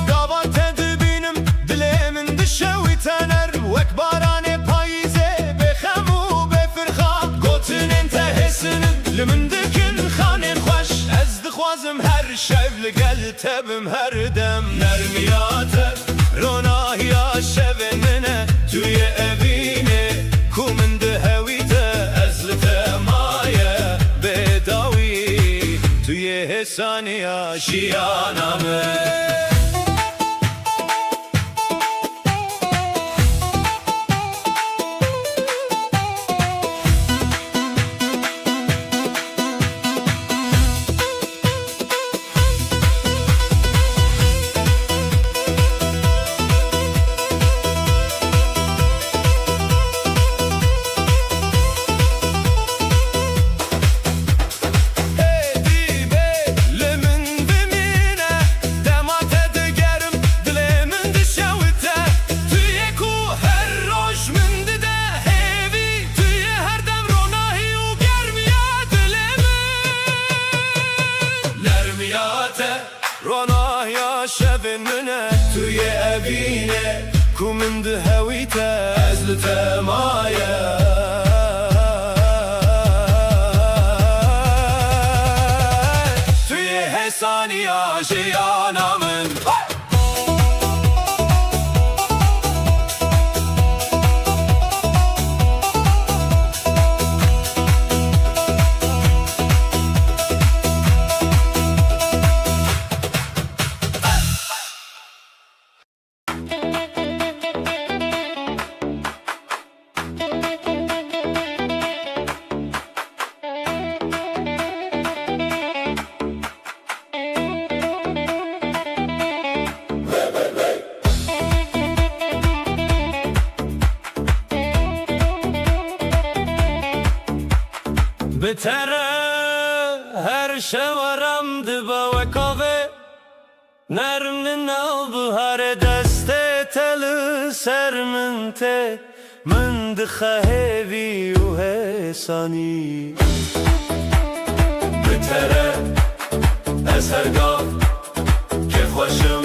Gava te dibînim, dilê min dişewite nerm, wek baranê payîzê, bêxem û bêfirxa. Şev li gel te bim her dem. Nermiya te ronahiya şevên min e. Tu yê evînê ku min dihewîte. Ez li te maye bêdawî. Tu yê hêsaniya jiyana min. Êdî bê li min bimîne, dema te digerim, dilê min dişewite. Tu yê ku her roj min dide hêvî, tu yê her dem ronahî û germiya dilê min. Nermiya te ronahiya şevên min e. Tu yê evînê ku min dihewîte. Ez li te maye. Tu yê hêsaniya jiyana min. Bi te re her şew aram dibe wek avê. Nerm li nav biharê destê te li ser min tê, min dixe hêvî û hêsanî. Bi te re ez her gav kêfxweş im,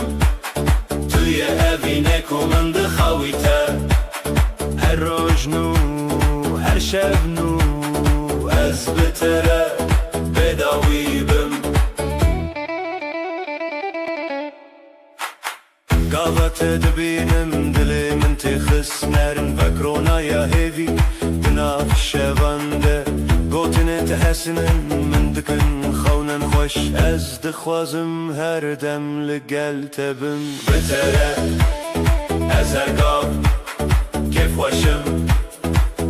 tu yê evînê ku min dixewîte. Her roj nû, her şev nû, ez bi te re bêdawî bim. Gava te dibînim, dilê min tê xist nerm, wek ronaya hêvî di nav şevan de. Gotinên te hesîn in, min dikin xewnan xweş. Ez dixwazim her dem li gel te bim. Bi te re ez her gav kêfxweş im.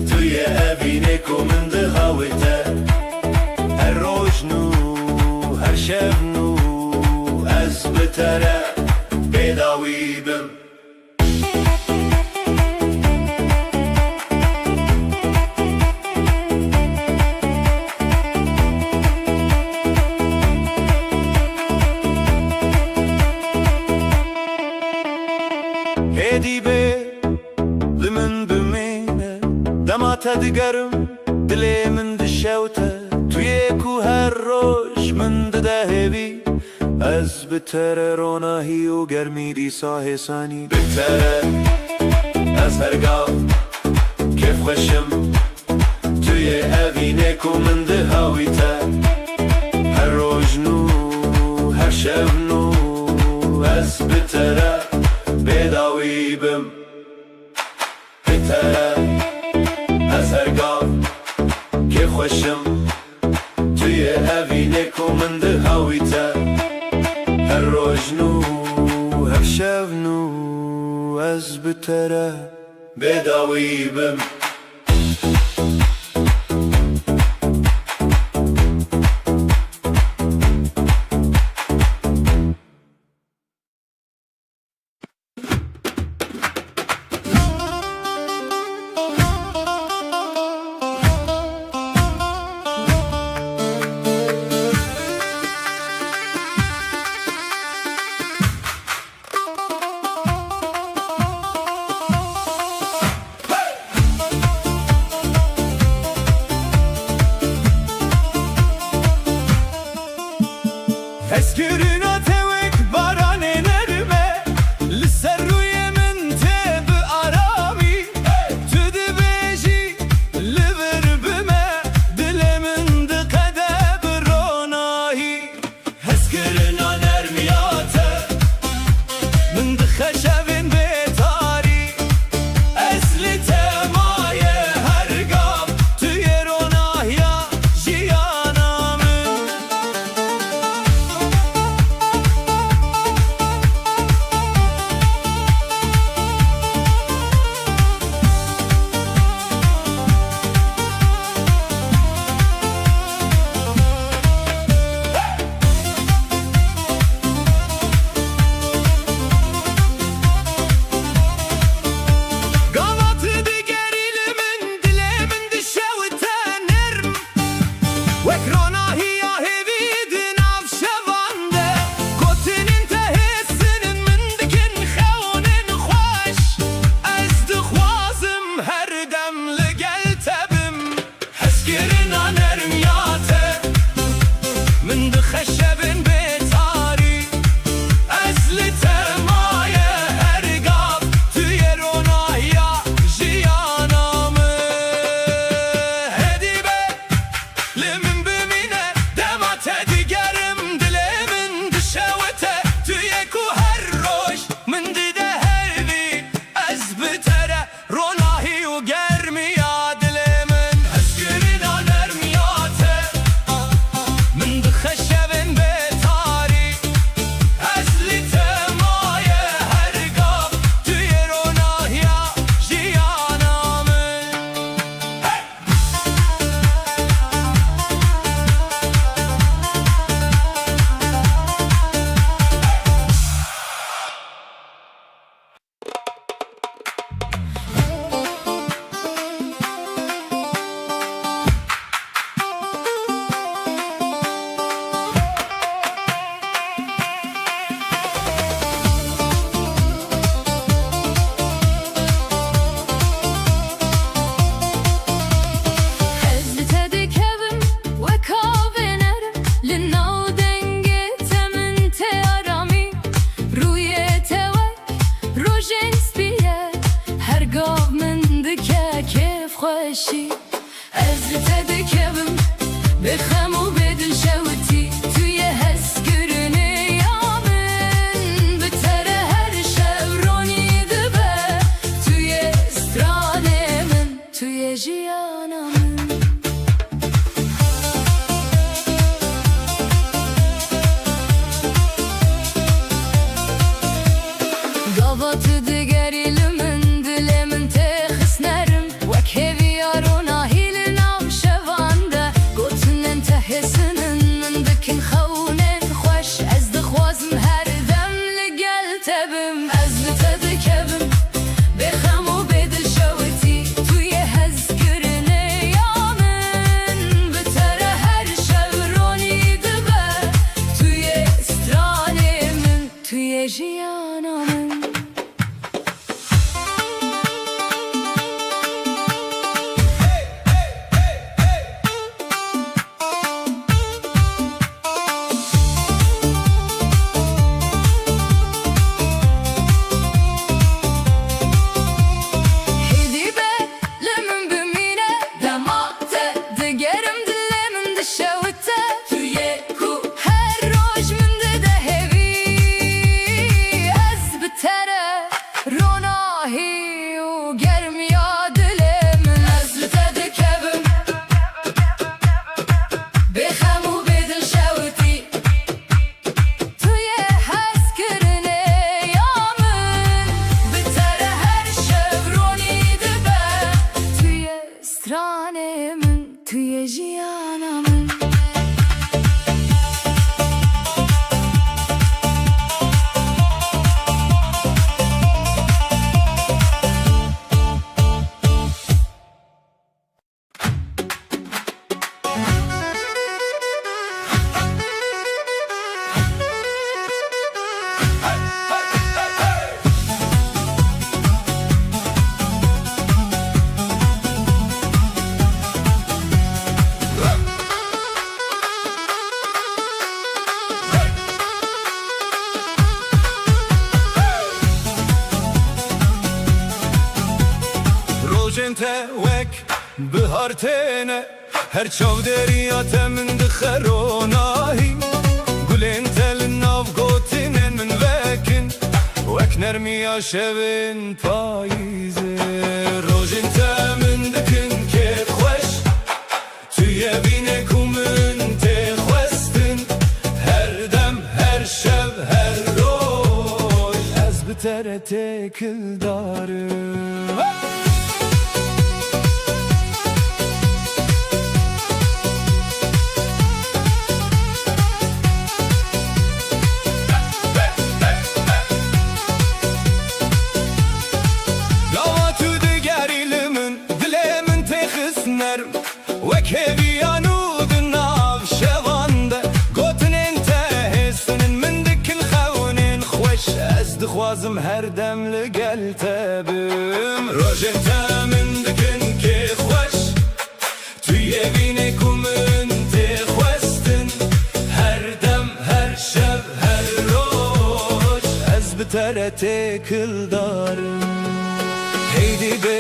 Tu yê evînê ku min dihewite. Her roj nû, her şev nû, ez bi te re bêdawî bim. Êdî bê li min bimîne, dema te digerim, dilê min dişewite. Tu yê ku her roj min dide hêvî, ez bi te re ronahî û germî dîsa hêsanî. Bi te re ez her gav kêfxweş im, tu yê evînê ku min dihewîte. Her roj nû, her şev nû, ez bi te re bêdawî bim. Bi te re ez her gav kêfxweş im. Tu yê evînê ku min dihewîte. Her roj nû, her şev nû, ez bi te re bêdawî bim. Şî, ez li te dikevim, bêxem û bêdilşewitî. Tu yê hezkirinê ya min, bi te re her şev ronî dibe. Tu yê stranê min, tu yê jiyana min. Gava tu digerî li min, dilê min tê xist nerim. Wek hêviya ronahî li nav şevan de, gotinên te hêsin in, min dikin xewnên xweş. Ez dixwazim her dem li gel te bim. Ez li te dikevim, bêxem û bêdilşewitî. Tu yê hezkirinê ya min, bi te re her şev ronî dibe. Tu yê stranê min, tu yê jiyana min. Hêdî be li min bimîne, dema te digerim, dilê min dişewite. Tu yê ku her roj min dide hêvî, ez bi te re. Ronahî û germiya dilê min, ez li te dikevim. Bêxem û bêdilşewitî. Tu yê hezkirinê ya min, bi te re her şev ronî dibe. Tu yê stranê min, tu yê jiyana min. Rojên te wek bihar têne, her çavdêriya te min dixe ronahî. Gulên te li nav gotinên min vekin, wek nermiya şevên payîzê. Rojên te min dikin kêfxweş, tu yê vînê ku min tê xwestin. Her dem, her şev, her roj, ez bi te re têkildar im. Gava tu digerî li min, dilê min tê xist nerm. Wek hêviya nû di nav şevan de, gotinên te hêsin in, min dikin xewnên xweş. Ez dixwazim her dem li gel te bim. Rojên te min dikin kêfxweş. Tu yê vînê ku min tê xwestin. Her dem, her şev, her roj, ez bi te re têkildar im. Heydî bê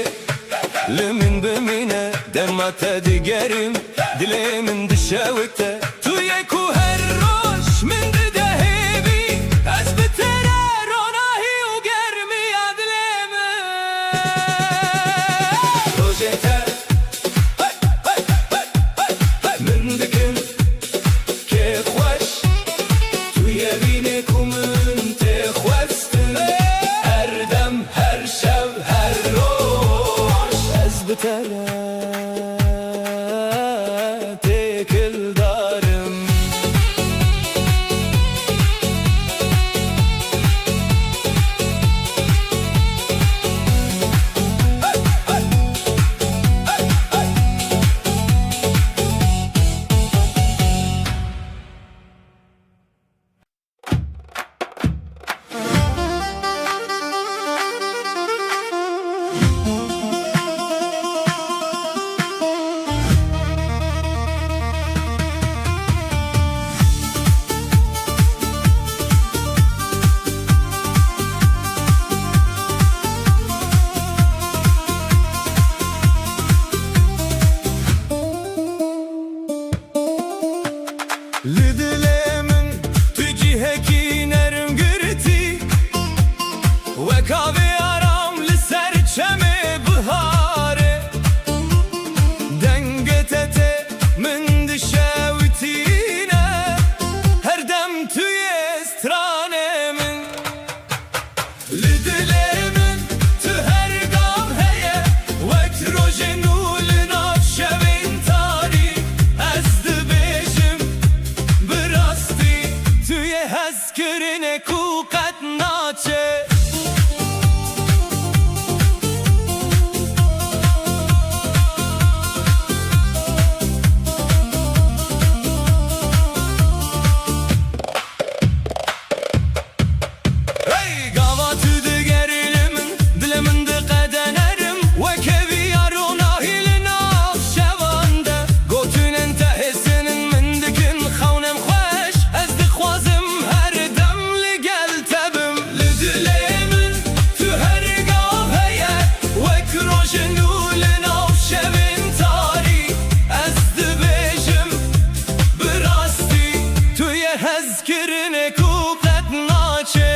li min bimîne, dema te digerim, dilê min dişewite. Tu yê ku her roj min dide hêvî, ez bi te re ronahî û germiya dilê min. Rojê te, hey, hey, hey, hey, hey, min dikin kêfxweş. Tu yê vînê ku min tê xwestin. Her dem, her şev, her roj, ez bi te re têkildar im. Li dilê min tu cihekî nerm girtî, wek avê aram li ser çemê biharê. Dengê te tê min dişewitîne, her dem tu yê stranê min. Li dilê min tu her gam heye, wek rojên nû li nav şevên tarî. Ez dibêjim, bi rastî tu yê hezkirinê ku qet naçe. Hey, gava tu digerî li min, dilê min diqede nerim, weke viya ronahî li nav şevan de. Gotinên te hêsinin min dikin xewnên xweş, ez dixwazim her dem li gel te bim. Li dilê min tu her gav heye, wek rojên nû li nav şevên tarî. Ez dibêjim, bi rastî tu yê hezkirinê ku qet naçe.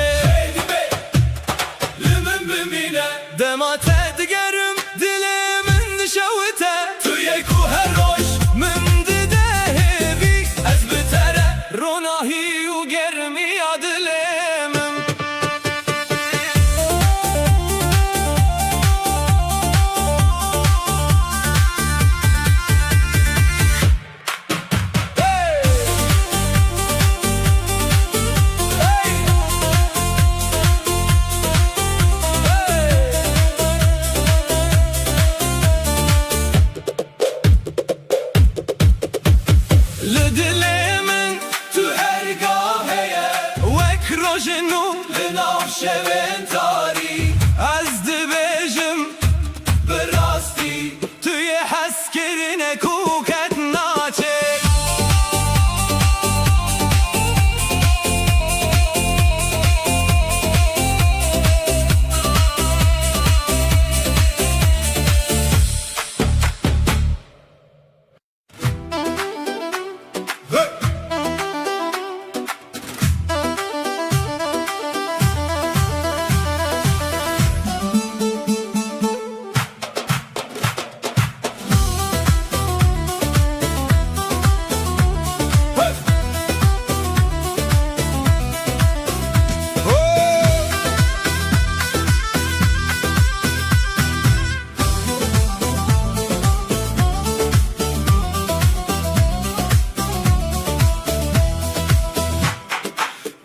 Li min bimîne. Dema te digerim, dilê min dişewite. Tu yê ku her roj min dide hêvî. Ez bi te re ronahî û germiya dilê min. Li dilê min tu her gav heye, wek rojên nû li nav şevên tarî. Ez dibêjim, bi rastî tu yê hezkirinê ku qet naçe.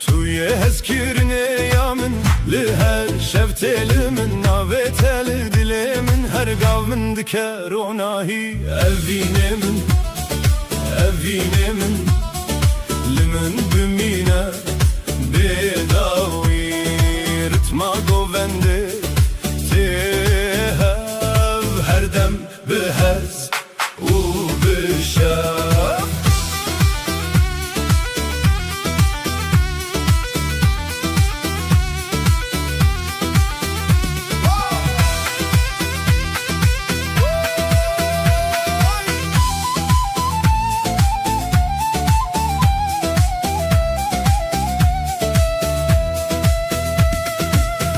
Tu yê hezkirinê ya min, li her şev tê li min, navê te li dilê min, her gav min dike ronahî. Evînê min, evînê min, li min bimîne bê dawî, ritma govendê tê hev, her dem bi hez û bi şev.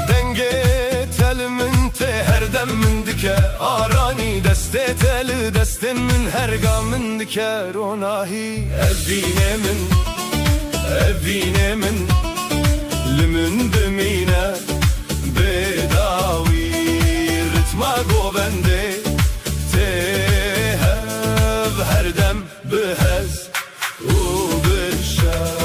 Dengê te li min tê, her dem min dike aranî. Destê te li destên min, her ga min dike ronahî. Evînê min, evînê min, li min bimîne bê dawî. Ritma govendê tê hev, her dem bi hez û bi şev.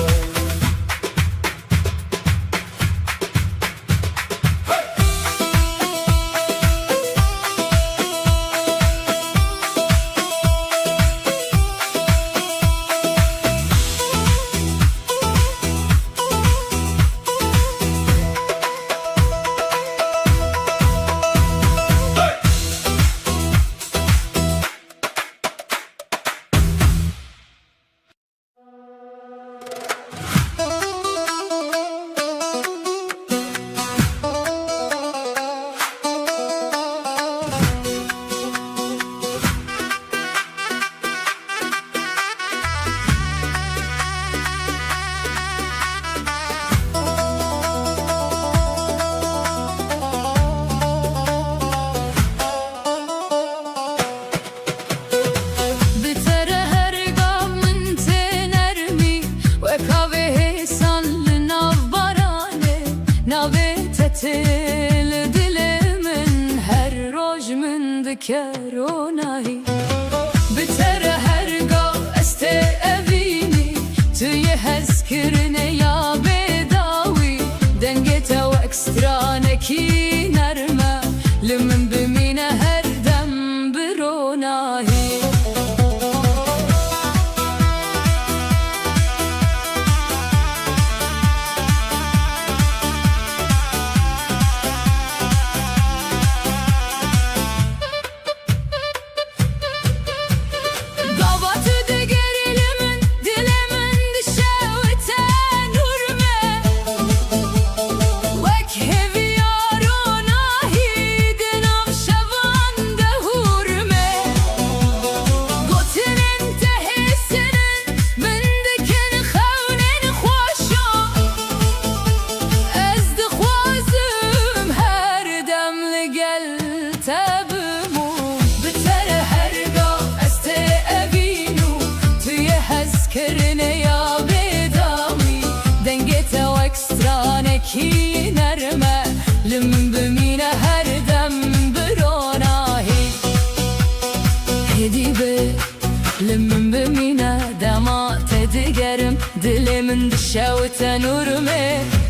ke ronahî. Bi te re her gav ez tê evînî, tu yê hezkirinê ya bêdawî. Dengê te wek stranekî nerm e, li min bimîne her dem bi ronahî. Gava tu digerî li min, dilê min dişewite nûr me. Wek hêviya ronahî di nav şevan de hûr me. Gotinên te hêsin in, min dikin xewnên xweşa. Ez dixwazim her dem li gel te bim û bi te re her gav ez tê evîn û tu yê hezkirinê ya bêdawî. Dengê te wek stranekî nerm e, li min bimîne her dem bi ronahî. Hêdî be, li min bimîne dema te digerim, dilê min dişewite nûr me.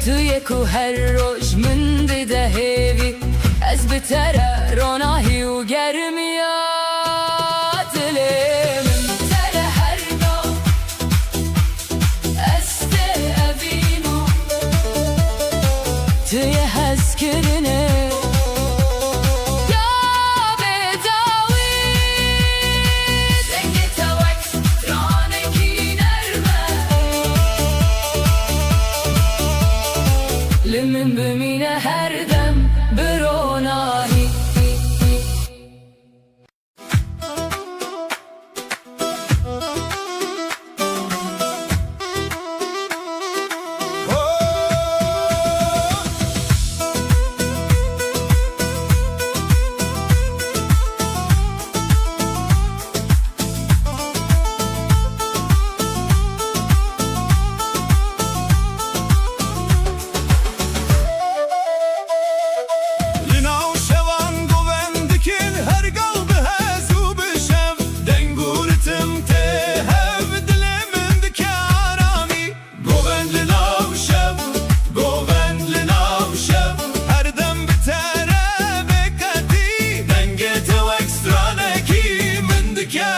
Tu yê ku her roj min dide hêvî, ez bi te re ronahî û germiya dilê min. Te re her gav ez tê evîn û tu yê hezkirinê ya bêdawî. Dengê te wek stranekî nerm e, li min bimîne her dem bi ronahî. Li nav şevan govend dikin, her gav bi hez û bi şev. Deng û ritim tê hev, dilê min dike aramî. Govend li nav şev, govend li nav şev. Her dem bi te re bê qetî, dengê te wek stranekî min dike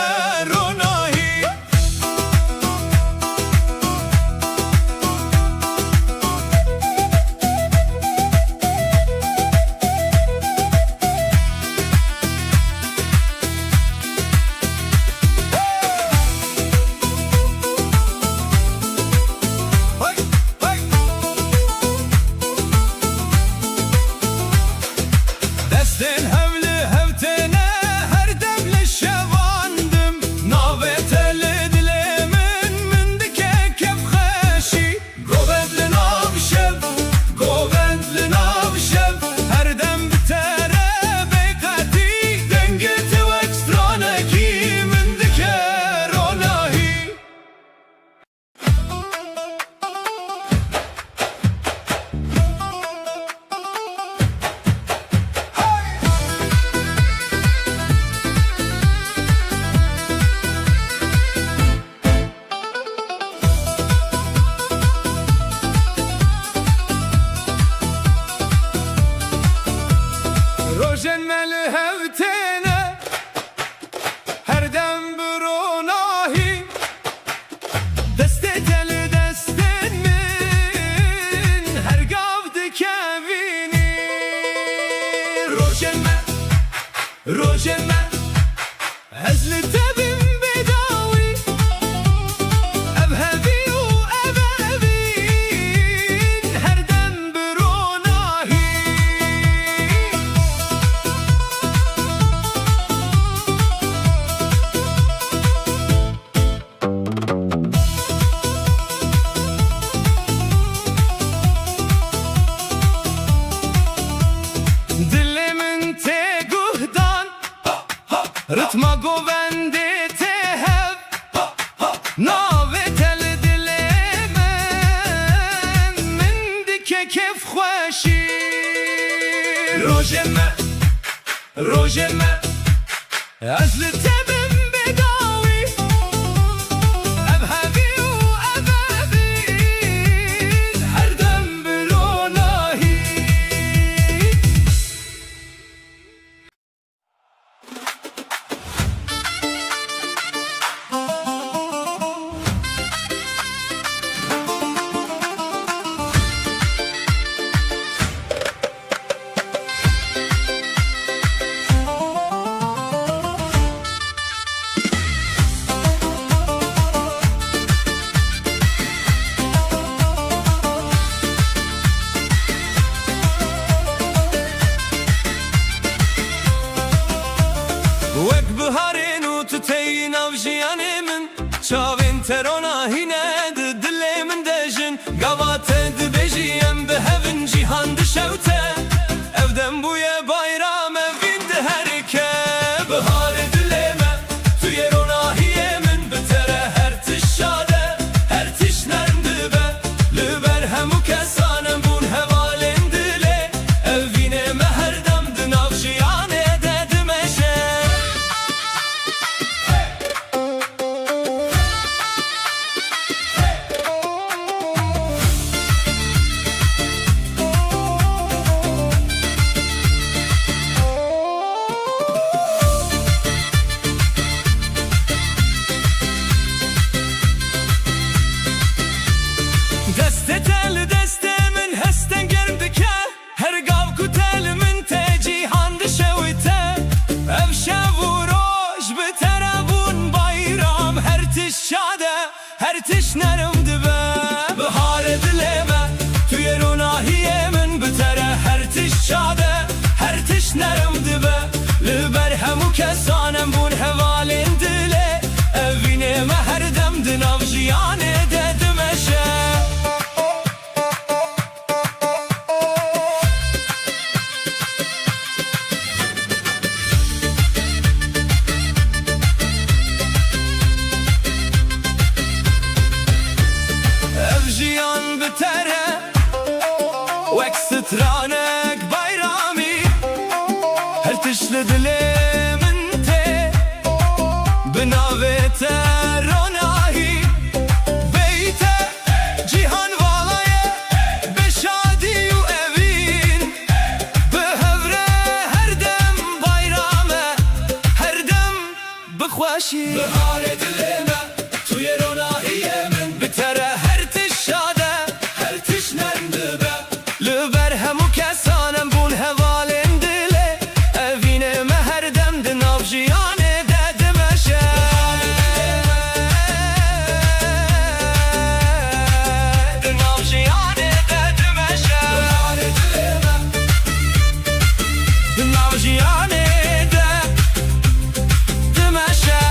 ronahî. Destên hev li hev têne, her dem li şevan dim. Navê te li dilê min, min dike kêfxweşî. Govend li nav şev, govend li nav şev. Her dem bi te re bê qetî, dengê te wek stranekî min dike ronahî. Rojên me li hev têne, her dem bi ronahî. Destê te li destên min, her gav dikevînî. Rojên me, rojên me, ez li te bim bêdawî. Ev hevî û ev evîn, her dem bi ronahî. Dilê min tê guhdan, ritma govendê tê hev. Navê te li dilê min, min dike kêfxweşî. Rojê me, rojê me, Ez li te bim bê dawî, ev hevî û ev evîn, her dem bi ronahî. Wek biharên û tu teyî nav jiyanê min, çavên te ronahî ne di dilê min de jin. Gava te dibêjî em bi hev in, cîhan dişewte. Ev dem bûye bayram, evîn diherike. Biharê dilê me, tu yê ronahiyê min, bi te re her tişt şad e, her tişt nerm dibe. Li ber hemû kesan em bûn hevalên dilê. Evînê me her dem di nav jiyanê de dimeşe. Destê te li destê min hesten germ dike. Her gav ku te li min tê, cîhan dişewite. Ev şev û roj bi te re bûn bayram. Her tişt şad e, her tişt nerm dibe. Biharê dilê me, tu yê ronahiyê min, bi te re her tişt şad e, her tişt nerm dibe. Li ber hemû kesan em bûn hevalên dilê. Evînê me her dem di nav jiyanê de dimeşe. Ev jiyan bi te re wek stranek bayramî, her tişt li dilê min tê, bi navê te ronahî. Bêyî te cîhan vala ye, bê şadî û evîn. Bi hev re her dem bayram e, her dem bi xweşî. Biharê dilê me, tu yê ronahiyê min. Bi te re her tişt şad e, her tişt nerm dibe. Li ber hemû kesan em bûn hevalên dilê. Evînê me her dem di nav jiyanê de dimeşe. Di nav jiyanê de dimeşe. Di nav jiyanê de dimeşe.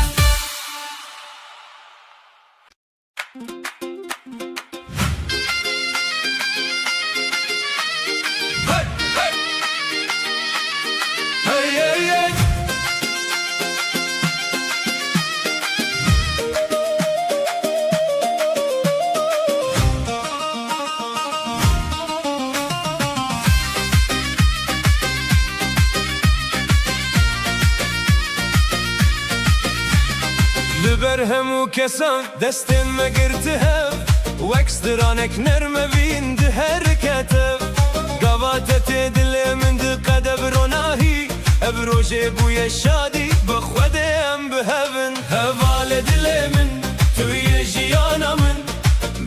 Li ber hemû kesan destên me girti hev, wek stranek nerm evîn diherike tev. Gava te tê dilê min diqede bi ronahî, ev rojê bûye şadî, bi Xwedê em bi hev in. Hevalê dilê min, tu yê jiyana min,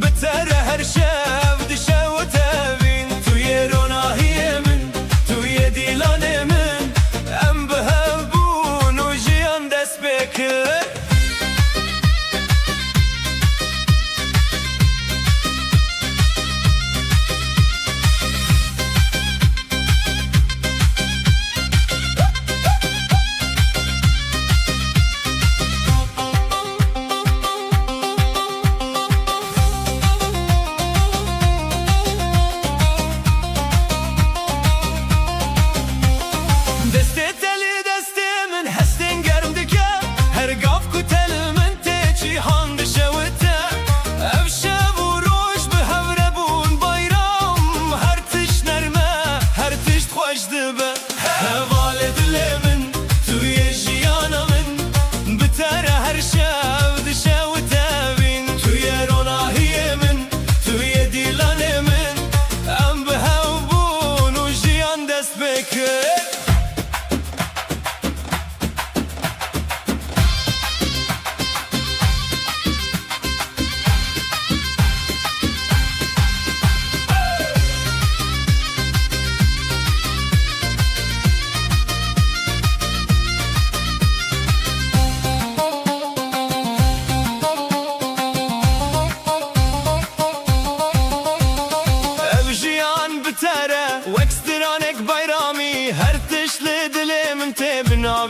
bi te re her şev dişewite evîn. Tu yê ronahiyê min, tu yê dîlanê min, em bi hev bûn û jiyan dest pê kir.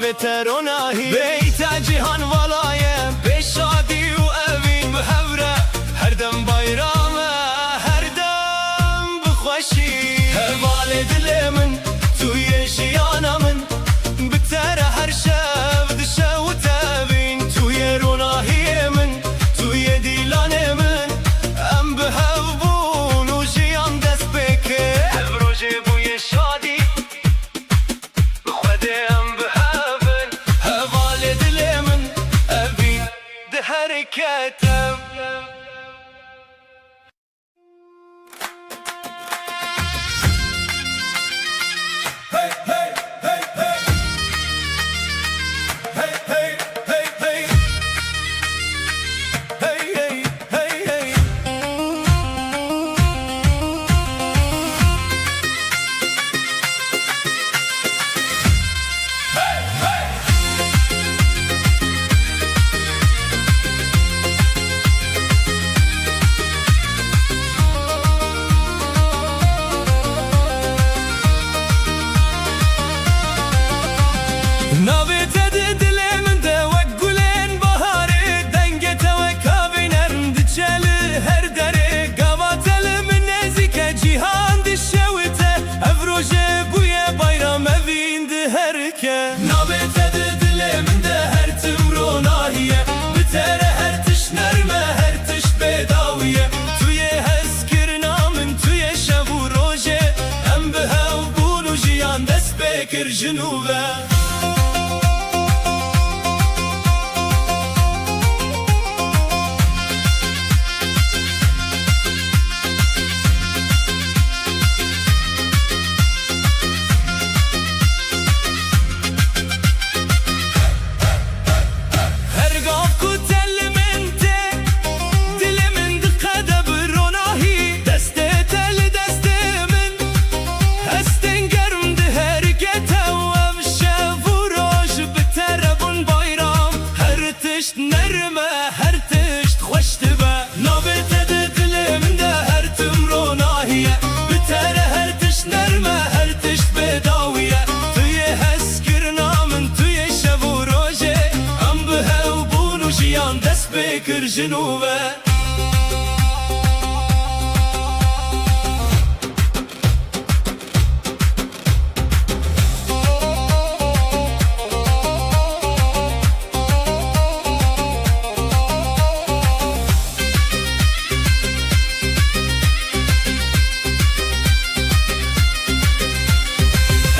Te ronahî bêyî te cîhan vala ye, bê şadî û evîn bi hev re, her dem bayram e, her dem bi xweşî. Hevalê dilê min, tu yê jiyana min, bi te re her şev dişewite evîn. Tu yê ronahiyê min, tu yê dîlanê min, em bi hev bûn û jiyan dest pê kir. Ev rojê bûye şadî, Xwedê em bi hev in, hevalê dilê min, evîn di herkete. Hey, hey, hey, hey. Hey, hey, hey, hey. Hey, hey. Navê te di dilê min de wek gulên baharê, dengê te wek avê nerm diçe li her derê. Gava te li min nêzîk e, cîhan dişewite, ev rojê bûye bayram, evîn diherike. Navê te di dilê min de her tim ronahî ye, bi te re her tişt nerm e, her tişt bêdawî ye. Tu yê hezkirina min, tu yê şev û rojê, em bi hev bûn û jiyan dest pê kir ji nû ve. Her gav ku te li min tê, dilê min diqede bi ronahî. Destê te li destê min, hestên germ diherike te û ev şev û roj bi te re bûn bayram. Her tişt nerm e, her tişt xweş dibe. Navê te di dilê min de her tim ronahî ye. Bi te re her tişt nerm e, her tişt bêdawî ye. Tu yê hezkirina min, tu yê şev û rojê. Em bi hev bûn û jiyan dest pê kir ji nû ve.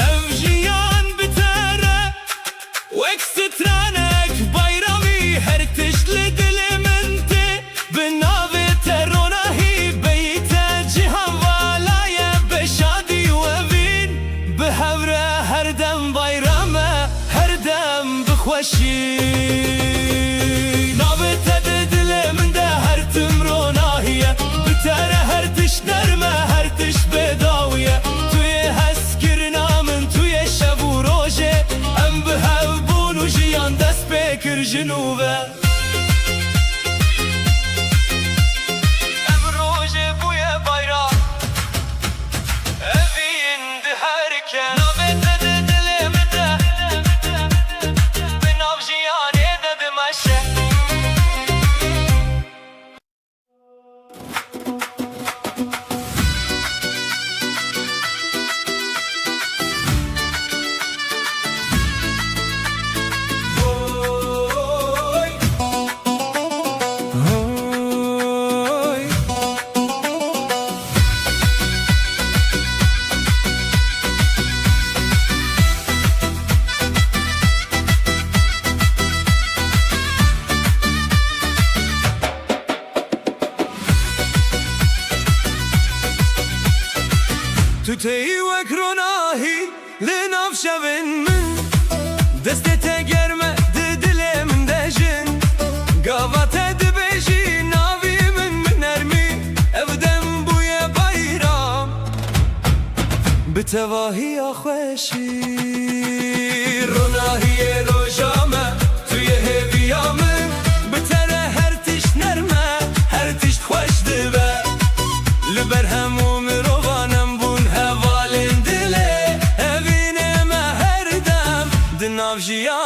Ev jiyan bi te re wek stranek bayramî, her tişt li dilê min tê. Bi navê te ronahî bêyî te cîhan vala ye, bê şadî û evîn bi hev re her dem bayram e, her dem bi xweşî. Navê te di dilê min de her tim ronahî ye. Bi te re her tişt nerm e, her tişt bêdawî ye. Tu yê hezkirina min, tu yê şev û rojê, em bi hev bûn û jiyan dest pê kir ji nû ve. Ev rojê bûye bayram, evîn diherike. Navê te di dilê min de, bi nav jiyanê de dimeşe. Tu têyî wek ronahî li nav şevên min, destê te germ e di dilê min de jin. Gava te dibêjî navî min, bi nermî ev dem bûye bayram. Bi tevahiya xweşî, ronahiyê roja me, tu yê hêviya min. Bi te re her tişt nerm e, her tişt xweş dibe. Li ber hemû mirovan em bûn hevalên dilê, evînê me her dem di nav jiyan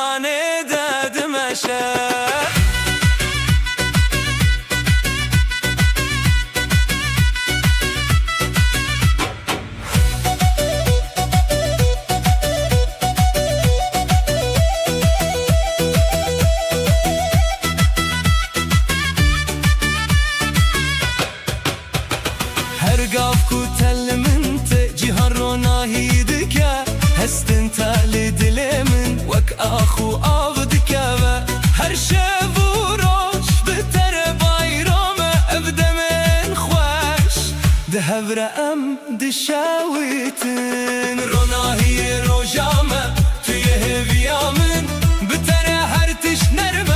Hev re em dişewitin. Ronahiyê roja me, tu yê hêviya min. Bi te re her tişt nerm e,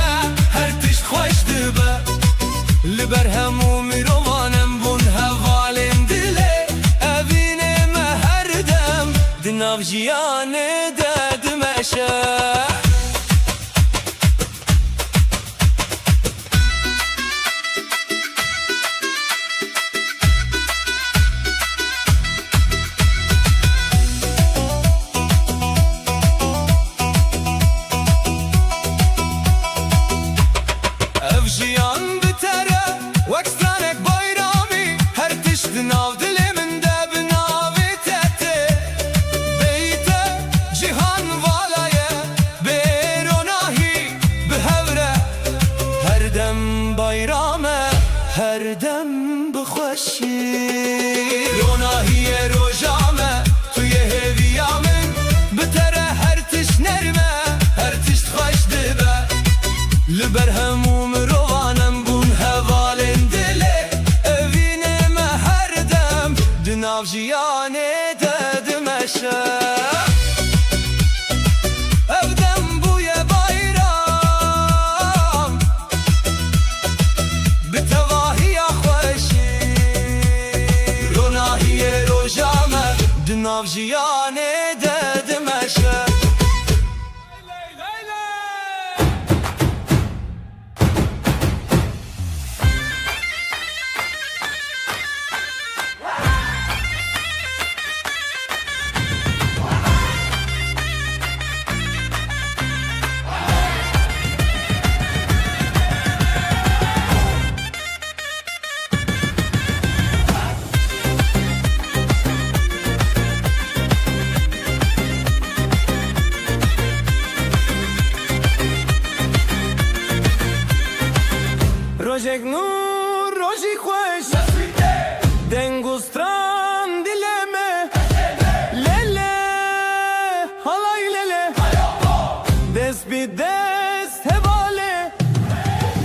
her tişt xweş dibe. Li ber hemû mirovan em bûn hevalên dilê. Evînê me her dem di nav jiyanê de dimeşe. Ev jiyan bi te re wek stranek bayramî, her tişt di nav dilê min de bi navê te tê. Bêyî te cîhan vala ye, bê ronahî bi hev re her dem bayram e, her dem bi xweşî. Ronahiyê roja me, tu yê hêviya min. Bi te re her tişt nerm e, her tişt xweş dibe. Li ber hemû mirovan em bûn hevalên dilê. Evînê me her dem di nav jiyanê de dimeşe. Ev dem bûye bayram, bi tevahiya xweşî. Ronahiyê roja me di nav jiyanê de dimeşe. Rojek nûr, rojî xweş, deng û stran dilê me. Lele, halay lele, dest bi dest hevalê.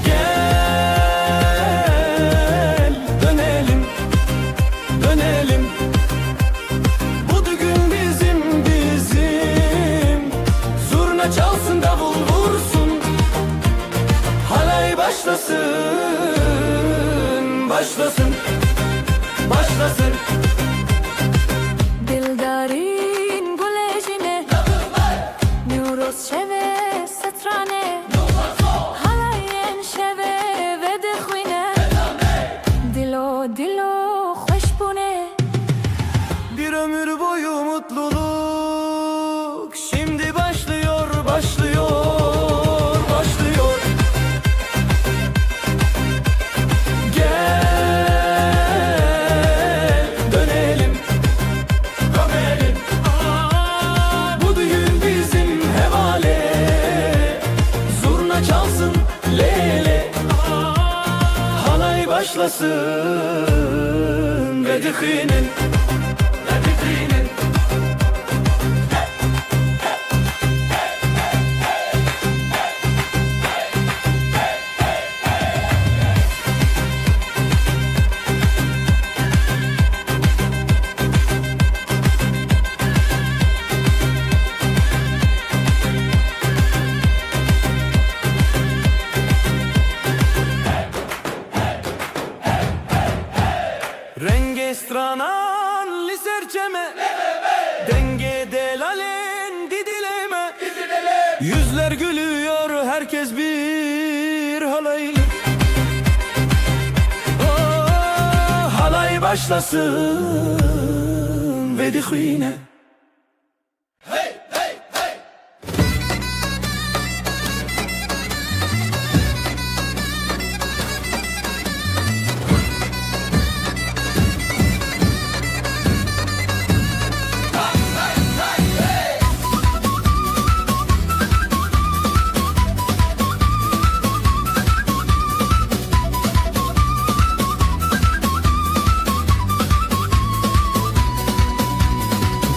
Gel dönelim, dönelim. Bu düğün bizim, bizim. Zurna çalsın, davul vursun. Halay başlasın, başlasın, başlasın. Dildarîn gulê jîne, Newroz şeve strane, halayên şeve vedixwîne. Dilo, dilo xweş bûne. Bir ömür boyu mutluluk şimdi başlıyor, başlıyor, başlıyor. Gel dönelim, dönelim. Bu düğün bizim hevale. Zurna çalsın lele, halay başlasın. Vedixwînin, vedixwînin. Rengê stranan li ser çeme, dengê delalên dî dilê me. Yüzler gülüyor, herkes bir halaylı. Oh, halay başlasın, vedixwîne.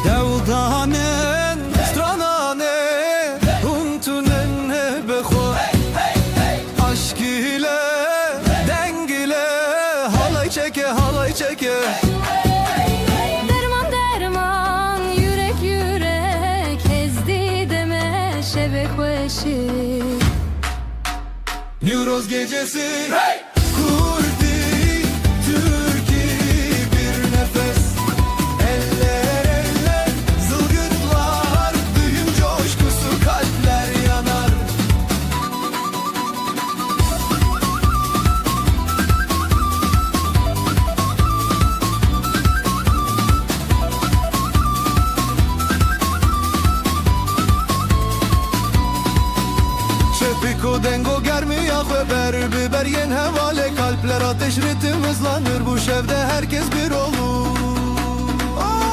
Dewdanin, strananê, hûn tunin bi xwe. Aşk ile, deng ile, halay çeke, halay çeke. Roz gecesi. Hey! Kurdi, Türki bir nefes. Eller eller, zılgıtlar, düğün coşkusu, kalpler yanar. Şefiko dengo germiya xwe ber bi ber yên hevalê, kalpler ateş ritim hızlanır, bu şevde herkes bir olur. Oh,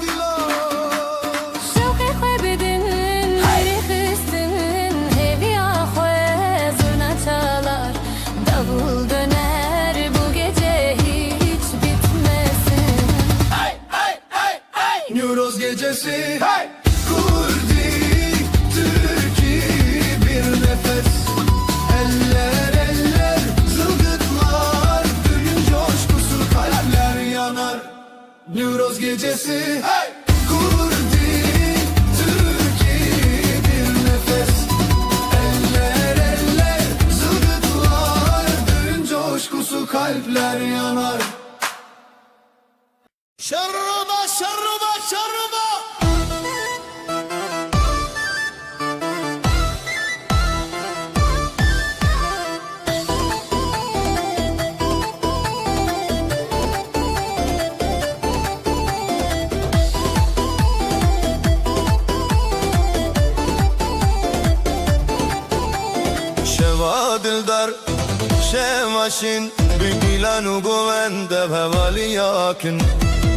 Dilan. Şewqê xwe bidin, hey! Rêxistin, hêviya xwe zurna çalar, davul döner, bu gece hiç bitmesin. Hey, hey, hey, hey! Newroz gecesi. Hey! Kurdi, Türki bir nefes. Eller eller, zılgıtlar, düğün coşkusu, kalpler yanar. Newroz gecesi. Hey! Kurdi, Türki bir nefes. Eller eller, zılgıtlar, düğün coşkusu, kalpler yanar. Şerba, şerba, şerba! Şeva dildar, şeva şîn, bi dîlan û govend ev hevaliya kin.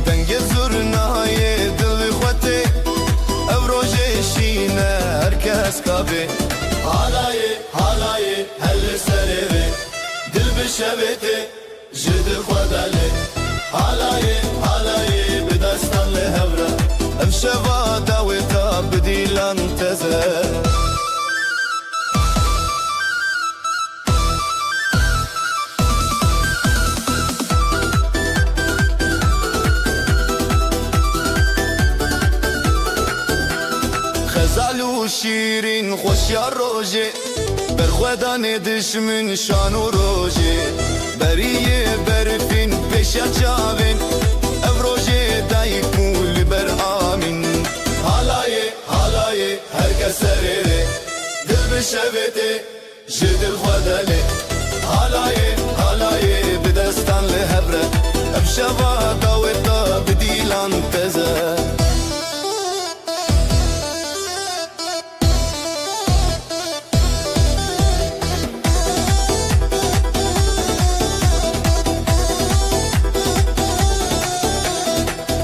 Dengê zurnayê dil bi xwe tê, ev rojê şîn e her kes kabê. Halayê, halayê, her li serê rê, dil bi şevê tê, ji dil xwe delê. Halayê, halayê, bi destan li hev re, ev şeva dawêta bi dîlan teze. Xezal û şîrîn xweşiya rojê, berxwedanê dişmin şan û rojê. Beriyê berfîn pêşiya çavên, ev rojê dayik bû li ber amîn. Halayê, halayê, her kes serê rê, dil bi şevê tê. Ji dil xwe delê, halayê, halayê, bi destan li hev re, ev şeva dawêta bi dîlan teze.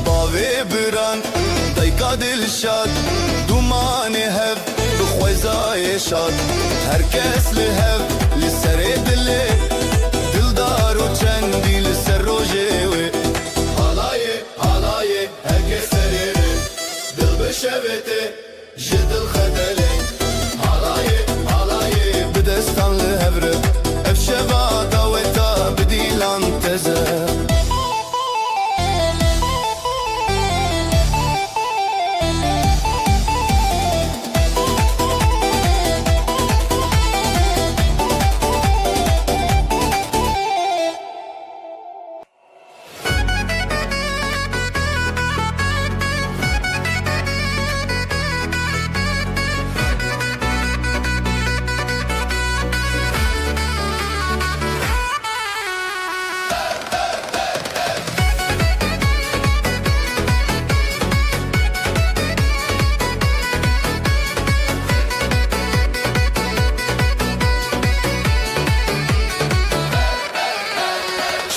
Bavê biran, dayika Dilşad, dûmanê hev, bi xwezayê şad, her kes li hev, li serê dilê, dildar û çendî li ser rojê wê. Halayê, halayê, her kes serê rê, dil bi şevê tê, ji dil xedelê. Halayê, halayê, bi destan li hev re, ev şeva daweta bi dîlan teze.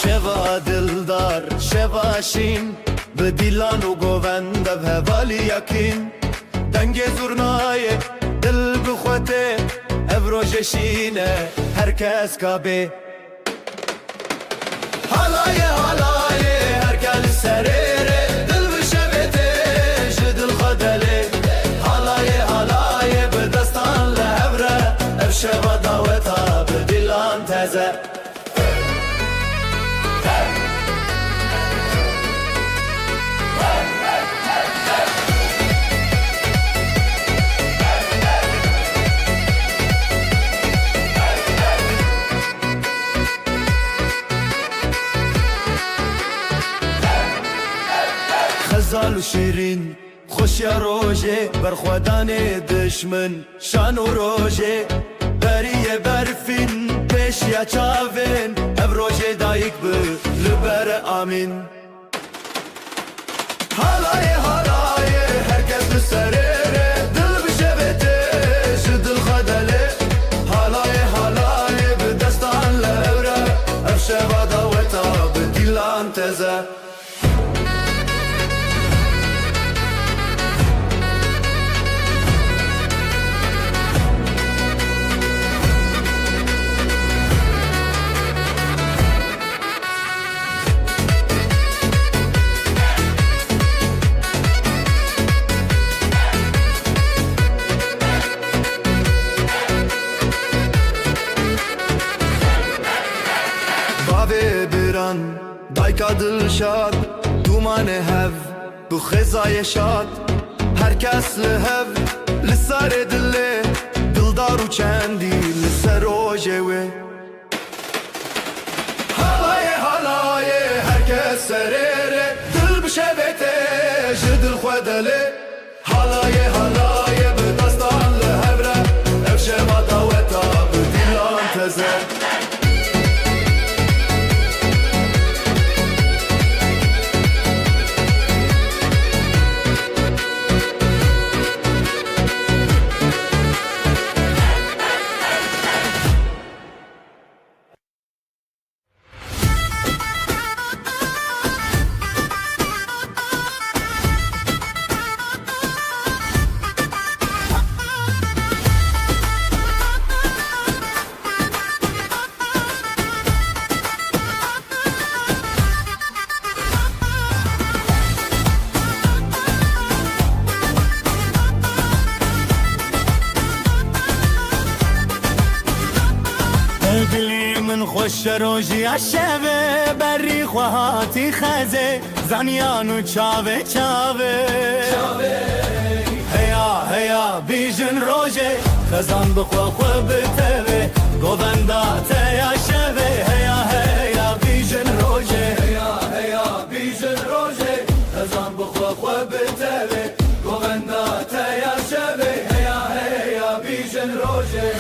Şeva dildar, şeva şîn, bi dîlan û govend ev hevalî yakîn. Dengê zurnayê dil bi xwe tê, ev rojê şîn e, her kes kabê. Halayê, halayê, her kes li serê rê, dil bi şevê tê, ji dil xwe delê. Halayê, halayê, bi destan li hev re, ev şeva daweta bi dîlan teze. Sal û şîrîn, xweşiya rojê, berxwedanê dişmin. Şan û rojê, beriyê berfîn, pêşiya çavên, ev rojê dayik bi, li bere amîn. Halayê, halayê, her kes li serê rê, dil bi şevê tê, ji dil xwe delê. Halayê, halayê, bi destan li hev re, ev şeva daweta bi dîlan teze. Bavê biran, dayka dilşad, dûmanê hev, bi xêzayê şad. Her kes li hev, li sarê dilê, dildar û çendî li ser rojê wê. Halayê, halayê, her kes serê rê, dil bi şevê tê, ji dil xwe delê. Halayê, halayê, bi destan li hev re, ev şeva daweta bi dîlan teze. Dilê min xweş e rojiya şevê, berî xwe hatî xezê, zaniyan û çavê çavê. Heya, heya, bîjin rojê, xezan bi xwe xwe bitevê, govenda te ya şevê. Heya, heya, bîjin rojê. Heya, heya, bîjin rojê, xezan bi xwe xwe bitevê, govenda te ya şevê. Heya, heya, bîjin rojê.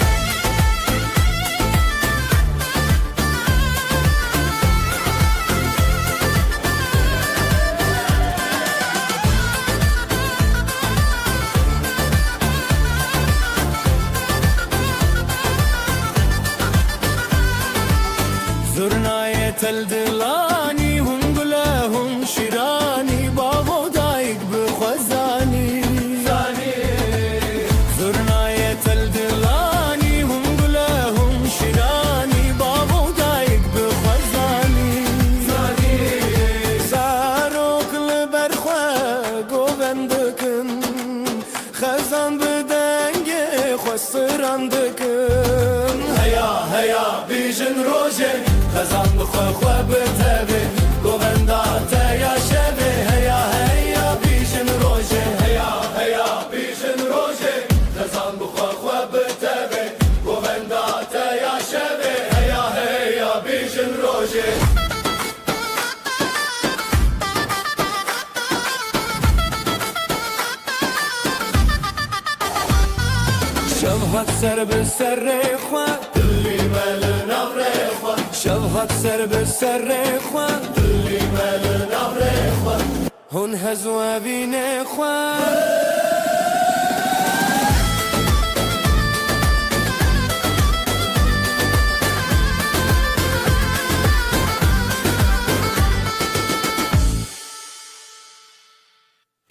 Zurnayê tel dilanî, hûn gule, hûn şîranî, bavo dayik bi xwe zanî. Zurnayê tel dilanî, hûn gule, hûn şîranî, bavo dayik bi xwe zanî. Zarok li ber xwe govend dikin, xezan bi dengê xwe stran dikin. Heya, heya, bîjin rojê, xezan bi xwe xwe bitevê, govenda te ya şevê. Heya, heya, bîjin rojê. Heya, heya, bîjin rojê, xezan bi xwe xwe bitevê, govenda te ya şevê. Heya, heya, bîjin rojê. Şev hat ser bi serê xwe, dilî me li nav rê xwe. Şev hat ser bi serê xwe, dilî me li nav rê xwe. Hûn hez û evînê xwe.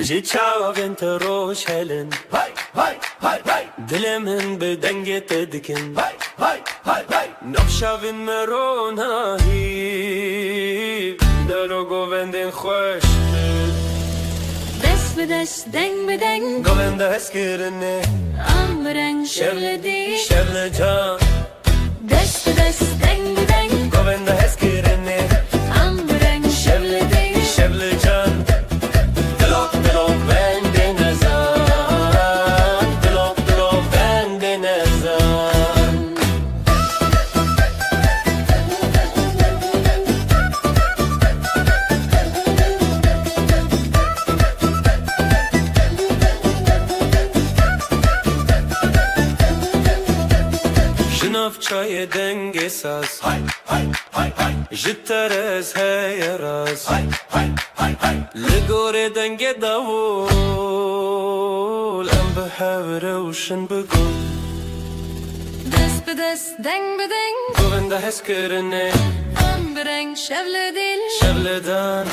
Ji çavên te roj helin. Hay, hay, hay, hay. Dilê min bi dengê te dikin. Hay, hay, hay, hay. Navşavên me ronahî, dero govendên xweş. Dest bi dest, deng bi deng. Govenda hezkirinê. An bi reng, şev li dî. Şev li can. Dest bi dest, deng bi deng. Govenda hezkirinê. An bi reng, şev li dî. Şev li can. Dilok, dilok, bendê nezan. Dilok, dilok, bendê nezan. Ji te re ez heye raz. Li gorê dengê dawol em bi hev rewşin bi gul. Dest bi dest, deng bi deng. Govenda hezkirinê. Em bi reng şev li dil. Şev li dan.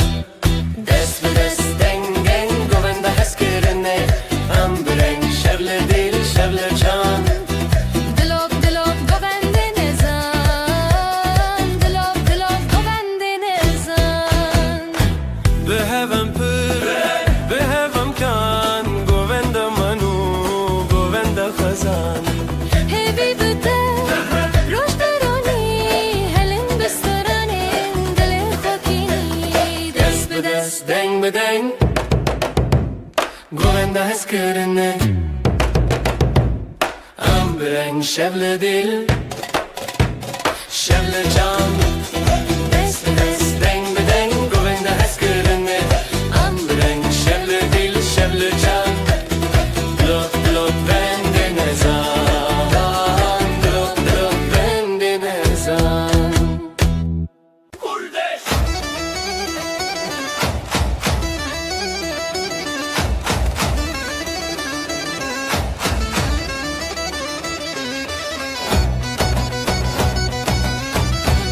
Dest bi dest, deng deng, govenda hezkirinê. Em bi reng şev li dil, şev li can. Dilop dilop govendê nezan. Dilop dilop govendê nezan. Bi hev em pir, bi hev em kan. Govenda me nû, govenda xezan. Hêvî bi te, roj bi ronî, helin bi stranên dilê xwe kînî. Dest bi dest, deng bi deng, govenda hezkirinê. Em bi reng şev li dil, şev li can. Dest bi dest, deng bi deng, govenda hezkirinê. Em bi reng şev li dil, şev li can. Dilop dilop bendê nezan. Dilop dilop bendê nezan.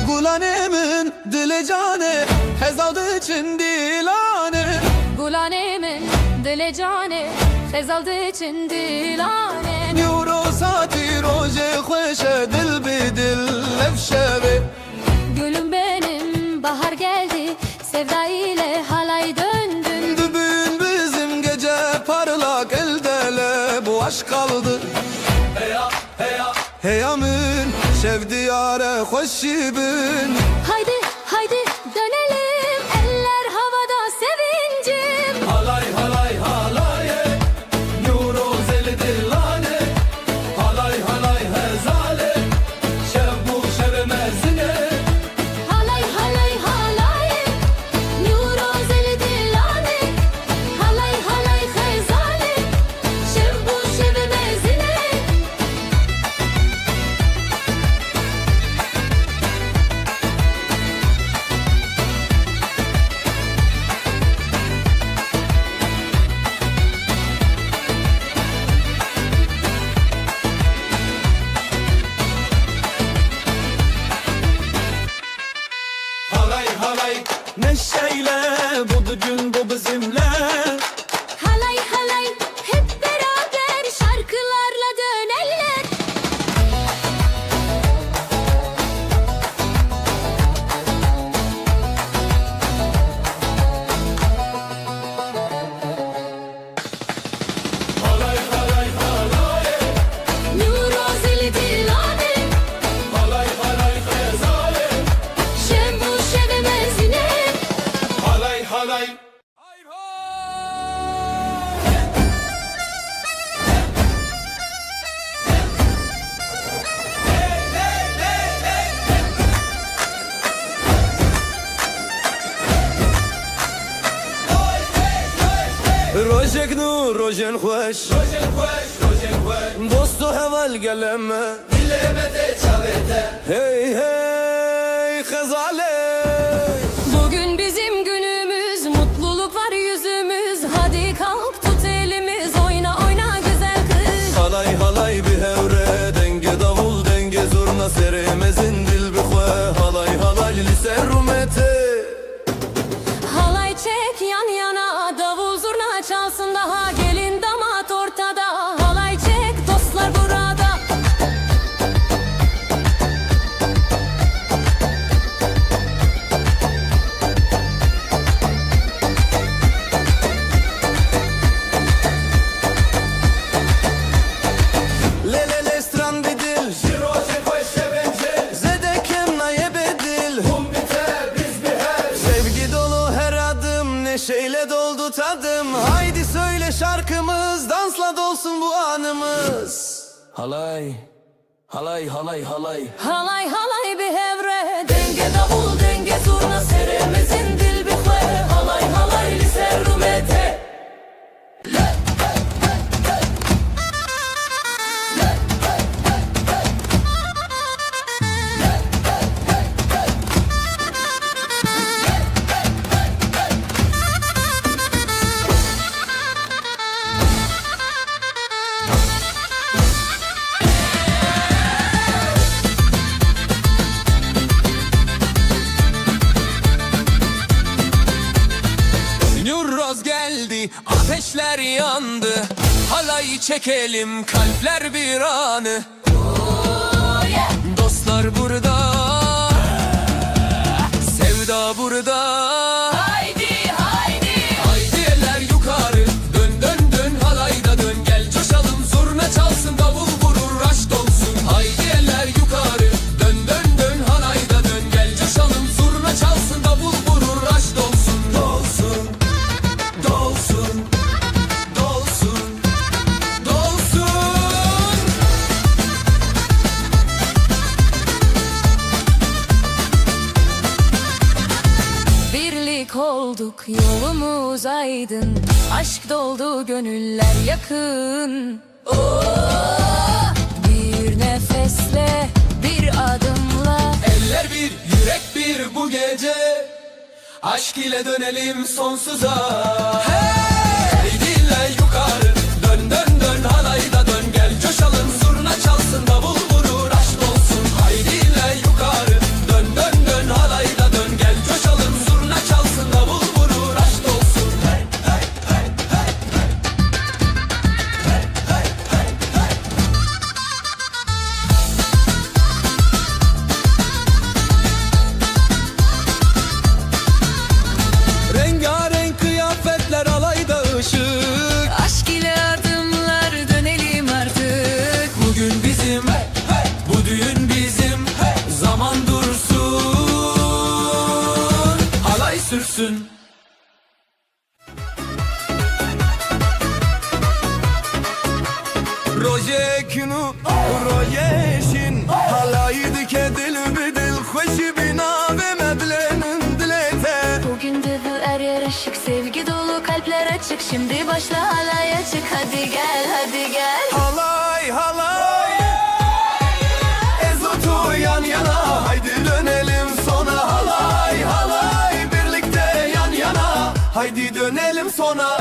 Gulanê min, dilê canê, xezal diçin dîlanê. Gulanê min, dilê canê, xezal diçin dîlanê. Nîro saetî rojê xweş e, dil bi dil ev şevê. Gülüm benim, bahar geldi, sevda ile halay döndün. Dibin bizim gece parlak, el dele bu aşk kaldı. Heya, heya. Heya min, şev diyare xweşî bin. Haydi, haydi dönelim, eller havada sevincim. Halay, halay, halaye, Newroz el dilane, halay halay hezale, şev bû şevê mezine. Halay halay halaye, Newroz el dilane, halay halay hezale, şev bû şevê mezine. Halay halay, neşeyle bu düğün bu bizimle. Halay halay, hep beraber şarkılarla dönerler. Halay halay halay. Newroz el dilane. Halay halay hezale. Şev bû şevê mezine. Halay halay. Ay ho! Rojek nû, rojên xweş. Rojên xweş, rojên xweş. Dost û heval gelê me. Dilê me tê çavê te. Hey, hey, xezalê. Bugün bizim günümüz, mutluluk var yüzümüz. Hadi kalk, tut elimiz, oyna, oyna güzel kız. Halay, halay bi hev re, dengê davul, dengê zurna, serê mezin dil bi xwe. Halay, halay li ser rûmetê. Halay çek yan yana, davul zurna çalsın daha, gelin damat ortada. Halay çek, dostlar burada. Lê lê lê stran bi dil. Ji rojê xwe şevên jê. Zêde kêm nayê bêdil. Hûn bi te, biz bi hev. Sevgi dolu her adım, neşeyle doldu tadım. Haydi söyle şarkımız, dansla dolsun bu anımız. Halay, halay, halay, halay. Halay, halay bi hev re, dengê davul, dengê zurna, serê mezin dil bi xwe. Halay, halay li ser rûmetê. Geldi, ateşler yandı. Halay çekelim, kalpler bir anı. Dostlar burada, sevda burada. Haydi, haydi. Haydi eller yukarı, dön, dön, dön, halayda dön. Gel coşalım, zurna çalsın, davul vurur, aşk olsun. Haydi eller yukarı, dön, dön, dön, halayda dön. Gel coşalım, zurna çalsın, davul vurur, aşk olsun. Dolsun, dolsun, dolsun, dolsun. Birlik olduk, yolumuz aydın. Aşk doldu, gönüller yakın. Oh! Bir nefesle, bir adımla. Eller bir, yürek bir bu gece. Aşk ile dönelim sonsuza. Hey! Haydi ile yukarı, dön, dön, dön, halayda dön. Gel coşalım, zurna çalsın, davul vurur, aşk olsun. Haydi ile yukarı, dön, dön, dön, halayda dön. Gel coşalım, zurna çalsın, davul vurur, aşk olsun. Hey, hey, hey, hey. Rengarenk kıyafetler, alayda ışık. Aşk ile adımlar, dönelim artık. Bugün bizim, bu düğün bizim. Zaman dursun, halay sürsün. Rojek nû, rojê şîn, halayî dike dil bi dil, xweşî bi navê me bilênin dilê te. Bugün de bu her yer aşk, sevgi dolu kalpler açık. Şimdi başla halaya çık, hadi gel, hadi gel. Halay, halay. Ez û tu yan yana, haydi dönelim sona. Halay, halay, birlikte yan yana, haydi dönelim sona.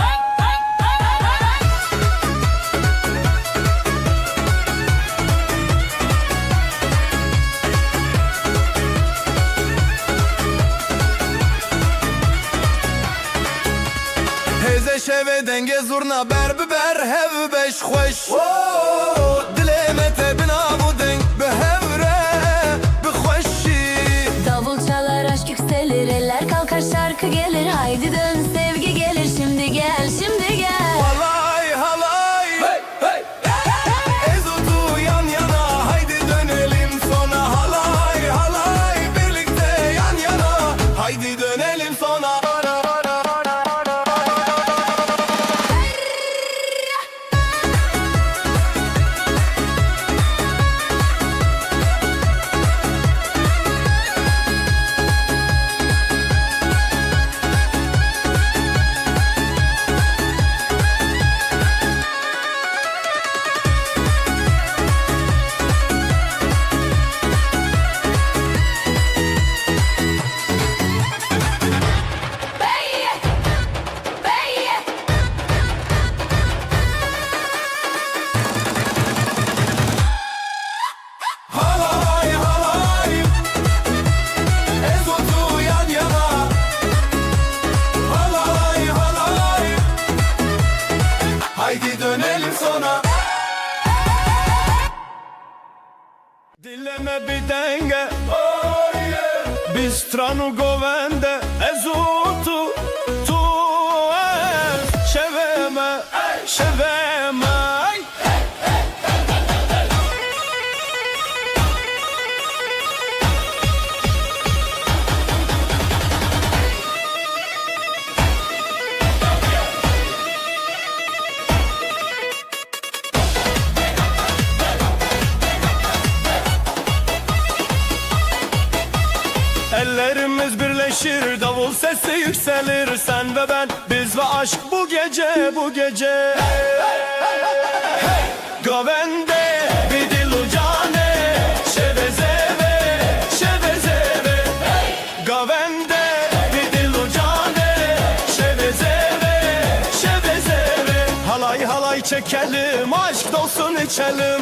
Hêzê şevê dengê zurna ber bi ber hev beş xweş. Wo! Dilê me te bi nav û deng bi hev re bi xweşî. Davul çalar, aşk yükselir, eller kalkar, şarkı gelir. Haydi dön, sevgi gelir, şimdi gel, şimdi gel. Halay, halay. Hey, hey. Ez û tu yan yana, haydi dönelim sona. Halay, halay, birlikte yan yana, haydi dönelim sona. Halay, halay. Ez û tu yan yana. Halay, halay. Haydi dönelim sona. Dilê me bi deng e, bi stran û govend e, ez û tu, tu û ez, şevê me, şevê me. Ellerimiz birleşir, davul sesi yükselir. Sen ve ben, biz ve aşk bu gece, bu gece. Govende bi dil û canê, şevê zêve, şevê zêve. Govende bi dil û canê, şevê zêve, şevê zêve. Halay halay çekelim, aşk dolsun içelim.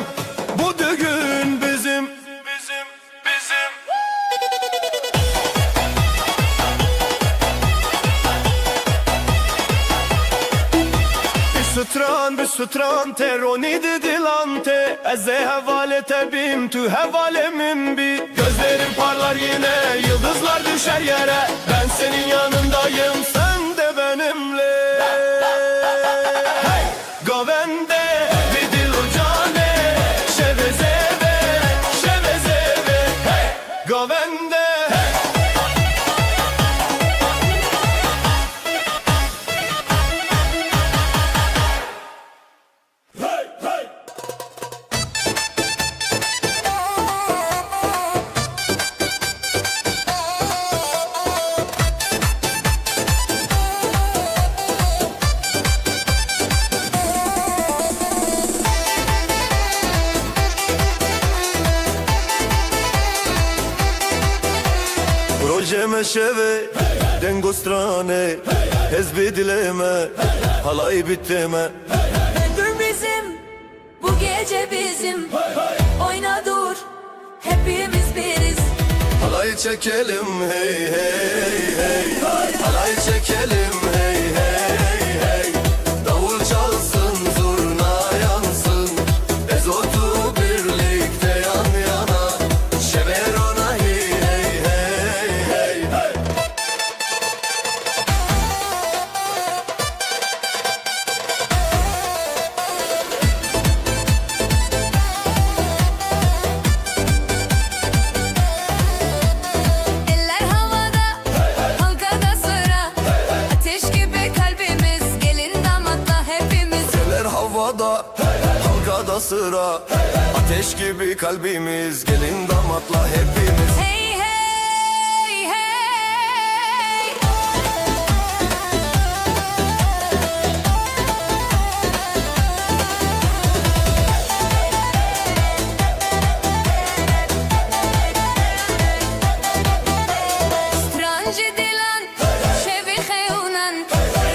Bu düğün bizim, bizim, bizim. Stran bi stran te, ronî di dilan te. Ez ê hevalê te bîm, tu hevalê min bî. Gözlerim parlar yine, yıldızlar düşer yere. Ben senin yanındayım, sen de benimle. Hey! Govende, bi dil û canê, şevê zêve, şevê zêve. Hey! Govende, hey! Rojê me şevê, deng û stranê, hez bi dilê me, halay bi te me. Öldür bizim, bu gece bizim. Oyna dur, hepimiz biriz. Halay çekelim hey hey hey. Halay çekelim hey hey hey. Davul çalsın, zurna yansın. Biz oturup birlikte yan yana. Şeverona hey hey hey hey. Eller havada, halkada sıra. Ateş gibi kalbimiz, gelin damatla hepimiz. Eller havada, halkada sıra. Ateş gibi kalbimiz, gelin damatla hepimiz. Hey, hey, hey. Stran ji dilan, şevê xewnan,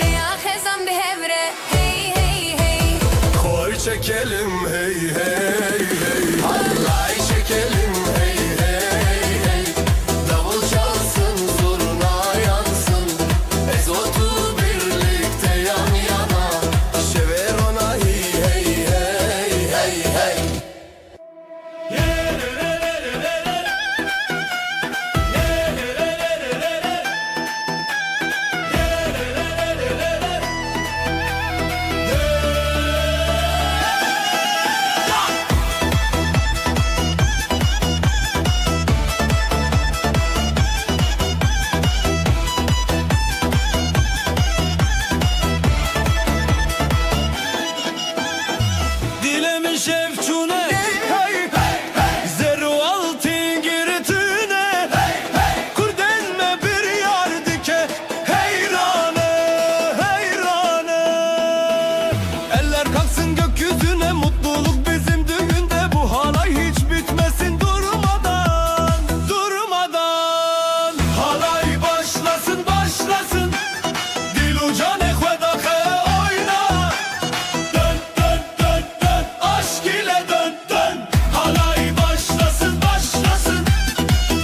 rêya xezan bi hev re. Hey, hey, hey. Xwar çekelim hey, hey, hey. Halay çekelim hey, hey, hey. Davul çalsın, zurna yansın. Biz oturup birlikte yan yana. Şeverona hey, hey, hey, hey, hey. Dilê min şev çûne, zêr û altîn girtine. Kurdên me biryar dike, heyrane, heyrane. Eller kalksın gökyüzüne, mutluluk bizim düğünde. Bu halay hiç bitmesin durmadan, durmadan. Halay başlasın, başlasın. Dil û canê xwe daxe oyna. Dön, dön, dön, dön, aşk ile dön, dön. Halay başlasın, başlasın.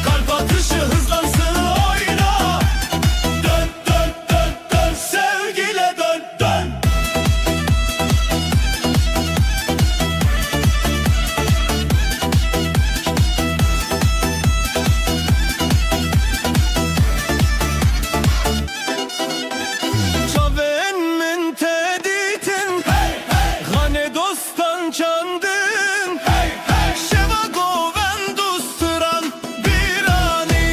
Kalp atışı hızlansın, oyna. Dön, dön, dön, dön, sevgiyle dön, dön. Çavên min te dîtin, hey, hey, xanê dostan çandin, hey, hey, şeva govend û stran, bîranî,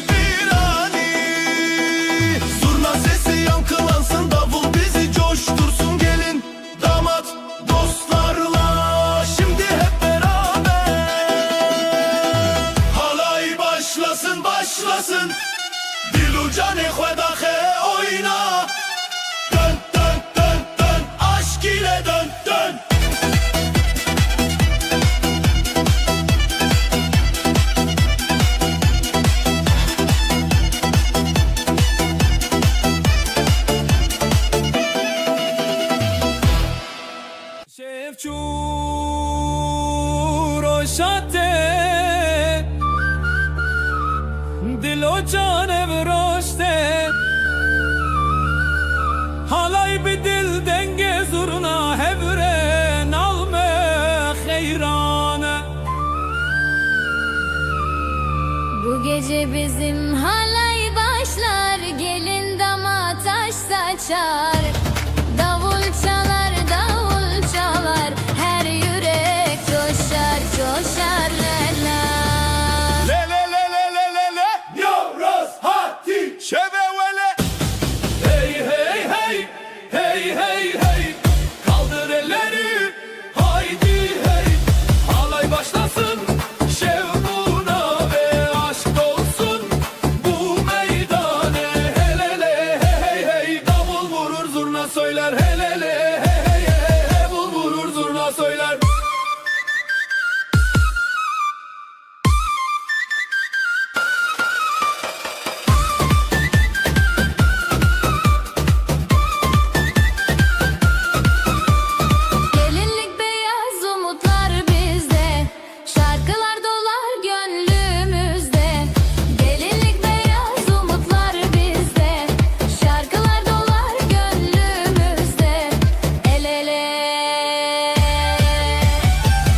bîranî. Zurna sesi yankılansın, davul bizi coştursun, gelin, damat, dostlarla şimdi hep beraber. Halay başlasın, başlasın. Dil û canê xwe daxe oyna. Dön, dön, dön, dön, aşk ile dön, dön. Şev çû roşa te, dil û can ev roş te. Halay bi dil dengê zurna Bizim halay başlar, gelin dama taş saçar. Davul çalar, davul çalar, her yürek coşar, coşar, la la. Le le le le le le le. Newroz hati. Şeve wele. Hey hey hey. Hey hey hey, kaldır elleri, haydi hey. Halay başlasın, şev buna ve aşk dolsun bu meydanı. Hele le, hey hey hey, davul vurur, zurna söyler. Hele le, hey hey hey, davul vurur, zurna söyler. Gelinlik beyaz, umutlar bizde. Şarkılar dolar gönlümüzde. Gelinlik beyaz, umutlar bizde. Şarkılar dolar gönlümüzde. El ele.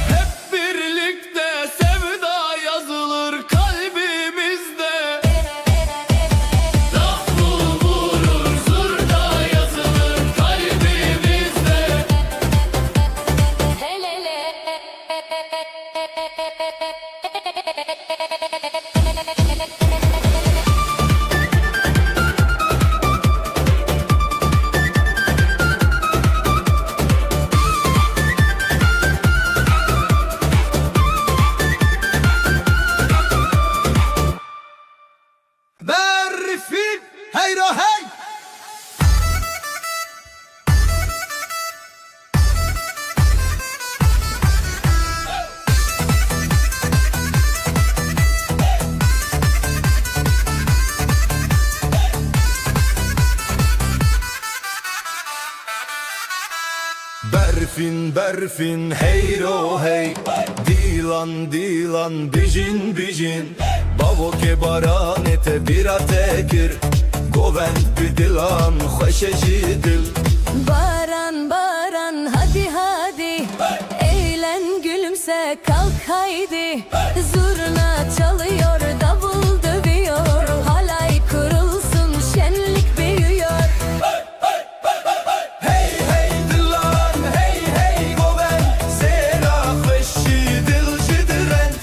Hep birlikte sevda yazılır kalbimizde. Davul vurur, zurna yazılır kalbimizde. Berfin, heyra hey! Berfin, berfin, heyro hey. Dilan, dilan, bijin, bijin. Bavokê baranê te bîra te kir. Govend bi dilan xweş e ji dil. Baran, baran, hadi, hadi. Eğlen, gülümse, kalk haydi. Zurna çalıyor, davul dövüyor. Halay kurulsun, şenlik büyüyor. Hey hey dilan, hey hey govend, sêra xweşî dil ji dirend.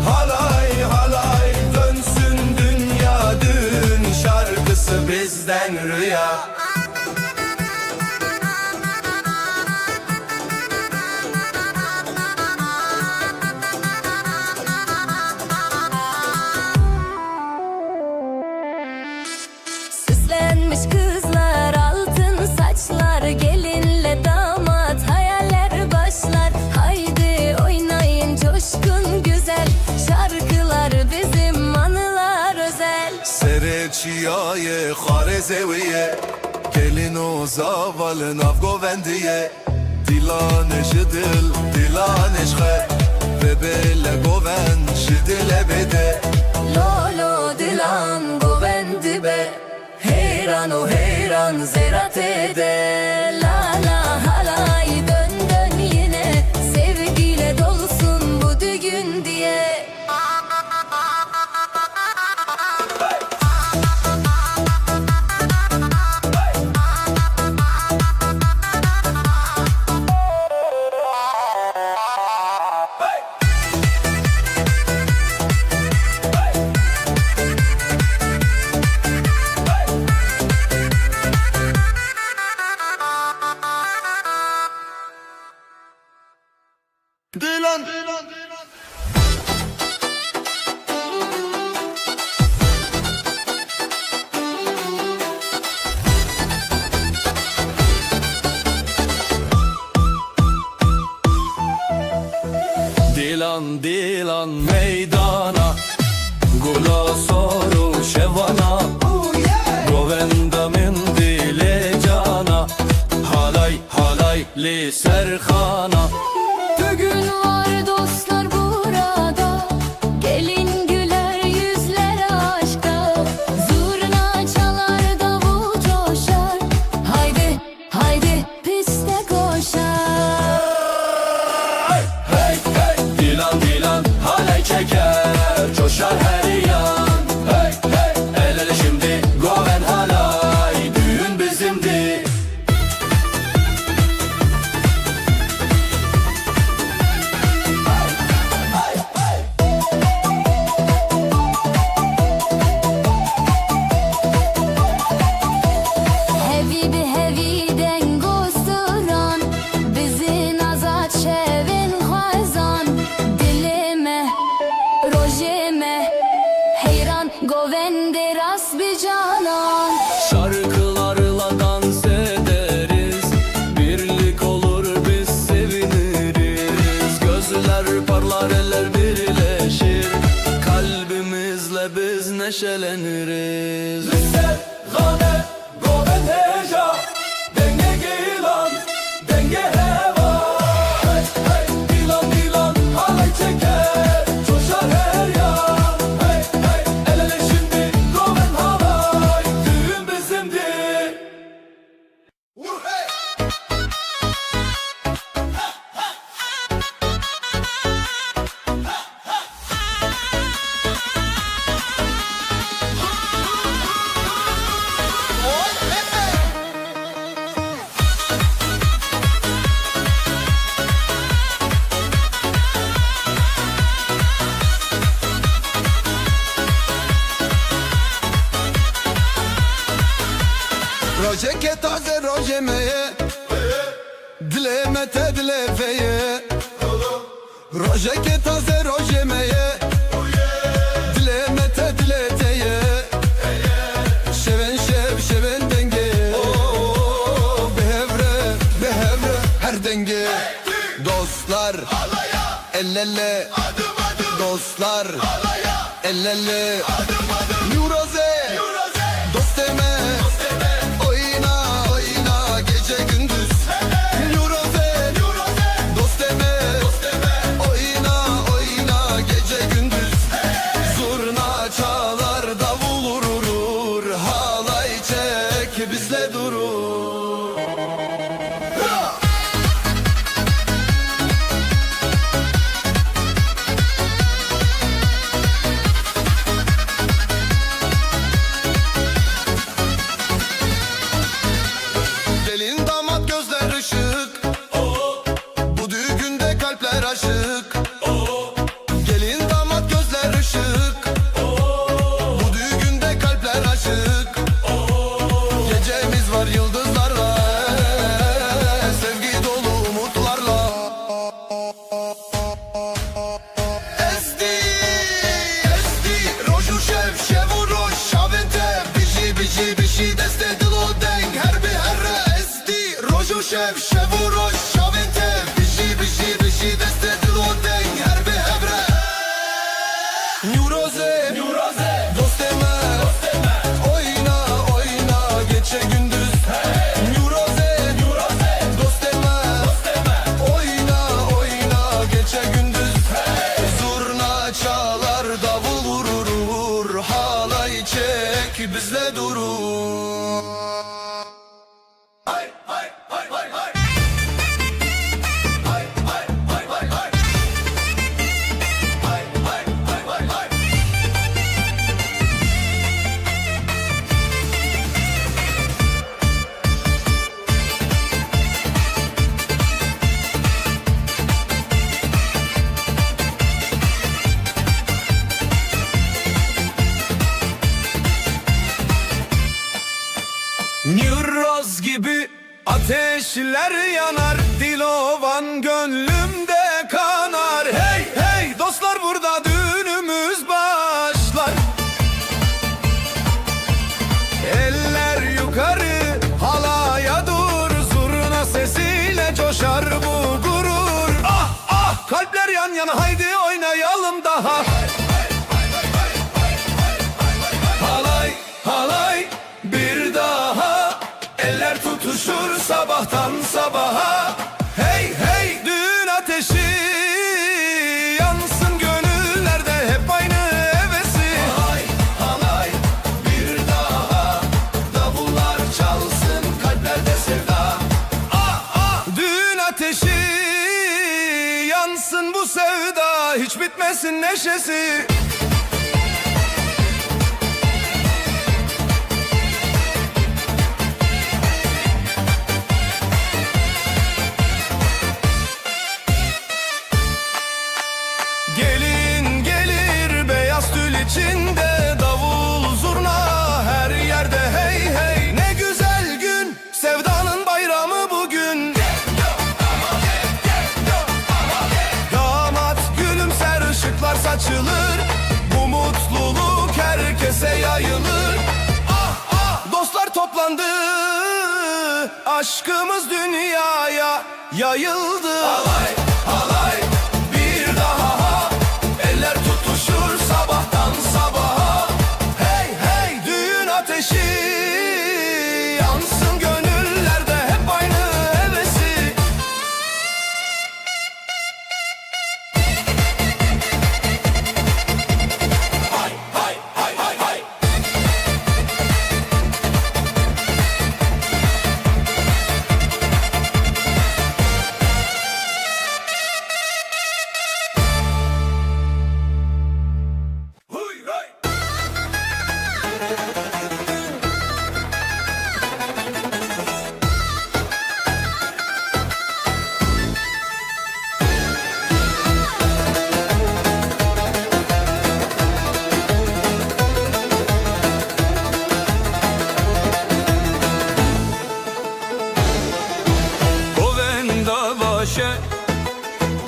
Halay halay dönsün dünya, düğün şarkısı bizden rüya. Süslenmiş kızlar, altın saçlar, gelinle damat, hayaller başlar. Haydi oynayın, coşkun güzel, şarkılar bizim, anılar özel. Serê çiyayê xwarê zewiyê, gelin û zava li nav govendiyê. Dilanê ji dil, dilanê ji xwe, vê bêle govend ji dilê bêde. Lo lo dilan govend dibe, heyran û heyran zêra tê de. La la halay dön dön yine, sevgiyle dolsun bu düğün diye. Deras bir canan. Şarkılarla dans ederiz, birlik olur biz seviniriz. Gözler parlar, eller birleşir, kalbimizle biz neşeleniriz. Li ser xane govend heja, dengê gilan, dengê heva. Hey, hey, dilan, dilan, halay çeker, coşar her yan. Hey, hey, el ele şimdi, govend halay, düğün bizimdir. Hey! Rojeke taze rojê me ye, dilê me te dilê vê ye. Rojeke taze rojê me ye, dilê me te dilê te ye. Şevên şev, şevên dengê, oh, bi hev re, bi hev re her dengê. Dostlar, el ele, dostlar, el ele. Newroze, dostê me, oyna, oyna gece gündüz. Newroze, dostê me, oyna, oyna gece gündüz. Zurna çalar, davul vurur, halay çek bizle durur. Gelin damat gözler ışık, bu düğünde kalpler aşık. Gelin damat gözler ışık, bu düğünde kalpler aşık. Gecemiz var yıldızlarla, sevgi dolu umutlarla. Esti, esti, roju şev, şevu roj, şavên te, bijî, bijî, bijî, destê dilo deng, her bi her re. Esti, roju şev, şevu roj, şavên te, bijî, bijî, bijî, destê dilo deng, her bi hev re. Newroze, dostê me, oyna, oyna gece gündüz. Newroze, dostê me, oyna, oyna gece gündüz. Zurna çalar, davul vurur, halay çek bizle durur. Newroz gibi ateşler yanar, Dilovan gönlümde kanar. Hey, hey, dostlar, burada düğünümüz başlar. Eller yukarı, halaya dur, zurna sesiyle coşar bu gurur. Ah, ah, kalpler yan yana, haydi oynayalım daha. Halay, halay, bir daha. Eller tutuşur sabahtan sabaha. Hey, hey, düğün ateşi yansın gönüllerde, hep aynı hevesi. Halay, halay, bir daha. Davullar çalsın kalplerde sevda. Ah, ah, düğün ateşi yansın bu sevda, hiç bitmesin neşesi. Gelin gelir beyaz tül içinde, davul zurna her yerde, hey hey, ne güzel gün. Sevdanın bayramı bugün. Damat gülümser, ışıklar saçılır. Aşkımız dünyaya yayıldı. Halay, halay, bir daha. Eller tutuşur sabahtan sabaha. Hey, hey, düğün ateşi yansın gönüllerde, hep aynı hevesi. Hay, hay, hay, hay, hay. Govenda vaşe,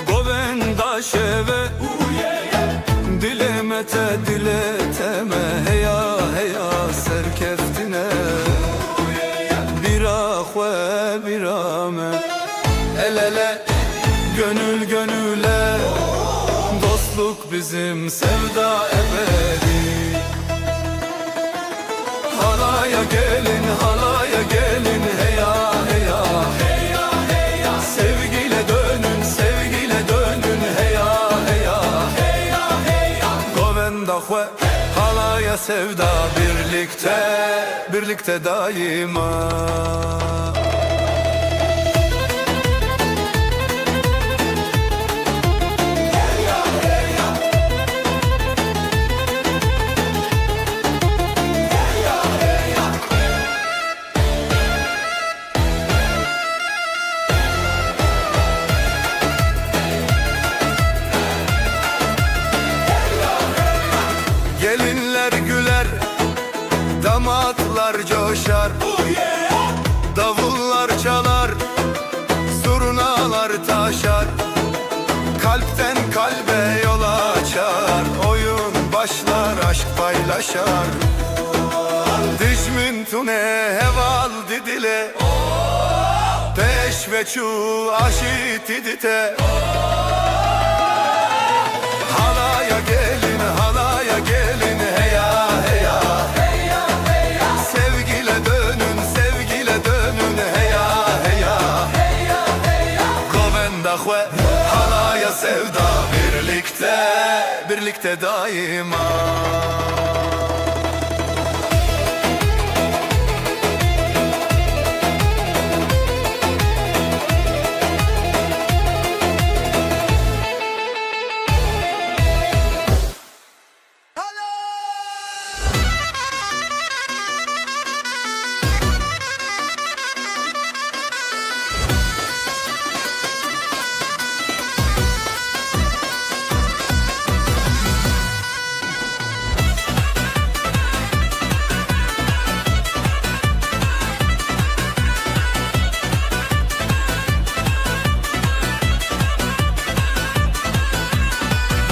govenda şeve. Dilê me te, dilê te me, heya, heya serkeftine. Bira xwe, bira me. El ele, gönül gönüle. Dostluk bizim, sevda ebedi. Halaya gelin, halaya gelin, heya, heya. Sevgile dönün, sevgile dönün, heya, heya. Govenda xwe, halaya sevda, birlikte, birlikte daima. Gelinler güler, damatlar coşar. Davullar çalar, zurnalar taşar. Kalpten kalbe yol açar, oyun başlar, aşk paylaşar. Dijmin tune heval didile, peş ve çû aşî tidite. Halaya gelin, halaya gelin, heya, heya. Sevgile dönün, sevgile dönün, heya, heya. Govenda xwe, halaya sevda, birlikte, birlikte daima.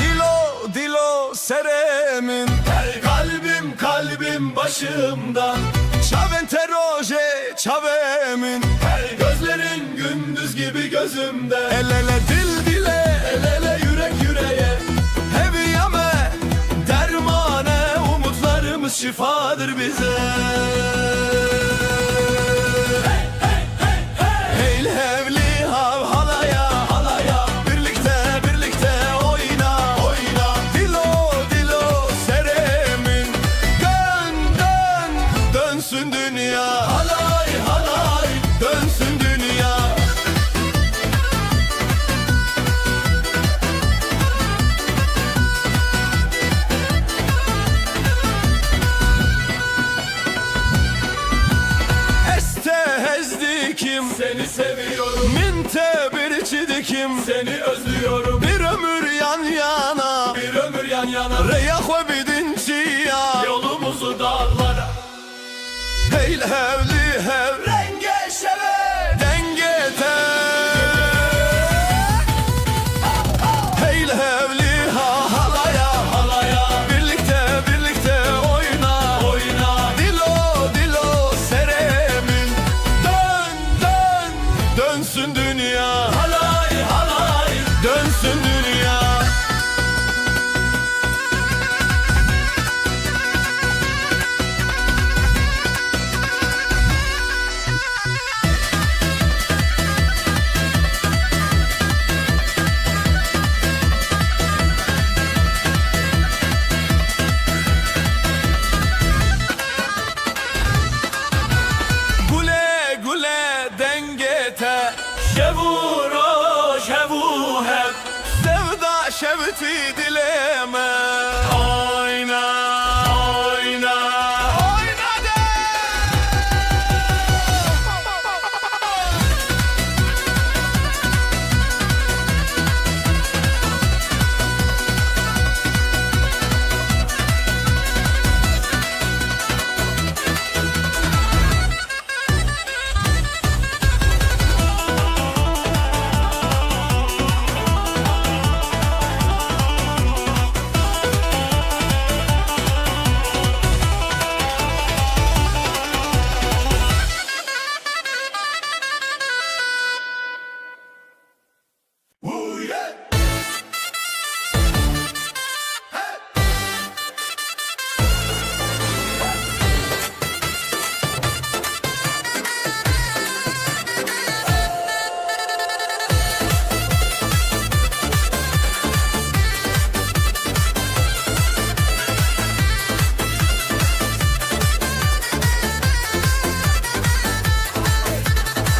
Dilo, dilo, serê min. Hey kalbim, kalbim başımda. Çavên te rojê çavê min. Hey gözlerin gündüz gibi gözümde. El ele, dil dile. El ele, yürek yüreğe. Hevîya me dermane, umutlarımız şifadır bize. Hey, hey, hey, hey. Hey li hevlî hav halaya, halaya. Birlikte, birlikte oyna, oyna. Dilo, dilo, serê min. Dön, dön, dönsün dünya. Halay, halay, dönsün dünya. Ez te hez dikim. Seni seviyorum. Min te birçî dikim. Seni özlüyorum. Bir ömür yan yana. Bir ömür yan yana. Rêya xwe bidin çiya. Yolumuzu dağlara. Hey li hevlî hev. Rengê şevê. Dengê te. Hey li hevlî ha halaya. Halaya. Birlikte, birlikte oyna. Oyna. Dilo, dilo serê min. Dön, Dileme. Oyna, oyna, oyna de.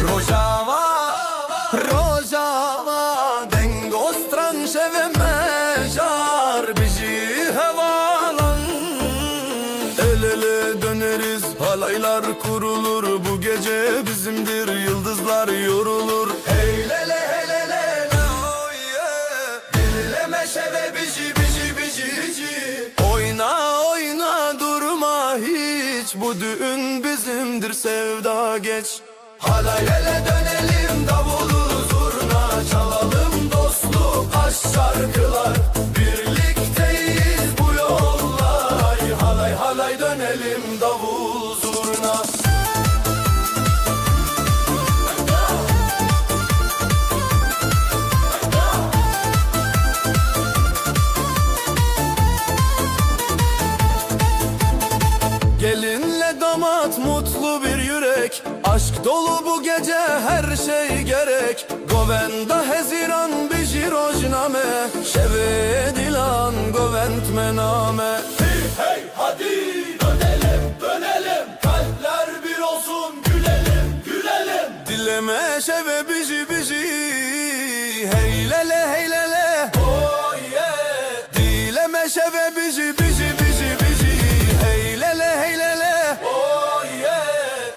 Rojava, Rojava, deng ostran şeve mejar, bijî hevalan. El ele döneriz, halaylar kurulur, bu gece bizimdir, yıldızlar yorulur. Hey lele, hey lele, la, oh yeah. Dilleme şeve bijî, bijî, bijî, bijî. Oyna, oyna, durma hiç, bu düğün bizimdir, sevda geç. Halay ele dönelim, davulu zurna çalalım, dostluk, aşk, şarkılar. Birlikteyiz bu yollar. Halay halay dönelim, davul zurna. Gelinle damat, mutlu bir yürek. Aşk dolu bu gece, her şey gerek. Govenda Heziran, bijî rojname. Şevê dilan govend me name. Hey hey, hadi dönelim, dönelim. Kalpler bir olsun, gülelim, gülelim. Dileme şeve bijî, bijî. Hey lele, hey lele. Oh yeah. Dileme şeve bijî, bijî, bijî, bijî. Hey lele, hey lele. Oh yeah.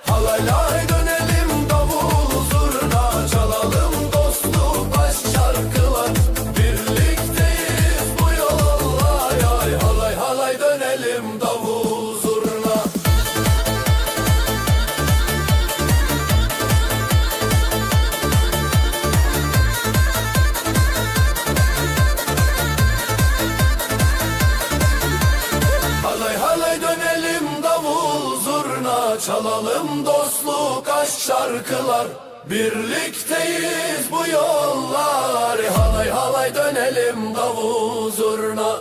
Halay lay dönelim, davul zurna çalalım, dostluk, aşk, şarkılar. Birlikteyiz bu yolda, ay ay, halay halay dönelim, davul zurna. Halay halay dönelim, davul zurna çalalım, dostluk, aşk, şarkılar. Birlikteyiz bu yollar. Halay halay dönelim, davul zurna.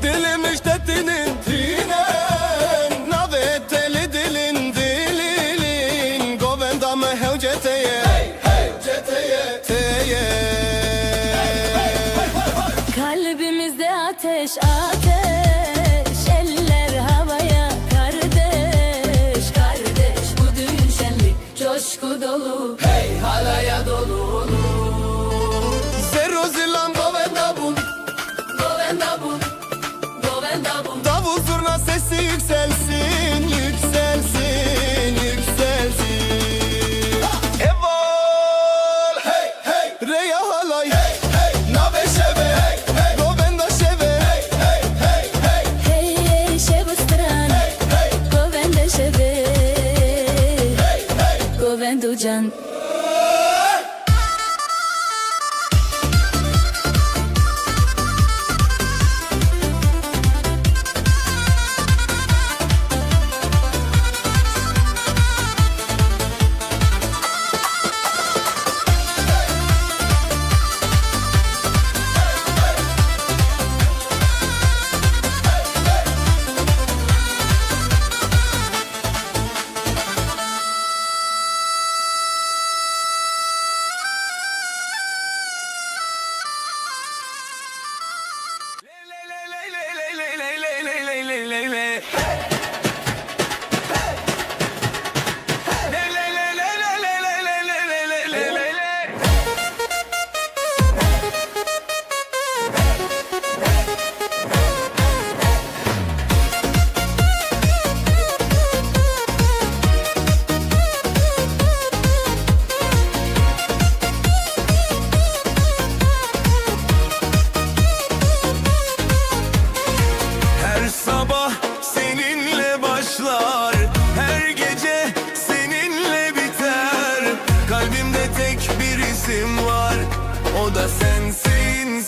Dilim işte tinin, tinen, navê telî dilin, dilin, govenda me hewce te ye. Hey, hey, hewce te ye. Te ye. Kalbimizde ateş, ateş, eller havaya. Kardeş, kardeş, bu düğün şenlik, coşku dolu. Hey, halaya dolu. Zero zilam govenda bun. Govenda bun. Govenda bun. Davul zurna sesi yükselsin, yükselsin, yükselsin. Heval! Hey, hey! Reya halay! Hey, hey! Navê şeve! Hey, hey! Govenda şeve! Hey, hey, hey, hey! Hey, hey, şev stran! Hey, hey! Govenda şeve! Hey, hey! Govendu can!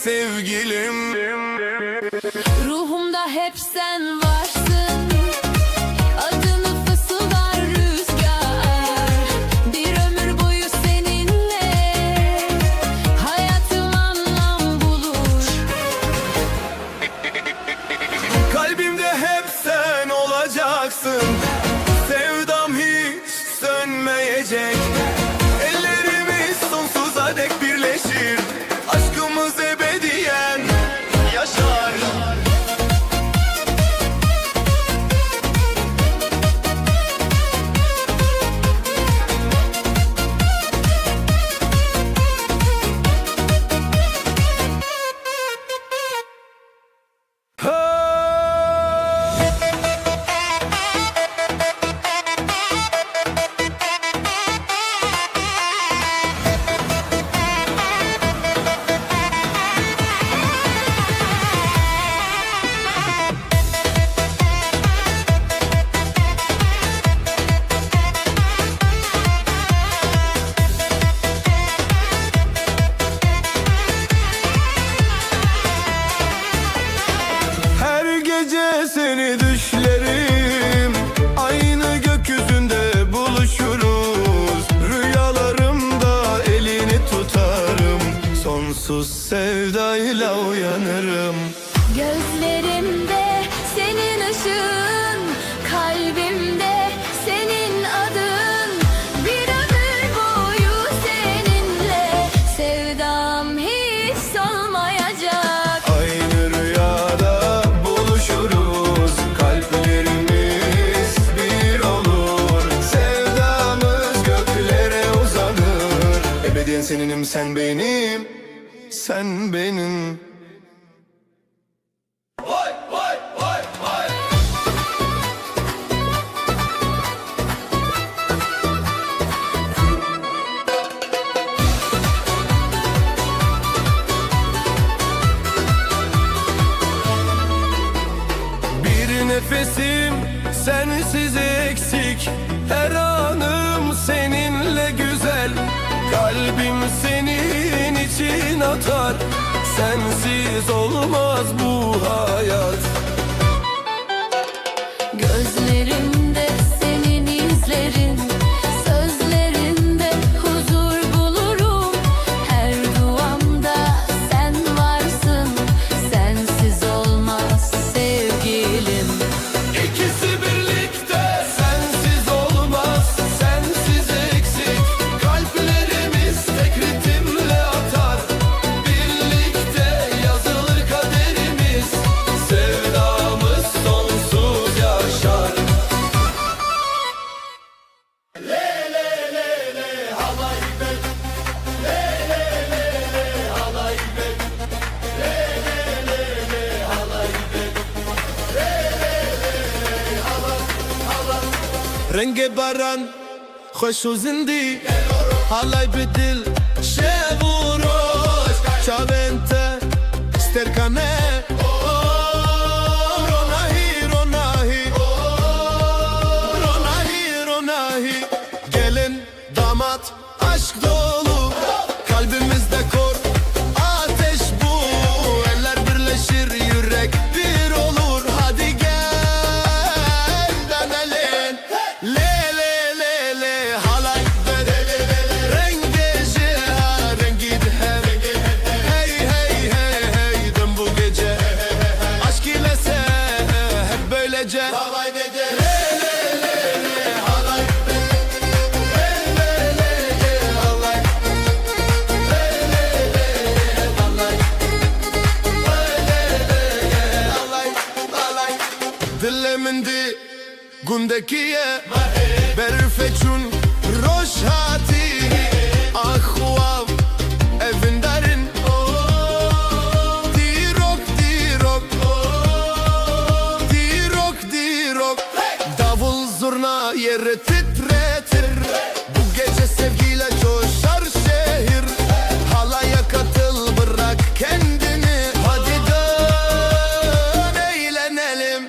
Sevgilim. Ruhumda hep sen varsın. Adını fısıldar rüzgar. Bir ömür boyu seninle hayatım anlam bulur. Kalbimde hep sen olacaksın. Sevdam hiç sönmeyecek. Ellerimiz sonsuza dek birleşir. Aşkımız ebediyen yaşar. Her gece seni düşlerim, aynı gökyüzünde buluşuruz. Rüyalarımda elini tutarım, sonsuz sevdayla uyanırım. Gözlerimde senin ışığın, kalbimde senin adın. Bir ömür boyu seninle, sevdam hiç solmayacak. Aynı rüyada buluşuruz, kalplerimiz bir olur. Sevdamız göklere uzanır. Ebediyen seninim, sen benim, sen benim. Bir nefesim sensiz eksik, her anım seninle güzel. Kalbim senin için atar, sensiz olmaz bu hayat. Gözlerimde senin izlerin, sözlerinde huzur bulurum. Her duamda sen varsın, sensiz olmaz sevgilim. İkisi birlikte sensiz olmaz, sensiz eksik. Kalplerimiz tek ritimle atar. Birlikte yazılır kaderimiz. Sevdamız sonsuz yaşar. Rengê baran xweş û zindî, halay bi dil, şev û roj. Çavên te sterkane, ronahî, ronahî, ronahî, ronahî. Gelin, damat, aşk dolu, kalbimizde kor, ateş bu. Eller birleşir, yürek bir olur. Hadi gel, dönelim. Lê, lê, lê, lê, halay bed. Rengê ji ha rengî dihem. Hey, hey, hey, hey, dön bu gece. Aşk ile sev hep böylece. Halay bed. Lê, lê, lê, lê, halay bed. Lê, lê, lê, lê, halay. Lê, lê, lê, lê, halay. Lê, lê, lê, lê, halay, halay. Dilê min di Gundekî ye, berfê çûn, roj hatî. Ax û av, evindar in. Dîrok, dîrok, dîrok, dîrok. Davul zurna yeri titretir. Bu gece sevgiyle coşar şehir. Halaya katıl, bırak kendini. Hadi dön, eğlenelim.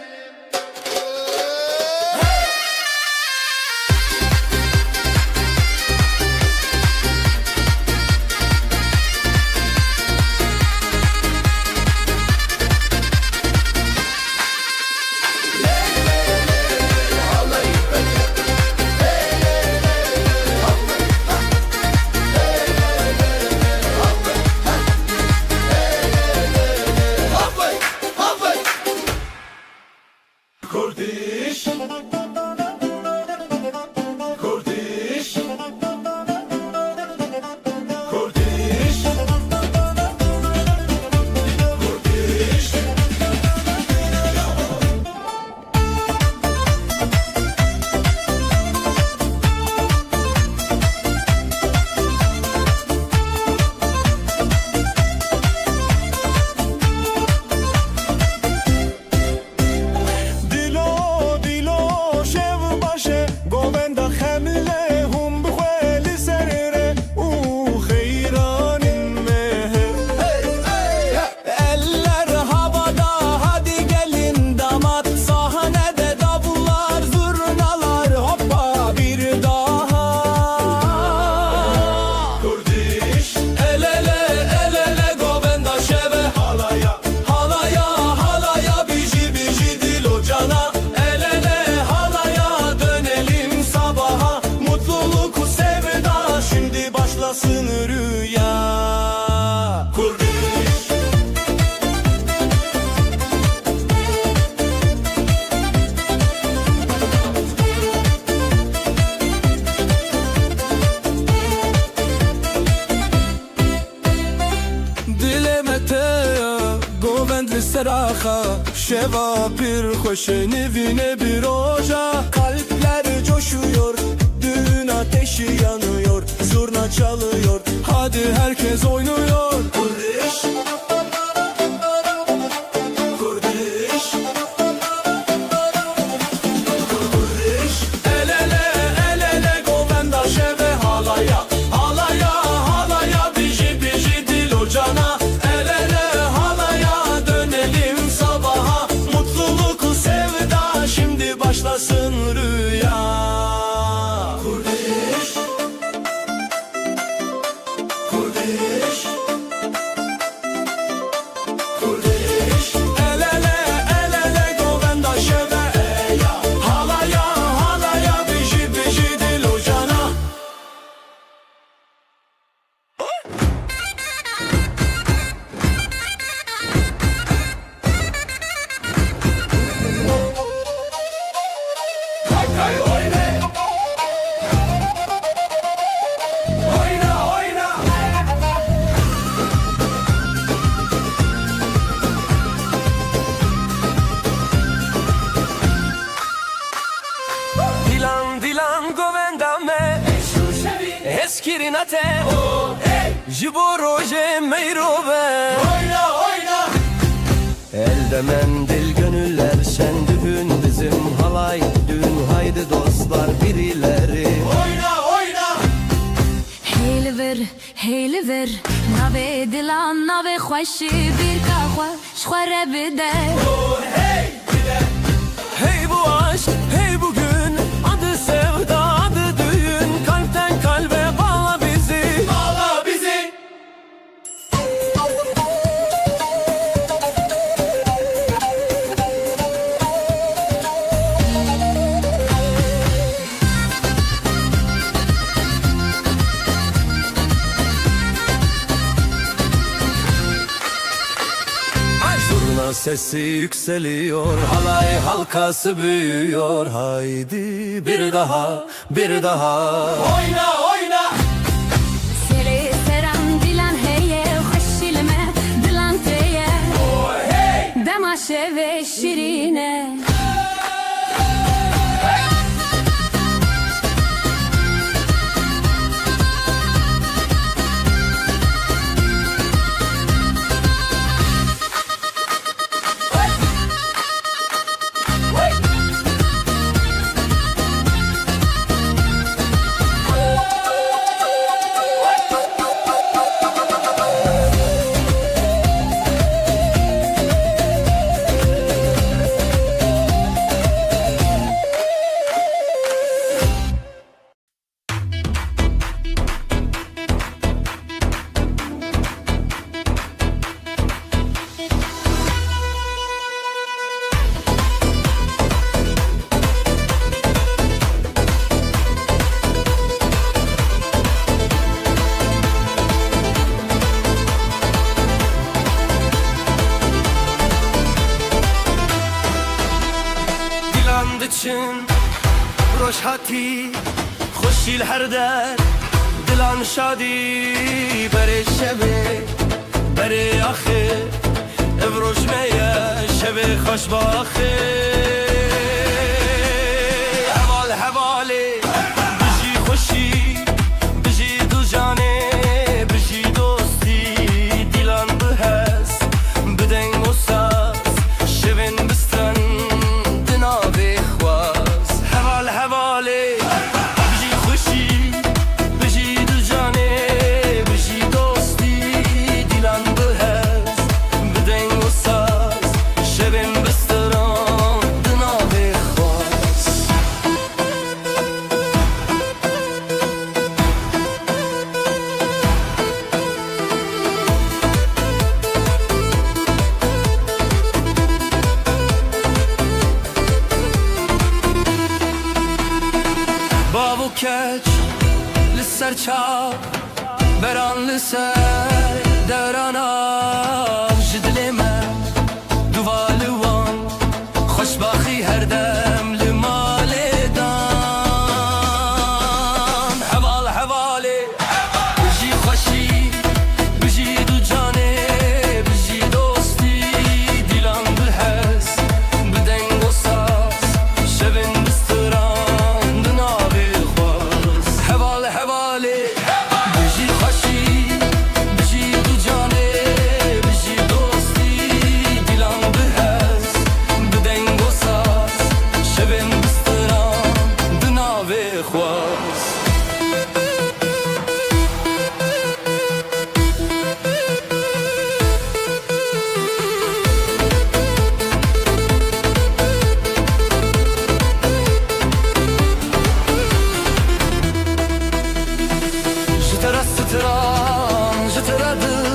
Raxa, şeva pir xweş e, nivîne bi roja. Kalpler coşuyor, düğün ateşi yanıyor. Zurna çalıyor, hadi herkes oynuyor. Kurdiş. Kurdiş. El ele, el ele, govenda şeve halaya. Halaya, halaya, biji, biji, dil o cana. El ele, halaya, dönelim sabaha. Mutluluk, sevda, şimdi başlasın rüya. Kurdiş. Kurdiş. Kurdiş. El ele, el ele, govenda şeve eya. Halaya, halaya, biji, biji, dil o cana. Kay kay oyna. Oyna, oyna. Dîlan, dîlan, govenda me. Hezkirina te. Ji bo rojê meyro be. Oyna, oyna. Elde mendil gönüller şen, düğün bizim halay düğün, haydi dostlar birileri. Oyna, oyna. Hey li vir, hey li vir, navê dilan, navê xweşî, bîrka xwe ji xwe re bide. Oh, hey, bide. Hey bu aşk, hey bugün, adı sevda, adı düğün, kalpten kalbe bağla bizi. Bağla bizi. Ay, zurna sesi yükseliyor, halay halkası büyüyor. Haydi bir daha, bir daha. Oyna, oyna. Serê seran dilan heye, xweşî li me dilan tê ye. Oh, hey. Dema şevê şirîn e. Dilan diçin roj hatî. Xweşî li her der, dilan şadî, berê şevê, berê axê. Ev roj me ye, şevê xweş baxê. Heval hevalê, bijî xweşî, bijî du canê, bijî dostî, dilan bi hez, bi deng û saz, şevên bi stran, di navê xwaz. Heval hevalê, bijî xweşî, bijî du canê, bijî dostî, dilan bi hez, bi deng û saz, şevên bi stran, di navê xwaz. Bav û keç li ser çav, beran li ser deran av ji dilê me. Duva li wan, xweşbaxî her dem li malê dan. Heval hevalê, bijî xweşî, bijî du canê, bijî dostî, dilan xwest. Ji te re stran, ji te re dil,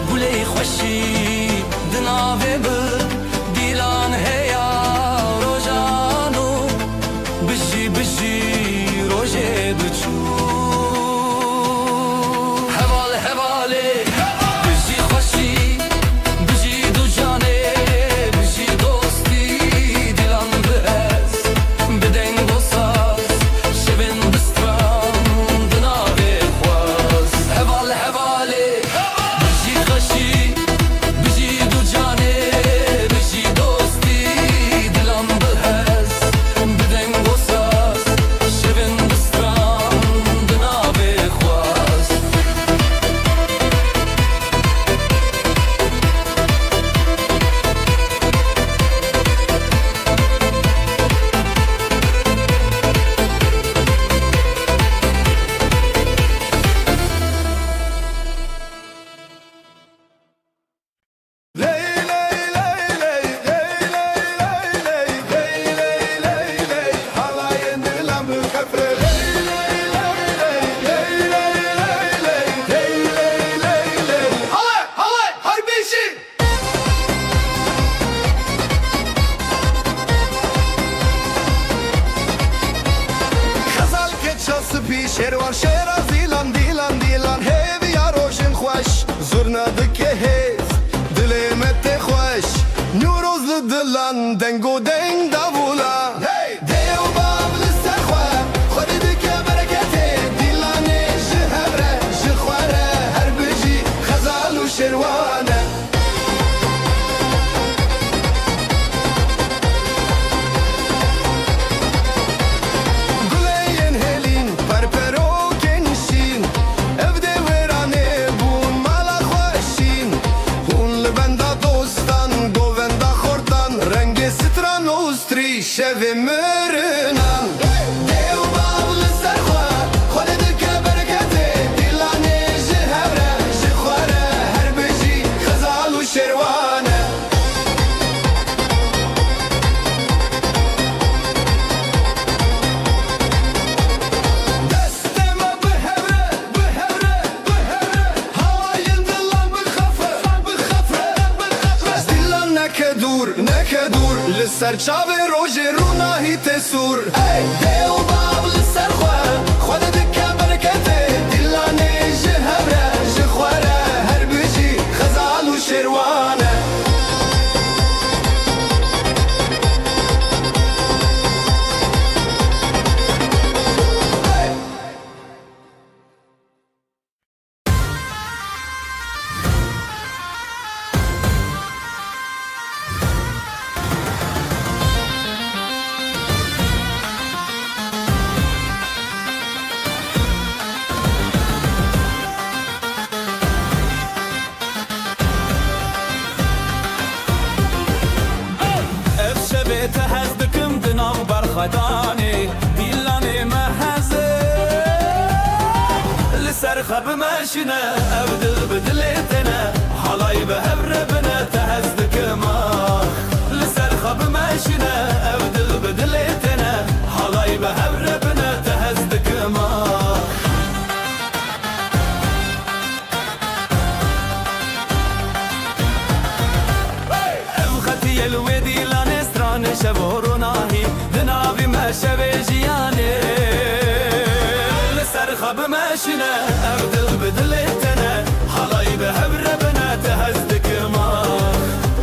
gulê xweşî di navê min, dîlan heya rojano. Bijî, bijî rojê diçû. Heval, hevalê, bijî xweşî, bijî du canê, bijî dostî, dilan bi hez, bi deng û saz, şevên bi stran, di navê xwaz. Heval, hevalê, bijî xweşî, bijî du canê, bijî dostî, dilan bi hez, bi deng û saz, şevên bi stran, di navê xwaz. Xezal keça spî, şêrwan şêra zîlan, dîlan, dîlan, hêviya rojên xweş, zurna dike hêz, dilê me tê xweş, Newroz li dilan, deng û deng davula. Hey! Dê û bav li ser xwe, xwedî dike bereketê, dîlanê ji hev re, ji xwe re, her bijî xezal û şêrwan e. Gulê yên hêlîn, perperokên şîn, ev dê wêranê bûn mala xwe şîn. Hûn li benda dostan, govenda xortan, rengê stran û strî şevê mirinan. Dê û bav li ser xwe, xwedî dike bereketê, dîlanê ji hev re, ji xwe re, her bijî xezal û şêrwan e. Destê me bi hev re, bi hev re, bi hev re, hawayên dilan bi xef re, bi xef re, bi xef re. Dilan neke dûr, neke dûr, li ser çavê rojê rûnahî tê sûr. Ey dê û bav li ser xwe, xwedî dike bereketê, dîlanê ji hev re, ji xwe re, her bijî xezal û şêrwan e. Ev şevê te hez dikim di nav berxwedanê, dîlanê me hez e. Li ser xwe bimeşine, ev dil bi dilê te ne, halay bi hev re bine, te hez dikim ah. Li ser xwe bimeşine, ev dil bi dilê te ne, halay bi hev re bine, te hez dikim ah. Ev xetî ye li wê dîlanê stranê şev û ronahî, di navî me şevê jiyanê. Li ser xwe bimeşine, ev dil bi dilê te ne, halay bi hev re bine, te hez dikim ah.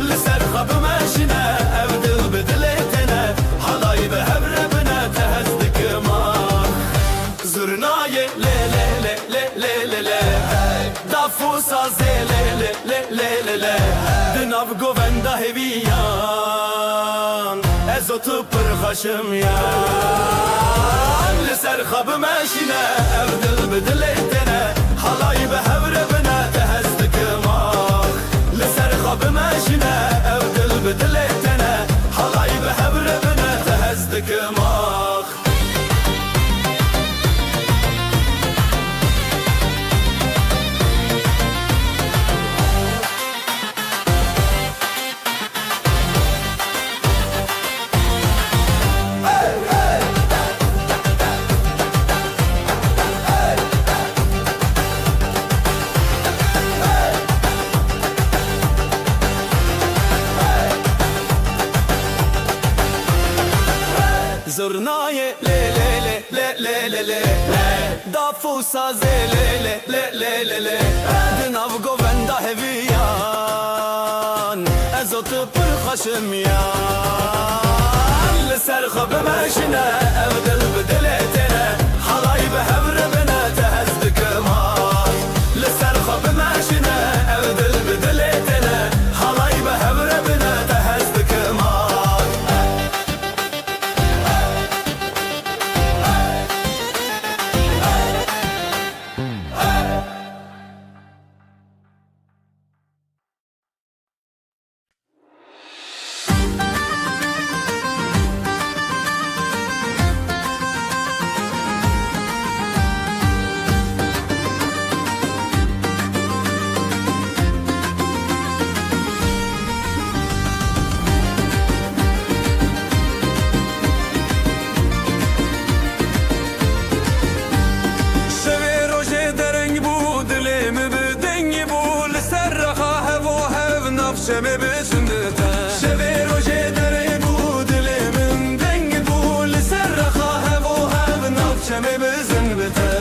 Li ser xwe bimeşine, ev dil bi dilê te ne, halay bi hev re bine, te hez dikim ah. Zurnayê lê lê lê lê lê lê lê. Daf û sazê lê lê lê lê lê lê. Di nav govenda hêviyan, ez û tu pir xweş im yan. Li ser xwe bimeşîne, ev dil bi dilê te ne. Halay bi hev re bine, te hez dikim ah. Li ser xwe bimeşîne, ev dil bi dilê te ne. Halay bi hev re bine, te hez dikim ah. Lê lê, lê, daf û sazê lê lê, lê lê, lê lê. Di nav govenda heviyan, ez û tu pir xweş im yan. Li ser xwe bimeşine, ev dil bi dilê têne. Halay bi hev re bine, te hez dikim ha. Li ser xwe bimeşine, ev dil bi dilê têne. Halay bi hev re bine, te hez dikim ha. Şevê rojê dereng bû, dilê min bi dengî bû, li ser rexa hev û hev nav çemê bi zin dite. Şevê rojê dereng bû, dilê min deng bû, li ser rexa hev û hev nav çemê bi zin dite.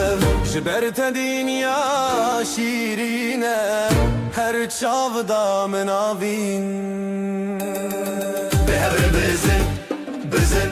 Ji ber te dinya şîrîn e, her çav da min avîn. Bi hev re bizin, bizin.